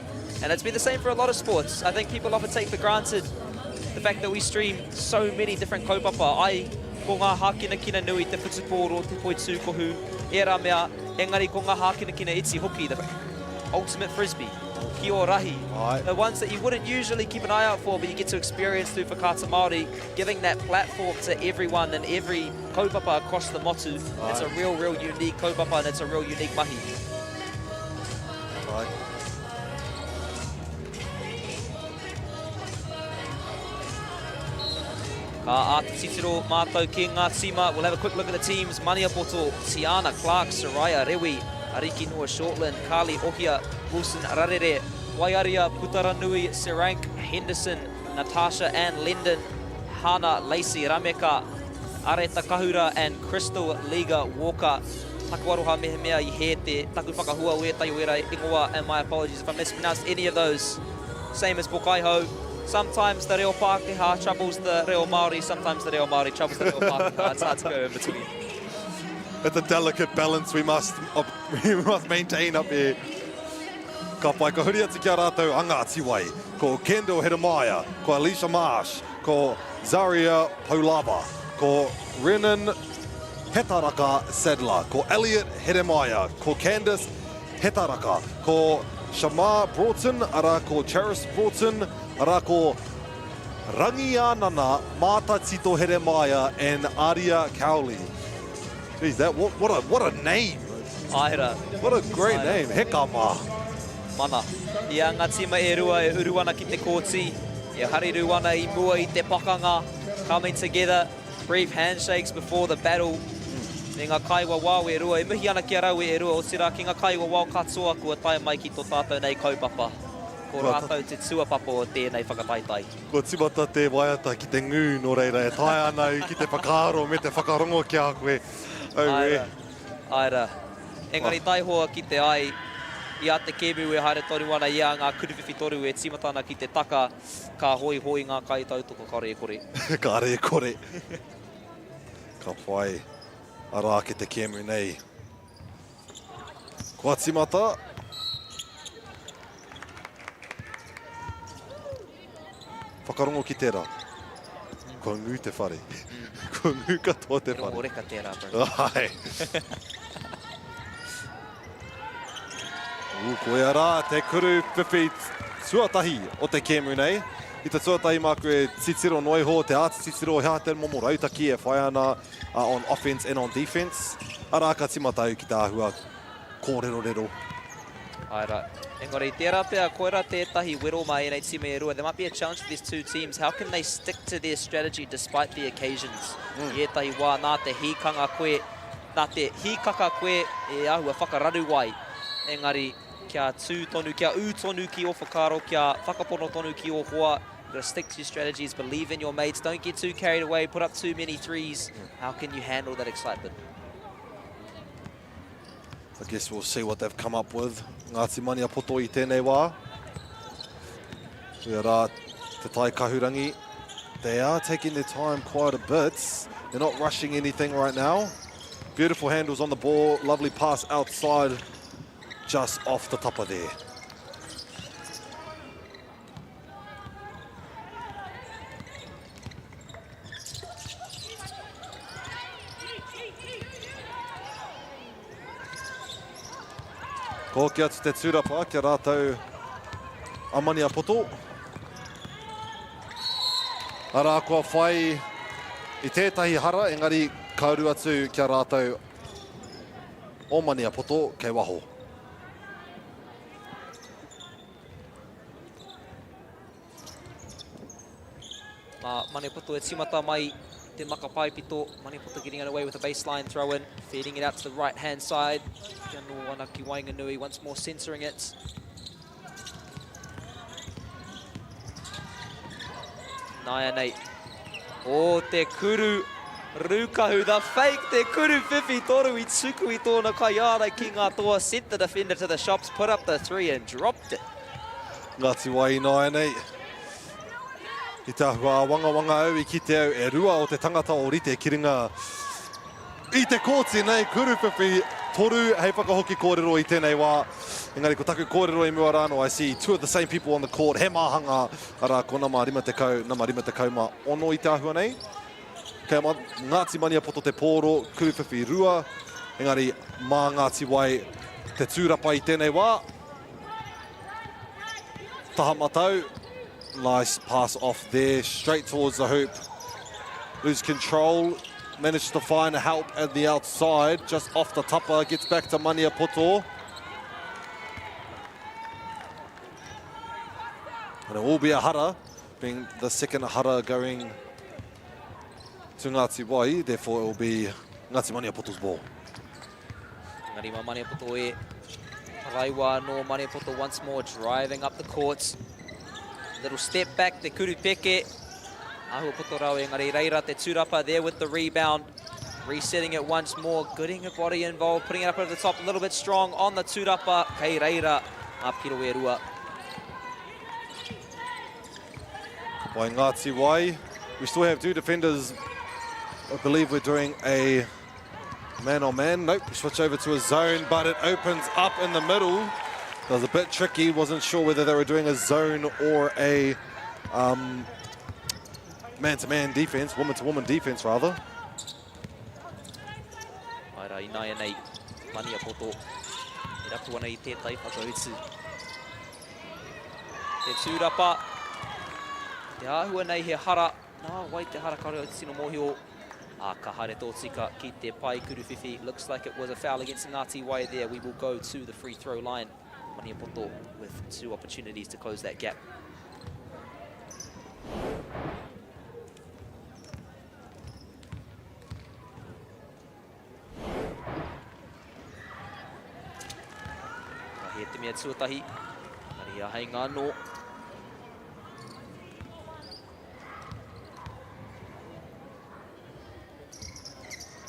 And it's been the same for a lot of sports. I think people often take for granted the fact that we stream so many different kaupapa. Ai, ko ngā hākinakina nui, te whutupōro, te poitūkohu, ērā mea, engari ko ngā hākinakina iti hoki, the ultimate frisbee, ki o rahi. Ai. The ones that you wouldn't usually keep an eye out for, but you get to experience through Whakaata Māori, giving that platform to everyone and every kaupapa across the motu. Ai. It's a real, real unique kaupapa and it's a real unique mahi. Ai. Ka āta titiro mātou ki ngā tīma. We'll have a quick look at the teams. Maniapoto, Tiana Clark, Soraya Rewi, Ariki Noa Shortland, Carly Ohia, Wilson Rarere, Waiaria Putaranui, Serank Henderson, Natasha Ann Lendon, Hana Lacey Rameka, Areta Kahura and Crystal Liga Walker. Taku aroha mehemea i hē te taku whakahua o ētahi o ērā ingoa and my apologies if I mispronounced any of those. Same as Pokaihou. Sometimes the reo Pākehā troubles the reo Māori, sometimes the reo Māori troubles the reo Pākehā. It's hard to go in between. It's a delicate balance we must, we must maintain up here. Ka pai, ka huri atu ki a rātou a Ngāti Wai. Ko Kendall Heremaia, ko Alicia Marsh, ko Zaria Poulava, ko Renan Hetaraka Sadler, ko Elliot Heremaia, ko Candice Hetaraka, ko Shamar Broughton, arā ko Charis Broughton, arā ko Rangianana Maata Tito Heremaia and Aria Cowley. Jeez, that, what, what, a, what a name! Āe rā. What a great Āe rā. name, heka mā. Mana. I a ngā tīma e rua e uru ana ki te kōti, e harirū ana i mua i te pakanga, coming together, brief handshakes before the battle, me ngā kaiwawao e rua, e mihi ana ki a rāua e rua, otirā ki ngā kaiwawao katoa kua tae mai ki tō tātou nei kaupapa. Ko rātou te tuapapa o tēnei whakataetae. Kua tīmata te waiata ki te ngū, nō reira e taea ana au ki te whakaaro me te whakarongo ki a koe. Auē. Āe rā, āe rā. Engari taihoa ki te ai, i a te kēmu e haere tonu ana i a ngā kuruwhiwhi toru e tīmata ana ki te taka, ka hoihoi ngā kaitautoko kāore e kore. Kāore e kore. Ka pai. Arā ake te kēmu nei. Kua tīmata. Whakarongo ki tērā. Kua ngū te whare. Kua ngū katoa te whare. He rongo reka tērā, bro. Ai. Ū, koia rā te kuru whiwhi tuatahi o te kēmu nei. I te tuatahi māku e titiro noa iho, te āta titiro he aha te momo rautaki e whai ana on offense and on defense. Arā, ka tīmata au ki te āhua kōrerorero. Āe rā. Engari, tērā pea, koirā tētahi wero mā ēnei tīma e rua. There might be a challenge for these two teams. How can they stick to their strategy despite the occasions? I ētahi wā, nā te hīkanga koe, Nā te hīkaka koe e āhua whakararu ai, engari kia tū tonu, kia ū tonu ki ō whakaaro, kia whakapono tonu ki ō hoa, you've got to stick to your strategies, believe in your mates, don't get too carried away, put up too many threes, how can you handle that excitement? I guess we'll see what they've come up with. Ngāti Maniapoto i tēnei wā. Koia rā Te Tai Kahurangi. They are taking their time quite a bit. They're not rushing anything right now. Beautiful handles on the ball. Lovely pass outside, just off the top of there. Ko hoki atu te tūrapa kia rātou a Maniapoto. Arā kua whai i tētahi hara, engari ka uru atu kia rātou o Maniapoto kei waho. Mā Maniapoto e tīmata mai te maka paepito. Maniapoto getting it away with a baseline throw in. Feeding it out to the right hand side. Kia nō ana ki waenganui, once more centering it. Nāianei. O te kuru Rūkahu, the fake, te kuru whiwhi toru i tuku i tōna kaiārai ki ngā toa, sent the defender to the shops, put up the three and dropped it. Ngāti Wai ināianei. I te āhua āwangawanga au i kite au e rua o te tangata o rite ki runga i te kōti nei, kuruwhiwhi toru hei whakahoki kōrero i tēnei wā. Engari ko taku kōrero i mua rānō, I see two of the same people on the court, he māhanga, arā, ko nama 50, nama 56 i te āhua nei. Kei a Ngāti Maniapoto te pōro, kuruwhiwhi rua, engari mā Ngāti Wai te tūrapa i tēnei wā. Taha matau, nice pass off there, straight towards the hoop. Lose control, manages to find help at the outside, just off the tapa, gets back to Maniapoto. And it will be a hara, being the second hara going to Ngāti Wai, therefore it will be Ngāti Maniapoto's ball. Engari mā Maniapoto e Raiwa anō, Maniapoto once more driving up the court. Little step back, te kuru peke. Ahua poto rau engari reira te tūrapa there with the rebound. Resetting it once more, getting her body involved, putting it up over the top, a little bit strong on the tūrapa. Kei reira, a piro e rua. By Ngāti Wai. We still have two defenders. I believe we're doing a man-on-man. Nope, we switch over to a zone, but it opens up in the middle. That was a bit tricky. Wasn't sure whether they were doing a zone or a um, man-to-man defense, woman-to-woman defense rather. Ai rā, ināianei, Maniapoto e rapu ana i tētahi whakautu. Te tūrapa, te āhua nei he hara, nā wai te hara kāore au te tino mōhio. Ā, ka haere tōtika ki te pae kuruwhiwhi. Looks like it was a foul against Ngāti Wai there. We will go to the free throw line. Maniapoto with two opportunities to close that gap. Ka hē te mea tuatahi. Engari he āheinga anō.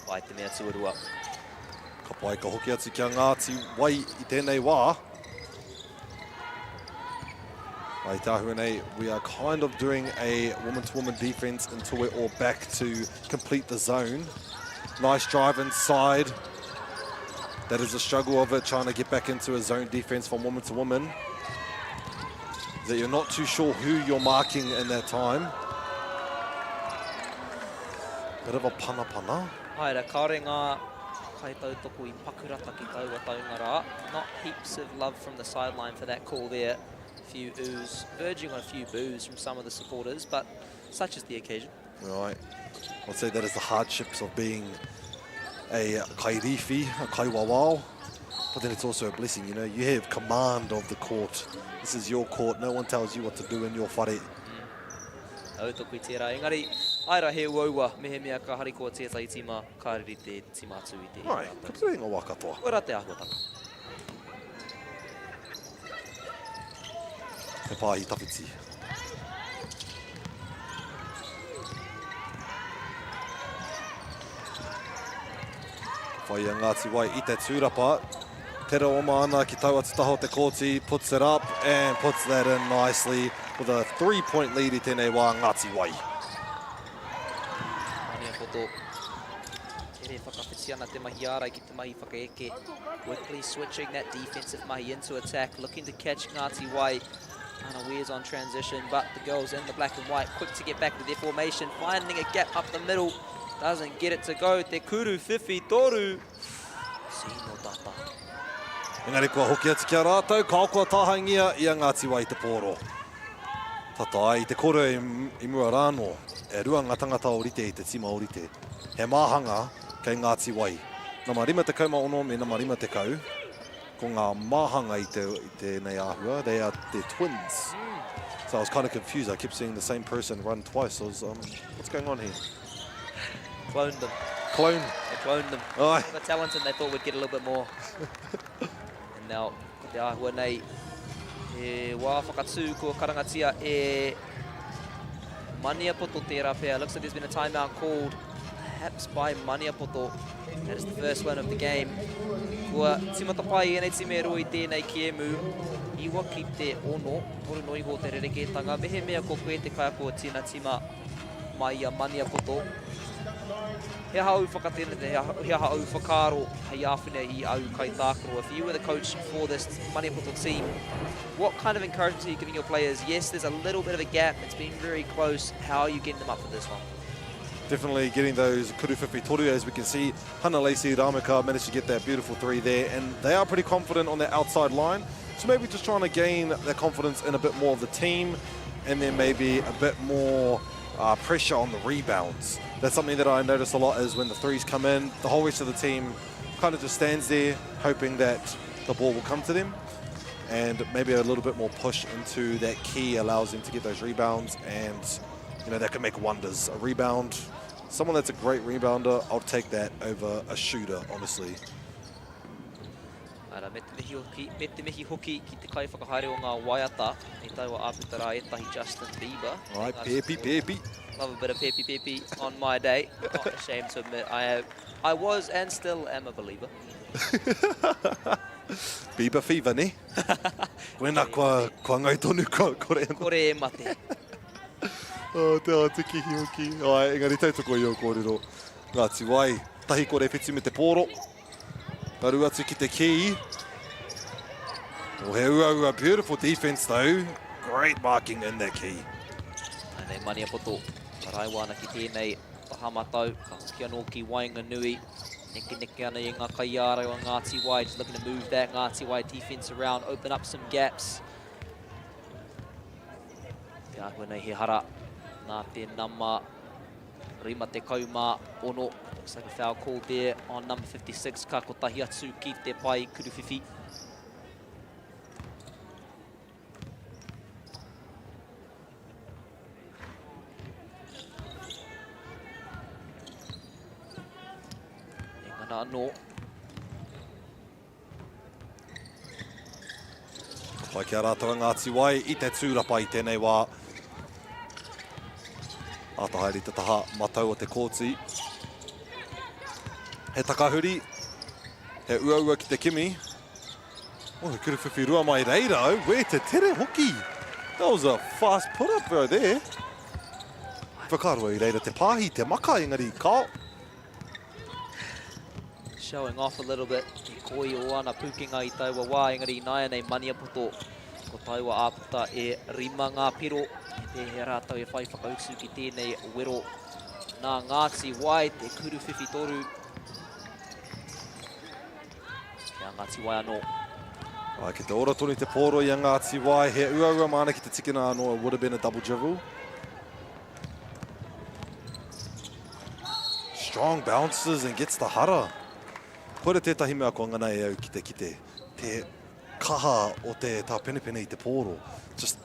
Pai te mea tuarua. Ka pai ka hoki atu ki a Ngāti Wai i tēnei wā. Ai te āhua nei, we are kind of doing a woman-to-woman -woman defense until we're all back to complete the zone. Nice drive inside. That is the struggle of it, trying to get back into a zone defense from woman to woman. That you're not too sure who you're marking in that time. Bit of a pana pana. Haere, kāore ngā kaitautoko i pakurata ki taua taunga rā. Not heaps of love from the sideline for that call there. A few oohs, verging on a few boos from some of the supporters, but such is the occasion. Right. I'd say that is the hardships of being a kairiwhi, a kaiwawao. But then it's also a blessing, you know, you have command of the court. This is your court, no one tells you what to do in your whare. Mm. Tautoko i tērā, engari, ai rā he uaua, mehemea ka harikoa tētahi tīma, ka riri te tīma atu i te Ai, ka tere ngā wā katoa. Koirā te āhuatanga. He pāhi tawhiti. Whai a Ngāti Wai i te tūrapa. Tere oma ana ki tau atu taha o te kōti, puts it up and puts that in nicely with a three-point lead i tēnei wā Ngāti Wai. Maniapoto. Tere whakawhiti ana te mahi ārai ki te mahi whakaeke. Quickly switching that defensive mahi into attack, looking to catch Ngāti Wai unawares on transition, but the girls in the black and white quick to get back to their formation, finding a gap up the middle, doesn't get it to go. Te kuru whiwhi toru. Tino tata. Engari kua hoki atu ki a rātou, kao kua tāhaingia i a Ngāti Wai te pōro. Tata ai i te kore i mua rānō, e rua ngā tangata ōrite i te tīma ōrite. He māhanga kei Ngāti Wai. Nama 56 me nama 50, ko ngā māhanga i, te, i tēnei āhua, they are the twins. So I was kind of confused, I kept seeing the same person run twice. I was, um, what's going on here? Cloned them. Clone. They cloned them. Ai. The talent and they thought we'd get a little bit more. and now, ko te āhua nei, he wā whakatū kua karangatia e Maniapoto tērā pea. Looks like there's been a timeout called perhaps by Maniapoto. That is the first one of the game. Kua timata pai ēnei tīma e rua i tēnei kēmu. Iwa ki te ono, toru no iho te rerekētanga. Mehemea ko koe te kaiako o tēnā tīma mai i a Maniapoto. He aha au whakatenete, he aha au whakaaro hei āwhina i au kaitākaro. If you were the coach for this Maniapoto team, what kind of encouragement are you giving your players? Yes, there's a little bit of a gap. It's been very close. How are you getting them up for this one? Definitely getting those kuru whiwhi toru, as we can see. Hana Lacey Rameka managed to get that beautiful three there, and they are pretty confident on the outside line. So maybe just trying to gain their confidence in a bit more of the team, and then maybe a bit more uh, pressure on the rebounds. That's something that I notice a lot is when the threes come in, the whole rest of the team kind of just stands there hoping that the ball will come to them. And maybe a little bit more push into that key allows them to get those rebounds and, you know, that can make wonders. A rebound Someone that's a great rebounder, I'll take that over a shooter, honestly. Ara, me te mihi hoki, me te mihi hoki ki te kaiwhakahaere o ngā waiata i taua āputa rā ētahi Justin Bieber. Ai, pēpi, pēpi. Love a bit of pēpi, pēpi on my day. Not ashamed to admit I, have, I was and still am a believer. Bieber fever, ne? Koina kua, kua ngau tonu, kua kore e Kore e mate. Oh, te ao te kihi hoki. Ai, engari tautoko i ō kōrero. Ngāti Wai, tahi kore whitu me te pōro. Karu atu ki te kī. Oh, he uaua, beautiful defense though. Great marking in that key. Anei Maniapoto, raiwa ana ki tēnei taha matau, ka hoki anō ki waenganui. Nekeneke ana i ngā kaiārai o Ngāti Wai, just looking to move that Ngāti Wai defense around, open up some gaps. Te āhua nei he hara nā te nama 56. Looks like a foul call there on number 56. Ka kotahi atu ki te pae kuruwhiwhi. E ngana anō. Ka pai ki a rātou a Ngāti Wai i te tūrapa i tēnei wā. Āta haere i te taha matau o te kōti. He takahuri, he uaua ki te kimi. Oh, he kuruwhiwhi rua mai reira, wē te tere hoki. That was a fast put up right there. Whakaaro i reira te pāhi, te maka, engari kao. Showing off a little bit, te koi o ana pūkenga i taua wā, engari ināianei Maniapoto, ko taua āputa e rima ngā piro, e pēhea rātou e whai whakautu ki tēnei wero nā Ngāti Wai, te kuruwhiwhi toru. Ki a Ngāti Wai anō. Ai, ki te ora tonu te pōro i a Ngāti Wai, he uaua māna ki te tikina anō, it would have been a double dribble. Strong bounces and gets the hara. Koira tētahi mea kua ngana e au ki te kite, te kaha o te tāpenepene i te pōro. Just,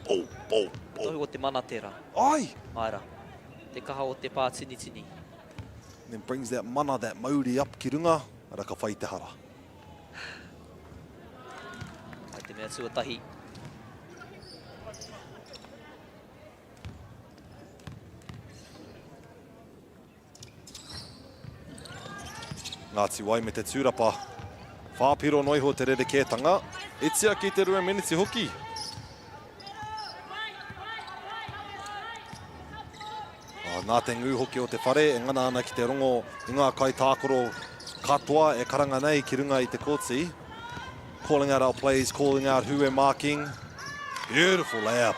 oh, oh, oh. Tohu o te mana tērā. Ai! Āe rā. Te kaha o te pātinitini. And then brings that mana, that mauri up ki runga, ara ka whai te hara. Hai te mea tuatahi. Ngāti Wai me te tūrapa. Whāpiro noa iho te rerekētanga. E tiaki te rua meneti hoki. Ah, nā te ngū hoki o te whare e ngana ana ki te rongo i ngā kaitākaro katoa e karanga nei ki runga i te kōti. Calling out our plays, calling out who we're marking. Beautiful layup.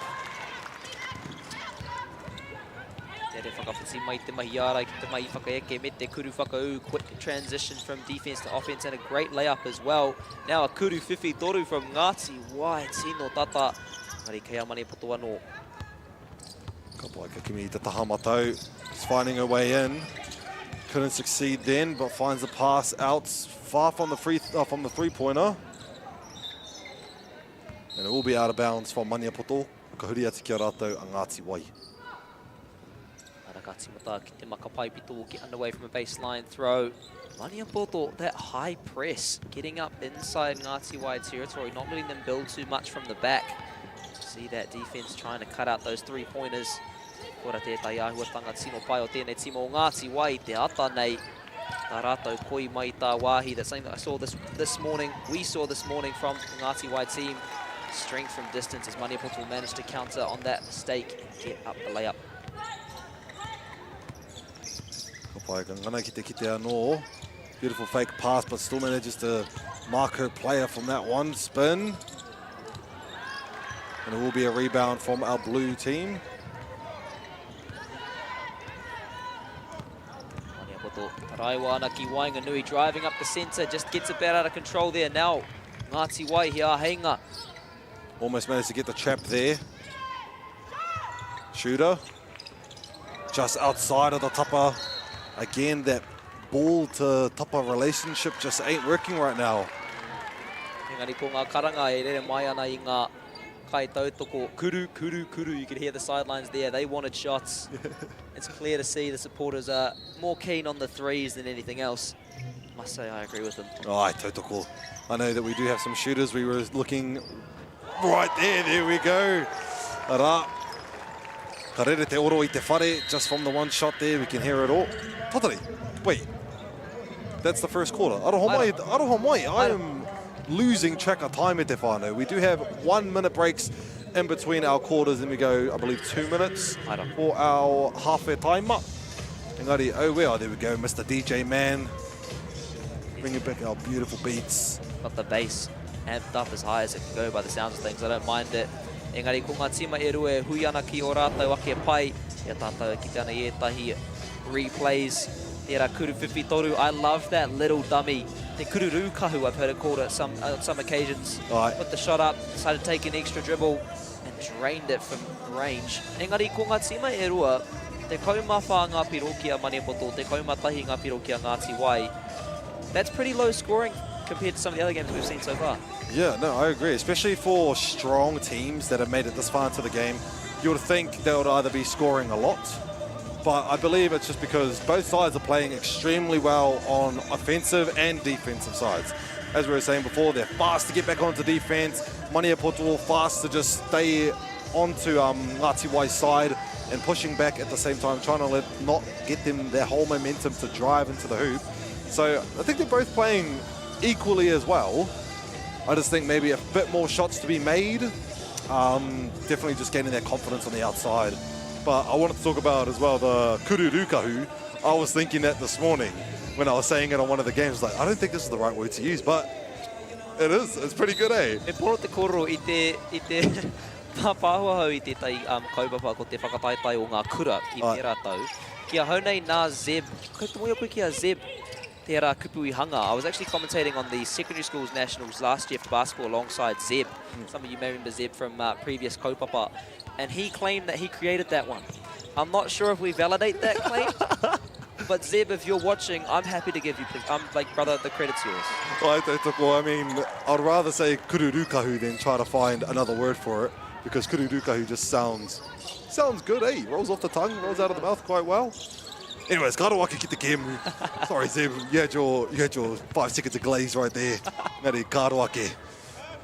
Tere whakawhiti mai te mahi ārai ki te mahi whakaeke me te kuru whakaū. Quick transition from defense to offense and a great layup as well. Now a kuru whiwhi toru from Ngāti Wai, tino tata. Engari kei a Maniapoto anō. Ka pai ka kimi i te taha matau. He's finding her way in. Couldn't succeed then, but finds the pass out far from the free uh, from the three-pointer. And it will be out of bounds for Maniapoto. Ka huri atu ki a rātou a Ngāti Wai. Ara ka timata ki te maka paipito will get underway from a baseline throw. Maniapoto, that high press, getting up inside Ngāti Wai territory, not letting them build too much from the back. See that defense trying to cut out those three-pointers. Kora tētahi āhuatanga tino pai o tēnei tīma o Ngāti Wai te ata nei. Tā rātou koi mai tā wāhi. That's something that I saw this, this morning. We saw this morning from the Ngāti Wai team. Strength from distance as Maniapoto managed to counter on that mistake and get up the layup. Ka pai, ka ngana ki te kite anō. Beautiful fake pass, but still manages to mark her player from that one. Spin. And it will be a rebound from our blue team. Maniapoto Raiwa ana ki waenganui, driving up the centre, just gets a bit out of control there. Now, Ngāti Wai he āheinga. Almost managed to get the trap there. Shooter. Just outside of the tapa. Again, that ball to tapa relationship just ain't working right now. Engari ko ngā karanga e rere mai ana i ngā kaitautoko, kuru, kuru, kuru. You could hear the sidelines there. They wanted shots. It's clear to see the supporters are more keen on the threes than anything else. Must say I agree with them. Oh, ai, tautoko. I know that we do have some shooters. We were looking right there. There we go. Arā, ka rere te oro i te whare just from the one shot there. We can hear it all. Tatari, wait. That's the first quarter. Aroha mai, aroha mai. I am losing track of time e te whānau. We do have 1 minute breaks in between our quarters and we go, I believe, 2 minutes for our half timer. Engari, oh well, there we go, Mr. DJ Man. Bringing back our beautiful beats. Got the bass amped up as high as it can go by the sounds of things. I don't mind it. Engari ko ngā tīma e rua e hui ana ki o rātou ake pai. I a tātou e kite ana i ētahi replays. Tērā kuru whiwhi toru. I love that little dummy. Te kuru rūkahu, I've heard it called at on some occasions. Put the shot up, decided to take an extra dribble and drained it from range. Engari ko ngā tīma e rua, 14 ngā piro ki a Maniapoto, 11 ngā piro ki a Ngāti Wai. That's pretty low scoring compared to some of the other games we've seen so far. Yeah, no, I agree. Especially for strong teams that have made it this far into the game, you would think they would either be scoring a lot, but I believe it's just because both sides are playing extremely well on offensive and defensive sides. As we were saying before, they're fast to get back onto defense. Maniapoto fast to just stay onto Ngāti Wai's side and pushing back at the same time, trying to let not get them their whole momentum to drive into the hoop. So I think they're both playing equally as well. I just think maybe a bit more shots to be made. Definitely just gaining that confidence on the outside. But I wanted to talk about as well the kuru rūkahu. I was thinking that this morning when I was saying it on one of the games. Like, I don't think this is the right word to use, but it is. It's pretty good, eh? E pono te kōrero i te pāpāho ahau i tētahi kaupapa ko te whakataetae o ngā kura i tērā tau. Ki ahau nei nā Zeb, kei te mōhio koe ki a Zeb tērā kupu i hanga. I was actually commentating on the secondary schools nationals last year for basketball alongside Zeb. Some of you may remember Zeb from previous kaupapa. And he claimed that he created that one. I'm not sure if we validate that claim. But Zeb, if you're watching, I'm happy to give you, I'm like, brother, the credit's yours. Well, I mean, I'd rather say kururukahu than try to find another word for it, because kururukahu just sounds good, eh? Rolls off the tongue, rolls out of the mouth quite well. Anyways, ka aro ake ki te kēmu. Sorry, Zeb, you had your 5 seconds of glaze right there. Engari, ka aro ake.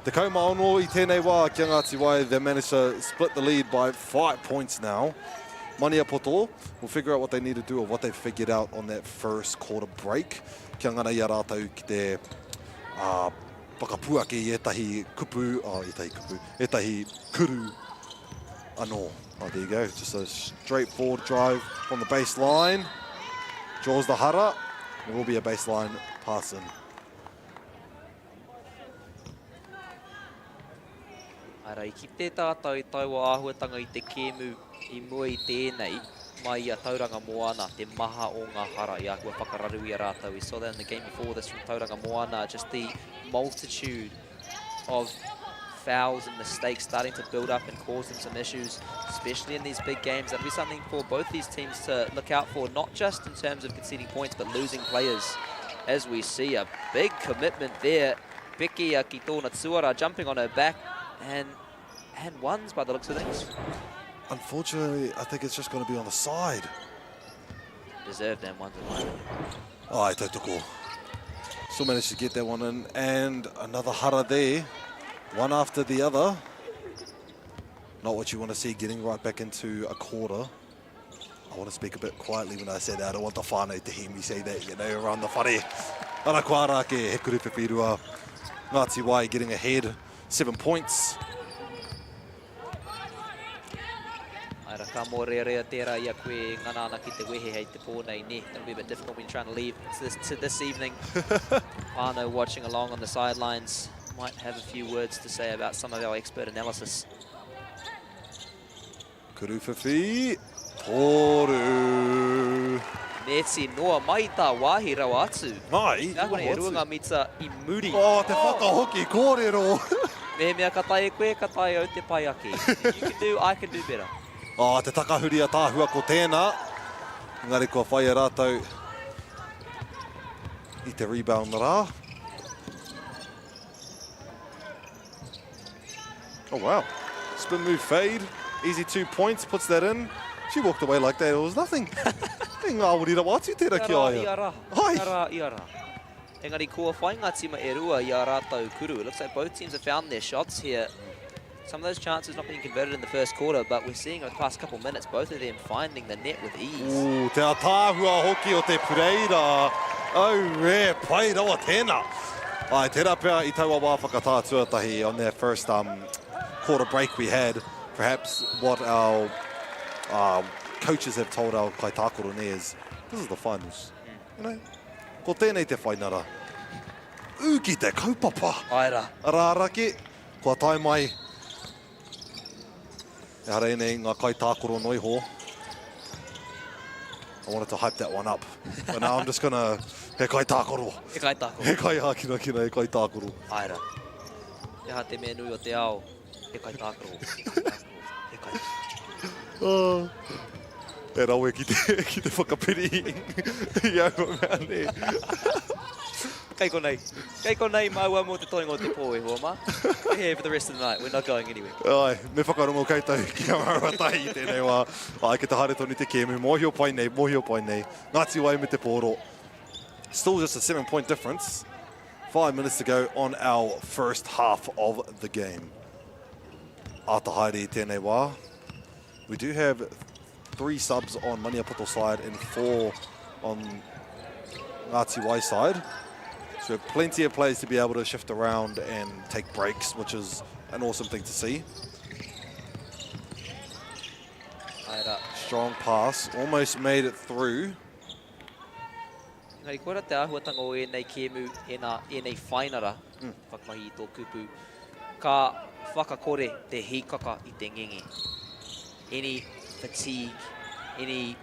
16 i tēnei wā ki a Ngāti Wai, they managed to split the lead by 5 points now. Maniapoto will figure out what they need to do or what they've figured out on that first quarter break. Kia ngana i a rātou ki te whakapuaki i ētahi kupu, oh, ētahi kupu, ētahi kuru anō. Oh, there you go. Just a straightforward drive from the baseline. Draws the hara. There will be a baseline pass in. Ara, i kite tātou i taua āhuatanga i te kēmu i mua i tēnei, mai i a Tauranga Moana, te maha o ngā hara i āhua whakararu i a rātou. We saw that in the game before this from Tauranga Moana, just the multitude of fouls and mistakes starting to build up and cause them some issues, especially in these big games. That'll be something for both these teams to look out for, not just in terms of conceding points, but losing players. As we see a big commitment there. Becky ki tōna tuara jumping on her back and ones by the looks of things. Unfortunately, I think it's just going to be on the side. Deserved them ones in my opinion. Ai, tautoko. Still managed to get that one in. And another hara there. One after the other. Not what you want to see getting right back into a quarter. I want to speak a bit quietly when I say that. I don't want the whānau to hear me say that, around the whare. Ara kua ara ake, he kuru whiwhirua. Ngāti Wai getting ahead, 7 points. Aira ka mōrearea tērā i a koe e ngana ana ki te wehe hei te pō nei, ne. That'll be a bit difficult when you're trying to leave to this evening. Whānau watching along on the sidelines might have a few words to say about some of our expert analysis. Kuru whiwhi, toru. Neti noa mai tā wāhi rawa atu. Mai? Nā kone e rua ngā mita i muri. Oh, te whakahoki kōrero. Me mea ka tae koe, ka tae au te pai ake. If you can do, I can do better. Oh, te takahuri a tāhua ko tēnā. Engari kua whai e rātou i te rebound rā. Oh, wow. Spin move fade. Easy 2 points, puts that in. She walked away like that, it was nothing. He ngāwari rawa atu tērā ki a ia. Ia rā, Ai! ia rā, ia rā. Engari kua whai ngā tima e rua i a rātou kuru. It looks like both teams have found their shots here. Some of those chances not being converted in the first quarter, but we're seeing over the past couple minutes both of them finding the net with ease. Ooh, te ataahua hoki o te pureira. Auē, pai rawa tēnā. Ai, tērā pea i taua wā whakatā tuatahi on that first um, quarter break we had, perhaps what our uh, coaches have told our kaitākaro nei is, this is the finals. You know, ko tēnei te whainara. Ū ki te kaupapa. Ai rā. Arā raki, Kua tae mai, ehara ēnei ngā kaitākaro noa iho. I wanted to hype that one up. But now I'm just gonna, he kaitākaro. He kaitākaro. He kaihākinakina, he kaitākaro. Āe rā. He aha te mea nui o te ao? He kaitākaro. He kaitākaro. He kaitākaro. Oh. E rawe ki te, ki te whakapiri i aua mea nei. Kei konei. Kei konei māua mō te toenga o te pō e hoa mā. We're here for the rest of the night. We're not going anywhere. Ai, me whakarongo koutou ki a māua tahi i tēnei wā. Ai, ki te haere tonu te kēmu. Mōhio pai nei, mōhio pai nei. Ngāti Wai me te pōro. Still just a 7 point difference. 5 minutes to go on our first half of the game. Āta haere i tēnei wā. We do have three subs on Maniapoto side and four on Ngāti Wai side. So plenty of players to be able to shift around and take breaks, which is an awesome thing to see. Strong pass, almost made it through. Engari koira te āhuatanga o ēnei kēmu, ēnā, ēnei whainara, mm. whakamahi i tō kupu, ka whakakore te hīkaka i te ngenge. Any fatigue, any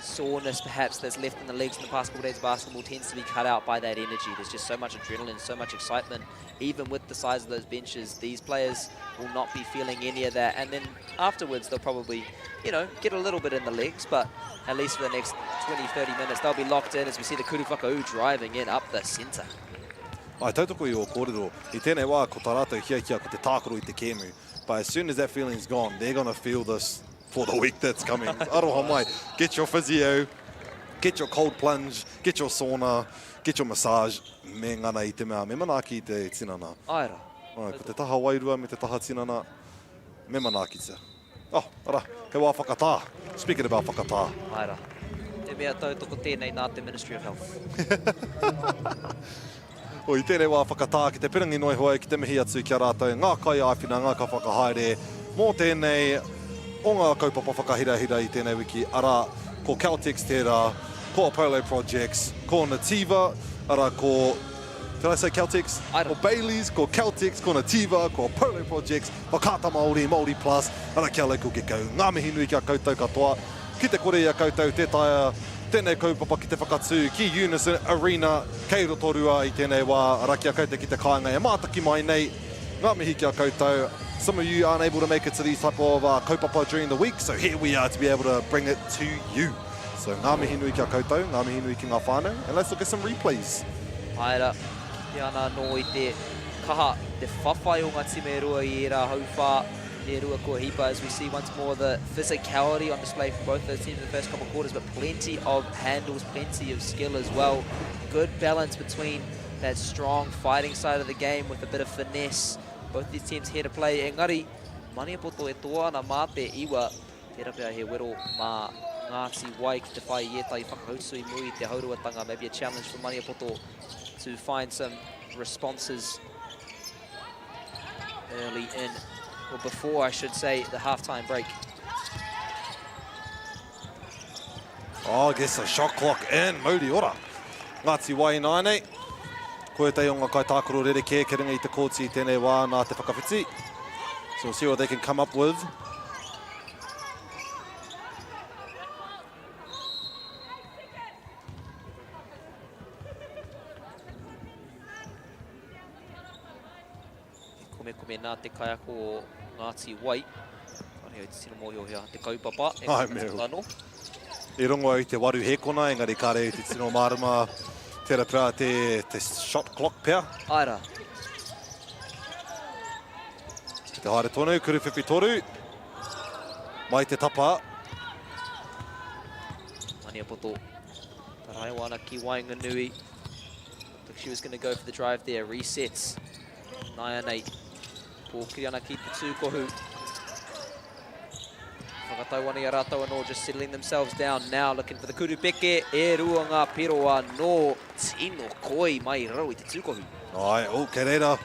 soreness perhaps that's left in the legs in the past couple of days of basketball tends to be cut out by that energy. There's just so much adrenaline, so much excitement. Even with the size of those benches, these players will not be feeling any of that. And then afterwards, they'll probably, you know, get a little bit in the legs, but at least for the next 20, 30 minutes, they'll be locked in as we see the Kuru Whakaū driving in up the centre. I tautoko i ō kōrero. I tēnei wā, ko tā rātou hiahia ko te tākaro i te kēmu. But as soon as that feeling's gone, they're going to feel this for the week that's coming. Aroha mai, get your physio, get your cold plunge, get your sauna, get your massage, me ngana i te mea, me manaaki i te tinana. Āe rā. Āe, ko te taha wairua me te taha tinana, me manaakitia. Oh, ara, he wā whakatā. Speaking about whakatā. Āe rā. He mea tautoko tēnei nā te Ministry of Health. Oh, i tēnei wā whakatā ki te pirangi noa iho au ki te mihi atu ki a rātou ngā kaiāwhina, ngā kaiwhakahaere mō tēnei o ngā kaupapa whakahirahira i tēnei wiki, arā, ko Caltex tērā, ko Apollo Projects, ko Nativa, arā, ko Did I say Caltex? Ko Bayleys, ko Caltex, ko Nativa, ko Apollo Projects, Whakaata Māori, Māori Plus, arā kia Local Gecko. Ngā mihi nui ki a koutou katoa. Ki te kore i a koutou, tē taea tēnei kaupapa ki te whakatū ki Unison Arena kei Rotorua i tēnei wā. Arā ki a koutou ki te kāinga e mātaki mai nei. Ngā mihi ki a koutou. Some of you aren't able to make it to these type of uh, kaupapa during the week, so here we are to be able to bring it to you. So ngā mihi nui ki a koutou, ngā mihi nui ki ngā whānau, and let's look at some replays. Āe rā, kitea ana anō i te kaha, te whawhai o ngā tīma e rua i ērā hauwhā e rua kua hipa as we see once more the physicality on display from both those teams in the first couple of quarters, but plenty of handles, plenty of skill as well. Good balance between that strong fighting side of the game with a bit of finesse. Both these teams here to play. Engari, Maniapoto e toa ana mā te iwa. Tērā pea he wero mā Ngāti Wai ki te whai i ētahi whakautu i muri i te hauruatanga. Maybe a challenge for Maniapoto to find some responses early in, or before I should say, the halftime break. Oh, gets the shot clock in. Mauri ora. Ngāti Wai ināianei. Ko ētahi o ngā kaitākaro rerekē ki runga i te kōti i tēnei wā nā te whakawhiti. So we'll see what they can come up with. He komekome nā te kaiako o Ngāti Wai. Kāre au te tino mōhio he aha te kaupapa. E Ai, me anō. I rongo au i te waru hēkona, engari kāre au te tino mārama tērā pea te, te shot clock pea. Āe rā. Te haere tonu, kuru whiwhi toru. Mai te tapa. Maniapoto. Taraiwa ana ki waenganui. Looked like she was going to go for the drive there. Resets. Naianei. Pōkiri ana ki te tūkohu. Whakatau ana i a rātou anō, just settling themselves down now, looking for the kurupeke, e rua ngā piro anō, tino koi mai i raro i te tūkohu. Ai, oh, kei reira,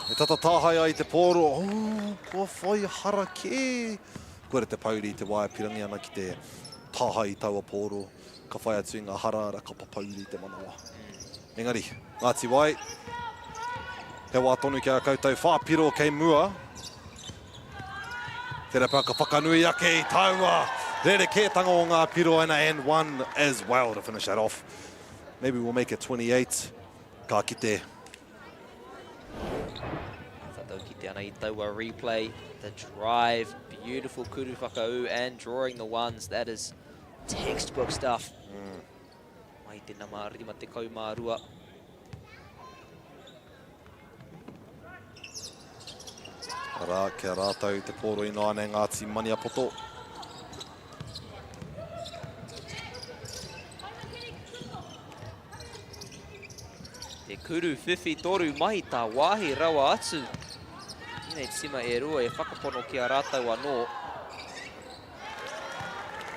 e tata tāhae ai te pōro, oh, kua whai hara kē. Koira te pouri i te wā e pirangi ana ki te tāhae i taua pōro, ka whai atu i ngā hara ara ka papauri te manawa. Engari, Ngāti Wai, he wā tonu ki a koutou, whāpiro kei mua. Tērā pea ka whakanui ake i taua rerekētanga o ngā piro and a and one as well to finish that off. Maybe we'll make it 28. Ka kite. Tātou kite ana i taua replay. The drive, beautiful kuru whakaū and drawing the ones. That is textbook stuff. Mm. Mai te nama 52. Arā, ki a rātou te pōro ināianei Ngāti Maniapoto. Te kuru whiwhi toru mai tā wāhi rawa atu. Tēnei tima e rua e whakapono ki a rātou anō.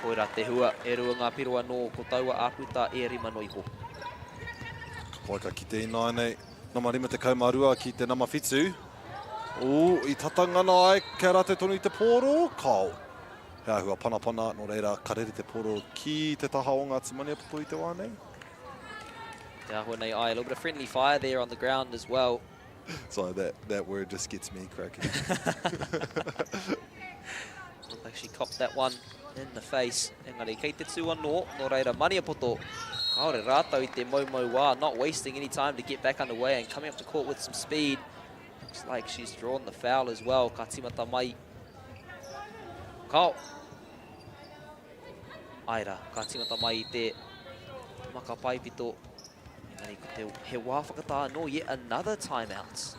Koirā te hua, e rua ngā piro anō, ko taua āputa e rima noa iho. Ka pai ka kite ināianei, nama 52 ki te nama whitu. Ooh, i tata ngana ai kia rātou tonu i te pōro, kao. He āhua panapana, nō reira, ka rere te pōro ki te taha o Ngāti Maniapoto i te wā nei. Te āhua nei ai, a little bit of friendly fire there on the ground as well. Sorry, that, that word just gets me cracking. Looked like she copped that one in the face. Engari, kei te tū anō, nō reira, Maniapoto, kāore rātou i te moumou wā, not wasting any time to get back underway and coming up to court with some speed. Looks like she's drawn the foul as well. Ka timata mai. Kao. Aira, ka timata mai i te maka paipito. Engari ko te, he wā whakatā anō, yet another timeout.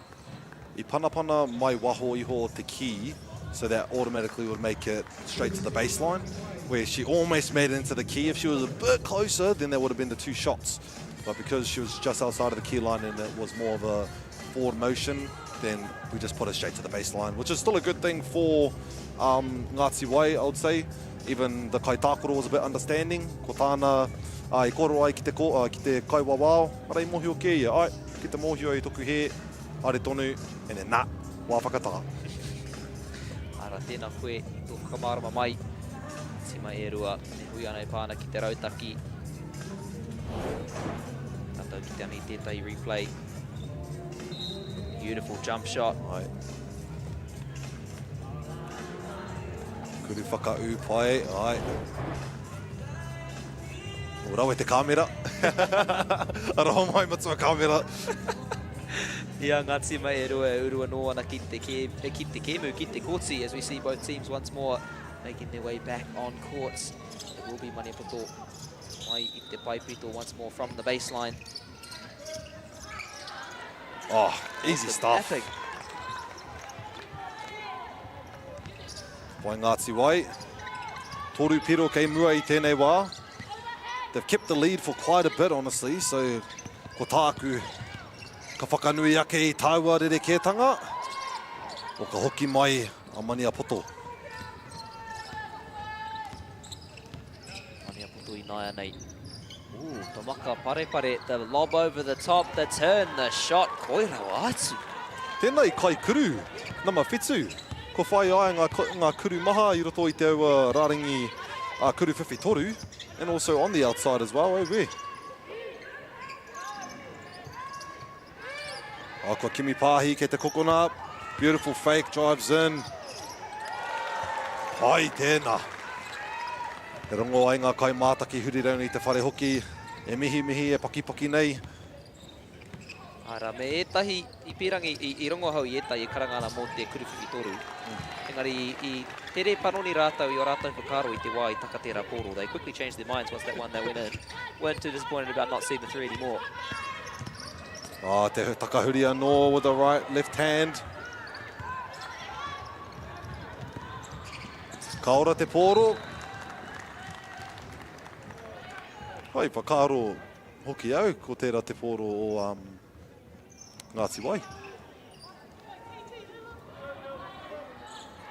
I panapana mai waho iho o te key, so that automatically would make it straight to the baseline, where she almost made it into the key. If she was a bit closer, then there would have been the two shots. But because she was just outside of the key line and it was more of a forward motion, then we just put it straight to the baseline, which is still a good thing for um, Ngāti Wai, I would say. Even the kaitākaro was a bit understanding. Ko tāna uh, i kōrero ai ki te, ko, uh, ki te kaiwawao, ara i mōhio kē ia, ai, ki te mōhio i toku hē, haere tonu, and then nā, wā whakatā. Ara, tēnā koe i tō whakamārama mai. Tima e rua, e hui ana e pā ana ki te rautaki. Tātou ki te ana i tētahi replay. Beautiful jump shot. Ai. Kuru whakaū pai, ai. O rawe te kāmera. Aroha mai matua kāmera. Ia ngā tīma e rua e uru anō ana ki te, ke, eh, ki te kēmu, ki te kōti, as we see both teams once more making their way back on court. It will be Maniapoto mai i te paipito once more from the baseline. Oh, easy stuff. Epic. Wai Ngāti Wai. Toru piro kei mua i tēnei wā. They've kept the lead for quite a bit, honestly, so ko tāku ka whakanui ake i tāua rerekētanga, o ka hoki mai a Maniapoto. Maniapoto ināianei. Ooh, Tamaka parepare, the lob over the top, the turn, the shot, koi rawa atu. Tēnā i kai kuru, nama whitu. Ko whai ai ngā, ngā kuru maha i roto i te aua rārangi a kuru whiwhi toru, and also on the outside as well, auē. Oh, kua kimi pāhi kei te kokona. Beautiful fake, drives in. Pai tēnā. E rongo ai ngā kaimātaki huri rauna i te whare hoki. E mihimihi, e pakipaki nei. Arā, me ētahi i pīrangi, i, i rongo ahau i ētahi e karanga ana mō te kuruwhiwhi toru. Engari i tere panoni rātou i ō rātou whakaaro i te wā i taka tērā pōro. They quickly changed their minds once that one that went in. Weren't too disappointed about not seeing the three anymore. Oh, te takahuri anō with the right left hand. Ka ora te pōro. Hai whakaaro hoki au, ko tērā te pōro o um, Ngāti Wai.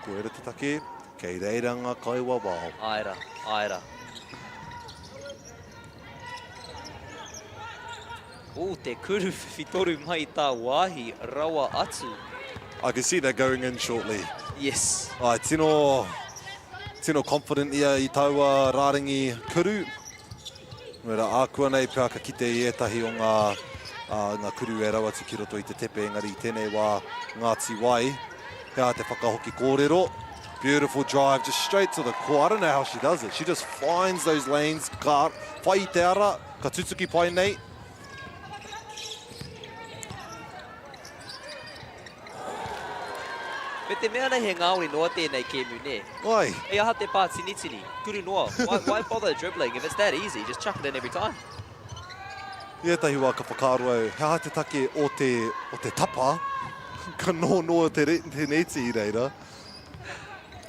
Ko era te take, kei reira ngā kaiwawao. Āe rā, āe rā. Ooh, te kuru whiwhitoru mai tā wāhi rawa atu. I can see that going in shortly. Yes. Ai, tino, tino confident ia i taua rārangi kuru. Nō reira, ākuanei pea ka kite i ētahi o ngā, ā, ngā kuru e rau atu ki roto i te tepe, engari i tēnei wā, Ngāti Wai, he aha te whakahoki kōrero? Beautiful drive, just straight to the core. I don't know how she does it. She just finds those lanes, ka whai i te ara, ka tutuki pai nei. Me te mea nei he ngāwari noa tēnei kēmu, nē? Ai. Hei aha te pā tinitini? Kuru noa. Why, why bother dribbling if it's that easy? Just chuck it in every time. I ētahi wā ka whakaaro au, he aha te take o te, o te tapa? Ka noho noa te, re, te neti i reira.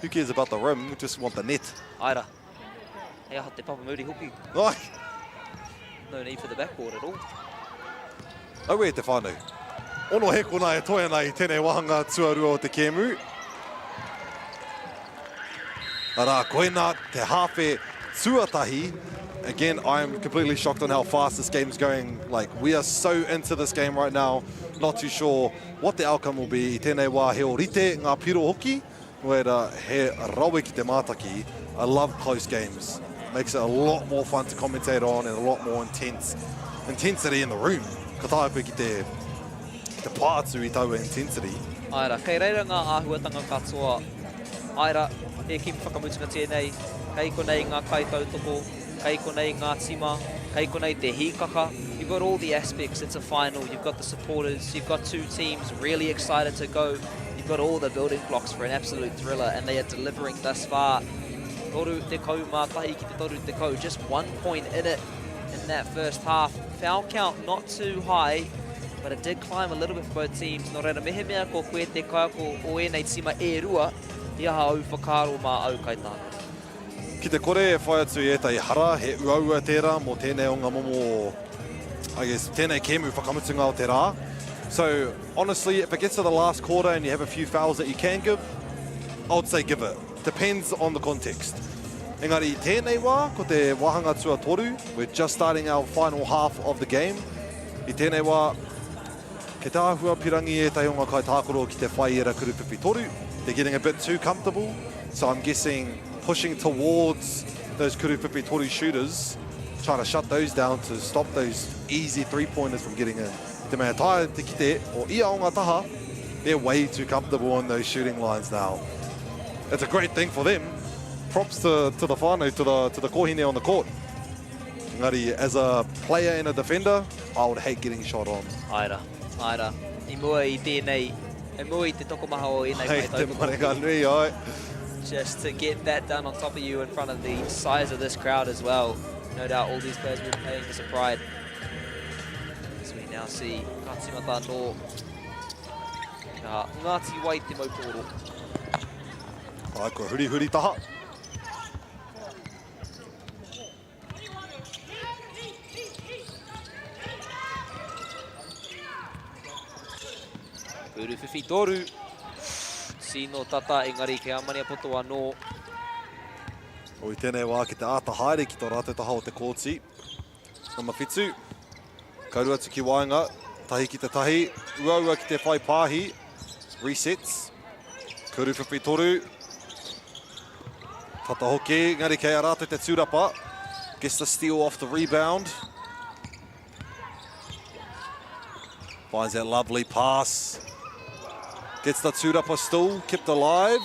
Who cares about the rim? We just want the net. Ai rā. Hei aha te papamuri hoki. Ai! No need for the backboard at all. Auē te whānau. Ono hekona e toe ana i tēnei wāhanga tuarua o te kēmu. Arā, koinā te hāwhe tuatahi. Again, I am completely shocked on how fast this game's going. Like, we are so into this game right now. Not too sure what the outcome will be. I tēnei wā, he ōrite ngā piro hoki. Nō reira, he rawe ki te mātaki. I love close games. Makes it a lot more fun to commentate on and a lot more intense intensity in the room. Ka taea koe ki te, ki te pā atu i taua intensity. Āe rā, kei reira ngā āhuatanga katoa. Āe rā, he kimi whakamutunga tēnei. Kei konei ngā kaitautoko, kei konei ngā tima, kei konei te hīkaka. You've got all the aspects, it's a final, you've got the supporters, you've got two teams really excited to go. You've got all the building blocks for an absolute thriller and they are delivering thus far. 31 ki te 30, just one point in it in that first half. Foul count not too high, but it did climb a little bit for both teams. Nō reira, mehemea ko koe te kaiako o ēnei tīma e rua, i aha au whakaaro mā au kaitākaro? Ki te kore e whai atu i ētahi hara, he uaua tērā mō tēnei o ngā momo, I guess, tēnei kēmu whakamutunga o te rā. So, honestly, if it gets to the last quarter and you have a few fouls that you can give, I would say give it. Depends on the context. Engari, i tēnei wā, ko te wāhanga tuatoru, we're just starting our final half of the game. I tēnei wā, kei te āhua pirangi ētahi o ngā kaitākaro ki te whai i era kurupipi toru. They're getting a bit too comfortable, so I'm guessing pushing towards those kurupipi toru shooters, trying to shut those down to stop those easy three-pointers from getting in. I te mea taea te kite o ia o ngā taha, they're way too comfortable on those shooting lines now. It's a great thing for them. Props to, to the whānau, to the, to the kōhine on the court. Engari, as a player and a defender, I would hate getting shot on. Āe rā, āe rā. I mua i tēnei, i mua i te tokomaha o ēnei Hei te kaitautoko. marenga nui, āe. Just to get that done on top of you in front of the size of this crowd as well. No doubt all these players will be playing this a pride. As we now see, ka tīmata anō. Ka Ngāti Wai te maupōro. Ai, kua hurihuri taha. Uru whiwhi toru. Tino tata, engari kei a Maniapoto anō. O i tēnei wā ki te āta haere ki tō rātou taha o te kōti. Nama whitu. Karu atu ki waenga. Tahi ki te tahi. Uaua ki te whai pāhi. Resets. Kuru whiwhi toru. Tata hoki, engari kei a rātou te tūrapa. Gets the steal off the rebound. Finds that lovely pass. Gets the tūrapa still, kept alive.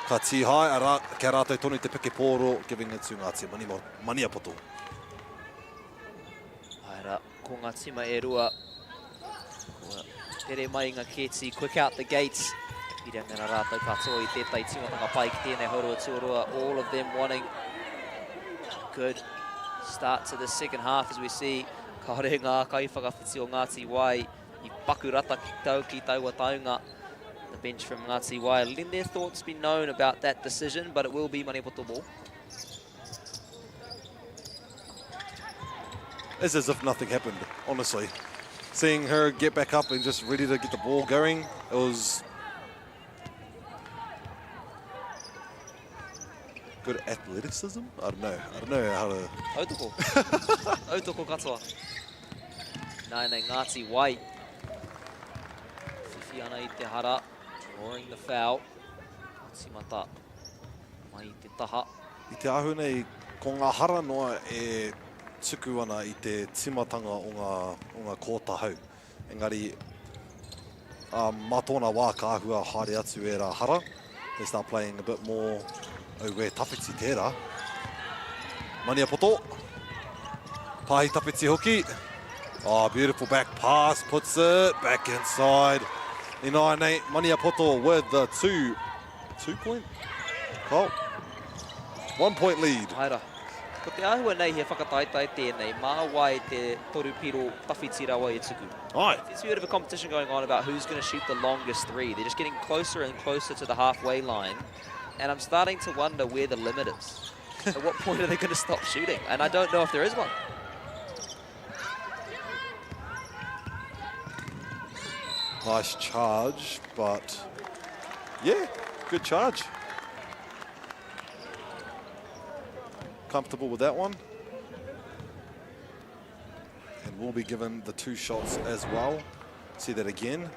Ka tīhae, arā, kia rātou tonu te peke pōro, giving it to Ngāti Maniapoto. Ae rā, ko ngā tima e rua. Kua tere mai ngā kēti, quick out the gates. I rangana rātou katoa i tētahi tīmatanga pai ki tēnei haurua tuarua. All of them wanting good start to the second half as we see. Kāore ngā kaiwhakawhiti o Ngāti Wai i paku rata ki tau ki taua taunga. The bench from Ngāti Wai letting their thoughts be known about that decision, but it will be Maniapoto ball. It's as if nothing happened, honestly. Seeing her get back up and just ready to get the ball going, it was good athleticism? I don't know. I don't know how to... Tautoko. Tautoko katoa. Nāianei Ngāti Wai. Whiwhi ana i te hara. Drawing the foul. Timata mai i te taha. I te āhua nei, ko ngā hara noa e tuku ana i te timatanga o ngā, o ngā kōta hau. Engari, ā, mā tōna wā ka āhua haere atu ērā hara. They start playing a bit more auē tawhiti tērā. Maniapoto. Pāhi tawhiti hoki. Oh, beautiful back pass, puts it back inside. Ināianei, Maniapoto with the two, two point? Oh, one point lead. Haere. Ko te āhua nei he whakataetae tēnei, mā wai te toru piro tawhiti rawa e tuku. Aye. There's a bit of a competition going on about who's going to shoot the longest three. They're just getting closer and closer to the halfway line, and I'm starting to wonder where the limit is. At what point are they going to stop shooting? And I don't know if there is one. Nice charge, but yeah, good charge. Comfortable with that one. And we'll be given the two shots as well. See that again.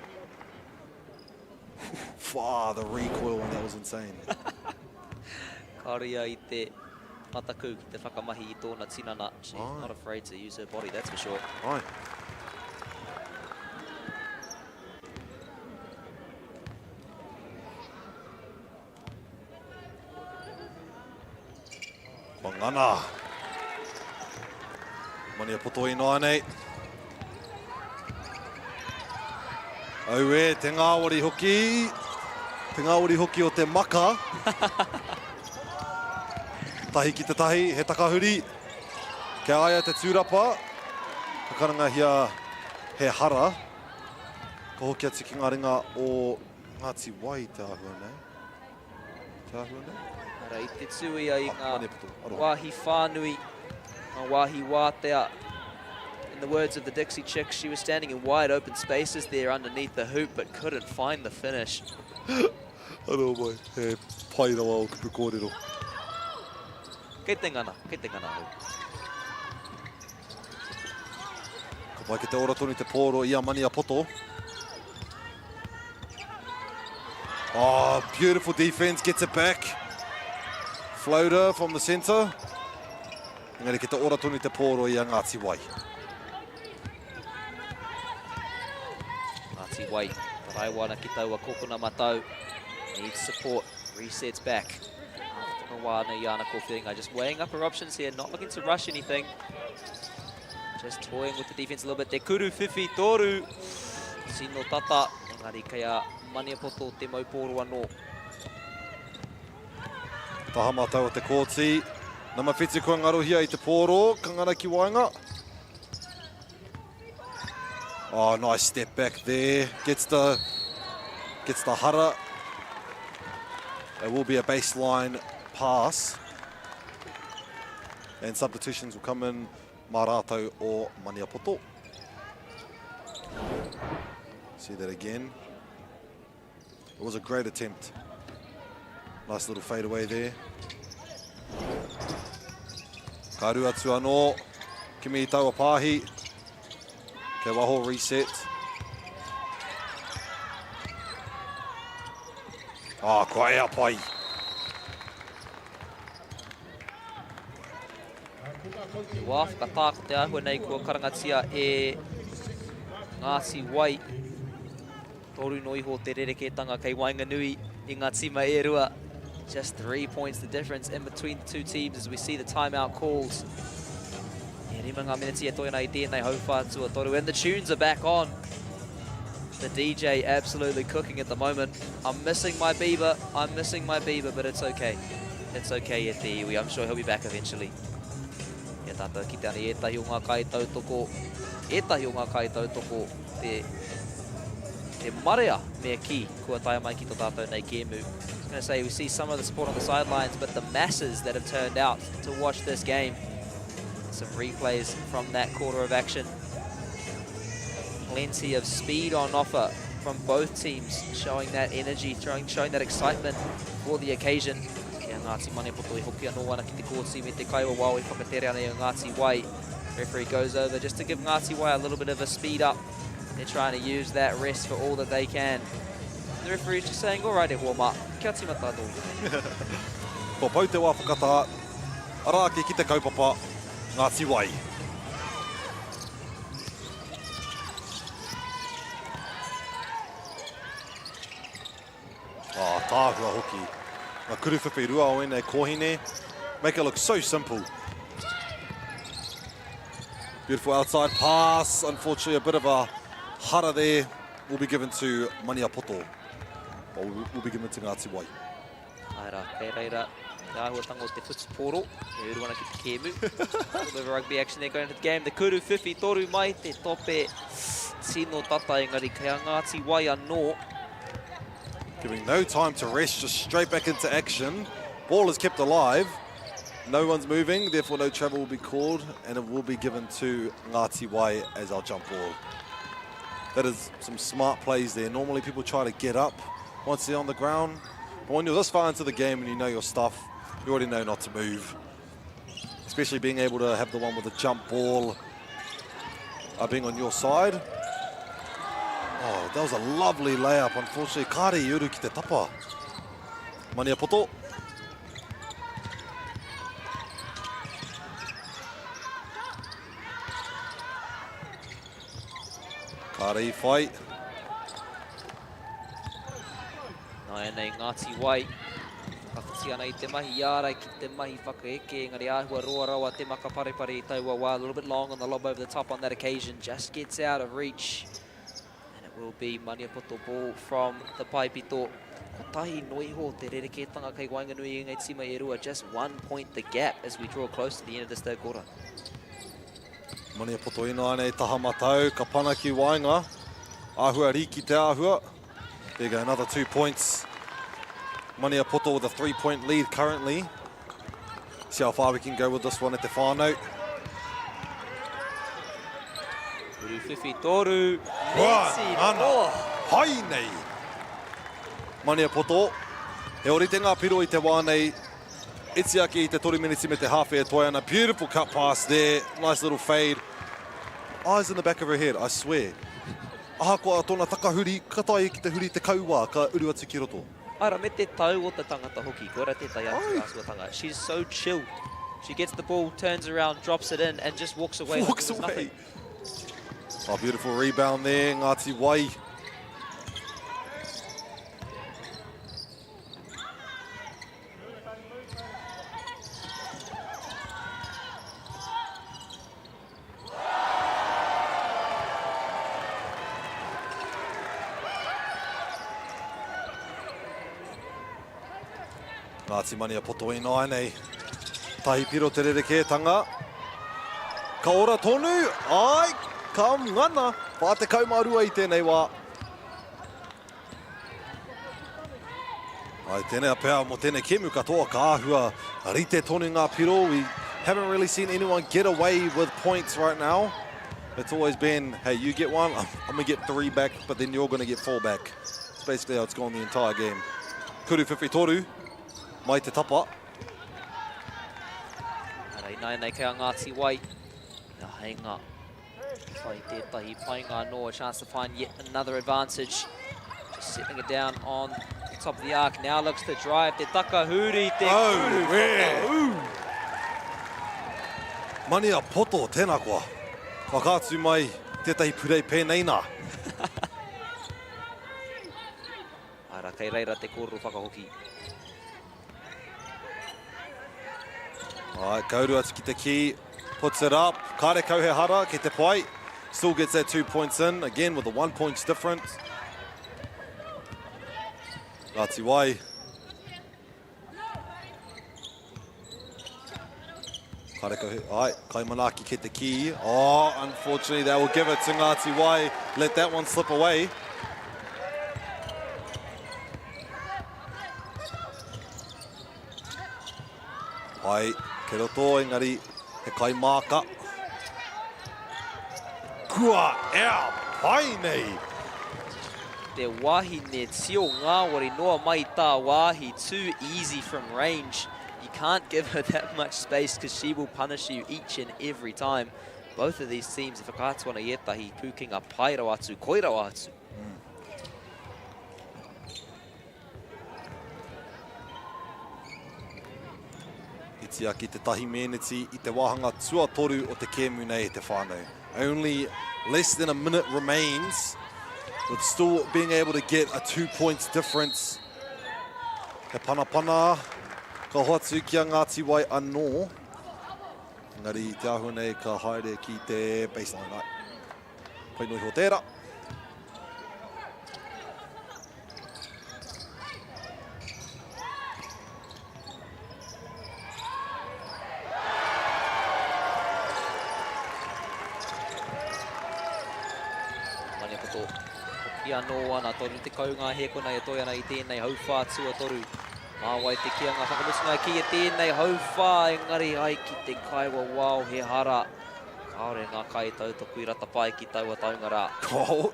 Far the recoil on that was insane. Kāore ia i te mataku ki te whakamahi i tōna tinana. She's not afraid to use her body, that's for sure. Ai. Kua ngana. Maniapoto ināianei. Auē, te ngāwari hoki. Te ngāwari hoki o te maka. Tahi ki te tahi, he takahuri. Kia aia te tūrapa. Ka karangahia he hara. Ka hoki atu ki ngā ringa o Ngāti Wai te āhua nei. Te āhua nei? Ara, i te tū ia i ngā wāhi whānui, ngā wāhi wātea. In the words of the Dixie Chicks, she was standing in wide open spaces there underneath the hoop, but couldn't find the finish. Anō mai, he pai rawa o kupu kōrero. Kei te ngana, kei te ngana ahau. Ka pai ki te ora tonu te pōro i a Maniapoto. Oh, beautiful defense, gets it back. Floater from the centre. Engari ki te ora tonu te pōro i a Ngāti Wai. Ngāti Wai, taraiwa ana ki taua kokona matau. Needs support, resets back. Whakawā ana i ana kōwhiringa. Just weighing up her options here, not looking to rush anything. Just toying with the defense a little bit. Te kuru whiwhi toru. Tino tata. Engari kei a Maniapoto te mau pōro anō. Taha matau o te kōti. Nama whitu kua ngarohia i te pōro. Ka ngana ki waenga. Oh, nice step back there. Gets the, gets the hara. It will be a baseline pass. And substitutions will come in mā rātou o Maniapoto. See that again. It was a great attempt. Nice little fade away there. Ka ru atu anō. Kimi i taua pāhi. Kei waho reset. Ah, kua ea pai. Te wā whakatā ko te āhua nei kua karangatia e Ngāti Wai. Toru no iho te rerekētanga kei waenganui i ngā tīma e rua. Just three points the difference in between the two teams as we see the timeout calls. E rima ngā miniti e toe ana i tēnei hauwhā tuatoru. And the tunes are back on. The DJ absolutely cooking at the moment. I'm missing my Bieber. I'm missing my Bieber, but it's okay. It's okay e te iwi. I'm sure he'll be back eventually. Ia tātou kite ana i ētahi o ngā kaitautoko, ētahi o ngā kaitautoko te... Te marea me kī kua tae mai ki tō tātou nei kēmu. I was going to say, we see some of the support on the sidelines, but the masses that have turned out to watch this game. Some replays from that quarter of action. Plenty of speed on offer from both teams, showing that energy, showing, showing that excitement for the occasion. Ki a Ngāti Maniapoto i hoki anō ana ki te kōti me te kaiwawao i whakatere ana i a Ngāti Wai. Referee goes over just to give Ngāti Wai a little bit of a speed up. They're trying to use that rest for all that they can. The referee is just saying, all right, e hoa mā, kia tīmata anō. Kua pau te wā whakatā, ara ake ki te kaupapa, Ngāti Wai. Oh, tāhua hoki. Ngā kuruwhiwhi rua o ēnei kōhine. Make it look so simple. Beautiful outside pass. Unfortunately, a bit of a hara there will be given to Maniapoto. Or will be given to Ngāti Wai. Ae rā, kei reira te āhuatanga o te whutupōro e uru ana ki te kēmu. A little bit of rugby action there going into the game. The kuru whiwhi toru mai te tope tino tata engari kei a Ngāti Wai anō. Giving no time to rest, just straight back into action. Ball is kept alive. No one's moving, therefore no travel will be called, and it will be given to Ngāti Wai as our jump ball. That is some smart plays there. Normally people try to get up once they're on the ground. But when you're this far into the game and you know your stuff, you already know not to move. Especially being able to have the one with the jump ball uh, being on your side. Oh, that was a lovely layup. Unfortunately, kāre i uru ki te tapa. Maniapoto. Kāre i whai. Nāianei Ngāti Wai, whakawhiti ana i te mahi ārai ki te mahi whakaeke, engari āhua roa rawa te maka parepare i taua wā. A little bit long on the lob over the top on that occasion, just gets out of reach. And it will be Maniapoto ball from the Paepito. Kotahi noiho te rerekētanga kei waenganui i ngā tīma e rua, just one point the gap as we draw close to the end of this third quarter. Maniapoto ināianei taha matau, ka pana ki waenga. Āhua riki te āhua. There you go, another two points. Maniapoto with a three-point lead currently. See how far we can go with this one at te whānau. Uru whiwhi toru. Nancy Ana. Hai nei. Maniapoto. He orite ngā piro i te wā nei. Iti ake i te 3 miniti me te hāwhe e toe ana. Beautiful cut pass there. Nice little fade. Eyes in the back of her head, I swear. Ahakoa tōna takahuri, ka taea ki te huri 10 wā, ka uru atu ki roto. Ara, me te tau o te tangata hoki, koira tētahi atu āhuatanga. She's so chilled. She gets the ball, turns around, drops it in, and just walks away like Walks it was away. nothing. Oh, beautiful rebound there, Ngāti Wai. Ngāti Maniapoto ināianei. Tahi piro te rerekētanga. Ka ora tonu, ai, ka ngana. 42 i tēnei wā. Ai, tēnei pea mō tēnei kēmu katoa ka āhua rite tonu ngā piro. We haven't really seen anyone get away with points right now. It's always been, hey, you get one, I'm, I'm going to get three back, but then you're going to get four back. It's basically how it's gone the entire game. Kuru whiwhi toru, mai te tapa. Arei nāianei kei a Ngāti Wai. Ngā heinga Whai tētahi painga anō, a chance to find yet another advantage. Just settling it down on the top of the arc. Now looks to drive. Te takahuri, te oh, kuru whakaū. Mania poto, tēnā koa. Whakaatu mai tētahi purei pēnei nā. Ara, kei reira te kōrero whakahoki. Alright, ka uru atu ki te kī. Puts it up. Kāre kau he hara, ki te pai. Still gets that two points in. Again, with the one points difference. Ngāti Wai. Kāre kau he, ai, kai manaaki ki te kī. Oh, unfortunately, they will give it to Ngāti Wai. Let that one slip away. Pai, kei roto, engari he kaimāka. Kua ea pai nei! Te wahine tio ngāwari noa mai tāwāhi, too easy from range. You can't give her that much space because she will punish you each and every time. Both of these teams e whakaatu ana i ētahi pūkenga pai rawa atu, koi rawa atu. Iti ake te tahi mēneti i te wāhanga tuatoru o te kēmu nei e te whānau. Only less than a minute remains with still being able to get a two points difference. He panapana ka hoatu ki a Ngāti Wai anō. Engari te āhua nei ka haere ki te baseline. Ai. Pai noa iho tērā. Maniapoto hoki anō ana, 30 ngā hēkona e toe ana i tēnei hauwhā tuatoru. Mā wai te kīanga whakamutunga ki e tēnei hauwhā, engari ai ki te kaiwawao he hara. Kāore ngā kaitautoko i rata pai ki taua taunga rā. Goal.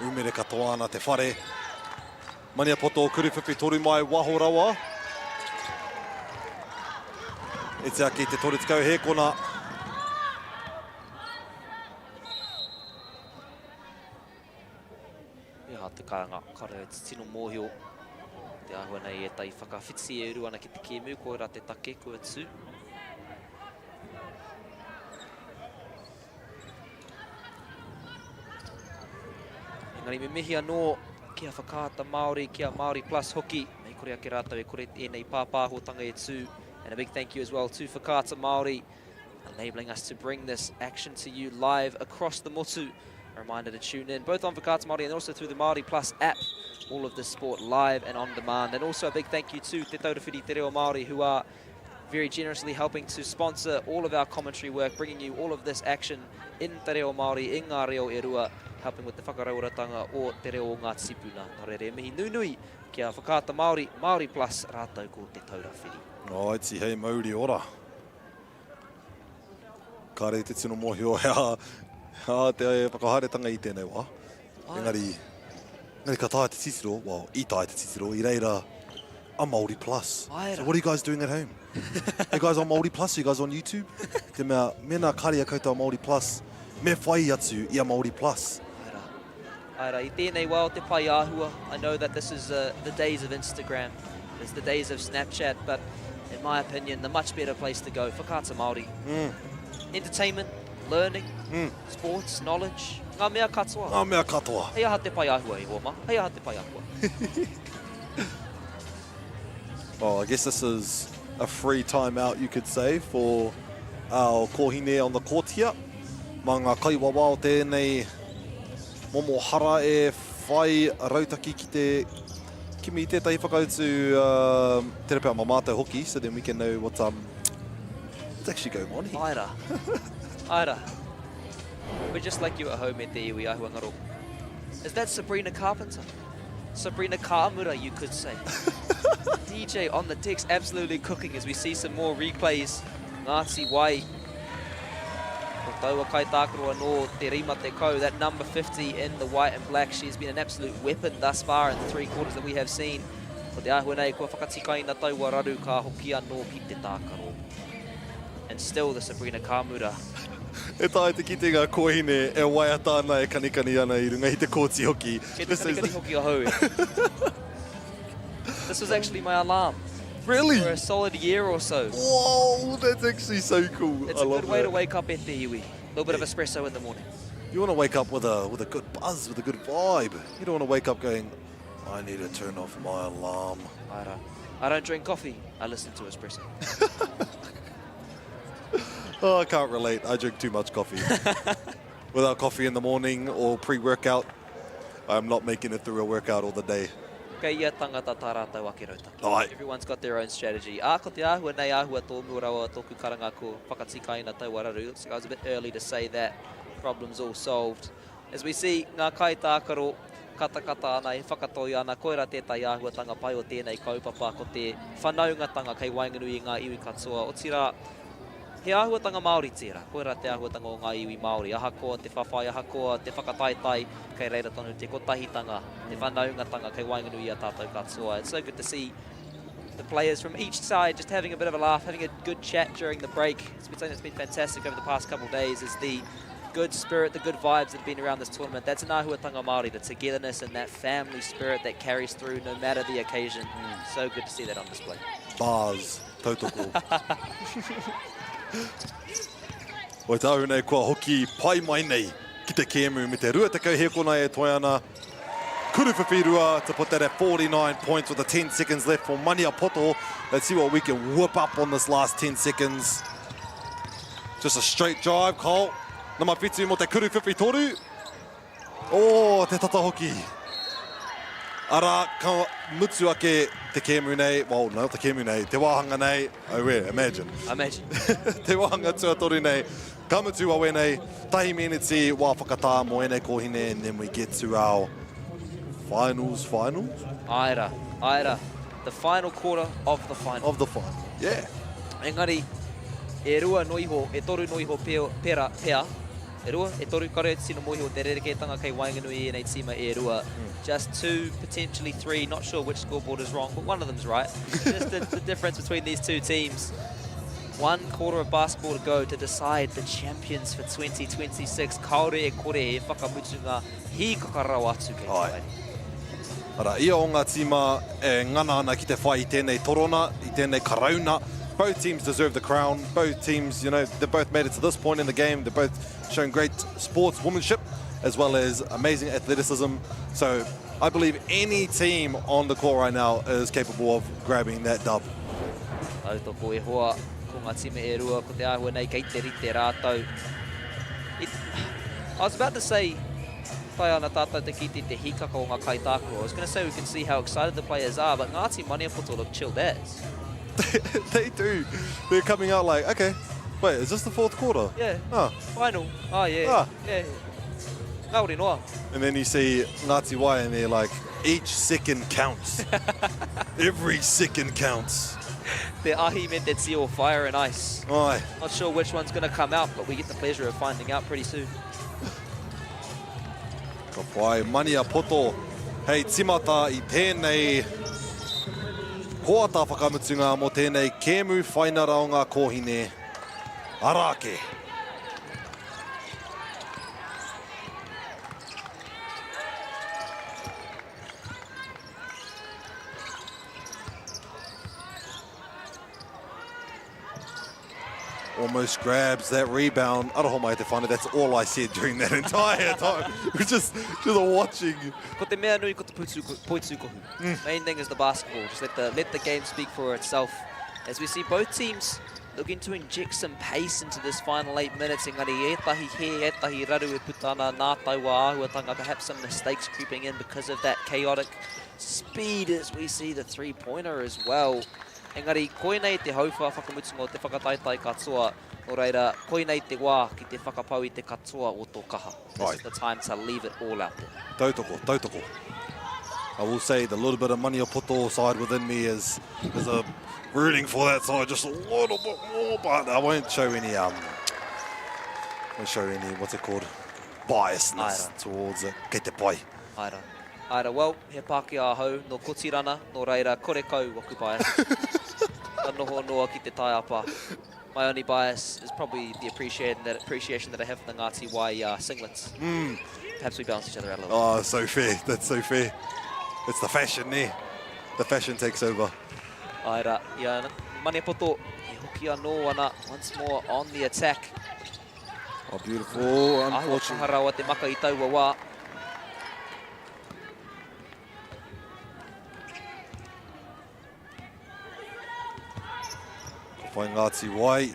Umere katoa ana te whare. Maniapoto Kuruwhiwhi toru mai waho rawa. E tiaki te 30 hēkona. He aha te karanga, kare au te tino mōhio. Te āhua nei e tai whakawhiti e uru ana ki te kēmu, koirā te take kua tū. Engari me mihi anō ki a Whakaata Māori, ki a Māori Plus hoki. Mei kore ake rātou e kore ēnei pāpāhotanga e tū. And a big thank you as well to Whakaata Māori, enabling us to bring this action to you live across the motu. A reminder to tune in both on Whakaata Māori and also through the Māori Plus app. All of this sport live and on demand. And also a big thank you to Te Taura Whiri Te Reo Māori, who are very generously helping to sponsor all of our commentary work, bringing you all of this action in te reo Māori, in ngā reo e rua, helping with the whakarauoratanga o te reo o ngā tīpuna. Nō reira, e mihi nunui ki a Whakaata Māori, Māori Plus, rātou ko Te Taura Whiri. Oi, tihei mauri ora. Kāre te tino mōhio he aha, he aha te whakahaeretanga i tēnei wā. Engari, engari ka taea te titiro, well, i taea te titiro, i reira a Māori Plus. So what are you guys doing at home? Are you guys on Māori Plus? Are you guys on YouTube? Te mea, mēnā kāre a koutou a Māori Plus, me whai atu i a Māori Plus. Āe rā. Āe rā, i tēnei wā o te pae āhua, I know that this is uh, the days of Instagram, it's the days of Snapchat, but in my opinion, the much better place to go, Whakaata Māori. Mm. Entertainment, learning, mm. sports, knowledge, ngā mea katoa. Ngā mea katoa. Hei aha te pae āhua e hoa mā, hei aha te pae āhua. well, I guess this is a free time out, you could say, for our kōhine on the court here. Mā ngā kaiwawao tēnei momo hara e whai rautaki ki te kimi i tētahi whakautu uh, tērā pea mā mātou hoki, so then we can know what, um, what's actually going on here. Āe rā. Āe rā. We're just like you at home e te iwi āhua ngaro. Is that Sabrina Carpenter? Sabrina Kamura, you could say. DJ on the decks, absolutely cooking as we see some more replays. Ngāti Wai. Ko taua kaitākaro anō, te rima te kau, that number 50 in the white and black. She has been an absolute weapon thus far in the three quarters that we have seen. Ko te āhua nei, kua whakatikaina taua raru ka hoki anō ki te tākaro. And still the Sabrina Kamura. E taea te kite ngā kōhine e waiata ana, e kanikani ana i runga i te kōti hoki. Kei te kanikani hoki ahau e. This was actually my alarm. Really? For a solid year or so. Whoa, that's actually so cool. It's I a love good way that. to wake up e te iwi. A little bit of espresso in the morning. You want to wake up with a with a good buzz, with a good vibe. You don't want to wake up going, I need to turn off my alarm. I don't, I don't drink coffee. I listen to espresso. oh, I can't relate. I drink too much coffee. Without coffee in the morning or pre-workout, I'm not making it through a workout all the day. Kei ia tangata tā rātou ake rautaki. Ai. Everyone's got their own strategy. Ā, ko te āhua nei āhua tōmua rawa tōku karanga ko whakatikaina taua raru. Looks like I was a bit early to say that. Problem's all solved. As we see, ngā kaitākaro. whakakatakata ana, e whakatoi ana, koirā tētahi āhuatanga pai o tēnei kaupapa, ko te whanaungatanga kei waenganui i ngā iwi katoa. Otirā, he āhuatanga Māori tērā, koirā te āhuatanga o ngā iwi Māori, ahakoa te whawhai, ahakoa te whakataetae, kei reira tonu te kotahitanga, te whanaungatanga kei waenganui i a tātou katoa. It's so good to see the players from each side just having a bit of a laugh, having a good chat during the break. It's been something that's been fantastic over the past couple of days is the good spirit, the good vibes that have been around this tournament. That's an āhuatanga Māori, the togetherness and that family spirit that carries through no matter the occasion. Mm. So good to see that on display. Bars, tautoko. O tāu nei kua hoki pai mai nei ki te kēmu me te 20 hēkona e toe ana. Kuruwhiwhirua to put that at 49 points with the 10 seconds left for Maniapoto. Let's see what we can whip up on this last 10 seconds. Just a straight drive, Cole. Nama whitu mo te Kuruwhiwhitoru. Oh, te tata hoki. Ara, ka mutu ake te kēmu nei, well, no, te kēmu nei, te wāhanga nei, auē, imagine. Imagine. te wāhanga tuatoru nei, ka mutu wawe nei, tahi meneti wā whakatā mō ēnei kōhine, and then we get to our finals, finals? Āe rā, āe rā. The final quarter of the final. Of the final, yeah. Engari, e rua no iho, e toru no iho peo, pera, pea, E rua, e toru, kare te tino mōhio o te rerekētanga kei waenganui i ēnei tīma e rua. Just two, potentially three, not sure which scoreboard is wrong, but one of them's right. Just the, the difference between these two teams. One quarter of basketball to go to decide the champions for 2026. Kāore e kore e whakamutunga hīkaka rawa atu kei te haere. Arā, ia o ngā tīma e ngana ana ki te whai i tēnei torona, i tēnei karauna. Both teams deserve the crown. Both teams, you know, they've both made it to this point in the game. They've both shown great sportswomanship as well as amazing athleticism. So I believe any team on the court right now is capable of grabbing that dub. Tautoko e hoa, ko ngā tīma e rua, ko te āhua nei kei te rite rātou. It, I was about to say, Taea ana tātou te kite i te hīkaka o ngā kaitākaro. I was going to say we can see how excited the players are, but Ngāti Maniapoto look chilled as. they do. They're coming out like, okay, wait, is this the fourth quarter? Yeah. Oh. Final. Oh, yeah. Ah. Yeah. Ngauri noa. And then you see Ngāti Wai and they're like, each second counts. Every second counts. Te ahi me te tio, fire and ice. Ai. Not sure which one's going to come out, but we get the pleasure of finding out pretty soon. Ka whai Maniapoto hei timata i tēnei koata whakamutunga mō tēnei kēmu whainara o ngā kōhine. Ara ake! Almost grabs that rebound. Aroha mai te whānau, that's all I said during that entire time. We're just, just watching. Ko te mea nui ko te putu, poitūkohu. Mm. Main thing is the basketball. Just let the, let the game speak for itself. As we see both teams looking to inject some pace into this final 8 minutes. Engari ētahi hē, ētahi raru e puta ana nā taua āhuatanga. Perhaps some mistakes creeping in because of that chaotic speed as we see the three-pointer as well. Engari, koinei te hauwhā whakamutunga o te whakataetae katoa, nō reira, koinei te wā ki te whakapau i te katoa o tō kaha. This is the time to leave it all out there. Tautoko, tautoko. I will say the little bit of Maniapoto side within me is, is a rooting for that side just a little bit more, but I won't show any, um, won't show any, what's it called, biasness Aira. towards it. Kei te pai. Aira. Aira, well, he Pākehā ahau, nō Kotirana, nō reira, kore kau waku bias. Ka noho noa ki te taiapa. My only bias is probably the appreciation that, appreciation that I have for the Ngāti Wai uh, singlets. Mm. Perhaps we balance each other out a little Oh, so fair. That's so fair. It's the fashion, eh? The fashion takes over. Aira, ia Maniapoto, e hoki anō ana, once more on the attack. Oh, beautiful. Unfortunate. Āhua kaha rawa te maka i taua wā. Ka whai Ngāti Wai.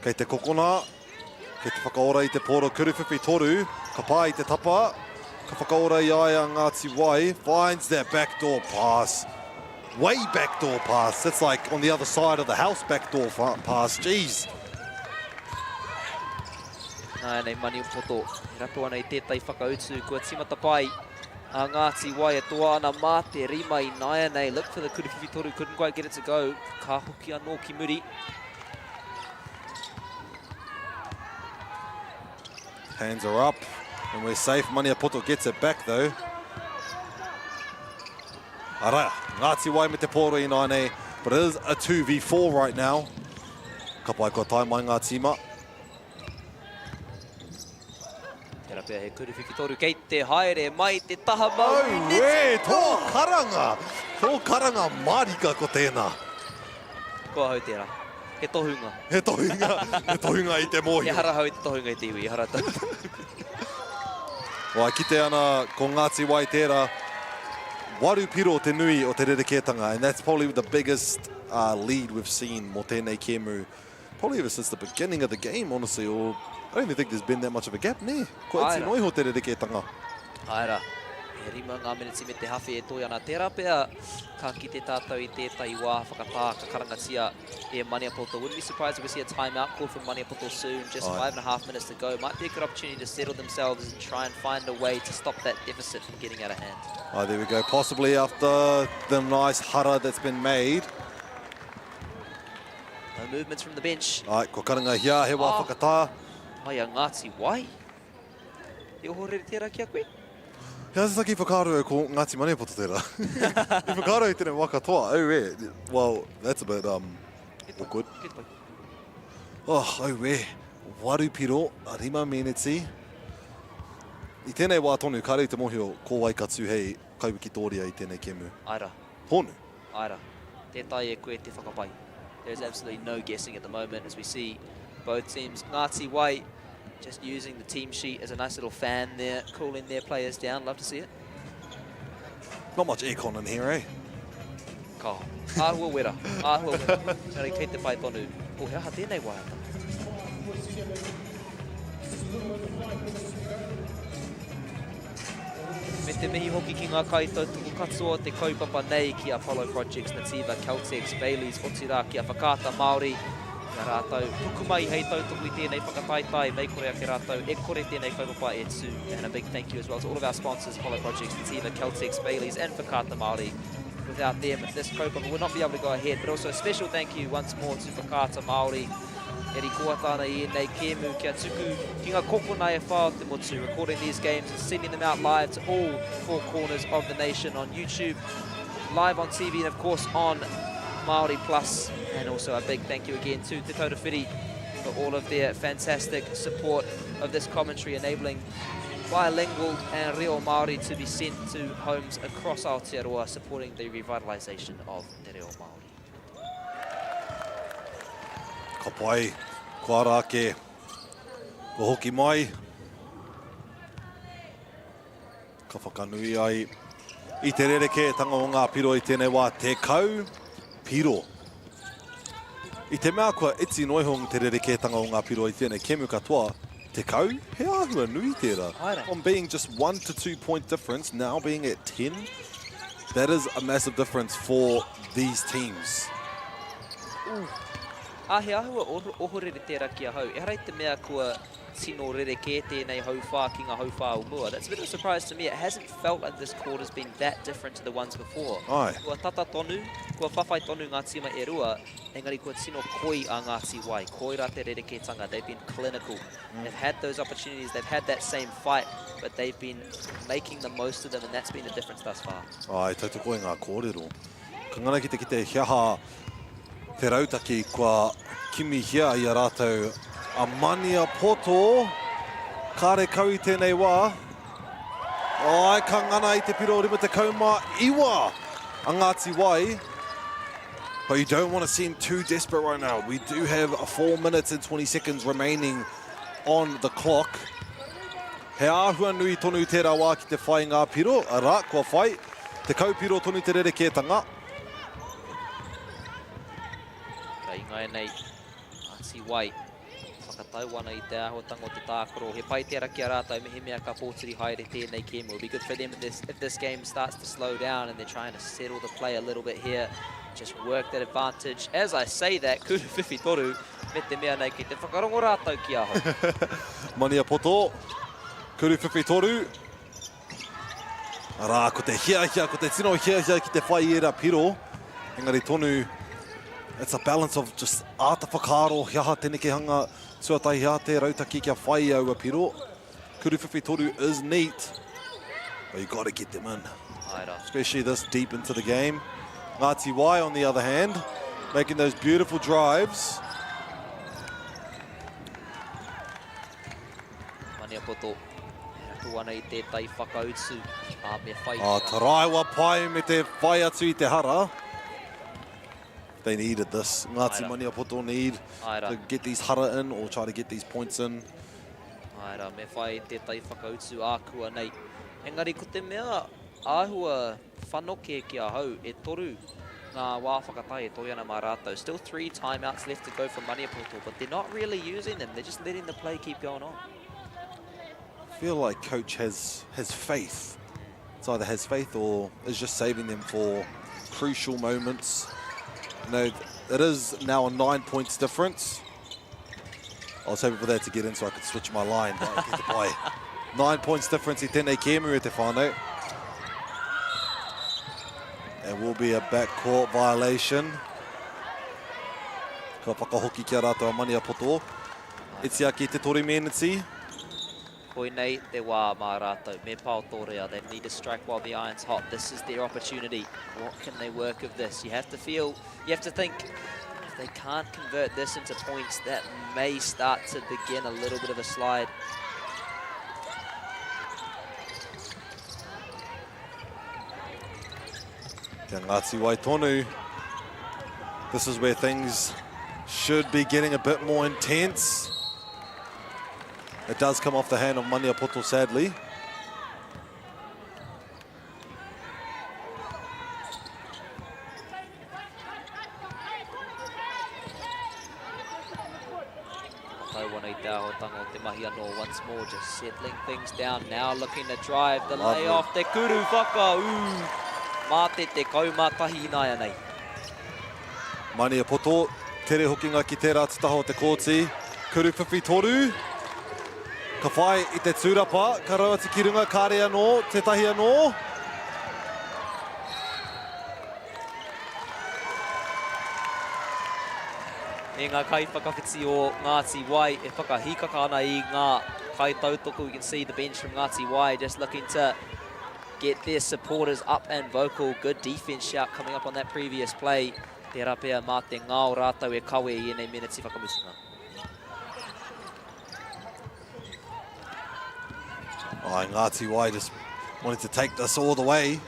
Kei te kokona, kei te whakaora i te pōro kuruwhiwhi toru, ka pā i te tapa, ka whakaora i a ia Ngāti Wai, finds that backdoor pass. Way backdoor pass. That's like on the other side of the house backdoor pass. Jeez. Nāianei Maniapoto e rapu ana i tētahi whakautu kua tīmata pai a Ngāti Wai e toa ana mā te rima i nāianei. Look for the Kurawhiwhitoru, couldn't quite get it to go. Ka hoki anō ki muri. Hands are up and we're safe. Maniapoto gets it back though. Arā, Ngāti Wai me te pōro ināianei, but it is a 2v4 right now. Ka pai kua tae mai ngā tīma. Tērā pea he kuru whiwhitoru kei te haere mai te taha maui. Auē, tō karanga! Tō karanga mārika ko tēnā. Ko ahau tērā. He tohunga. He tohunga, he tohunga i te mōhio. Ehara ahau i te tohunga i te iwi, ehara tau. Wā, kite ana ko Ngāti Wai tērā. Waru piro te nui o te rerekētanga and that's probably the biggest uh, lead we've seen mō tēnei kēmu. Probably ever since the beginning of the game, honestly, or I don't even think there's been that much of a gap, nē? Kua iti noa iho te rerekētanga. Āe rā, e rima ngā meneti me te hawhe e toe ana. Tērā pea ka kite tātou i tētahi wā whakatā ka karangatia e Maniapoto. Wouldn't be surprised if we see a timeout called from Maniapoto soon. Just 5.5 minutes to go. Might be a good opportunity to settle themselves and try and find a way to stop that deficit from getting out of hand. Oh, there we go. Possibly after the nice hara that's been made. No movements from the bench. Ai, kua karangahia he wā oh. whakatā. Mai a Ngāti Wai. He ohorere tērā ki a koe? He aha te whakaaro au ko Ngāti Maniapoto tērā. I whakaaro i tēnei wā katoa, auē. Well, that's a bit um, awkward. Oh, auē. Waru piro, rima meneti. I tēnei wā tonu, kāre i te mōhio ko wai ka tū hei kaiwikitōria i tēnei kēmu. Āe rā. Hōnu. Āe rā. Tē taea e koe te whakapai. There is absolutely no guessing at the moment as we see both teams. Ngāti Wai just using the team sheet as a nice little fan there, cooling their players down. Love to see it. Not much aircon in here, eh? Ka. Āhua wera. Āhua wera. Engari kei te pai tonu. Oh, he aha tēnei waiata? Me te mihi hoki ki ngā kaitautoko katoa o te kaupapa nei ki Apollo Projects, Nativa, Caltex, Bayleys, otirā ki a Whakaata Māori, i a rātou puku mai hei tautoko i tēnei whakataetae, mei kore ake rātou, e kore tēnei kaupapa e tū. And a big thank you as well to all of our sponsors, Apollo Projects, Nativa, Caltex, Bayleys and Whakaata Māori. Without them, this kaupapa would not be able to go ahead. But also a special thank you once more to Whakaata Māori. E rikoata ana i ēnei kēmu kia tuku ki ngā kokona e whā o te motu, recording these games and sending them out live to all four corners of the nation on YouTube, live on TV and of course on Māori Plus. And also a big thank you again to Te Taura Whiri for all of their fantastic support of this commentary, enabling bilingual and reo Māori to be sent to homes across Aotearoa, supporting the revitalisation of te reo Māori. Ka pai, kua ara ake, kua hoki mai. Ka whakanui ai i te rerekētanga o ngā piro i tēnei wā, 10 piro. I te mea kua iti noa iho te rerekētanga o ngā piro i tēnei kemu katoa, 10, he āhua nui tērā. From being just 1 to 2 point difference, now being at 10, that is a massive difference for these teams. Ooh. Ā, he āhua ohorere tērā ki ahau. Ehara i te mea kua tino rerekē tēnei hauwhā ki ngā hauwhā o mua. That's a bit of a surprise to me. It hasn't felt like this quarter's been that different to the ones before. Ai. Kua tata tonu, kua whawhai tonu ngā tīma e rua, engari kua tino koi a Ngāti Wai. Koirā te rerekētanga. They've been clinical. They've had those opportunities, they've had that same fight, but they've been making the most of them, and that's been the difference thus far. Ai, tautoko i ngā kōrero. Ka ngana ki te kite he aha te rautaki kua kimihia i a rātou a Maniapoto. Kāre kau i tēnei wā. Ai, ka ngana i te piro 59 a Ngāti Wai. But you don't want to seem too desperate right now. We do have 4 minutes and 20 seconds remaining on the clock. He āhua nui tonu tērā wā ki te whai ngā piro, arā, kua whai. Tekau piro tonu te rerekētanga. Ka ingaia nei a Tiwai. Whakatau ana i te āhuatanga o te tākaro. He pai tērā ki a rātou mehemea ka pōturi haere tēnei kēmu. It'll be good for them if this, if this game starts to slow down and they're trying to settle the play a little bit here. Just work that advantage. As I say that, Kura Whiwhi Toru Me te mea nei kei te whakarongo rātou ki ahau. Maniapoto, Kuruwhiwhitoru. Arā, ko te hiahia, ko te tino hiahia ki te whai i ērā piro. Engari tonu, it's a balance of just āta whakaaro he aha te nekehanga tuatahi, he aha te rautaki kia whai i aua piro. Kuruwhiwhitoru is neat, but you got to get them in. Especially this deep into the game. Ngāti Wai, on the other hand, making those beautiful drives. Maniapoto, e rapu ana i tētahi whakautu, ā, me whai. Oh, taraiwa pai me te whai atu i te hara. They needed this. Ngāti Maniapoto need to get these hara in or try to get these points in. Āe rā, me whai tētahi whakautu ākuanei. Engari ko te mea āhua whanoke ki ahau, e toru ngā wā whakatae e toe ana mā rātou. Still three timeouts left to go for Maniapoto, but they're not really using them. They're just letting the play keep going on. I feel like coach has, has faith. It's either has faith or is just saving them for crucial moments. You know, it is now a nine points difference. I was hoping for that to get in so I could switch my line, but I get the play. Nine points difference i tēnei kēmu e te whānau. It will be a backcourt violation. Ka whakahoki ki a rātou a Maniapoto. Iti ake te toru meneti. Koinei te wā mā rātou. Me pao tōrea. They need to strike while the iron's hot. This is their opportunity. What can they work of this? You have to feel, you have to think, if they can't convert this into points, that may start to begin a little bit of a slide. Kia Ngāti Wai tonu. This is where things should be getting a bit more intense. It does come off the hand of Maniapoto, sadly. Tau ana i te āhuatanga o te mahi anō once more, just settling things down now, looking to drive the Lovely. layoff, te kuru whakaū, mā te 11 ināianei. Maniapoto, tere hokinga ki tērā te taha o te kōti. Kuru whiwhi toru. Ka whai i te tūrapa, ka rau atu ki runga, kāre anō, tētahi anō. Me ngā kaiwhakawhiti o Ngāti Wai e whakahīkaka ana i ngā kaitautoko. You can see the bench from Ngāti Wai just looking to get their supporters up and vocal. Good defense shout coming up on that previous play. Tērā pea mā te ngao rātou e kawe i ēnei meneti whakamutunga. Oh, Ngāti Wai just wanted to take this all the way.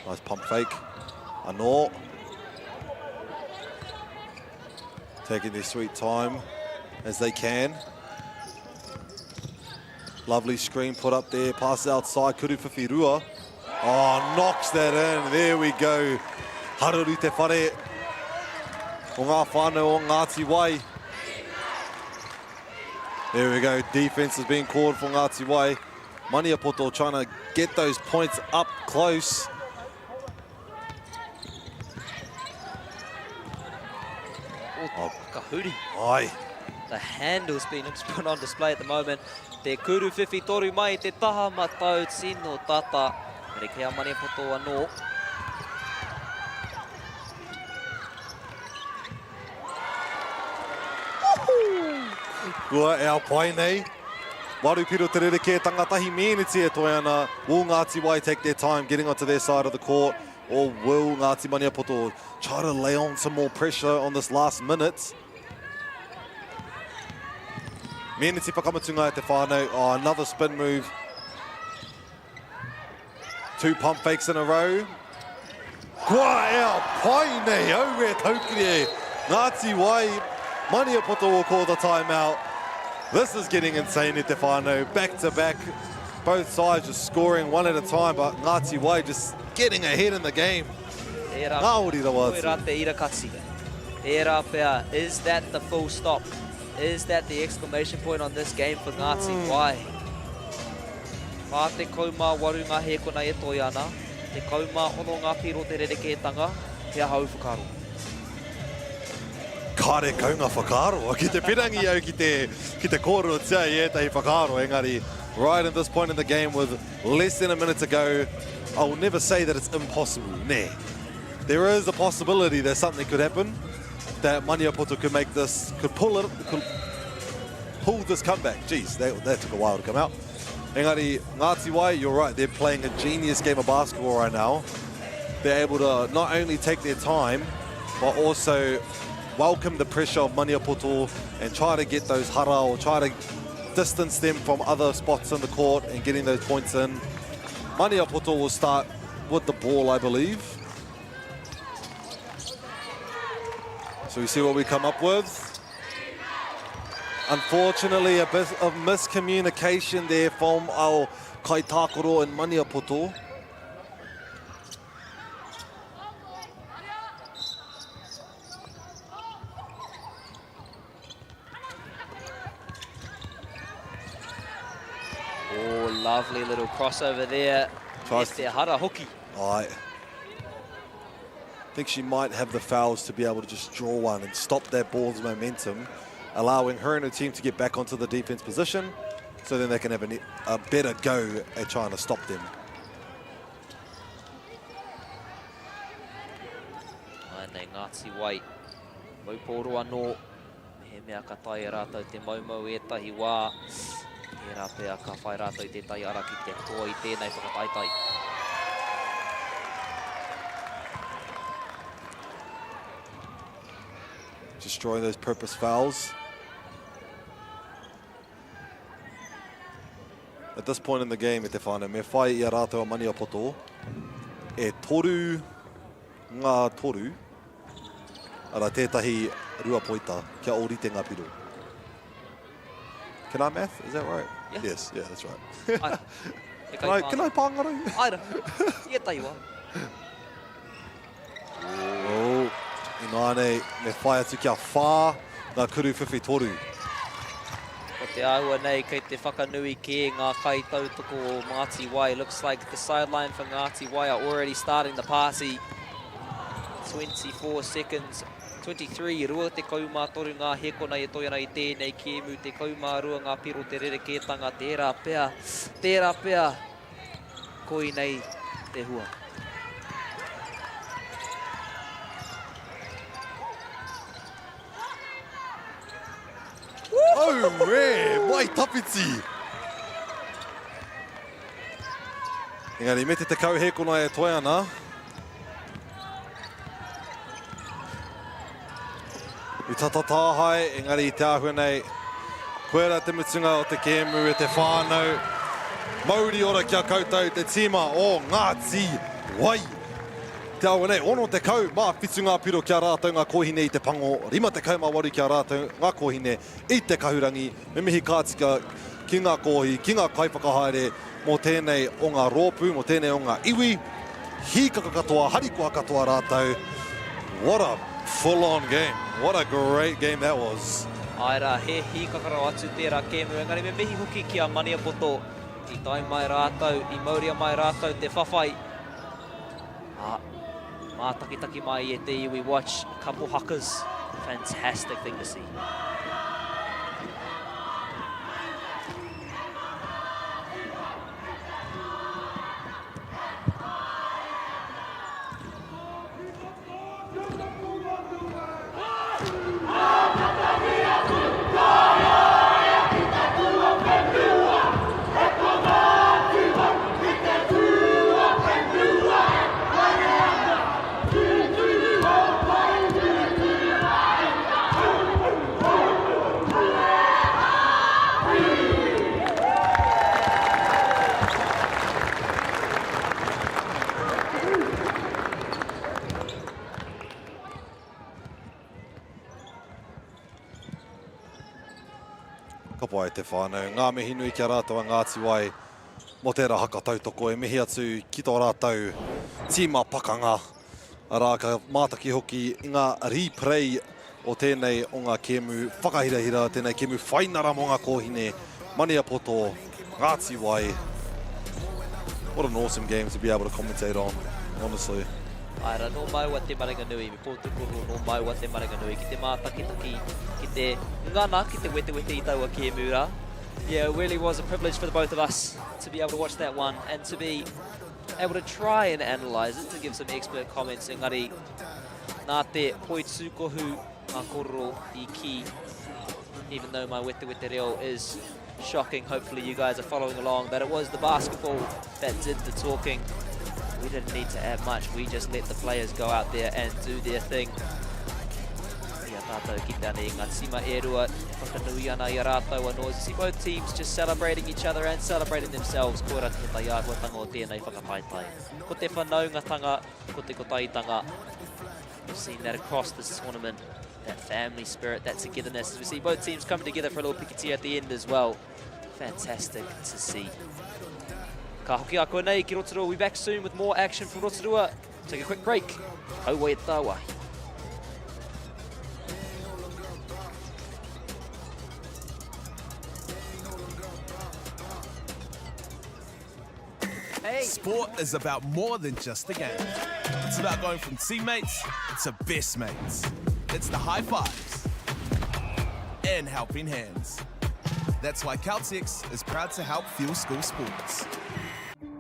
Nice pump fake. Anor. Taking their sweet time as they can. Lovely screen put up there. Passes outside. Kuru Whiwhirua. Oh, knocks that in. There we go. Haruru te whare o ngā whānau o Ngāti Wai. There we go. Defense is being called for Ngāti Wai. Maniapoto trying to get those points up close. Oh, kahuri. Ai. The handle's been put on display at the moment. Te kuru whiwhi toru mai te taha matau tino tata. Mere kei a Maniapoto anō. Kua e ao pai nei. Waru piro te rerekētanga tahi mēneti e toe ana. Will Ngāti Wai take their time getting onto their side of the court? Or will Ngāti Maniapoto try to lay on some more pressure on this last minute? Mēneti whakamutunga e te whānau. Oh, another spin move. Two pump fakes in a row. Kua e ao pai nei, au e taukiri e. Ngāti Wai, Maniapoto will call the timeout. This is getting insane e te whānau. Back to back, both sides just scoring one at a time, but Ngāti Wai just getting ahead in the game. Tērā, Ngāori rawa atu. Koirā te irakati. Tērā pea, is that the full stop? Is that the exclamation point on this game for Ngāti mm. Wai? 48 ngā hēkona e toe ana, 16 ngā piro te rerekētanga, he aha ō whakaaro? Kāre kau ngā whakaaro. Ki te pirangi au ki te, ki te kōrerotia i ētahi whakaaro, engari right at this point in the game with less than a minute to go, I will never say that it's impossible, nē. There is a possibility that something could happen, that Maniapoto could make this, could pull it, could pull this comeback. Jeez, that, that took a while to come out. Engari, Ngāti Wai, you're right, they're playing a genius game of basketball right now. They're able to not only take their time, but also welcome the pressure of Maniapoto and try to get those hara or try to distance them from other spots in the court and getting those points in. Maniapoto will start with the ball, I believe. So we see what we come up with. Unfortunately, a bit of miscommunication there from our kaitākaro in Maniapoto. Oh, lovely little crossover there. Tries to hara hoki. I think she might have the fouls to be able to just draw one and stop that ball's momentum, allowing her and her team to get back onto the defense position so then they can have a, a better go at trying to stop them. Nei Ngāti Wai, Maupōro anō, mehemea ka taea rātou te moumou ētahi wā, tērā pea ka whai rātou i tētahi ara ki te toa i tēnei whakataetae. Destroying those purpose fouls. At this point in the game, e te whānau, me whai i a rātou a Maniapoto, e toru ngā toru, arā tētahi ruapoita kia ōrite ngā piro. Can I math? Is that right? Yeah. Yes, yeah, that's right. Ai. Can I, can I pāngarau? Aira, i ētahi wā. Oh, ināianei, me whai atu kia whā ngā kuru whiwhi toru. Ko te āhua nei kei te whakanui kē ngā kaitautoko o Ngāti Wai. Looks like the sideline for Ngāti Wai are already starting the party. 24 seconds, 23, 23 ngā hēkona e toi ana i tēnei kēmu, 12 ngā piro te rerekētanga, tērā pea, tērā pea. Koinei te hua. Auē, mai tawhiti! Engari, me te 10 hēkona e toe ana. I tata tāhae, engari i te āhua nei, koirā te mutunga o te kēmu e te whānau. Mauri ora ki a koutou te tīma o Ngāti Wai. Te āhua nei, 67 ngā piro ki a rātou ngā kōhine i te pango, 58 ki a rātou ngā kōhine i te kahurangi. Me mihi ka tika ki ngā kōhi, ki ngā kaiwhakahaere mō tēnei o ngā rōpū, mō tēnei o ngā iwi. Hīkaka katoa, harikoa katoa rātou. What a full on game. What a great game that was. Āe rā, he hīkaka rawa atu tērā kēmu, engari me mihi hoki ki a Maniapoto i tae mai rātou, i mauria mai rātou te whawhai. Ā, mātakitaki mai e te iwi, watch a couple hakas, fantastic thing to see. Ka pai te whānau. Ngā mihi nui ki a rātou a Ngāti Wai mō tērā haka tautoko. E mihi atu ki tō rātou tīma pakanga. Arā, ka mātaki hoki i ngā replay o tēnei o ngā kēmu whakahirahira, tēnei kēmu whainara mō ngā kōhine, Maniapoto, Ngāti Wai. What an awesome game to be able to commentate on, honestly. Āe rā, nō māua te maringanui, me pōtukoro nō māua te maringanui ki te mātakitaki, ki te ngana, ki te wetewete i taua kēmu rā. Yeah, it really was a privilege for the both of us to be able to watch that one and to be able to try and analyse it, to give some expert comments, engari nā te poitūkohu ngā kōrero i kī, even though my wetewete reo is shocking, hopefully you guys are following along, that it was the basketball that did the talking. We didn't need to add much, we just let the players go out there and do their thing. I a tātou ki te ane i ngā tīma e rua e whakanui ana i a rātou anō. As you see both teams just celebrating each other and celebrating themselves. Koira te tai āhuatanga o tēnei whakataetae. Ko te whanaungatanga, ko te kotahitanga. We've seen that across this tournament. That family spirit, that togetherness. As we see both teams coming together for a little pikitia at the end as well. Fantastic to see. Ka hoki a konei ki Rotorua. We'll be back soon with more action from Rotorua. Take a quick break. Kaua e tāwahi. Hey. Sport is about more than just the game. It's about going from teammates to best mates. It's the high fives and helping hands. That's why Caltex is proud to help fuel school sports.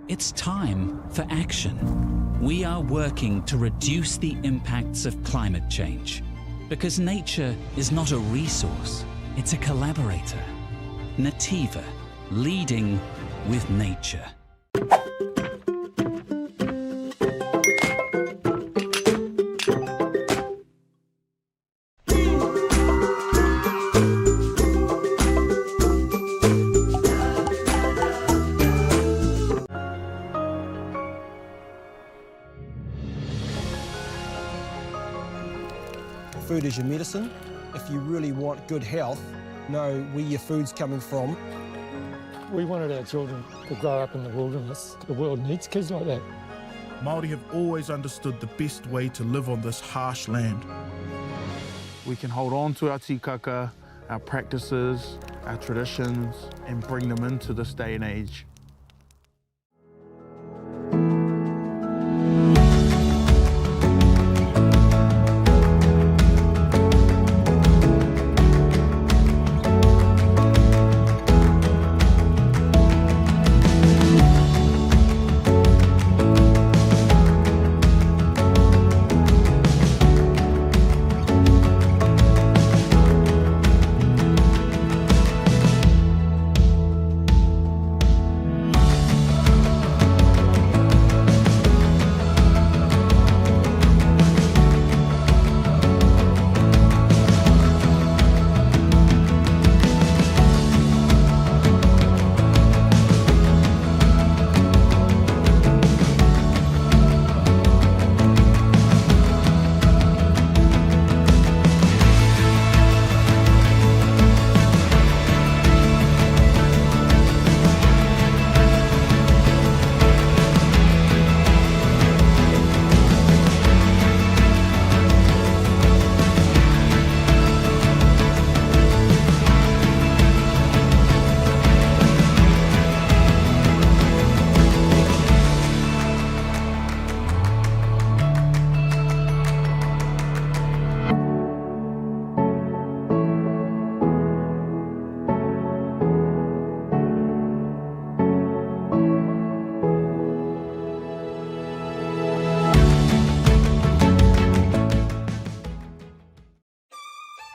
It's time for action. We are working to reduce the impacts of climate change because nature is not a resource, it's a collaborator. Nativa, leading with nature. Food is your medicine. If you really want good health, know where your food's coming from. We wanted our children to grow up in the wilderness. The world needs kids like that. Māori have always understood the best way to live on this harsh land. We can hold on to our tikaka, our practices, our traditions, and bring them into this day and age.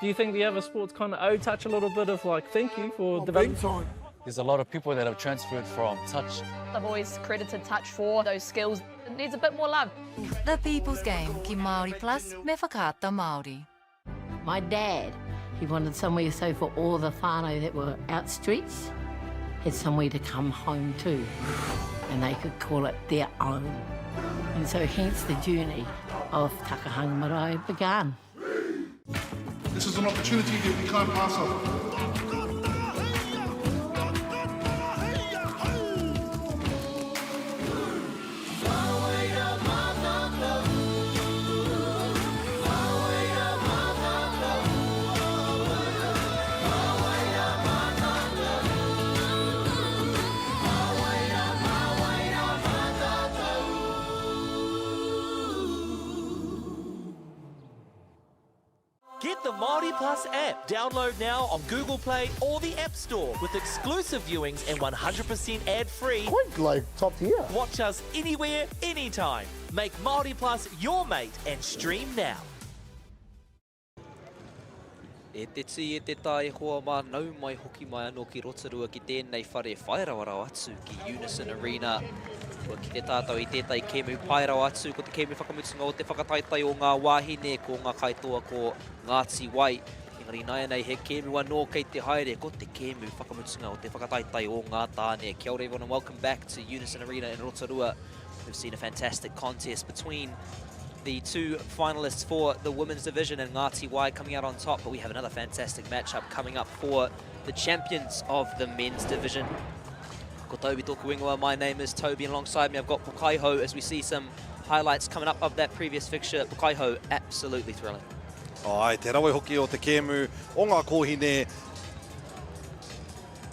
Do you think the other sports kind of owe touch a little bit of like thank you for oh, developing? Big time. There's a lot of people that have transferred from touch. I've always credited touch for those skills. It needs a bit more love. The People's Game ki Māori Plus me Whakaata Māori. My dad, he wanted somewhere so for all the whānau that were out streets had somewhere to come home to and they could call it their own. And so hence the journey of Takahanga Marae began. This is an opportunity that we can't pass up. Get the Māori Plus app. Download now on Google Play or the App Store with exclusive viewings and 100% ad-free. Quite like top tier. Watch us anywhere, anytime. Make Māori Plus your mate and stream now. E te tī, e te tā, e hoa mā, nau mai hoki mai anō ki Rotorua ki tēnei whare whai rawa rawa atu ki Unison Arena. Kua kite tātou i tētahi kēmu pai rawa atu, ko te kēmu whakamutunga o te whakataetae o ngā wāhine, ko ngā kaitoa ko Ngāti Wai. Engari ināianei he kēmu anō kei te haere, ko te kēmu whakamutunga o te whakataetae o ngā tāne. Kia ora everyone and welcome back to Unison Arena in Rotorua. We've seen a fantastic contest between the two finalists for the women's division and Ngāti Wai coming out on top, but we have another fantastic matchup coming up for the champions of the men's division. Ko Toby tōku ingoa, my name is Toby, and alongside me I've got Pokaiho as we see some highlights coming up of that previous fixture. Pokaiho, absolutely thrilling. Ai, te rawe hoki o te kēmu o ngā kōhine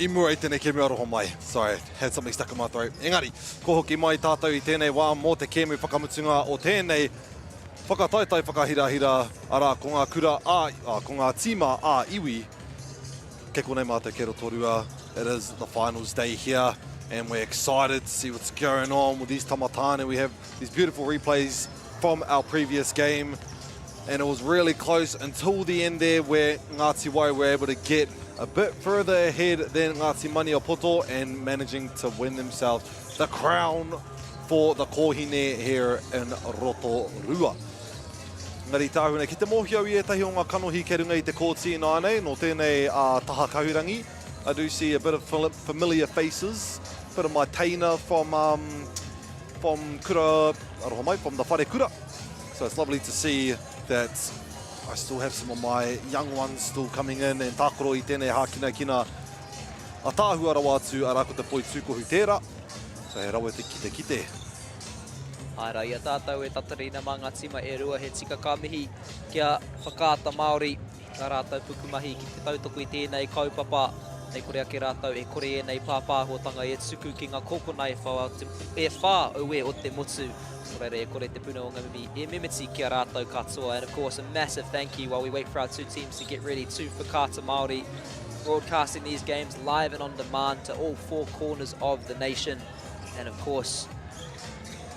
I mua i tēnei kēmu aroha mai. Sorry, had something stuck in my throat. Engari, kua hoki mai tātou i tēnei wā mō te kēmu whakamutunga o tēnei whakataetae whakahirahira, arā, ko ngā kura ā, ā, ko ngā tīma ā iwi. Kei konei mātou kei Rotorua. It is the finals day here and we're excited to see what's going on with these tamatāne. We have these beautiful replays from our previous game and it was really close until the end there where Ngāti Wai were able to get a bit further ahead than Ngāti Maniapoto and managing to win themselves the crown for the kōhine here in Rotorua. Engari tāhuna, ki te mōhio i ētahi o ngā kanohi kei runga i te kōti ināianei, nō tēnei a Taha Kahurangi. I do see a bit of familiar faces, a bit of my teina from, um, from kura, aroha mai, from the whare kura. So it's lovely to see that I still have some of my young ones still coming in and tākaro i tēnei hākinakina ataahua rawa atu, arā ko te poitūkohu tērā. So he rawe te kite kite. Āe rā, i a tātou e tatarina mā ngā tīma e rua he tika ka mihi kia Whakaata Māori. Tā rātou pukumahi ki te tautoko i tēnei kaupapa, mei kore ake rātou e kore ēnei pāpāhotanga e tuku ki ngā kōkona e whā, e whā aue o te motu. Nō reira e kore te puna o ngā mimi e mimiti ki a rātou katoa. And of course a massive thank you while we wait for our two teams to get ready to Whakaata Māori, broadcasting these games live and on demand to all four corners of the nation. And of course,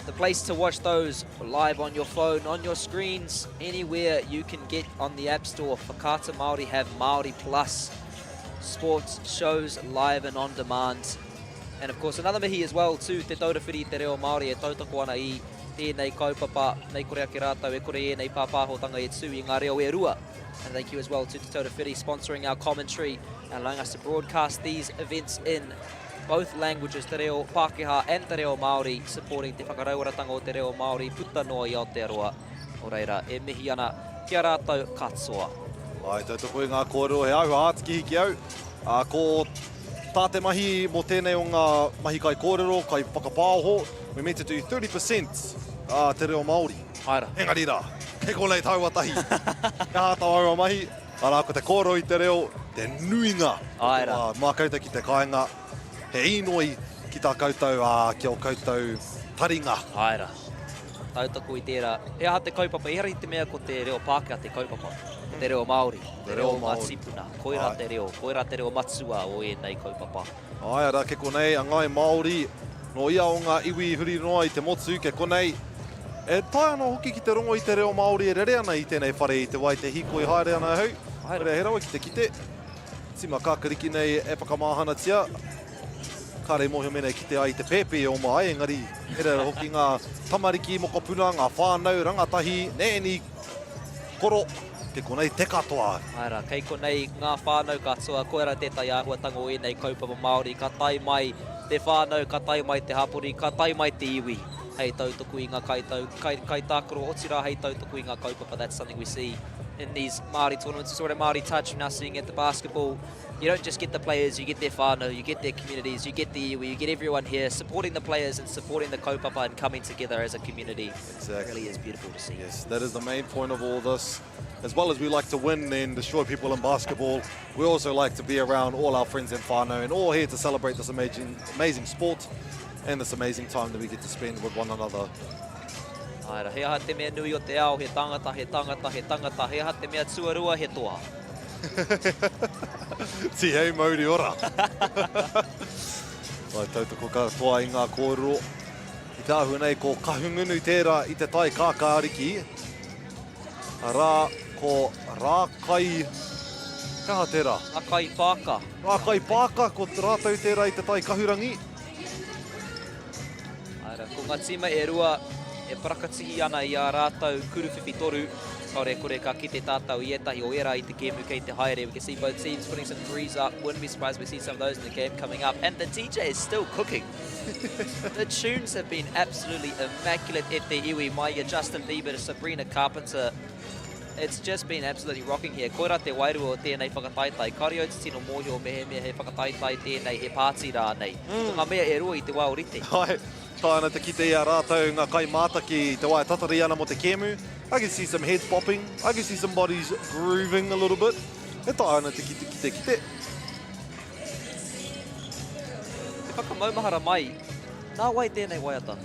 the place to watch those live on your phone, on your screens, anywhere you can get on the App Store. Whakaata Māori have Māori Plus sports shows live and on demand. And of course, another mihi as well to Te Taura Whiri i Te Reo Māori e tautoko ana i tēnei kaupapa. Nei kore ake rātou, e kore ēnei pāpāhotanga e tū i ngā reo e rua. And thank you as well to Te Taura Whiri sponsoring our commentary and allowing us to broadcast these events in both languages, te reo Pākehā and te reo Māori, supporting te whakarauoratanga o te reo Māori puta noa i Aotearoa. Nō reira, e mihi ana ki a rātou katoa. Āe, tautoko i ngā kōrero, he āhua ātikihi ki au. Ā, ko tā te mahi mō tēnei o ngā mahi kaikōrero, kaiwhakapāoho, we meant to do 30% ā, te reo Māori. Āe rā. Engari rā, kei konei tāua tahi. He aha tā aua mahi? Arā, ko te kōrero i te reo, te nuinga o te wā. Mā koutou ki te kāinga, he īnoi ki tā koutou, ā, ki ō koutou taringa. Āe rā. Tautoko i tērā. He aha te kaupapa? Ehara i te mea ko te reo Pākehā te kaupapa. Ko te reo Māori. Te reo o ngā tīpuna. Koirā te reo. Koirā te reo matua o ēnei kaupapa. Āe, arā, kei konei a Ngāi Māori, nō ia o ngā iwi huri noa i te motu, kei konei e taea ana hoki ki te rongo i te reo Māori e rere ana i tēnei whare i te wā i te hīkoi haere ana ahau. Haere, he rawe ki te kite. Tima kākariki nei e whakamāhanatia. Kāre i mōhio mēnā e kite ai i te pēpi e oma ai, engari he rere hoki ngā tamariki, mokopuna, ngā whānau, rangatahi, nēni, koro. Kei konei te katoa. Āe rā, kei konei ngā whānau katoa, koirā tētahi āhuatanga o ēnei kaupapa Māori, ka tae mai te whānau, ka tae mai te hapori, ka tae mai te iwi hei tautoko i ngā kaitau, kai, kaitākaro, otirā hei tautoko i ngā kaupapa. That's something we see in these Māori tournaments. We saw it at Māori Touch, we're now seeing it at the basketball. You don't just get the players, you get their whānau, you get their communities, you get the iwi, you get everyone here supporting the players and supporting the kaupapa and coming together as a community. Exactly. It really is beautiful to see. Yes, that is the main point of all this. As well as we like to win and destroy people in basketball, we also like to be around all our friends and whānau and all here to celebrate this amazing, amazing sport and this amazing time that we get to spend with one another. Āe rā, he aha te mea nui o te ao, he tangata, he tangata, he tangata, he aha te mea tuarua, he toa. Tihei mauri ora. Whai tautoko katoa i ngā kōrero. I te āhua nei ko Kahungunu tērā i te tai kākāriki. Arā, ko Rākai... He aha tērā? Rākai Pāka. Rākai Pāka, ko rātou tērā i te tai kahurangi. Āe rā, ko ngā tīma e rua e parakatihi ana i ā rātou kuruwhiwhi toru, kāore e kore ka kite tātou i ētahi o ērā i te kēmu kei te haere. We can see both teams putting some threes up. Wouldn't be surprised if we see some of those in the game coming up. And the DJ is still cooking. the tunes have been absolutely immaculate e te iwi, mai i a Justin Bieber to Sabrina Carpenter. It's just been absolutely rocking here. Koirā te wairua o tēnei whakataetae. Kāore au te tino mōhio mehemea he whakataetae tēnei, he pāti rānei. Ko ngā mea e rua i te wā ōrite. Āe, taea ana te kite i a rātou ngā kaimātaki i te wā e tatari ana mō te kēmu. I can see some heads bopping, I can see some bodies grooving a little bit. E taea ana te kite, kite, kite. Te whakamaumahara mai, nā wai tēnei waiata?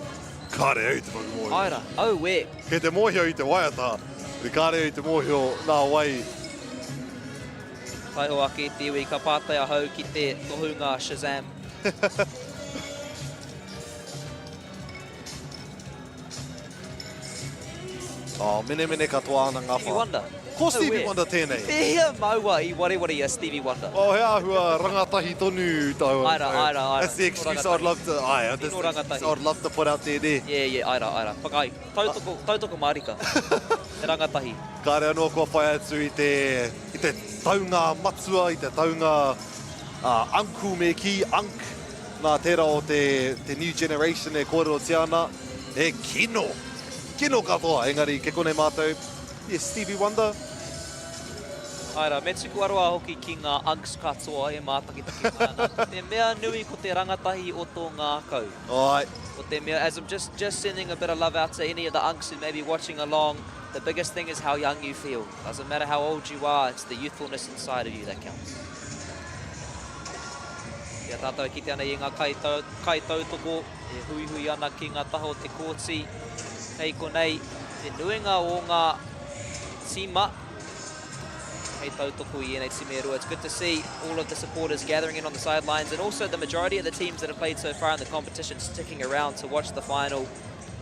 Kāre au i te whakamōhio. Āe rā, auē! Kei te mōhio i te waiata, me kāre au i te mōhio nā wai. Taiho ake i te iwi, ka pātai ahau ki te tohunga Shazam. Oh, menemene katoa ana ngā Stevie Wonder. Ko Stevie Wonder tēnei. I pēhea māua i wareware i a Stevie Wonder? Oh, he āhua rangatahi tonu tāua. Āe rā, āe rā, āe rā. That's the excuse I'd love to, āe, that's the excuse I'd love to put out there, nē. Yeah, yeah, āe rā, āe rā. Whakaae, tautoko, tautoko mārika. He rangatahi. Kāre anō kua whai atu i te, i te taunga matua, i te taunga uh, uncle me kī, unk, nā tērā o te, te new generation e kōrerotia ana, he kino, kino katoa, engari kei konei mātou, yes, Stevie Wonder. Āe rā, me tuku aroha hoki ki ngā unks katoa e mātakitaki mai ana. Ko te mea nui ko te rangatahi o tō ngākau. Āe. Ko te mea, as I'm just, just sending a bit of love out to any of the unks who may be watching along, the biggest thing is how young you feel. Doesn't matter how old you are, it's the youthfulness inside of you that counts. I a tātou e kite ana i ngā kaitautoko e huihui ana ki ngā taha o te kōti, kei konei te nuinga o ngā tīma hei tautoko i ēnei tīma e rua. It's good to see all of the supporters gathering in on the sidelines and also the majority of the teams that have played so far in the competition sticking around to watch the final.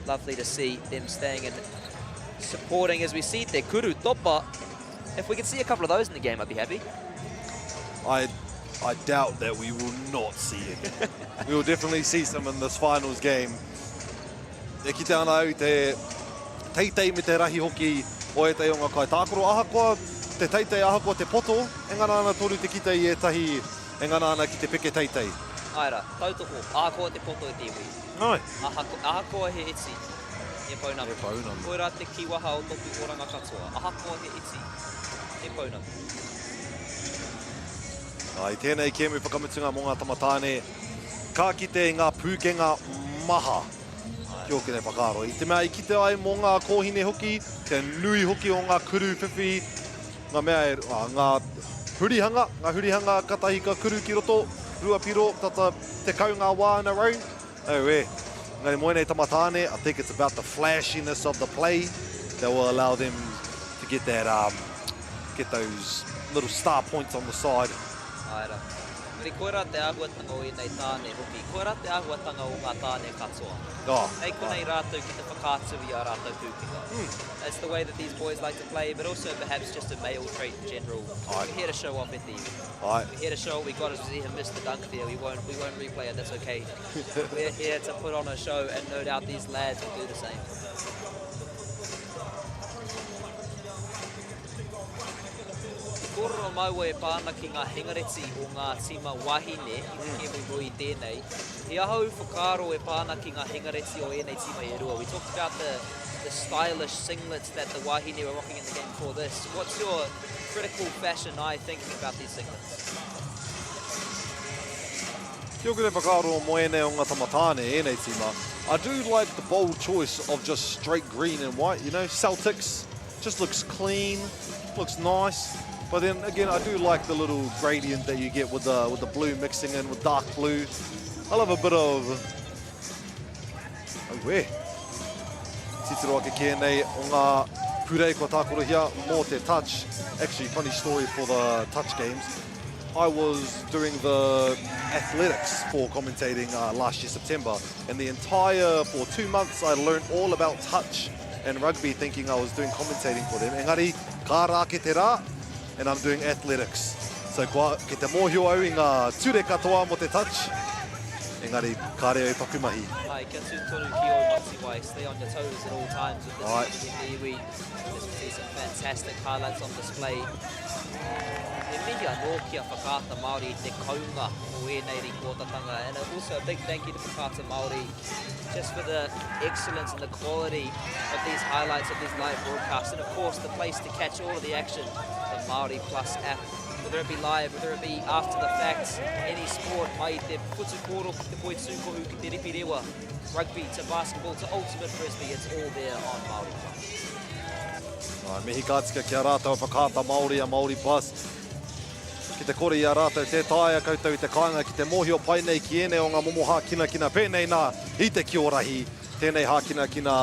Lovely to see them staying and supporting as we see Te Kuru Topa. If we could see a couple of those in the game, I'd be happy. I, I doubt that we will not see it. we will definitely see some in this finals game. E kite ana au i te teitei me te rahi hoki o ētahi o ngā kaitākaro. Ahakoa te teitei, ahakoa te poto, e ngana ana tonu te kite i ētahi e ngana ana ki te peke teitei. Āe rā, tautoko, ahakoa te poto e te iwi. Āe. Ahakoa he iti, he pounamu. He pounamu. Koirā te kīwaha o tōku oranga katoa. Ahakoa he iti, he pounamu. Ā, i tēnei kēmu whakamutunga mō ngā tama tāne, ka kite i ngā pūkenga maha ki ōku nei whakaaro. I te mea i kite ai mō ngā kōhine hoki, te nui hoki o ngā kuru whiwhi, ngā mea e, ā, ngā hurihanga, ngā hurihanga katahi ka kuru ki roto, 2 piro, tata 10 ngā wā in a row. Auē. Engari mō ēnei tama tāne, I think it's about the flashiness of the play that will allow them to get that, um, get those little star points on the side. Āe rā. Engari koirā te āhuatanga o ēnei tāne hoki. Koirā te āhuatanga o ngā tāne katoa. Oh, Hei konei rātou ki te whakaatu i ā rātou pūkenga. That's the way that these boys like to play, but also perhaps just a male trait in general. Āe. We're here to show off at the iwi. Āe. We're here to show what we got as we see him miss the dunk there. We won't, we won't replay it, that's okay. We're here to put on a show and no doubt these lads will do the same. I kōrero māua e pā ana ki ngā hengareti o ngā tīma wāhine i te kēmu nui i tēnei. He aha ū whakaaro e pā ana ki ngā hengareti o ēnei tīma e rua? We talked about the, the stylish singlets that the wāhine were rocking in the game before this. What's your critical fashion eye thinking about these singlets? Ki ōku nei whakaaro mō ēnei o ngā tama tāne, ēnei tīma, I do like the bold choice of just straight green and white, you know, Celtics, just looks clean, looks nice. But then again, I do like the little gradient that you get with the, with the blue mixing in with dark blue. I love a bit of... Oh, where? Titiro ake ki ēnei o ngā purei kua tākorohia mō te touch. Actually, funny story for the touch games. I was doing the athletics for commentating uh, last year, September, and the entire, for two months, I learned all about touch and rugby thinking I was doing commentating for them. Engari, ka rā ke te rā, and I'm doing athletics. So kua, ki te mōhio au i ngā ture katoa mō te touch, engari kāre au paku mahi. Ai, kia tū tonu ki ō matiwai, stay on your toes at all times with this Ai. te iwi. As we see some fantastic highlights on display. He mihi anō ki a Whakaata Māori i te kounga o ēnei rīpoatatanga and also a big thank you to Whakaata Māori just for the excellence and the quality of these highlights of these live broadcasts and of course the place to catch all of the action, the Māori Plus app. Whether it be live, whether it be after the fact, any sport, mai te whutupōro ki te poitūkohu ki te ripi rewa, rugby to basketball to ultimate frisbee, it's all there on Māori Plus. Ai, mihi ka tika ki a rātou a Whakaata Māori, a Māori Plus. Ki te kore i a rātou, tē taea koutou i te kāinga ki te mōhio pai nei ki ēnei o ngā momo hākinakina pēnei nā i te kiorahi, tēnei hākinakina,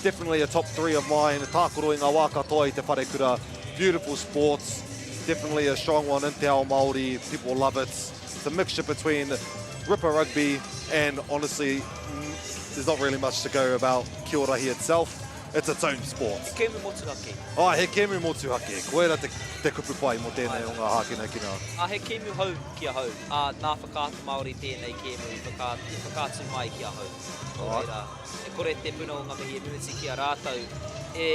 definitely a top 3 of mine, tākaro i ngā wā katoa i te wharekura, beautiful sports, definitely a strong one in te ao Māori, people love it, it's a mixture between ripper rugby and honestly, there's not really much to go about kiorahi itself. It's its own sport. He kēmu motuhake. Āe, he kēmu motuhake. Koira te, te kupu pai mō tēnei o ngā hākinakina. Ā, he kēmu hou ki ahau. Ā, nā Whakaata Māori tēnei kēmu i whaka, i whakaatu mai ki ahau. Nō reira, e kore te puna o ngā mihi e mimiti ki a rātou e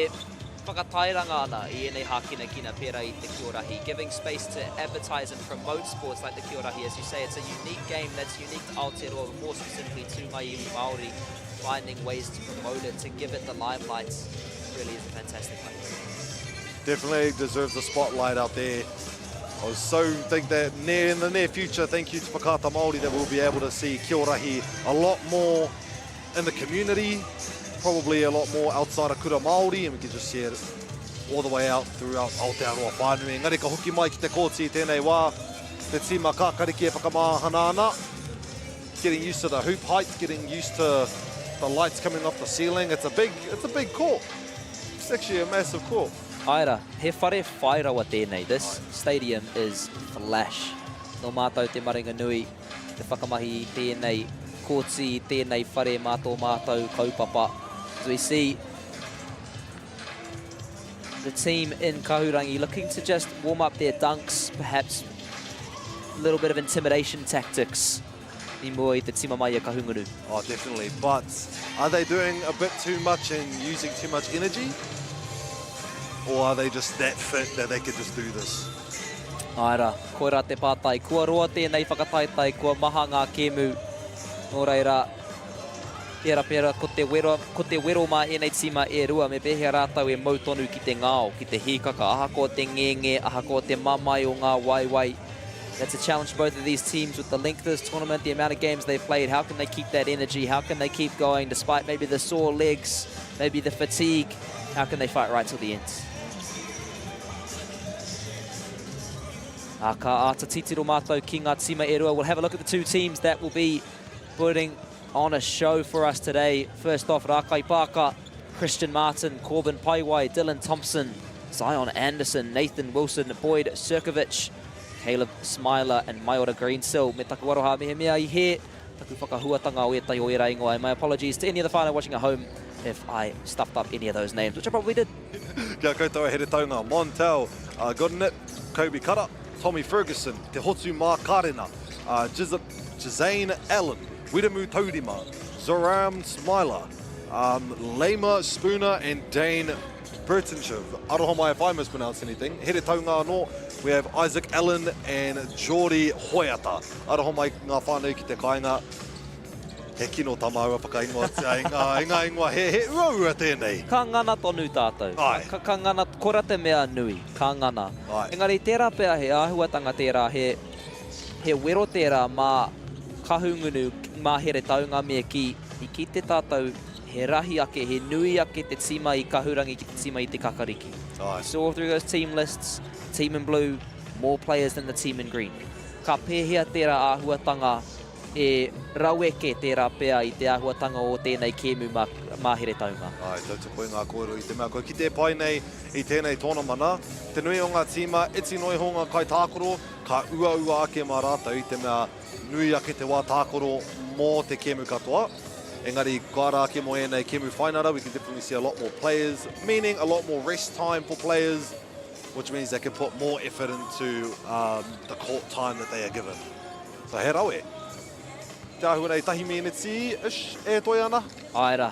whakatairanga ana i ēnei hākinakina pērā i te Kiorahi. Giving space to advertise and promote sports like the Kiorahi. As you say, it's a unique game that's unique to Aotearoa, but more specifically to ngā iwi Māori. Finding ways to promote it, to give it the limelight, really is a fantastic way. Definitely deserves the spotlight out there. I so think that near in the near future, thank you to Whakaata Māori, that we'll be able to see Kiorahi a lot more in the community, probably a lot more outside of Kura Māori, and we can just see it all the way out throughout Aotearoa whānui. Engari ka hoki mai ki te kōti i tēnei wā, te tīma kākariki e whakamāhana ana. Getting used to the hoop height, getting used to the lights coming off the ceiling. It's a big, it's a big court. It's actually a massive court. Ae ra, he whare whai rawa tēnei. This stadium is flash. Nō mātou te maringa nui ki te whakamahi i tēnei kōti, i tēnei whare mā tō mātou kaupapa. As we see the team in Kahurangi looking to just warm up their dunks, perhaps a little bit of intimidation tactics i mua i te tima mai a Kahungunu. Oh, definitely. But are they doing a bit too much and using too much energy? Or are they just that fit that they can just do this? Āe rā, koirā te pātai. Kua roa tēnei whakataetae, kua maha ngā kēmu. Nō reira, tērā pea ko te wero, ko te wero mā ēnei tīma e rua, me pēhea rātou e mau tonu ki te ngao, ki te hīkaka, ahakoa te ngenge, ahakoa te mamae o ngā waewae. That's a challenge for both of these teams with the length of this tournament, the amount of games they've played. How can they keep that energy? How can they keep going despite maybe the sore legs, maybe the fatigue? How can they fight right till the end? Ā, ka āta titiro mātou ki ngā tīma e rua. We'll have a look at the two teams that will be putting on a show for us today. First off, Rākai Pāka, Christian Martin, Corbin Paiwai, Dylan Thompson, Zion Anderson, Nathan Wilson, Boyd Sirkovich, Caleb Smiler and Maiora Greensill. Me taku aroha mehemea i hē taku whakahuatanga o ētahi o ērā ingoa. And my apologies to any of the whānau watching at home if I stuffed up any of those names, which I probably did. Kia koutou a Heretaunga, Montel uh, Goodnett, Kobe Kara, Tommy Ferguson, Te Hotu Mākarena, uh, Jizane Allen, Wiremu Taurima, Zoram Smiler, um, Lema Spooner and Dane Bertinshev. Aroha mai if I mispronounce anything. Heretaunga anō, we have Isaac Allen and Geordie Hoeata. Aroha mai ngā whānau ki te kāinga. He kino tā māua whakaingoatia i ngā, i ngā ingoa he, he uaua tēnei. Ka ngana tonu tātou. Ai. Ka, ka ngana, kora te mea nui, ka ngana. Ai. Engari tērā pea he āhuatanga tērā, he, he wero tērā mā Kahungunu, mā Heretaunga me kī, i kite tātou he rahi ake, he nui ake te tīma i Kahurangi ki te tīma i Te Kakariki. Ai. You saw through those team lists, team in blue, more players than the team in green. Ka pēhea tērā āhuatanga? E raweke tērā pea i te āhuatanga o tēnei kēmu mā, mā Heretaunga. Āe, tautoko i ngā kōrero i te mea kua kite pai nei i tēnei tōnamana. Te nui o ngā tīma, iti noa iho ngā kaitākaro, ka uaua ake mā rātou i te mea nui ake te wā tākaro mō te kēmu katoa. Engari, ka ara ake mō ēnei kēmu whainara, we can definitely see a lot more players, meaning a lot more rest time for players, which means they can put more effort into um, the court time that they are given. So he rawe. Te āhua nei, tahi meneti, ish, e toe ana. Āe rā,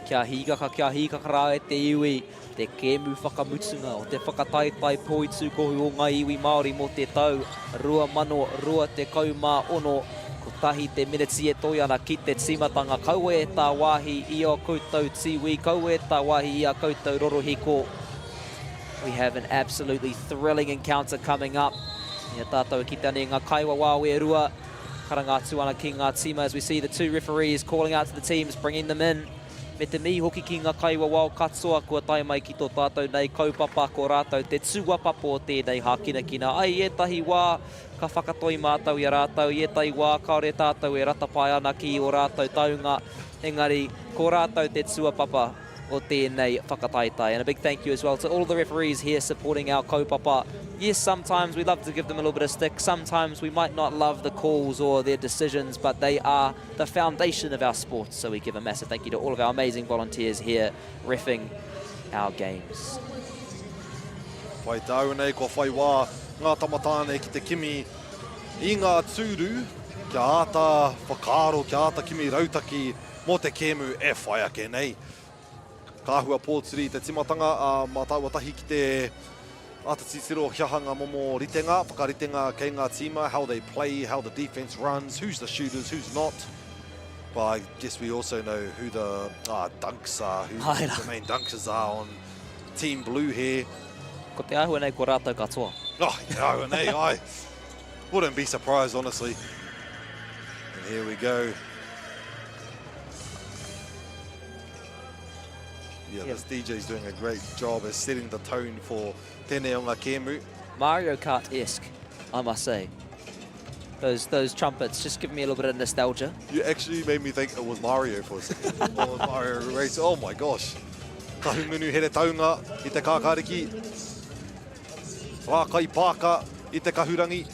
kia hīkaka, kia hīkaka rā e te iwi, te kēmu whakamutunga o te whakataetae poitūkohu o ngā iwi Māori mō te tau 2026, kotahi te meneti e toe ana ki te tīmatanga. Kaua e tāwāhi i ō koutou tīwī, kaua e tāwāhi i ā koutou rorohiko. We have an absolutely thrilling encounter coming up. I a tātou e kite ana i ngā kaiwawao e rua, karanga atu ana ki ngā tīma as we see the two referees calling out to the teams, bringing them in. Me te mihi hoki ki ngā kaiwawao katoa kua tae mai ki tō tātou nei kaupapa, ko rātou te tūāpapa o tēnei hākinakina. Ai, i ētahi wā ka whakatoi mātou i a rātou, i ētahi wā kāore tātou e rata pai ana ki ō rātou taunga, engari ko rātou te tūāpapa. o tēnei whakataetae. And a big thank you as well to all the referees here supporting our kaupapa. Yes, sometimes we love to give them a little bit of stick. Sometimes we might not love the calls or their decisions, but they are the foundation of our sport. So we give a massive thank you to all of our amazing volunteers here reffing our games. Whai tāu nei, kua whai wā ngā tamatāne ki te kimi i ngā tūru kia āta whakaaro, kia āta kimi rautaki Mō te kēmu e whai ake nei. Ka āhua pōturi te timatanga, ā, mā tāua tahi ki te āta titiro he aha ngā momo ritenga, whakaritenga kei ngā tīma, how they play, how the defense runs, who's the shooters, who's not. But I guess we also know who the uh, dunks are, who the main dunkers are on Team Blue here. Ko te āhua nei ko rātou katoa. Oh, te āhua nei, ai. Wouldn't be surprised, honestly. And here we go. Yeah, this DJ's doing a great job at setting the tone for tēnei o ngā kēmu. Mario Kart-esque, I must say. Those, those trumpets just give me a little bit of nostalgia. You actually made me think it was Mario for a second. or Mario Race. Oh my gosh. Kahungunu Heretaunga i te kākāriki. Rākai Pāka i te kahurangi.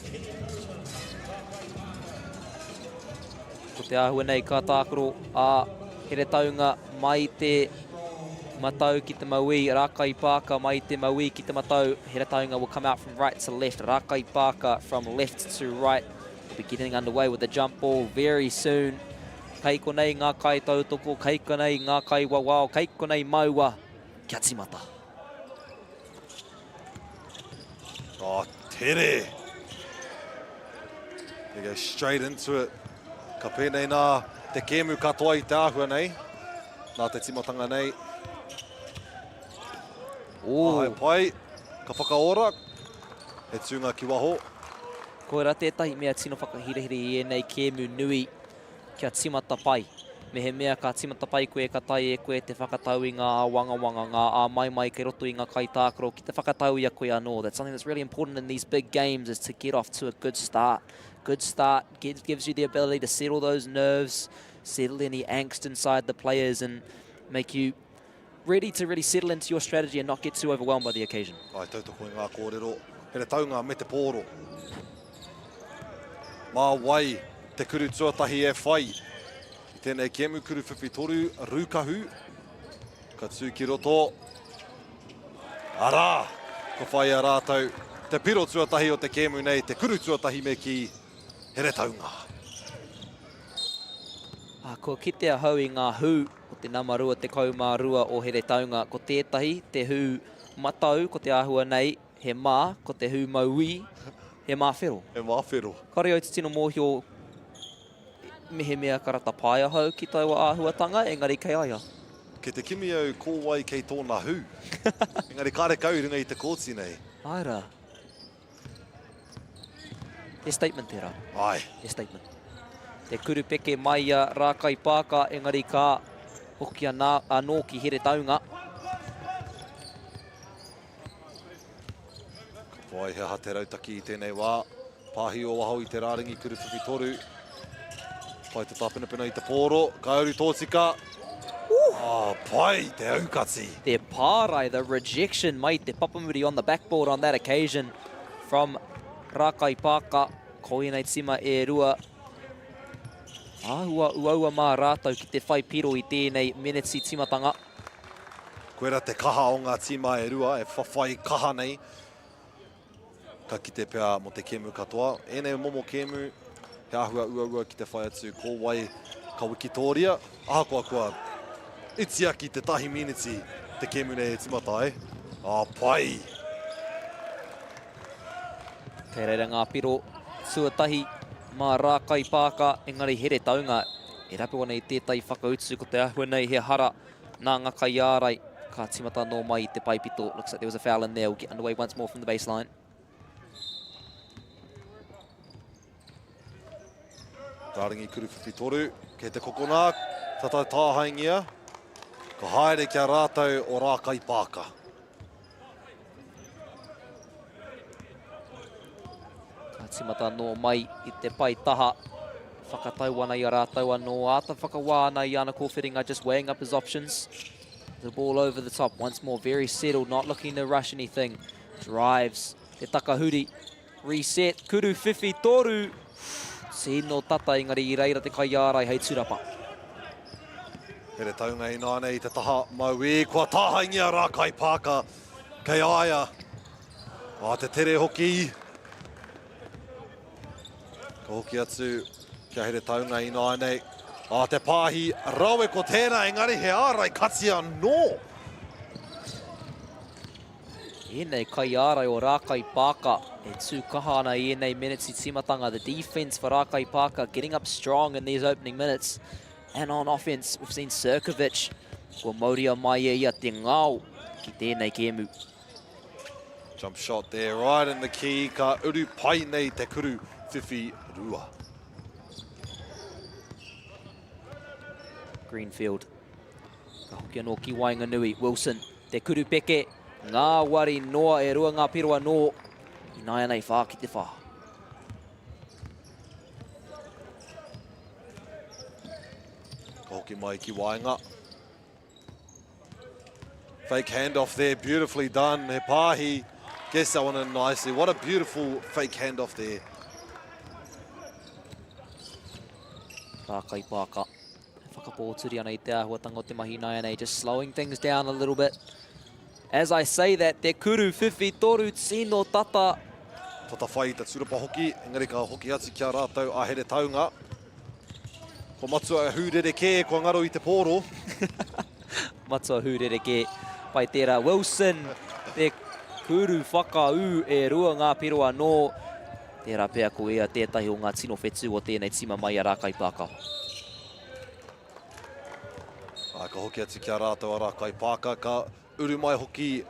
Ko te āhua nei ka tākaro a Heretaunga mai te matau ki te mauī, Rākai Pāka mai te mauī ki te matau. Heretaunga will come out from right to left, Rākai Pāka from left to right. We'll be getting underway with the jump ball very soon. Kei konei ngā kaitautoko, kei konei ngā kaiwawao, kei konei maua, kia timata. Oh, tere! They go straight into it. Ka pēnei nā te kēmu katoa i te āhua nei. Nā te timatanga nei. Ooh. Ai pai, ka whakaora. He tūnga ki waho. Koira tētahi mea tino whakahirahira i ēnei kēmu nui kia tīmata pai. Mehemea ka tīmata pai koe ka taea e koe te whakatau i ngā āwangawanga, ngā āmaimai kei roto i ngā kaitākaro ki te whakatau i a koe anō. That's something that's really important in these big games is to get off to a good start. Good start gives you the ability to settle those nerves, settle any angst inside the players and make you ready to really settle into your strategy and not get too overwhelmed by the occasion. Ai, tautoko i ngā kōrero, Heretaunga me te pōro. Mā wai te kuru tuatahi e whai i tēnei kēmu kuru whiwhi toru, Rūkahu, ka tū ki roto. Arā, ka whai a rātou te piro tuatahi o te kēmu nei, te kuru tuatahi me kī, Heretaunga. Ah, kua kite ahau i ngā hū o te nama 22 o Heretaunga. Ko tētahi, te hū matau, ko te āhua nei, he mā, ko te hū mauī, he mā whero. He mā whero. Kāore au te tino mōhio mehemea ka rata pai ahau ki taua āhuatanga, engari kei a ia. Kei te kimi au ko wai kei tōna hū. Engari kāre kau i runga i te kōti nei. Āe rā. He statement tērā. Āe. He statement. Te kurupeke mai i a Rākai Pāka, engari ka hoki ana anō ki Heretaunga. Ka whai he aha te rautaki i tēnei wā. Pāhi o waho i te rārangi kuruwhiwhi toru. Whai te tāpenapena i te pōro, ka uru tōtika. Oh, pai te aukati. Te pārai, the rejection mai te papamuri on the backboard on that occasion from Rākai Pāka. Ko ēnei tima e rua. Āhua uaua mā rātou ki te whai piro i tēnei meneti timatanga. Koira te kaha o ngā tīma e rua e whawhai kaha nei. Ka kite pea mō te kēmu katoa. Ēnei momo kēmu, he āhua uaua ki te whai atu ko wai ka wikitōria. Ahakoa kua iti ake te tahi miniti te kēmu nei e timata ai. Ā, pai! Kei reira ngā piro tuatahi mā Rākai Pāka, engari Heretaunga e rapu ana i tētahi whakautu ko te āhua nei he hara Nā ngā kaiārai, ka tīmata anō mai i te paepito. Looks like there was a foul in there. We'll get underway once more from the baseline. Rārangi kuruwhiwhi toru, kei te kokona, tata tāhaingia, ka haere ki a rātou o Rākai Pāka. Ka tīmata anō mai i te pae taha. Whakatau ana i a rātou anō. Āta whakawā ana i ana kōwhiringa, just weighing up his options. The ball over the top once more, very settled, not looking to rush anything. Drives, te takahuri, reset, kuru whiwhi toru. Tino tata, engari i reira te kaiārai hei turapa. Heretaunga ināianei i te taha mauī, kua tāhaingia Rākai Pāka. Kei a ia. Ā, te tere hoki. Ka hoki atu kia Heretaunga ināianei. Ā, te pāhi rawe ko tēnā, engari he ārai kati anō. Ēnei kaiārai o Rākai Pāka e tū kaha ana i ēnei meneti tīmatanga. The defense for Rākai Pāka getting up strong in these opening minutes. And on offense, we've seen Sirkovic. Kua mauria mai e ia te ngao ki tēnei kēmu. Jump shot there, right in the key. Ka uru pai nei te kuru whiwhi rua. Greenfield. Ka hoki anō ki waenganui. Wilson, te kuru peke. Ngāwari noa e rua ngā piro anō. Ināianei whā ki te whā. Ka hoki mai ki waenga. Fake handoff there, beautifully done. He pāhi gets that one in nicely. What a beautiful fake handoff there. Rākai Pāka. Whakapōturi ana i te āhuatanga o te mahi nāianei, just slowing things down a little bit. As I say that, te kuru whiwhi toru tino tata. Tata whai i te turapa hoki, engari ka hoki atu ki a rātou a Heretaunga. Ko Matua Hūrerekē kua ngaro i te pōro. Matua Hūrerekē, pai tērā. Wilson, te kuru whakaū e rua ngā piro anō. Tērā pea ko ia tētahi o ngā tino whetū o tēnei tīma mai a Rākaipāka. Ā, ka hoki atu ki a rātou a Rākaipāka, ka uru mai hoki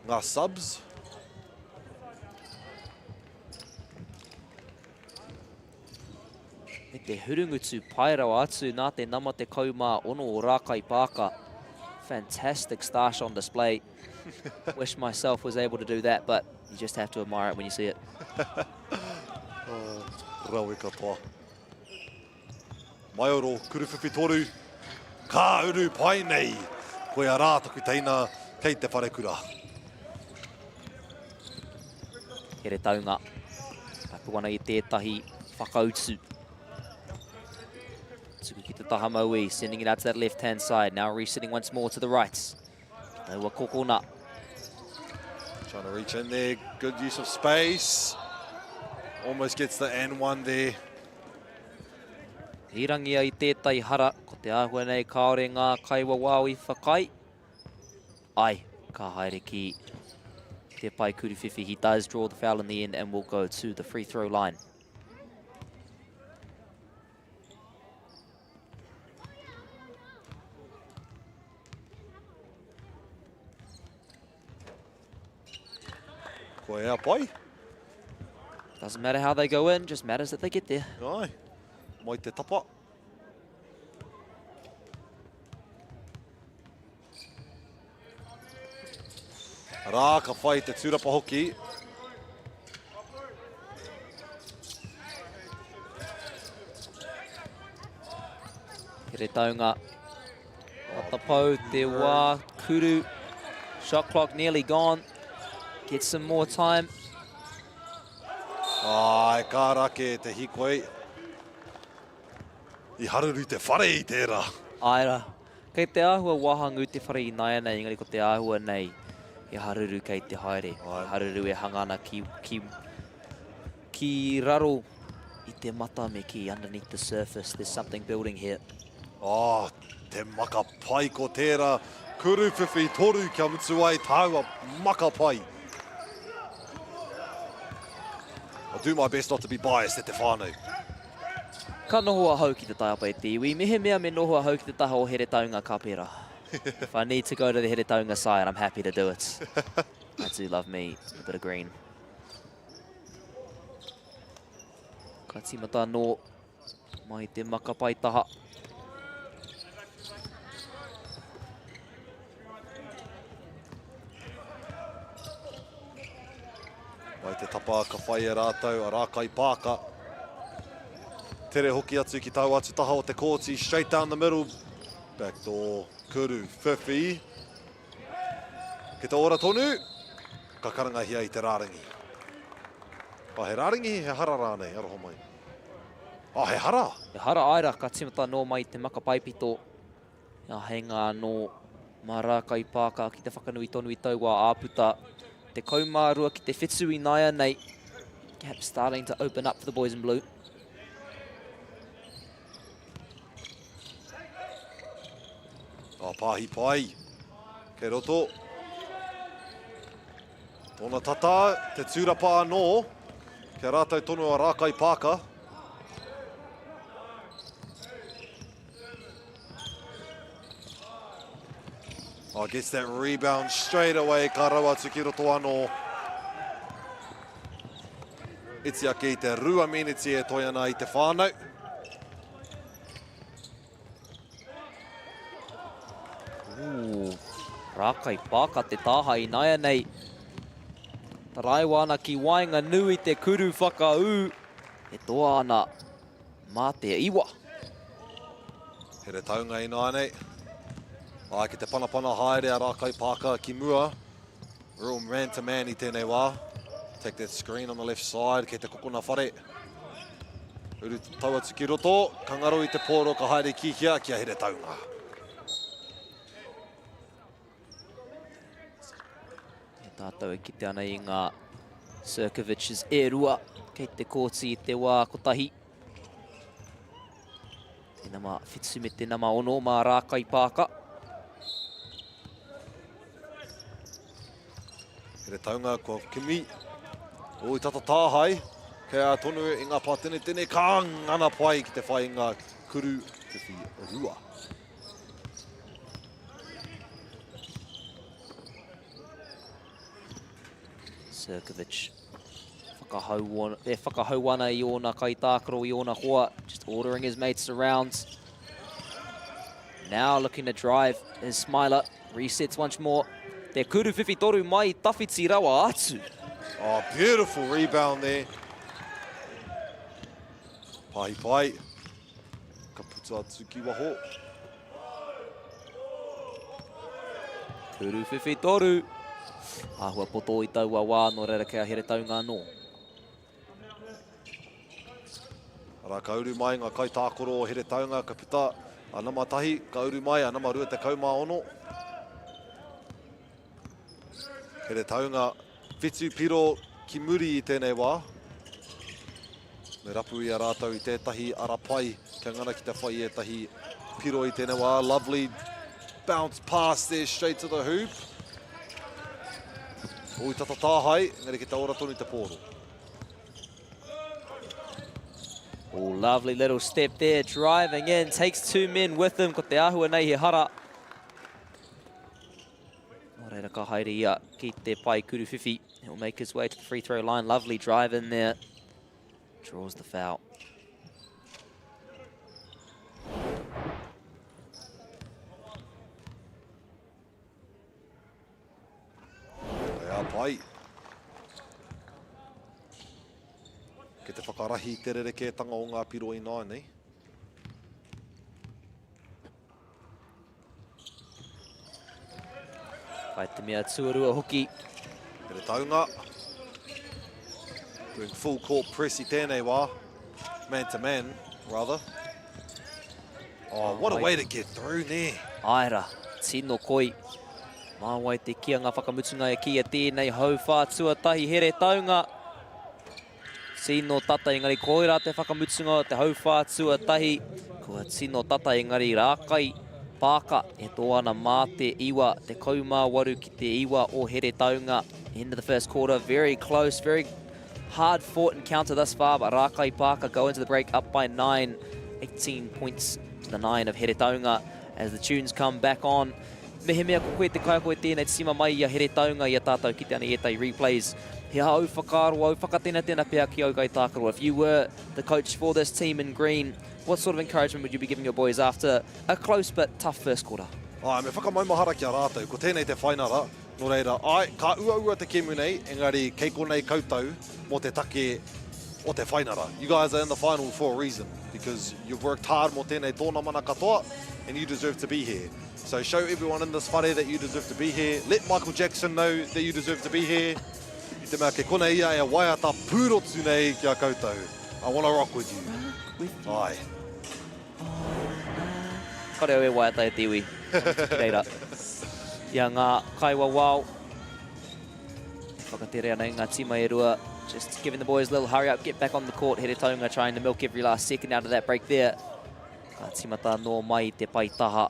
ngā subs. Me te hurungutu pai rawa atu nā te nama 16 o Rākaipāka. Fantastic stash on display. Wish myself was able to do that, but you just have to admire it when you see it. oh, rawe katoa. Maioro, kuruwhiwhi toru, ka uru pai nei. Koia rā taku teina kei te wharekura. Heretaunga, rapu ana i tētahi whakautu. Tuku ki te taha mauī, sending it out to that left-hand side. Now resetting once more to the right. Taua kokona. Trying to reach in there, good use of space. Almost gets the N1 there. Hīrangi ai tētai hara, ko te āhua nei kāore ngā kaiwawao i whakai. Ai, ka haere ki te pae kuruwhiwhi. He does draw the foul in the end and will go to the free throw line. Ko ea pai. Doesn't matter how they go in, just matters that they get there. Ai, mai te tapa. Rā, ka whai te tūrapa hoki. Heretaunga. Matapau te wā, Kuru. Shot clock nearly gone. Get some more time. Ai, ka rake te hikoi. I haruru te whare i tērā. Āe rā. Kei te āhua wāhangū te whare ināianei, engari ko te āhua nei he haruru kei te haere. He haruru e hanga ana ki, ki, ki raro i te mata me kī, underneath the surface, there's something building here. Oh, te maka pai ko tērā. Kuru whiwhi toru kia mutu ai tāua maka pai. I'll do my best not to be biased e te whānau. Ka noho ahau ki te taiapa e te iwi, mehemea me noho ahau ki te taha o Heretaunga ka pera. If I need to go to the Heretaunga side, I'm happy to do it. I do love me a bit of green. Ka tīmata anō mai te maka paetaha. Mai te tapa ka whai e rātou a Rākai Pāka. Tere hoki atu ki taua atu taha o te kōti, straight down the middle. Back door, Kuru, Whiwhi. Ki te ora tonu, ka karangahia i te rārangi. Oh, he rārangi, he hara rānei, aroha mai. Oh, he hara! He hara aera ka tīmata anō mai te maka paepito. He āheinga anō mā Rākai Pākā ki te whakanui tonu i taua āputa. 12 ki te whitu ināianei. Gap starting to open up for the boys in blue. Oh, pāhi pai. Kei roto. Tōna tata, te tūrapa anō. Kia rātou tonu a Rākai Pāka. Oh, gets that rebound straight away. Ka rau atu ki roto anō. Iti ake i te rua miniti e toi ana i te whānau. Ooh, rākai pāka te tāha ināianei. Taraiwa ana ki waenganui te kuru whakaū. E toa ana mā te iwa. Heretaunga ināianei. Ā, ki te panapana haere a Rākai Pāka ki mua. Real man to man i tēnei wā. Take that screen on the left side, kei te kokona whare. Uru tau atu ki roto, ka ngaro i te pōro ka haere ki hea, ki a Heretaunga. E tātou e kite ana i ngā Sirkoviches e rua kei te kōti i te wā kotahi. Te nama whitu me te nama ono mā Rākai Pāka. Heretaunga kua kimi. O i tata tāhae. Kei a tonu i ngā pātenetene ka ngana pai ki te whai i ngā kuru whiwhi rua. Sirkovic whakahau, e whakahau ana i ōna kaitākaro, i ōna hoa, just ordering his mates around. Now looking to drive is Smiler. Resets once more. Te kuru whiwhi toru mai tawhiti rawa atu. Oh, beautiful rebound there. Pai pai. Ka puta atu ki waho. Kuru whiwhi toru. Āhua poto i taua wā, nō reira kei a Heretaunga anō. Arā, ka uru mai ngā kaitākaro o Heretaunga, ka puta a nama tahi, ka uru mai a nama 26. Heretaunga, whitu piro ki muri i tēnei wā. Me rapu i a rātou i tētahi ara pai kia ngana ki te whai i ētahi piro i tēnei wā. Lovely bounce pass there straight to the hoop. Ui tata tāhae, engari ki te ora tonu te pōro. Oh, lovely little step there, driving in, takes two men with him, ko te āhua nei he hara. Nō reira ka haere ia ki te pae kuruwhiwhi. He'll make his way to the free throw line. Lovely drive in there. Draws the foul. Ea pai. Ki te whakarahi te rerekētanga o ngā piro ināianei. Kai te mea tuarua hoki. Heretaunga. Doing full court press i tēnei wā. Man to man, rather. Oh, what a way to get through there. Ae ra, tino koi. Mā wai te kianga whakamutunga e kīia tēnei hauwhā tuatahi Heretaunga. Tino tata engari koirā te whakamutunga o te hauwhā tuatahi. Kua tino tata engari Rākai Pāka e tō ana mā te 98 ki te 9 o Heretaunga. End of the first quarter, very close, very hard fought encounter thus far, but Rākai Pāka go into the break up by 9, 18 points to the 9 of Heretaunga as the tunes come back on. Mehemea ko koe te kaiako e tēnei tīma mai i a Heretaunga i a tātou kite ana i ētahi replays. He aha au whakaaro, au whakatenatena pea ki au kaitākaro. If you were the coach for this team in green, what sort of encouragement would you be giving your boys after a close but tough first quarter? Āe, me whakamaumahara ki a rātou, ko tēnei te whainara, nō reira, āe, ka uaua te kēmu nei, engari kei konei koutou mō te take o te whainara. You guys are in the final for a reason, because you've worked hard mō tēnei tōnamana katoa, and you deserve to be here. So show everyone in this whare that you deserve to be here. Let Michael Jackson know that you deserve to be here. I te mea kei konei ia e waiata pūrotu nei ki a koutou. I wanna rock with you. With you. Ai. Kare au e waiata e te iwi. Ki reira. I a ngā kaiwawao. E whakatere ana i ngā tīma e rua. Just giving the boys a little hurry up, get back on the court. Heretaunga trying to milk every last second out of that break there. Ka tīmata anō mai i te pae taha.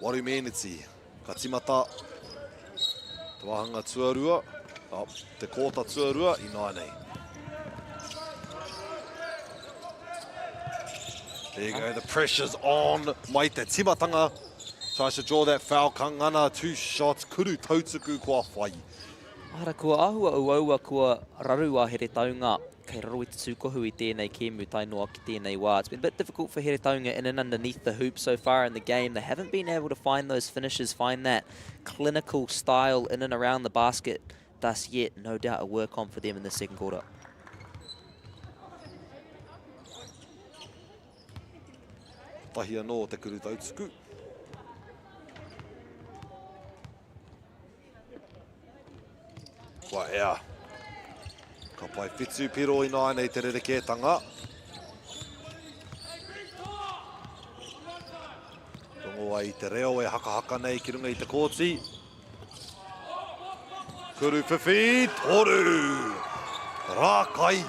Waru meneti. Ka tīmata te wāhanga tuarua, oh, te kōta tuarua i nāianei. There you go, the pressure's on mai te tīmatanga. Tries to draw that foul, ka ngana, two shots, kuru tautuku kua whai. Ara kua āhua uaua kua raru a Heretaunga kei raro i te tūkohu i tēnei kēmu tae noa ki tēnei wā. It's been a bit difficult for Heretaunga in and underneath the hoop so far in the game. They haven't been able to find those finishes, find that clinical style in and around the basket thus yet. No doubt a work on for them in the second quarter. Tahi anō te kuru tautuku. Kua ea. Ka pai whitu piro ināianei te rerekētanga. Rongo ai i te reo e hakahaka nei ki runga i te kōti. Kuru whiwhi, toru! Rākai!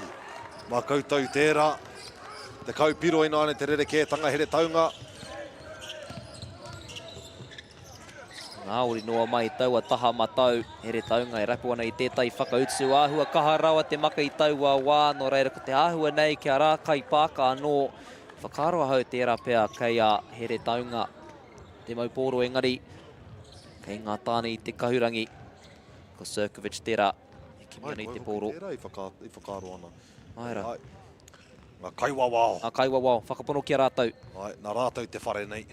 Mā koutou tērā. 10 piro ināianei te rerekētanga Heretaunga. Ngāwari noa mai taua taha matau, Heretaunga e rapu ana i tētahi whakautu āhua kaha rawa te maka i taua wā, nō reira ko te āhua nei kia rākai pāka anō. Whakaaro ahau tērā pea kei a Heretaunga te mau pōro engari kei ngā tāne i te kahurangi. Ko Sirkovic tērā e kimi ana i te pōro. Tērā i whakaaro ana. Āe rā. Ngā kaiwawao. Ngā kaiwawao, whakapono ki a rātou. Āe, nā rātou te whare nei.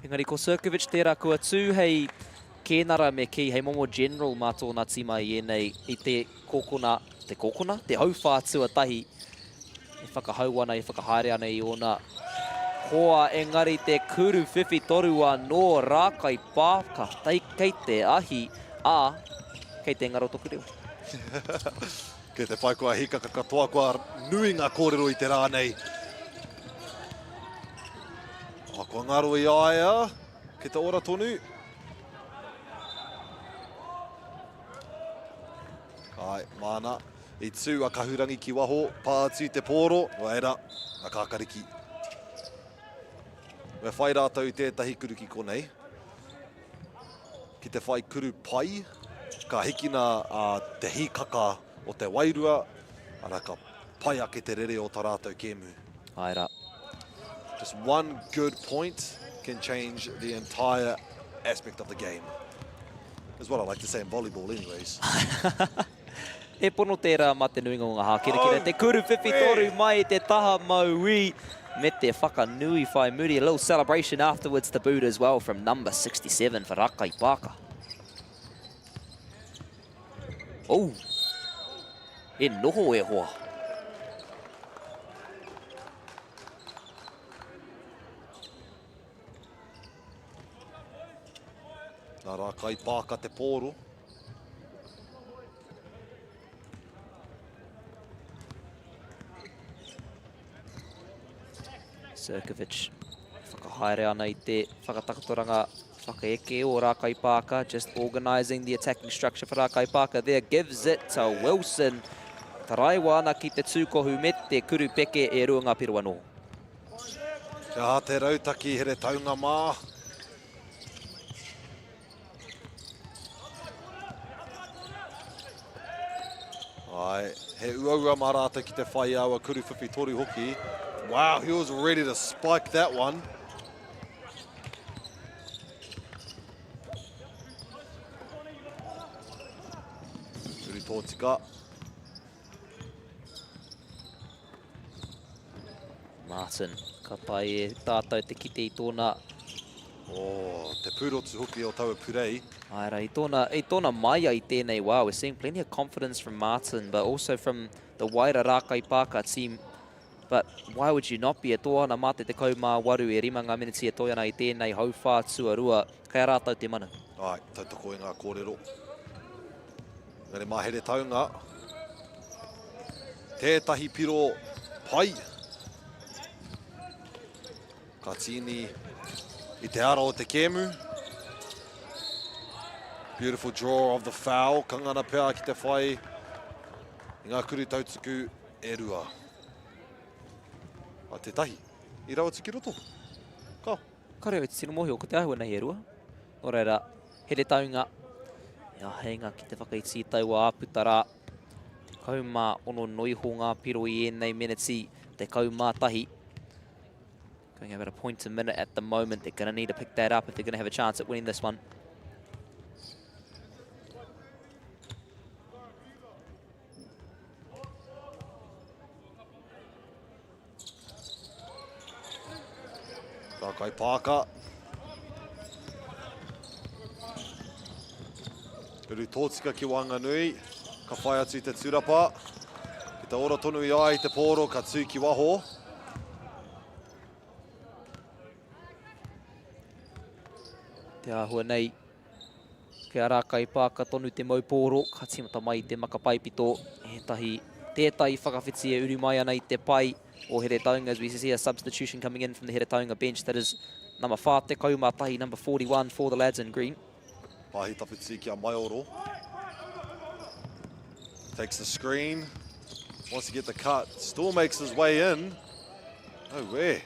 Engari ko Sirkovic tērā kua tū hei kēnara me kī, hei momo general mā tōna tīma i ēnei, i te kōkona, te kōkona? Te hauwhā tuatahi e whakahau ana, e whakahaere ana i ōna hoa, engari te kuru whiwhi toru anō, rākai pā, ka kei te ahi, ā, kei te ngaro toku reo. Kei te whai kua hikaka katoa, kua nui ngā kōrero i te rā nei. Oh, kua ngaro i a ia, kei te ora tonu. Ai, māna, i tū a Kahurangi ki waho, pā atu te pōro, nō reira, a Kākariki. Me whai rātou i tētahi kuru ki konei. Ki te whai kuru pai, ka hikina te hīkaka o te wairua, ara ka pai ake te rere o ta rātou kēmu. Āe rā. Just one good point can change the entire aspect of the game. Is what I like to say in volleyball anyways. He pono tērā mā te nuinga o ngā hākerekere. Te kuru whiwhi toru mai i te taha mauī me te whakanui whai muri. A little celebration afterwards to boot as well from number 67 for Rakai Parker. Oh, e noho e hoa. Nā Rākai Pāka te pōro. Sirkovic whakahaere ana i te whakatakotoranga whakaeke o Rākai Pāka, just organising the attacking structure for Rākai Pāka there, gives it to Wilson. Taraiwa ana ki te tūkohu me te kurupeke e rua ngā piro anō. He aha te rautaki Heretaunga mā? Ai, he uaua mā rātou ki te whai aua kuru whiwhi toru hoki. Wow, he was ready to spike that one. Turi tōtika. Martin, ka tae e tātou te kite i tōna... Oh, te pūrotu hoki o taua purei. Ae ra, i tōna, i tōna maia i tēnei wā, we're seeing plenty of confidence from Martin, but also from the wider Rākai Pāka team. But why would you not be? E tō ana mā te 18 e rima ngā miniti e toe ana i tēnei hauwhā tuarua, kei a rātou te mana. Ae, tautoko i ngā kōrero. Engari mā Heretaunga tētahi piro pai. Ka tīni i te ara o te kēmu. Beautiful draw of the foul. Ka ngana pea ki te whai i ngā kuru tautuku e rua. A tētahi, i rawa atu ki roto. Ka. Kare au te tino mōhio ko te āhua nei e rua. Nō reira, Heretaunga, e āheinga ki te whakaiti i taua āputa rā. 16 noiho ngā piro i ēnei meneti, 11. Going about a point a minute at the moment. They're going to need to pick that up if they're going to have a chance at winning this one. Rākai Pāka. Uru tōtika ki waenganui. Ka whai atu i te turapa. Ki te ora tonu i a i te pōro, ka tū ki waho. Te āhua nei, Kei a Rākaipāka tonu te mau pōro, ka tīmata mai i te maka paepito, ētahi, tētahi whakawhiti e uru mai ana i te pae o Heretaunga, as we see a substitution coming in from the Heretaunga bench, that is number 41, number 41 for the lads in green. Pāhi tawhiti ki a Maioro. Takes the screen. Wants to get the cut. Still makes his way in. No way.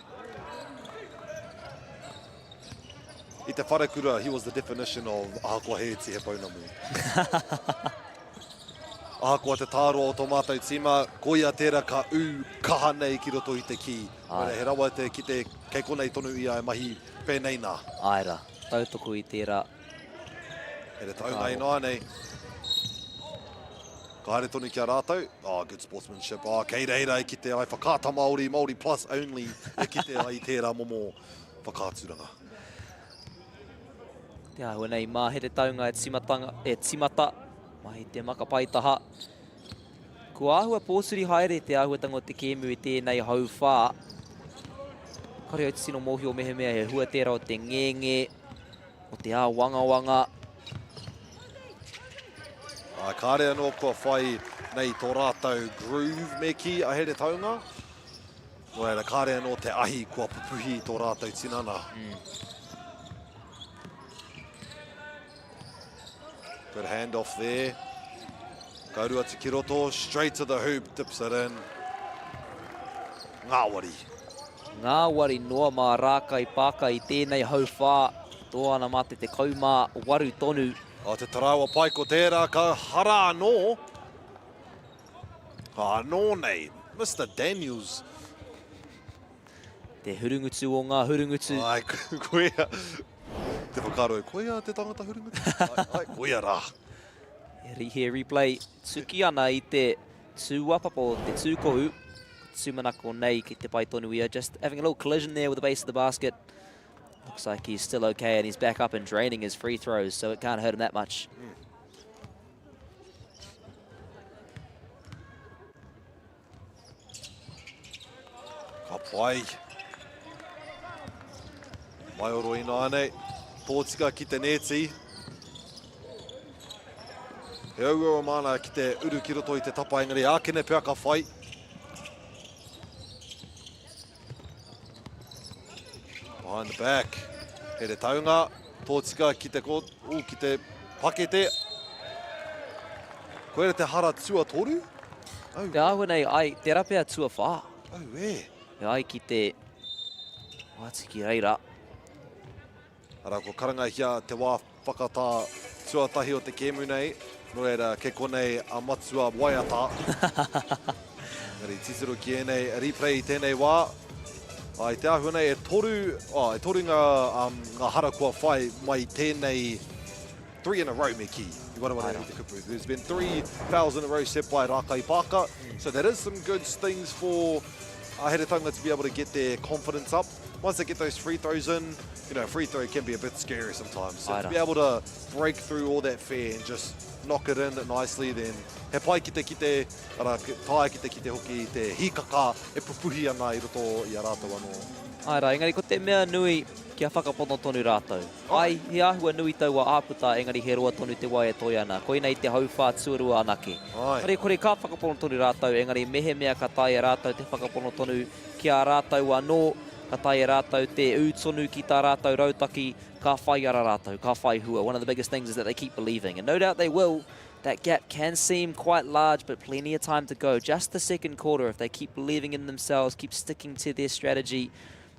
I te wharekura, he was the definition of ahakoa he iti he pounamu. Ahakoa te tāroa o tō mātou tīma, koia tērā ka ū kaha nei ki roto i te kī. Āe. He rawa te kite kei konei tonu ia e mahi pēnei nā. Āe rā, tautoko i tērā. He retaunga ināianei. Ka haere tonu ki a rātou. Oh, good sportsmanship. Oh, kei reira e kite ai Whakaata Māori, Māori Plus only e kite ai i tērā momo whakaaturanga. Te āhua nei mā Heretaunga e timatanga, e timata mai te maka paetaha. Kua āhua pōturi haere te āhuatanga o te kēmu i tēnei hauwhā. Kare au te tino mōhio mehemea he hua tērā o te ngēngē, o te āwangawanga. Ā, kāre anō kua whai nei tō rātou groove me kī a Heretaunga. Nō reira, kāre anō te ahi kua pupuhi i tō rātou tinana. Mm. Good handoff there. Ka uru atu ki roto, straight to the hoop, dips it in. Ngāwari. Ngāwari noa mā Rākai Pāka i tēnei hauwhā. Tō ana mā te 18 tonu. O te taraiwa pai ko tērā ka hara anō. Anō nei, Mister Daniels. Te hurungutu o ngā hurungutu. Ai, koia. Te whakaaro, koia te tangata hurungutu? Ai, ai, koia rā. He replay tuki ana i te tūapapa o te tūkohu. Tūmanako nei ki te pai tonu ia. Just having a little collision there with the base of the basket. Looks like he's still okay and he's back up and draining his free throws, so it can't hurt him that much. Mm. Ka pai. Maioro ināianei. Tōtika ki te nēti. He auaua māna ki te uru ki roto i te tapa, engari ākene pea ka whai. Behind the back. Heretaunga, tōtika ki te, ko, uh, ki te pakete. Koira te hara tuatoru? Au. Te āhua nei, ai, tērā pea tuawhā. Au e. E ai ki te wāti ki reira. Arā, kua karangahia te wā whakatā tuatahi o te kēmu nei, nō reira, kei konei a Matua Waiata. Engari, titiro ki ēnei replay i tēnei wā. Ā, i te āhua nei, e toru, oh, e toru ngā, um, ngā hara kua whai mai i tēnei three in a row me kī, i wareware i te kupu. There's been three fouls in a row set by Rākai Pāka, so that is some good things for uh, Heretaunga to be able to get their confidence up. Once they get those free throws in, you know, free throw can be a bit scary sometimes. So to be able to break through all that fear and just knock it in nicely, then he pai ki te kite, ara, taea ki te kite hoki te hīkaka e pupuhi ana i roto i a rātou anō. Āe rā, engari ko te mea nui kia whakapono tonu rātou. Āe, he āhua nui taua āputa, engari he roa tonu te wā e toe ana. Koinei te hauwhā tuarua anake. Kāre kore ka whakapono tonu rātou, engari mehemea ka taea rātou te whakapono tonu ki a rātou anō, ka taea rātou te ū tonu ki tā rātou rautaki, ka whai ara rātou, ka whai hua. One of the biggest things is that they keep believing, and no doubt they will. That gap can seem quite large, but plenty of time to go. Just the second quarter, if they keep believing in themselves, keep sticking to their strategy,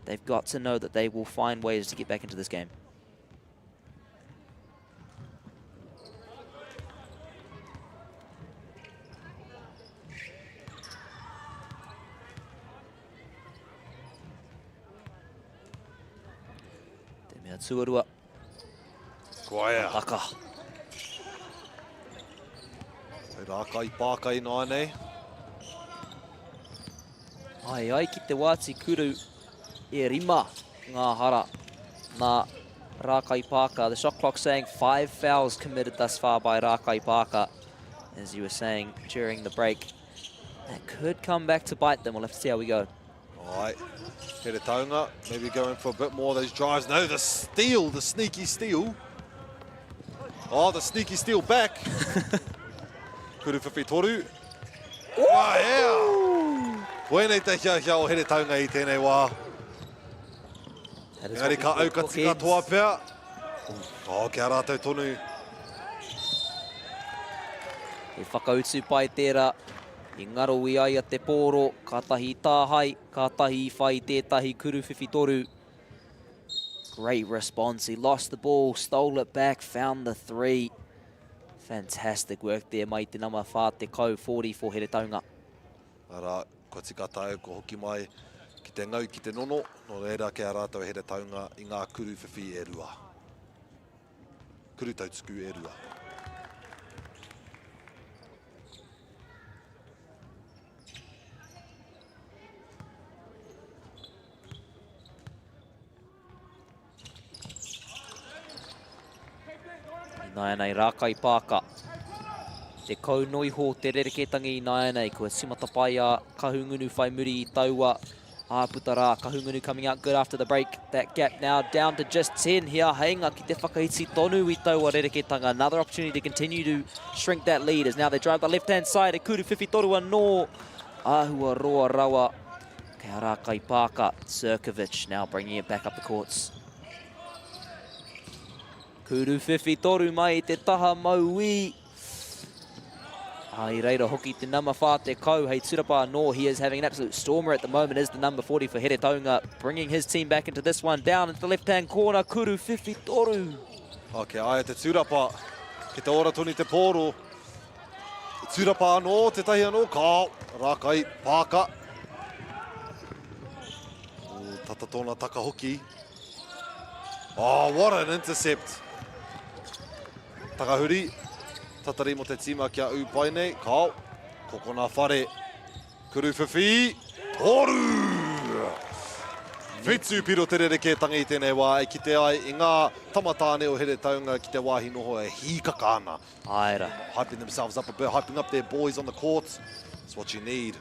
they've got to know that they will find ways to get back into this game. Te mea tuarua. Koaia. Taka. Hei rākai pākai nānei. Ai ai ki te wāti kuru e rima ngā hara nā Rākai Pāka. The shot clock saying five fouls committed thus far by Rākai Pāka. As you were saying during the break. That could come back to bite them. We'll have to see how we go. All right, Heretaunga, maybe going for a bit more of those drives. No, the steal, the sneaky steal. Oh, the sneaky steal back. Kuru whiwhi toru. Oh, yeah! Koinei te hiahia o Heretaunga i tēnei wā. Engari ka aukati katoa pea. Oh, kia rātou tonu. He whakautu pai tērā. I ngaro i a ia te pōro, kātahi i tāhae, kātahi i whai i tētahi kuru whiwhi toru. Great response. He lost the ball, stole it back, found the three. Fantastic work there mai te nama 40, 40 for Heretaunga. Arā, kua tika tāu, kua hoki mai ki te ngau, ki te nono, nō reira kei a rātou Heretaunga i ngā kuru whiwhi e rua. Kuru tautuku e rua. Ināianei Rākai Pāka. Te kau noiho te rerekētangi ināianei. Kua timata pai a Kahungunu whai muri i taua āputa rā. Kahungunu coming out good after the break. That gap now down to just 10. He āheinga ki te whakaiti tonu i taua rerekētanga. Another opportunity to continue to shrink that lead as now they drive the left-hand side. E kuru whiwhi toru anō. Āhua roa rawa. Kei a Rākai Pāka, Sirkovic now bringing it back up the courts. Kuru whiwhi toru mai i te taha mauī. Ah, i reira hoki te nama 40 hei turapa anō. He is having an absolute stormer at the moment is the number 40 for Heretaunga, bringing his team back into this one. Down into the left-hand corner, Kuru whiwhi toru. Okay, aia te turapa. Ki te ora tonu te pōro. Turapa anō, tētahi anō, kao, rākai, pāka. O, tata tōna taka hoki. Oh, what an intercept. Takahuri, tatari mo te tīma kia ū pai nei, kao, kokona whare. Kuruwhiwhi, toru! Whitu piro te rerekētanga i tēnei wā e kite ai i ngā tama tāne o Heretaunga ki te wāhi noho e hīkaka ana. Āe ra. Hyping themselves up a bit, hyping up their boys on the court. It's what you need.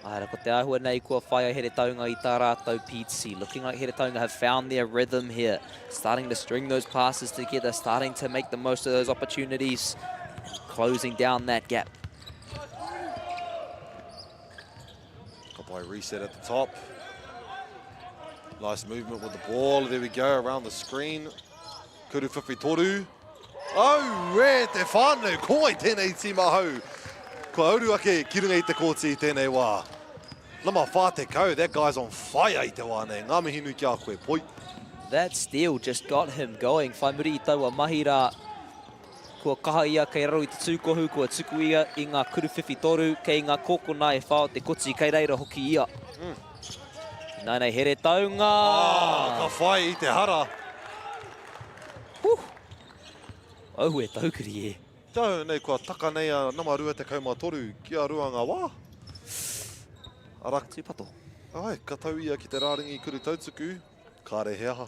Āe ra, ko te āhua nei kua whai a Heretaunga i tā rātou pītsi. Looking like Heretaunga have found their rhythm here. Starting to string those passes together, starting to make the most of those opportunities. Closing down that gap. Ka pai reset at the top. Nice movement with the ball. There we go, around the screen. Kuru whiwhi toru. Auē, te whānau, koi tēnei tīma hau. Kua uru ake ki runga i te kōti i tēnei wā. Nama 40, that guy's on fire i te wā nei. Ngā mihi nui ki a koe, poi. That steal just got him going. Whai muri i taua mahi rā, kua kaha ia kei raro i te tūkohu, kua tuku ia i ngā kuruwhiwhi toru, kei ngā kōkona e whā o te koti, kei reira hoki ia. Mm. Ināianei Heretaunga! Ah, ka whai i te hara. Huh! Aue taukiri e. Tau nei kua taka nei a nama 23 ki a rua ngā wā. Ara. Tūpato. Ai, ka tau ia ki te rāringi kuru tautuku, kāre he aha.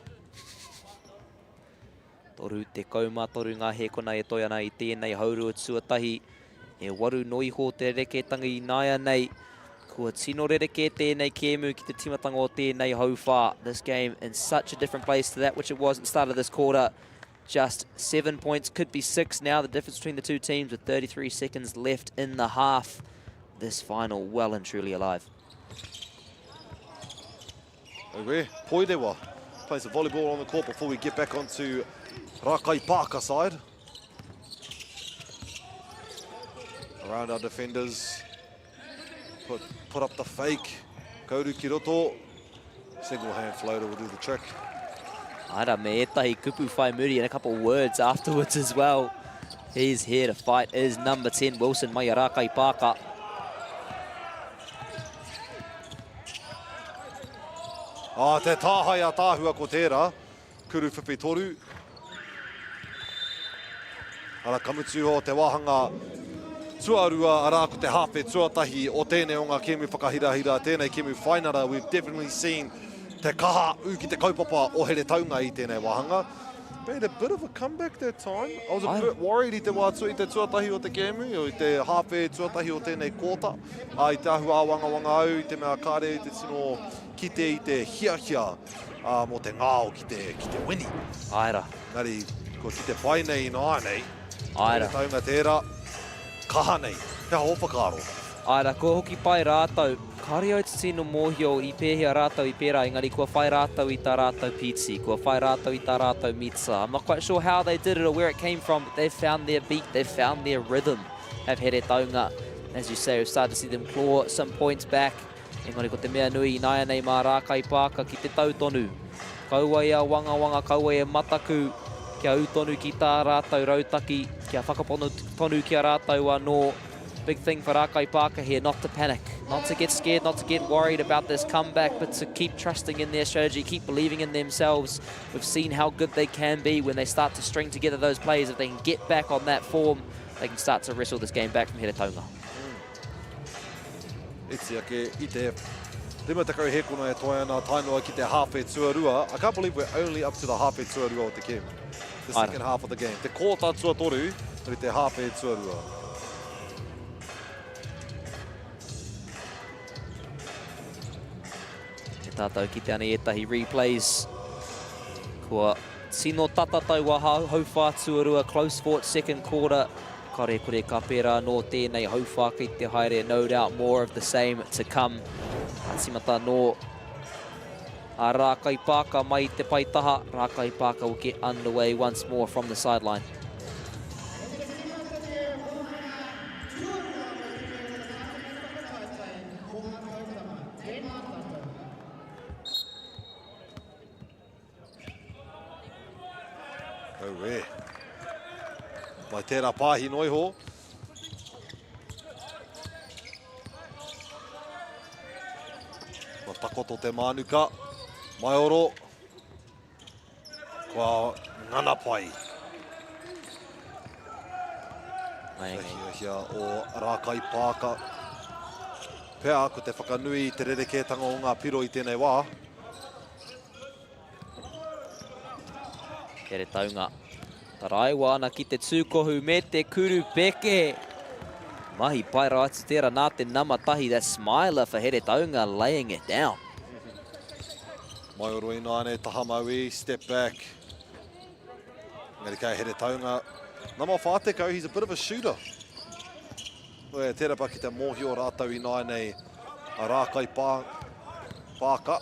33 ngā hēkona e toe ana i tēnei haurua tuatahi. E waru noa iho te rerekētanga ināianei. Kua tino rerekē tēnei kēmu ki te tīmatanga o tēnei hauwhā. This game in such a different place to that which it was at the start of this quarter. Just seven points, could be six now, the difference between the two teams with 33 seconds left in the half. This final well and truly alive. Aue, Poirewa plays the volleyball on the court before we get back onto Rakaipaaka side. Around our defenders. Put, put up the fake. Kauru ki roto. Single hand floater will do the trick. Ara me ētahi kupu whai muri and a couple words afterwards as well. He's here to fight is number 10 Wilson mai a Rakaipaaka. Ah, te tāhae a tāhua ko tērā. Kuru whiwhi toru. Ara ka mutu o te wāhanga tuarua, arā ko te hāwhe tuatahi o tēnei o ngā kēmu whakahirahira, tēnei kēmu whainara. We've definitely seen te kaha ū ki te kaupapa o Heretaunga i tēnei wāhanga. Made a bit of a comeback that time. I was a bit worried i te wā i te tuatahi o te kēmu, i te hāwhe tuatahi o tēnei kōta. Ā, i te āhua āwangawanga au i te mea kāre i te tino kite i te hiahia ā, mō te ngao ki te, ki te wini. Āe rā. Engari, kua kite pai nei ināianei. Āe rā. Taunga tērā, kaha nei. He aha ō whakaaro? Āe rā, kua hoki pai rātou. Kāore au te tino mōhio i pēhea rātou i pērā, engari kua whai rātou i tā rātou pīti, kua whai rātou i tā rātou mita. I'm not quite sure how they did it or where it came from, but they've found their beat, they've found their rhythm, have Heretaunga. As you say, we've started to see them claw some points back. Engari ko te mea nui ināianei mā Rākaipaaka ki te tau tonu. Kaua e awangawanga, kaua e mataku, kia ū tonu ki tā rātou rautaki, kia whakapono tonu ki a rātou anō. Big thing for Rakaipaaka here, not to panic, not to get scared, not to get worried about this comeback, but to keep trusting in their strategy, keep believing in themselves. We've seen how good they can be when they start to string together those plays. If they can get back on that form, they can start to wrestle this game back from Heretaunga. Iti ake i te 50 hēkona e toe ana tae noa ki te hāwhe tuarua. I can't believe we're only up to the hāwhe tuarua o te kēmu. The second half of the game. Te kōta tuatoru, i te hāwhe tuarua. E tātou kite ana i ētahi replays. Kua tino tata taua hauwhā tuarua, close fought second quarter. Kare kore ka pērā anō tēnei hauwhā kei te haere, no doubt more of the same to come. Ka tīmata anō a Rākaipaaka mai i te paetaha. Rākaipaaka will get underway once more from the sideline. Auē. Mai tērā pāhi noa iho. Kua takoto te mānuka. Maioro. Kua ngana pai. Te hiahia o Rākaipaaka. Pea ko te whakanui i te rerekētanga o ngā piro i tēnei wā. Heretaunga. Taraiwa ana ki te tūkohu me te kuru peke. Mahi pai rawa atu tērā nā te nama tahi, that smiler for Heretaunga laying it down. Maioro ināianei, taha mauī, step back. Engari kei Heretaunga. Nama 40, he's a bit of a shooter. Nō e tērā ki te mōhio rātou ināianei a Rākai Pā, Pāka.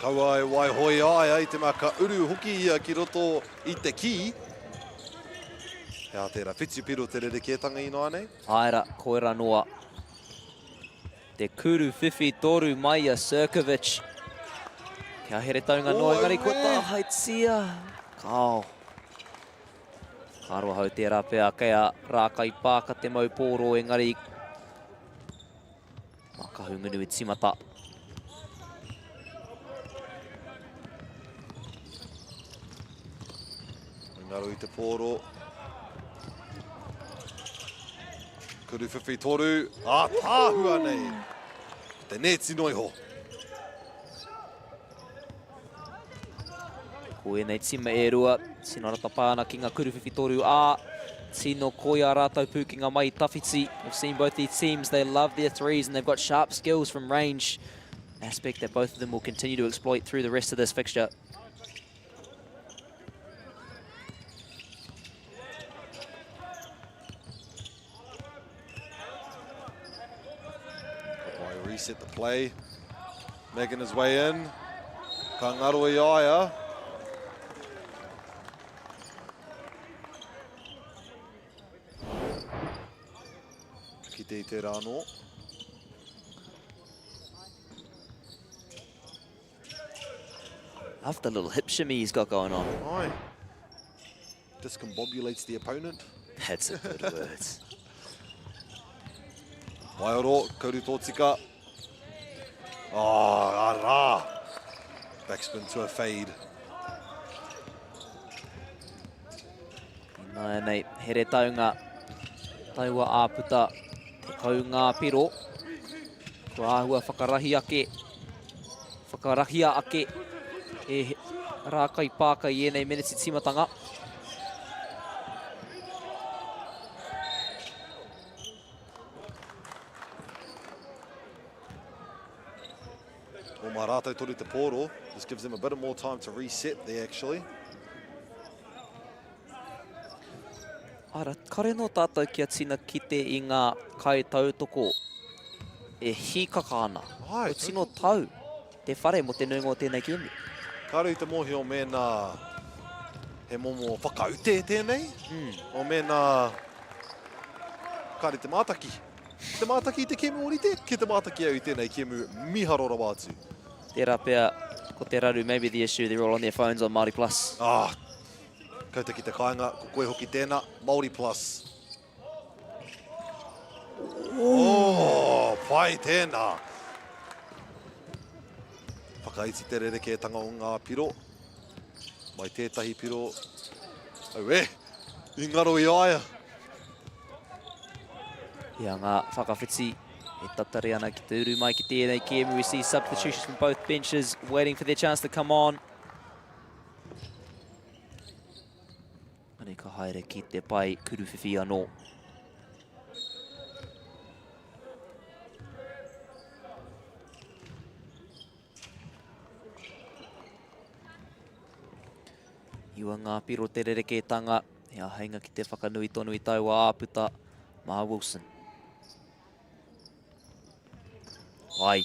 Kaua e waihoi ai ai te mea ka uru hoki ia ki roto i te kī. He aha tērā whitupiro te rerekētanga ināianei? Āera, koira noa. Te kuru whiwhi toru mai a Sirkovic. Kia Heretaunga noa, engari kua tāhaetia. Kao. Ka roa hau tērā pea kei a Rākai Pāka te mau pōro engari mā Kahungunu i tīmata. Ngaro i te pōro. Kuru whiwhi toru. Ātaahua nei. Te nēti noiho. Ko ēnei tima e rua, tino ratapa ana ki ngā kuruwhiwhi toru ā, tino koi ā rātou pūkenga mai i tawhiti. We've seen both these teams, they love their threes and they've got sharp skills from range. Aspect that both of them will continue to exploit through the rest of this fixture. Kapai reset the play. Making his way in. Ka ngaro i a ia. Ka kite i tērā anō. Love the little hip shimmy he's got going on. Aye. Discombobulates the opponent. That's a good word. Waioro, kauru tōtika. Oh, arā. Backspin to a fade. Nāianei, Heretaunga, taua āputa, 10 ngā piro. Kua āhua whakarahi ake, whakarahia ake e Rākai Pāka i ēnei meneti tīmatanga. Well, mā rātou toru te pōro. This gives them a bit more time to reset there, actually. Ara, kare nō tātou kia tina kite i ngā kaitautoko e hīkaka ana. Ai, Ko tino tau te whare mō te nuinga o tēnei kēmu. Kāre i te mōhio mēnā he momo whakaute tēnei, mm. o mēnā kāre te mātaki. Te mātaki i te kēmu orite, ki te mātaki au i tēnei kēmu miharo rawa atu. Tērā pea, ko te raru, maybe the issue, they're all on their phones on Māori Plus. Ah, Koutou ki te kāinga, ko koe hoki tēnā, Māori Plus. Oh, pai tēnā. Whakaiti te rerekētanga o ngā piro. Mai tētahi piro. Auē, i ngaro i a ia. Ia ngā whakawhiti e tatari ana ki te uru mai ki tēnei kēmu. We see substitutions from both benches waiting for their chance to come on. Ani ka haere ki te pae kuruwhiwhi anō. Iwa ngā piro te rerekētanga, he āheinga ki te whakanui tonu i taua āputa mā Wilson. Pai.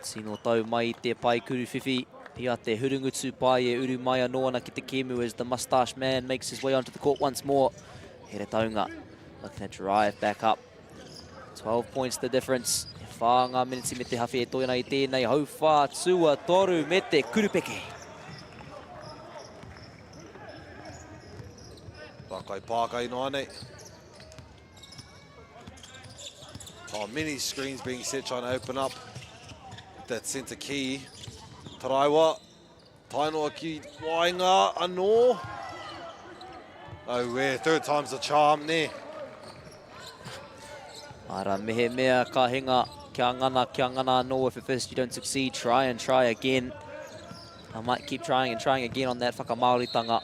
Tino tau mai i te pae kuruwhiwhi. I a te hurungutu pai e uru mai anō ana ki te kēmu as the mustache man makes his way onto the court once more. Heretaunga looking to drive back up. 12 points the difference. E whā ngā miniti me te hawhi e toi ana i tēnei hauwhā tuatoru me te kurupeke. Rākai pāka ināianei. Oh, many screens being set trying to open up that centre key. Taraiwa, tae noa ki waenga anō. Oh, yeah, third time's the charm, nē. Ara, mehemea ka hinga, kia ngana, kia ngana anō. If at first you don't succeed, try and try again. I might keep trying and trying again on that whakamāoritanga.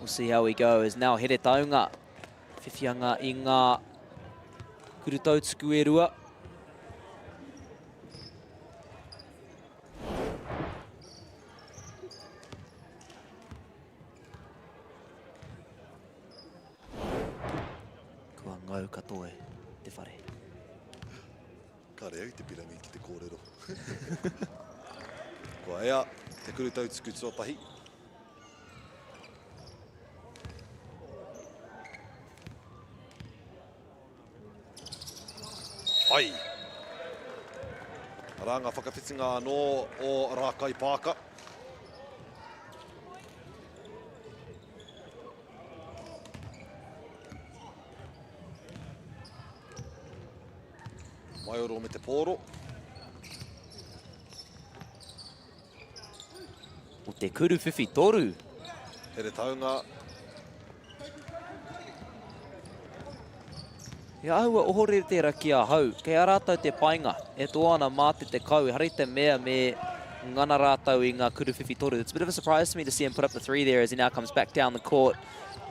We'll see how we go. Is now Heretaunga. Whiwhianga i ngā kuru tautuku e rua. katoa e te whare. Kare au te pirangi ki te kōrero. Kua ea te kuru tautuku tuatahi. Ai! Arā ngā whakawhitinga anō o Rākai Pāka. Maioro me te pōro. O te kuruwhiwhi toru. Heretaunga. He āhua ohorere tērā ki ahau. Kei a rātou te painga. E toa ana mā te 10, ehara i te mea me ngana rātou i ngā kuruwhiwhi toru. It's a bit of a surprise to me to see him put up the three there as he now comes back down the court.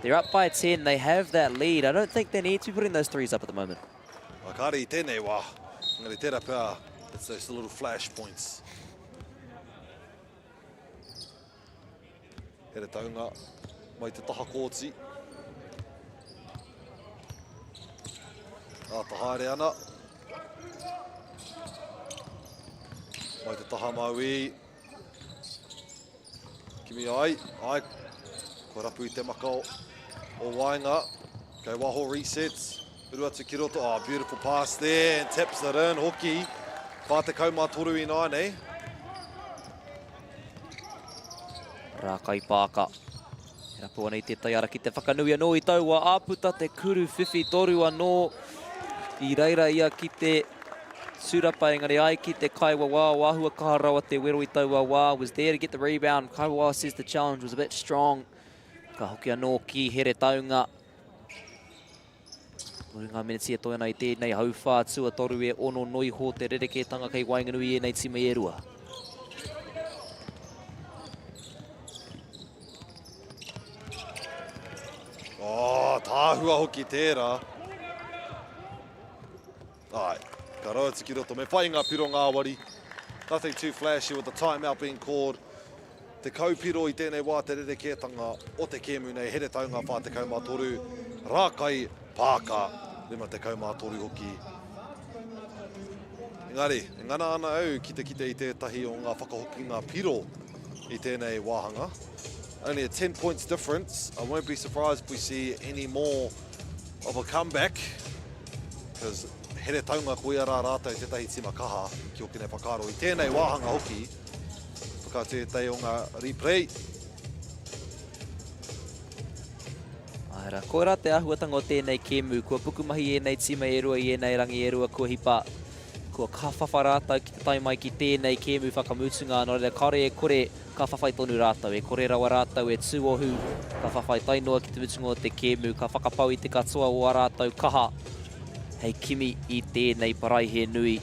They're up by 10, they have that lead. I don't think they need to be putting those threes up at the moment. Kāre i tēnei wā, engari tērā pea, it's those little flash points. Heretaunga mai te taha kōti. Āta haere ana. Mai te taha mauī. Kimi ai, ai, kua rapu i te maka o, o waenga. Kei waho resets. Uru atu ki roto. Oh, beautiful pass there. And taps it in. Hoki. 43 i nāianei. Rākai Pāka. E rapu ana i tētahi ara ki te whakanui anō i taua āputa te kuru whiwhi toru anō. I reira ia ki te turapa engari ai ki te kaiwawao āhua kaha rawa te wero i taua wā. Was there to get the rebound. Kaiwawao says the challenge was a bit strong. Ka hoki anō ki Heretaunga. Toru ngā meneti e toe ana i tēnei hauwhā tuatoru e ono noiho te rerekētanga kei waenganui i ēnei tīma e rua. Oh, tāhua hoki tērā. Ai, ka rau atu ki roto. Me whai ngā piro ngāwari. Nothing too flashy with the timeout being called. 10 piro i tēnei wā te rerekētanga o te kēmu nei, Heretaunga 43, Rākai Pāka 53 hoki. Engari, e ngana ana au ki te kite i tētahi o ngā whakahokinga piro i tēnei wāhanga. Only a 10 points difference. I won't be surprised if we see any more of a comeback. Because Heretaunga koia rā rātou tētahi tima kaha ki ōku nei whakaaro i tēnei wāhanga hoki. Whakaatu ētahi o ngā replay. Āe rā, koirā te āhuatanga o tēnei kēmu. Kua pukumahi ēnei tīma e rua i ēnei rangi e rua kua hipa. Kua ka whawha rātou ki te tae mai ki tēnei kēmu whakamutunga, nō reira kāore e kore ka whawhai tonu rātou. E kore rawa rātou e tūohu, ka whawhai tae noa ki te mutunga o te kēmu, ka whakapau i te katoa o ā rātou kaha hei kimi i tēnei paraihe nui.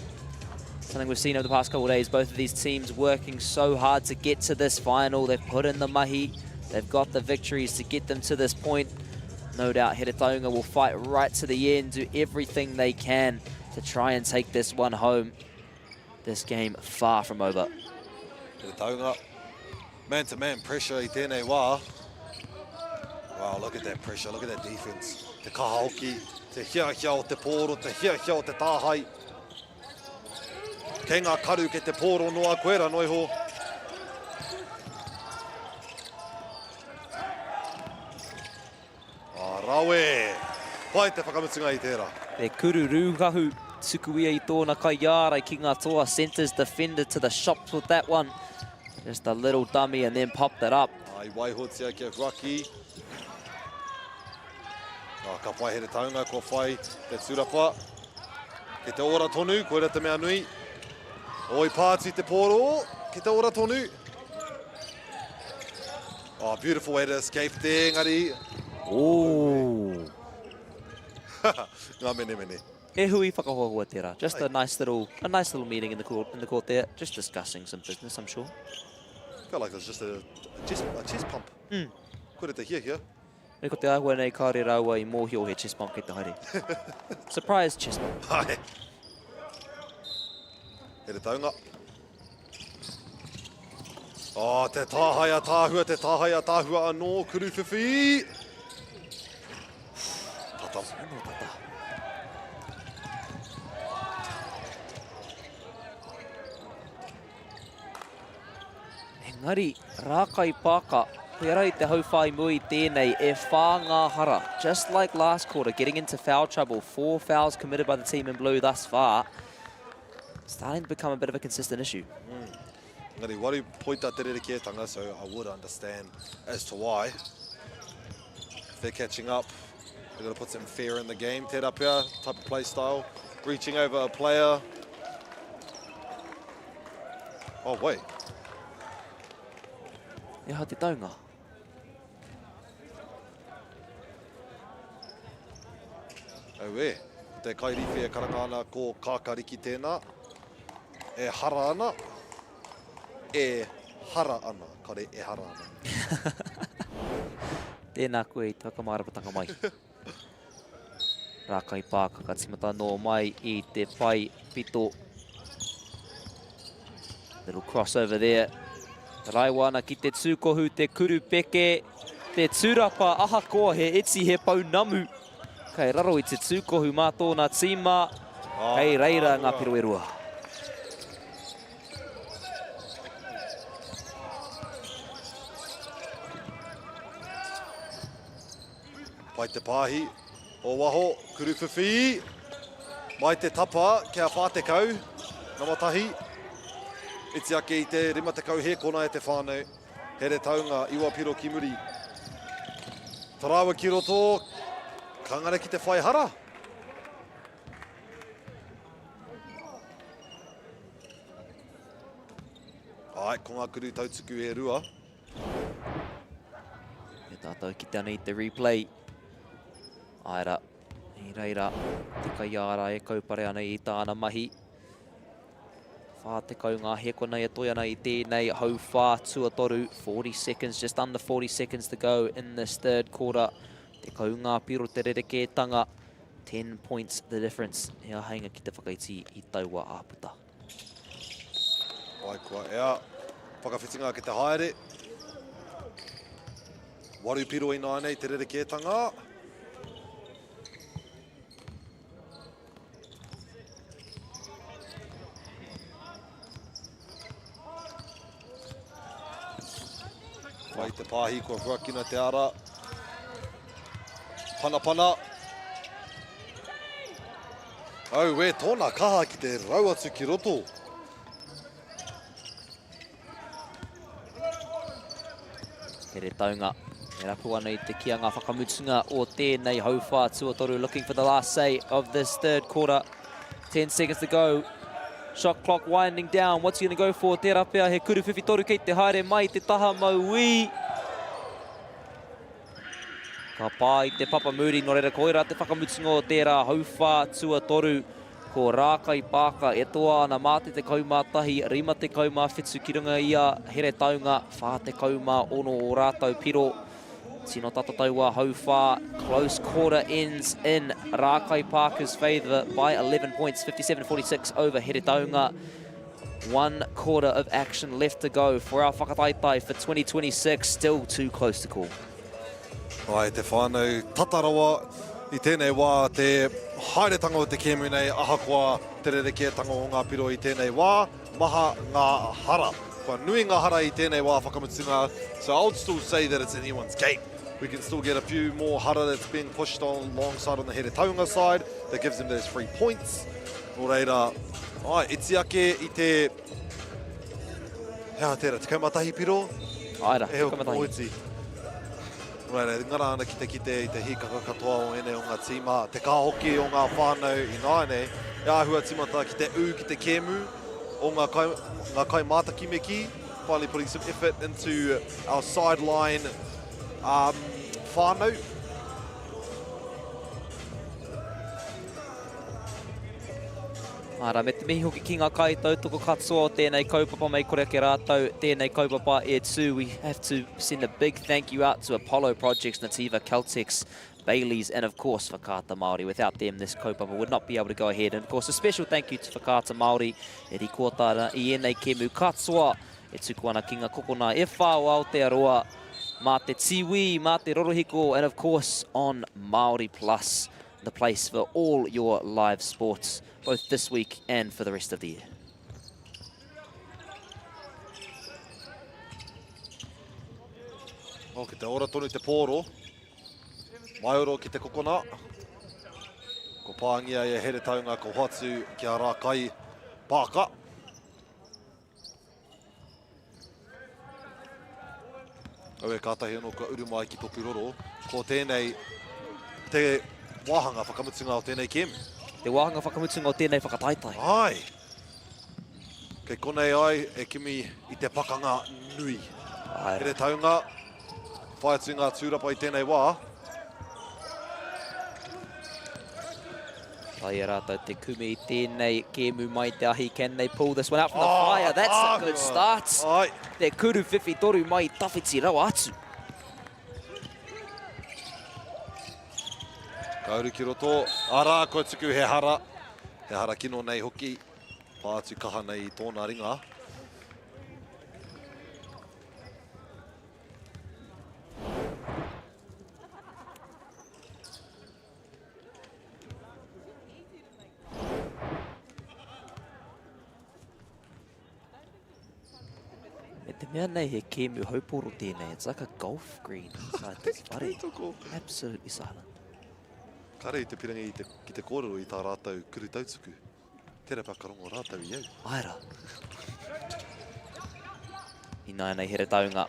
Something we've seen over the past couple of days, both of these teams working so hard to get to this final. They've put in the mahi, they've got the victories to get them to this point. No doubt Heretaunga will fight right to the end, do everything they can to try and take this one home. This game far from over. Heretaunga, man-to-man pressure i tēnei wā. Wow, look at that pressure, look at that defense. Te kaha hoki, te hiahia o te pōro, te hiahia o te tāhai. Kei ngā karu, kei te pōro noa koe ra noiho. Ah, rawe! Pai te whakamutunga i tērā. Te kuru rūkahu, tuku ia i tōna kaiārai ki ngā toa. Centres defender to the shops with that one. Just a little dummy and then popped it up. Ah, i waihotia kia huaki. Ah, ka pai Heretaunga, kua whai te turapa. Kei te ora tonu, koira te mea nui. Oi pāti te pōro, kei te ora tonu. Oh, beautiful way to escape there, engari. Oh. Ngā menemene. He hui whakahoahoa tērā. Just a nice little, a nice little meeting in the court, in the court there. Just discussing some business, I'm sure. Felt like it was just a, a, chest, a chest pump. Mm. Koira te hiahia. Me ko te āhua nei kāore rāua i mōhio he chest bump kei te haere. Surprise chest bump. Hai. Heretaunga. Oh, te tāhae a tāhua, te tāhae a tāhua anō, kuruwhiwhi. Tata. Anō tata. Engari, Rākai Pāka, pērā i te hauwhā i mua i tēnei, e whā ngā hara. Just like last quarter, getting into foul trouble. Four fouls committed by the team in blue thus far. Starting to become a bit of a consistent issue. Mm. Engari, waru poita te rerekētanga, so I would understand as to why. If they're catching up, they're going to put some fear in the game. Tērā pea, type of play style. Reaching over a player. Oh, wait. E aha te taunga? Auē, ko te kairīwhi e karanga ana ko Kākariki tēnā. E hara ana, e hara ana, kare e hara ana. Tēnā koe i te whakamāramatanga mai. Rākai Pāka ka tīmata anō mai i te pae pito. Little crossover there. Taraiwa ana ki te tūkohu, te kuru peke, te tūrapa, ahakoa he iti, he pounamu. Kei raro i te tūkohu mā tōna tīma, kei reira ngā piro e rua. Pai te pāhi o waho, kuruwhiwhi, mai te tapa kia 40, nama tahi, iti ake i te 50 hēkona e te whānau, Heretaunga, iwa piro ki muri. Taraiwa ki roto, ka ngana ki te whai hara. Ai, ko ngā kuru tautuku e rua. E tātou ki te ana i te replay. Aera, i reira, te kaiāra e kaupare ana i tāna mahi. 40 ngā hēkona e toi ana i tēnei hauwhā tuatoru. 40 seconds, just under 40 seconds to go in this third quarter. Tekau ngā piro te rerekētanga. 10 points the difference. He āheinga ki te whakaiti i taua āputa. Pai kua ea. Whakawhitinga ki te haere. Waru piro ināianei te rerekētanga. Whai te pāhi kua huakina te ara. Panapana. Auē, tōna kaha ki te rau atu ki roto. Heretaunga e rapu ana i te kianga whakamutunga o tēnei hauwhā tuatoru. Looking for the last say of this third quarter. 10 seconds to go. Shot clock winding down. What's he going to go for? Tērā pea he kuru whiwhi toru kei te haere mai te taha mauī. Ka pā i te papa muri, nō reira koirā te whakamutunga o tērā hauwhā tuatoru. Ko Rākai Pāka e toa ana mā te 11, 57 ki runga i a Heretaunga, 46 o rātou piro. Tino tata taua hauwhā, close quarter ends in Rākai Pāka's favour by 11 points, 57-46 over Heretaunga. One quarter of action left to go for our whakataetae for 2026, still too close to call. Ai te whānau tata rawa i tēnei wā te haeretanga o te kēmu nei ahakoa te rerekētanga o ngā piro i tēnei wā, maha ngā hara. Kua nui ngā hara i tēnei wā whakamutunga, so I would still say that it's anyone's game. We can still get a few more hara that's being pushed on alongside on the Heretaunga side that gives them those free points. Nō reira, ai, iti ake i te... He aha tērā, 11 piro? Āe rā, 11. Nō reira, e ngana ana ki te kite i te hīkaka katoa o ēnei o ngā tīma, te kaha hoki o ngā whānau ināianei, e āhua tīmata ki te ū ki te kēmu o ngā kai, ngā kaimātaki me kī, finally putting some effort into our sideline um, whānau. Āra, me te mihi hoki ki ngā kaitautoko katoa o tēnei kaupapa, mei kore ake rātou tēnei kaupapa e tū. We have to send a big thank you out to Apollo Projects, Nativa, Caltex, Bayleys and of course Whakaata Māori. Without them this kaupapa would not be able to go ahead. And of course a special thank you to Whakaata Māori e rikoata ana i ēnei kēmu katoa e tuku ana ki ngā kokona e whā o Aotearoa mā te tīwī, mā te rorohiko and of course on Māori Plus. the place for all your live sports, both this week and for the rest of the year. Oh, ki te ora tonu te pōro. Maioro ki te kokona. Ko pāngia e Heretaunga ko hoatu ki a Rākai Pāka. Aue, kātahi anō kua uru mai ki toku roro. Ko tēnei te wāhanga whakamutunga o tēnei kēmu. Te wāhanga whakamutunga o tēnei whakataetae. Ai! Kei konei ai e kimi i te pakanga nui. Ai. Heretaunga, whai atu ngā tūrapa i tēnei wā. Taea rātou te kume i tēnei kēmu mai te ahi. Can they pull this one out from the oh, fire? That's a good start. Ai. Te kuru whiwhi toru mai tawhiti rawa atu. Ka uru ki roto. Arā, kua tuku he hara. He hara kino nei hoki. Pā atu kaha nei i tōna ringa. Me te mea nei he kēmu hauporo tēnei. It's like a golf green inside this whare. Absolutely silent. Kare i te pirangi i te, ki te kōrero i tā rātou kuru tautuku. Tērā pea ka rongo rātou i au. Āe rā. Ināianei Heretaunga.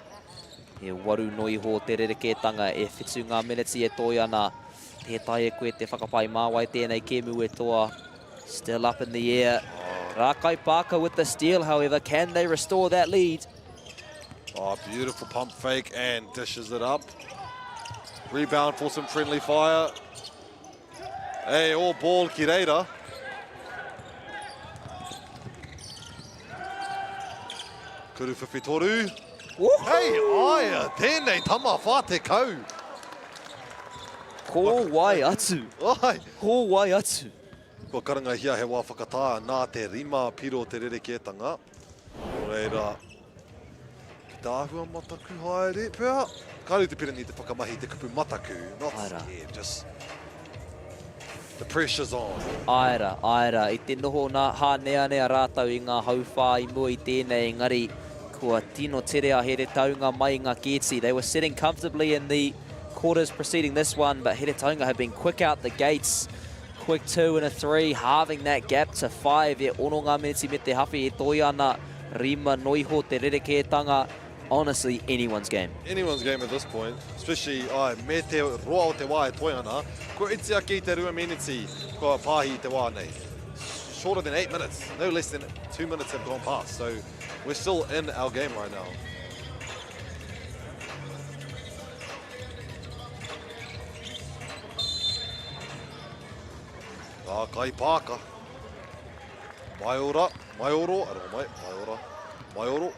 E waru no iho te rerekētanga, e whitu ngā meneti e toe ana. Tē taea koe te whakapae mā wai tēnei kēmu e toa. Still up in the air. Rākai Parker with the steal, however. Can they restore that lead? Oh, beautiful pump fake and dishes it up. Rebound for some friendly fire. Hey, all ball ki reira. Kuru whiwhi toru. Hei, aia, tēnei tama 40. Ko wai atu. Ai. Ko wai atu. Kua karangahia he wā whakatā nā te rima piro te rerekētanga. Nō reira, ki te āhua mataku haere pea. Kāre te pirangi te whakamahi te kupu mataku, not scared, just the pressure's on. Āe rā, āe rā, i te noho nā hāneanea rātou i ngā hauwhā i mua i tēnei, engari kua tino tere a Heretaunga mai i ngā kēti. They were sitting comfortably in the quarters preceding this one, but Heretaunga have been quick out the gates. Quick two and a three, halving that gap to five. E ono ngā meneti me te hawhi e toi ana, rima noiho te rerekētanga. Honestly, anyone's game. Anyone's game at this point, especially ai, me te roa o te wā e toi ana. Kua iti ake i te rua meneti kua pāhi i te wā nei. Shorter than eight minutes, no less than two minutes have gone past. So we're still in our game right now. Ngā kaipāka. Maiora, maioro, aroha mai, maiora, maioro.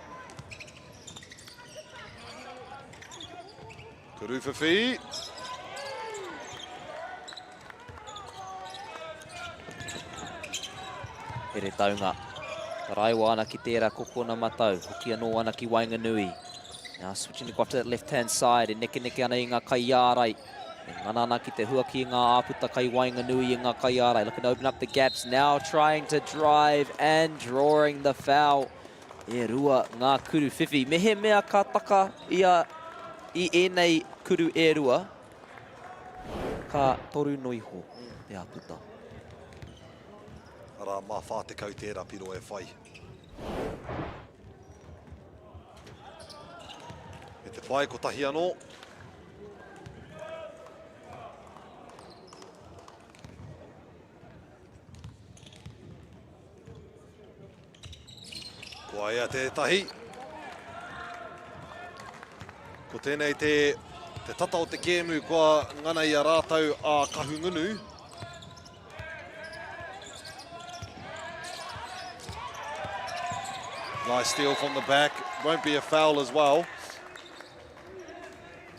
Kuruwhiwhi. Heretaunga. Taraiwa ana ki tērā kokona matau. Hoki anō ana ki waenganui. Now switching to go off to that left hand side. E nekeneke ana i ngā kaiārai. E ngana ana ki te huaki i ngā āputa kai waenganui i ngā kaiārai. Looking to open up the gaps now, trying to drive and drawing the foul. E rua ngā kuru whiwhi. Mehemea ka taka ia i ēnei kuru e rua, ka toru noiho te āputa. Arā, mā 40 tērā piro e whai. Me te whai kotahi anō. Ko aia tētahi. Ko tēnei te, te tata o te kēmu kua ngana i a rātou a Kahungunu. Nice steal from the back. Won't be a foul as well.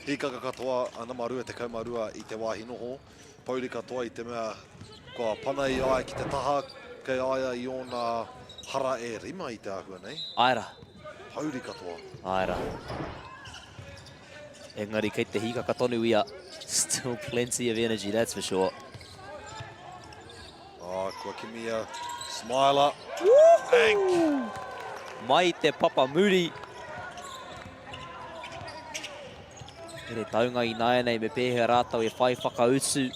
Hīkaka katoa a nama 22 i te wāhi noho. Pouri katoa i te mea kua pana i a ia ki te taha, kei a ia i ōna hara e rima i te āhua nei. Āe rā. Pouri katoa. Āe rā. Engari kei te hīkaka tonu ia. Still plenty of energy, that's for sure. Oh, kua kimi a Smiler. Thank. Mai te papa muri. Heretaunga ināianei me pēhea rātou e whai whakautu.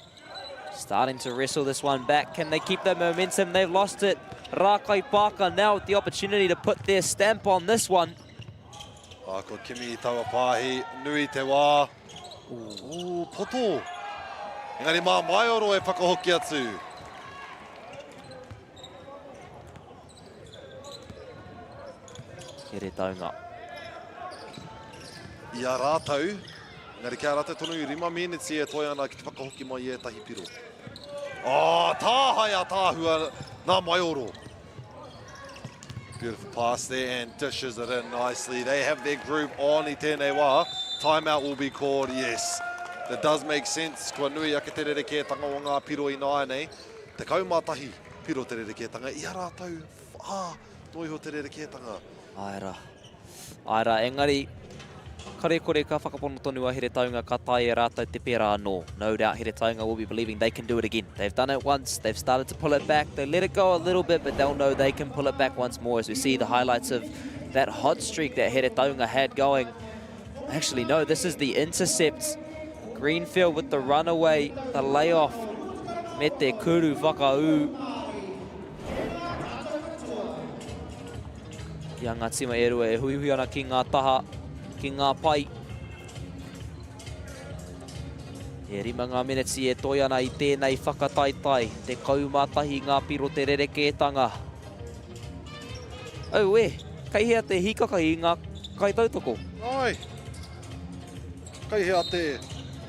Starting to wrestle this one back. Can they keep the momentum? They've lost it. Rakaipaaka now with the opportunity to put their stamp on this one. Ah, ko Kimi i taua pāhi, nui te wā. Ooh, poto. Engari mā Maioro e whakahoki atu. Heretaunga. I a rātou, engari ki a rātou tonu i 5 miniti e toe ana ki te whakahoki mai i ētahi piro. Oh, tāhae a tāhua nā Maioro. Beautiful pass there and dishes it in nicely. They have their groove on i tēnei wā. Timeout will be called, yes. That does make sense. Kua nui ake te rerekētanga o ngā piro ināianei. 11 piro te rerekētanga i a rātou, ā, noa iho te rerekētanga. Āe rā. Āe rā, engari, kare kore ka whakapono tonu a Heretaunga ka taea e rātou te pērā anō. No doubt Heretaunga will be believing they can do it again. They've done it once, they've started to pull it back, they let it go a little bit, but they'll know they can pull it back once more as we see the highlights of that hot streak that Heretaunga had going. Actually, no, this is the intercept. Greenfield with the runaway, the layoff. Me te kuru whakaū. I a ngā tima e rua e huihui ana ki ngā taha, ki ngā pai. E rima ngā meneti e toi ana i tēnei whakataetae. 11 ngā piro te rerekētanga. Auē, kei hea te hīkaka i ngā kaitautoko? Ai, kei hea te,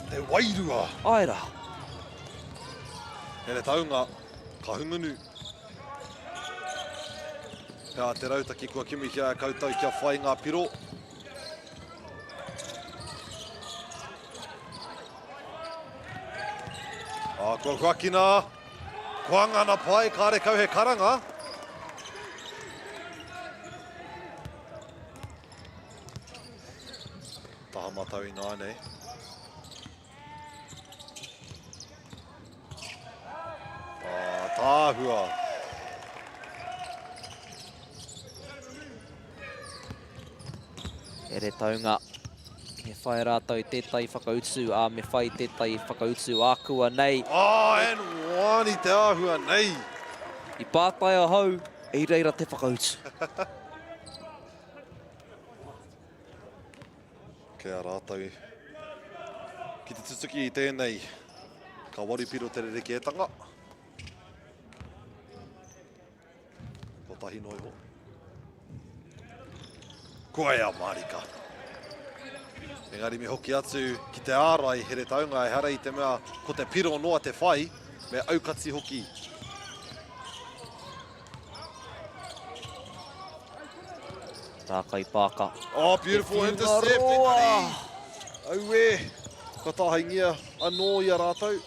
te wairua? Āe rā. Heretaunga, Kahungunu. Pea te rautaki kua kimihia e koutou kia whai ngā piro. Ā, kua huakina. Kua ngana pai, kāre kau he karanga. Taha matau ināianei. Ā, tāhua. Heretaunga. Me whai rātou tētahi whakautu, ā, me whai tētahi whakautu ākuanei. Oh, and one i te āhua nei. I pātai ahau, i reira te whakautu. Kei a rātou ki te tutuki i tēnei, ka warupiro te rerekētanga. Kotahi noa iho. Kua ea mārika. Engari me hoki atu ki te ārai Heretaunga, ehara i te mea ko te piro noa te whai, me aukati hoki. Tākai Pāka. Oh, beautiful intercept, engari. Auē, kua tāhaingia anō i a rātou.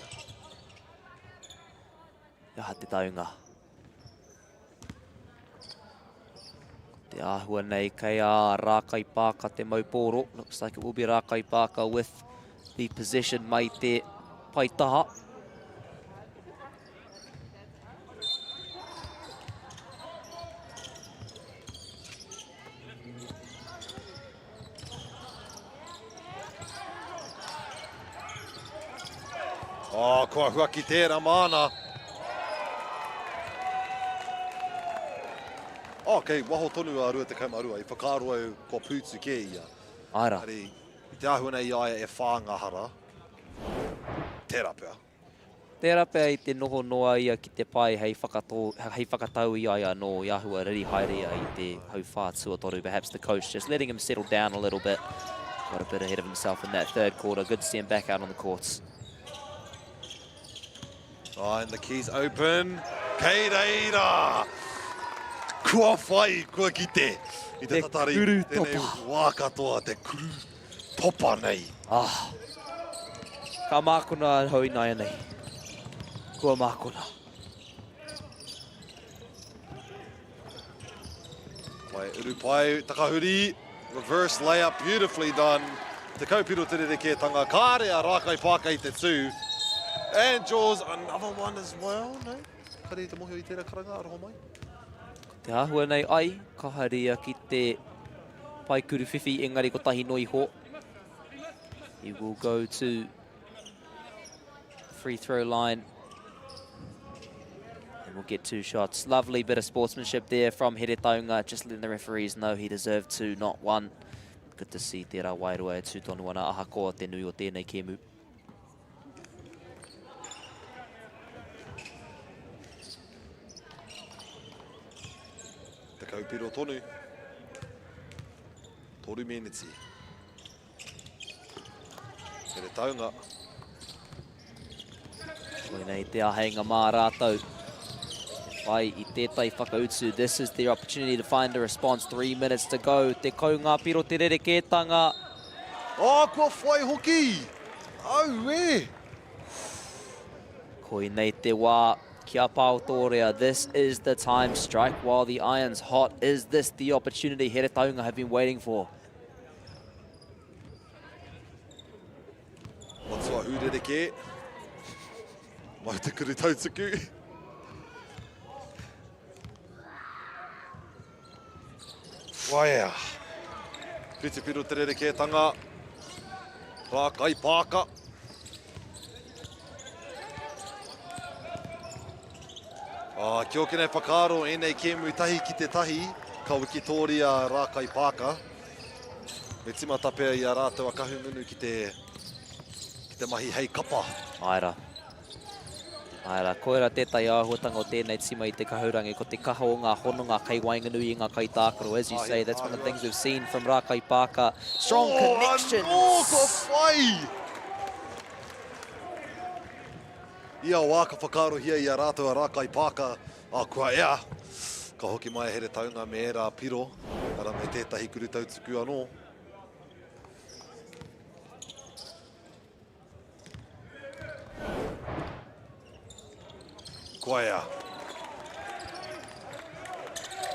Aha te taunga. Ko te āhua nei kei a Rākai Pāka te mau pōro. Looks like it will be Rākai Pāka with the possession mai te paetaha. Oh, kua huaki tērā māna. Oh, kei waho tonu a 22, i whakaaro au kua pūtu kē ia. Āe rā. Engari, i te āhua nei i a ia e whā ngā hara, tērā pea. Tērā pea i te noho noa ia ki te pae hei whakatō, hei whakatau i a ia anō, i āhua riri haere ia i te hauwhā tuatoru. Perhaps the coach just letting him settle down a little bit. Got a bit ahead of himself in that third quarter. Good to see him back out on the courts. Oh, and the key's open. Kei reira! Kua whai, kua kite i te tatari. Te kuru topa. Tēnei wā katoa, te kuru topa nei. Ah. Ka mākona ahau ināianei. Kua mākona. Pai, urupai, takahuri, reverse layup, beautifully done. Te kaupiro te rerekētanga, kāre a Rākai Pāka i te tū. And Jaws, another one as well, no? Kare i te mohio i tērā karanga, aroha mai. Ko te āhua nei ai, ka haere ia ki te pae kuruwhiwhi, engari kotahi noa iho. He will go to free throw line and we'll get two shots. Lovely bit of sportsmanship there from Heretaunga, just letting the referees know he deserved two, not one. Good to see tērā wairua e tū tonu ana ahakoa te nui o tēnei kēmu. Te kaupiro tonu. Toru meneti. Heretaunga. Koinei te āheinga mā rātou. Whai i tētahi whakautu. This is their opportunity to find a response. 3 minutes to go. Te kau ngā piro te rerekētanga. Oh, kua whai hoki! Auē! Koinei te wā kia Pāotōrea. This is the time. Strike while the iron's hot. Is this the opportunity Heretaunga have been waiting for? Matua hūrere kē. Mau te kuru tautuku. Waea. Pitipiro te rerekētanga. Rākai pāka. Ah, ki ōku nei whakaaro, ēnei kēmu tahi ki te tahi, ka wikitōria Rākai Pāka. Me timata pea i a rātou a Kahungunu ki te, ki te mahi hei kapa. Āe rā. Āe rā, koirā tētahi āhuatanga o tēnei tīma i te kahurangi, ko te kaha o ngā hononga kei waenganui i ngā kaitākaro. As you say, that's one of the things we've seen from Rākai Pāka. Strong oh, connections! Anō, kua whai! Ia wā ka whakaarohia i a rātou a Rākai Pāka, ā, kua ea. Ka hoki mai a Heretaunga me ērā piro, arā, me tētahi kuru tautuku anō. Kua ea.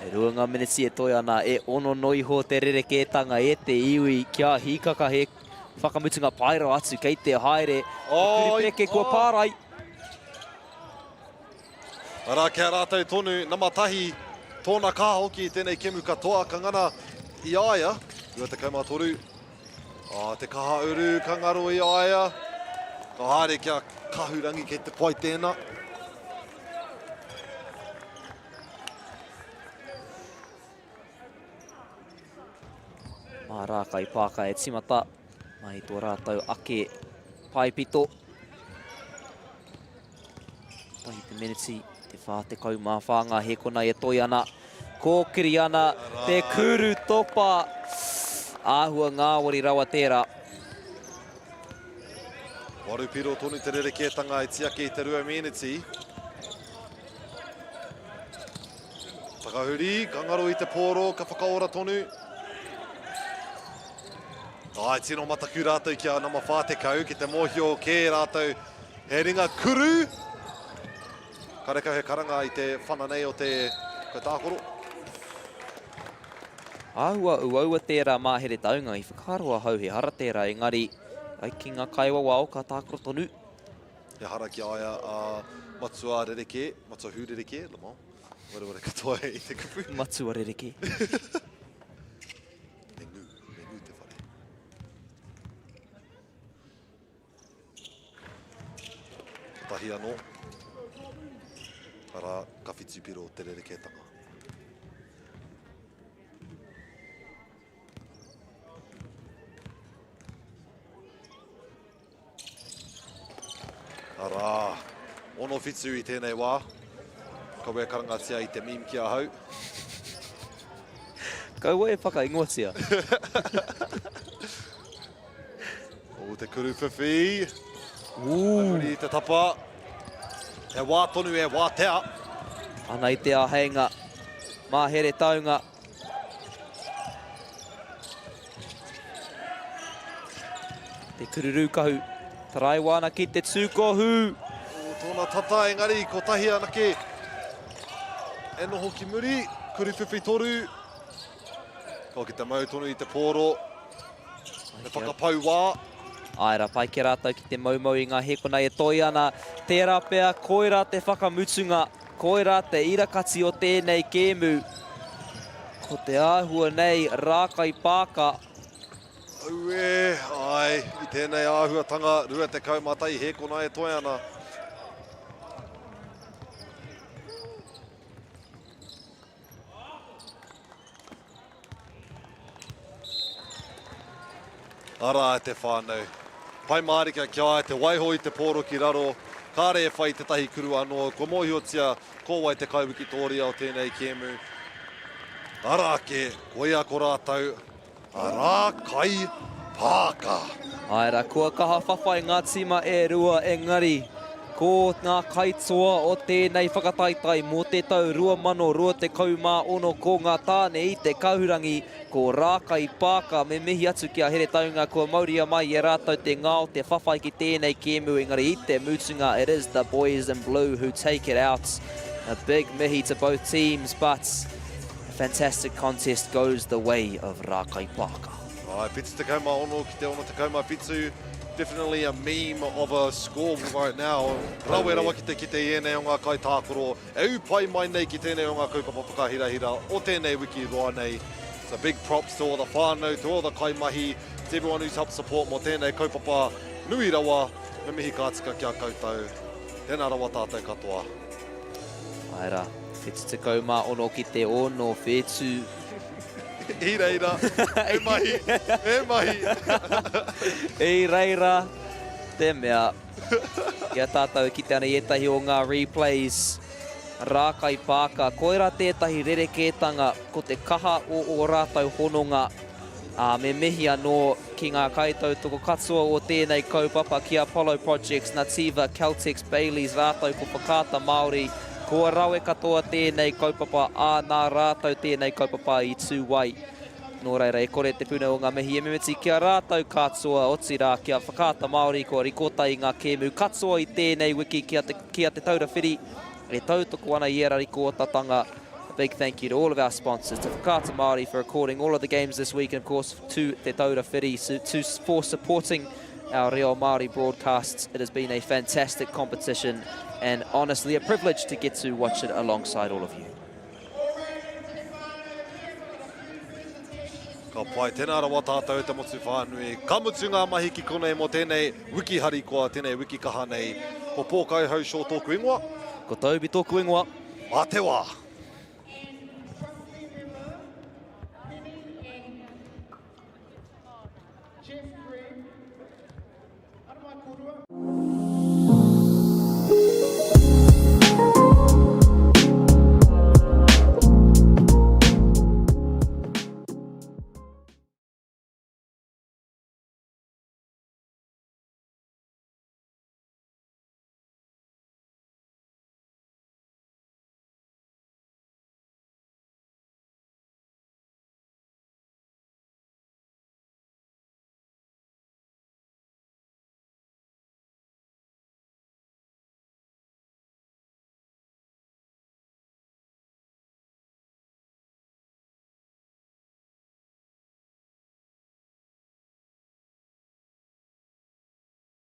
E rua ngā meneti e toe ana, e ono no iho te rerekētanga e te iwi kia hīkaka he whakamutunga pai rawa atu kei te haere. Oh, Te kuripeke kua pārai. Arā, ki a rātou tonu, nama tahi, tōna kaha hoki i tēnei kemu katoa, ka ngana i a ia, 23, oh, te kaha uru, ka ngaro i a ia, ka haere kia kahurangi kei te pai tēnā. Mā Rākai Pāka e timata mai i tō rātou ake paepito. Tahi te meneti, te 44 ngā hēkona e toi ana. Kōkiri ana te kuru topa. Āhua ngāwari rawa tērā. Warupiro tonu te rerekētanga e tiaki i te rua meneti. Takahuri, ka ngaro i te pōro, ka whakaora tonu. Ai, tino mataku rātou ki a nama 40, ki te mōhio kē rātou he ringa kuru. Karekau he karanga i te whana nei o te kaitākaro. Āhua uaua tērā mā Heretaunga, i whakaaro ahau he hara tērā, engari ai ki ngā kaiwawao ka tākaro tonu. He hara ki a ia a Matua Rerekē, Matua Hūrerekē, lamao. Wareware katoa i te kupu. Matua Rerekē. Me ngū, me ngū te whare. Kotahi anō. Arā, ka whitupiro te rerekētanga. Arā, ono whitu i tēnei wā. Kaua e karangatia i te meme ki ahau. Kaua e whakaingoatia. O te kuruwhiwhi. Ooh. I te tapa. He wā tonu e wātea. Ana i te āheinga. Mā Heretaunga. Te kururūkahu. Taraiwa ana ki te tūkohu. O tōna tata, engari kotahi anake e noho ki muri. Kuruwhiwhi toru. Kua ki te mau tonu i te pōro. Me whakapau wā. Āe rā, pai ki a rātou ki te moumou i ngā hēkona e toi ana. Tērā pea, koirā te whakamutunga, koirā te irakati o tēnei kēmu. Ko te āhua nei, Rākai Pāka. Auē, āe, i tēnei āhuatanga, 21 hēkona e toe ana. Arā e te whānau. Pai mārika ki a ia te waiho i te pōro ki raro, kāre e whai tētahi kuru anō, kua mōhiotia ko wai te kaiwikitōria o tēnei kēmu. Arā ake, koia ko rātou, arā kai pāka. Āe rā, kua kaha whawhai ngā tīma e rua engari ko ngā kaitoa o tēnei whakataetae mō te tau 2026 ko ngā tāne i te kahurangi, ko Rākai Pāka. Me mihi atu ki a Heretaunga kua mauria mai e rātou te ngao, te whawhai ki tēnei kēmu engari i te mutunga it is the boys in blue who take it out. A big mihi to both teams but a fantastic contest goes the way of Rākai Pāka. Aye, 76 ki te 67, definitely a meme of a score right now. Rawe rawa ki te kite i ēnei o ngā kaitākaro e ū pai mai nei ki tēnei o ngā kaupapa whakahirahira o tēnei wiki roa nei. So big props to all the whānau, to all the kaimahi, to everyone who's helped support mō tēnei kaupapa nui rawa. Me mihi ka tika ki a koutou. Tēnā rawa tātou katoa. Ae rā, 76 ki te 6 whetū. I reira, e mahi, e mahi. I reira te mea. I a tātou e kite ana i ētahi o ngā replays, Rākai Pāka, koirā tētahi rerekētanga, ko te kaha o ō rātou hononga, ā, me mihi anō ki ngā kaitautoko katoa o tēnei kaupapa, ki Apollo Projects, Nativa, Caltex, Bayleys rātou ko Whakaata Māori, Kua rawe katoa tēnei kaupapa, ā, nā rātou tēnei kaupapa i tū ai. Nō reira, e kore te puna o ngā mihi e mimiti ki a rātou katoa, otirā, ki a Whakaata Māori kua rikota i ngā kēmu katoa i tēnei wiki ki a Te, ki a Te Taura Whiri e tautoko ana i ērā rikotatanga. A big thank you to all of our sponsors, to Whakaata Māori for recording all of the games this week and of course to Te Taura Whiri to, for supporting our Reo Māori broadcasts. It has been a fantastic competition and honestly a privilege to get to watch it alongside all of you. Ka pai, tēnā rawa tātou e te motu whānui. Ka mutu ngā mahi ki konei mō tēnei wiki harikoa, tēnei wiki kaha nei. Ko Pōkai Haushaw tōku ingoa. Ko Toby tōku ingoa. Mā te wā!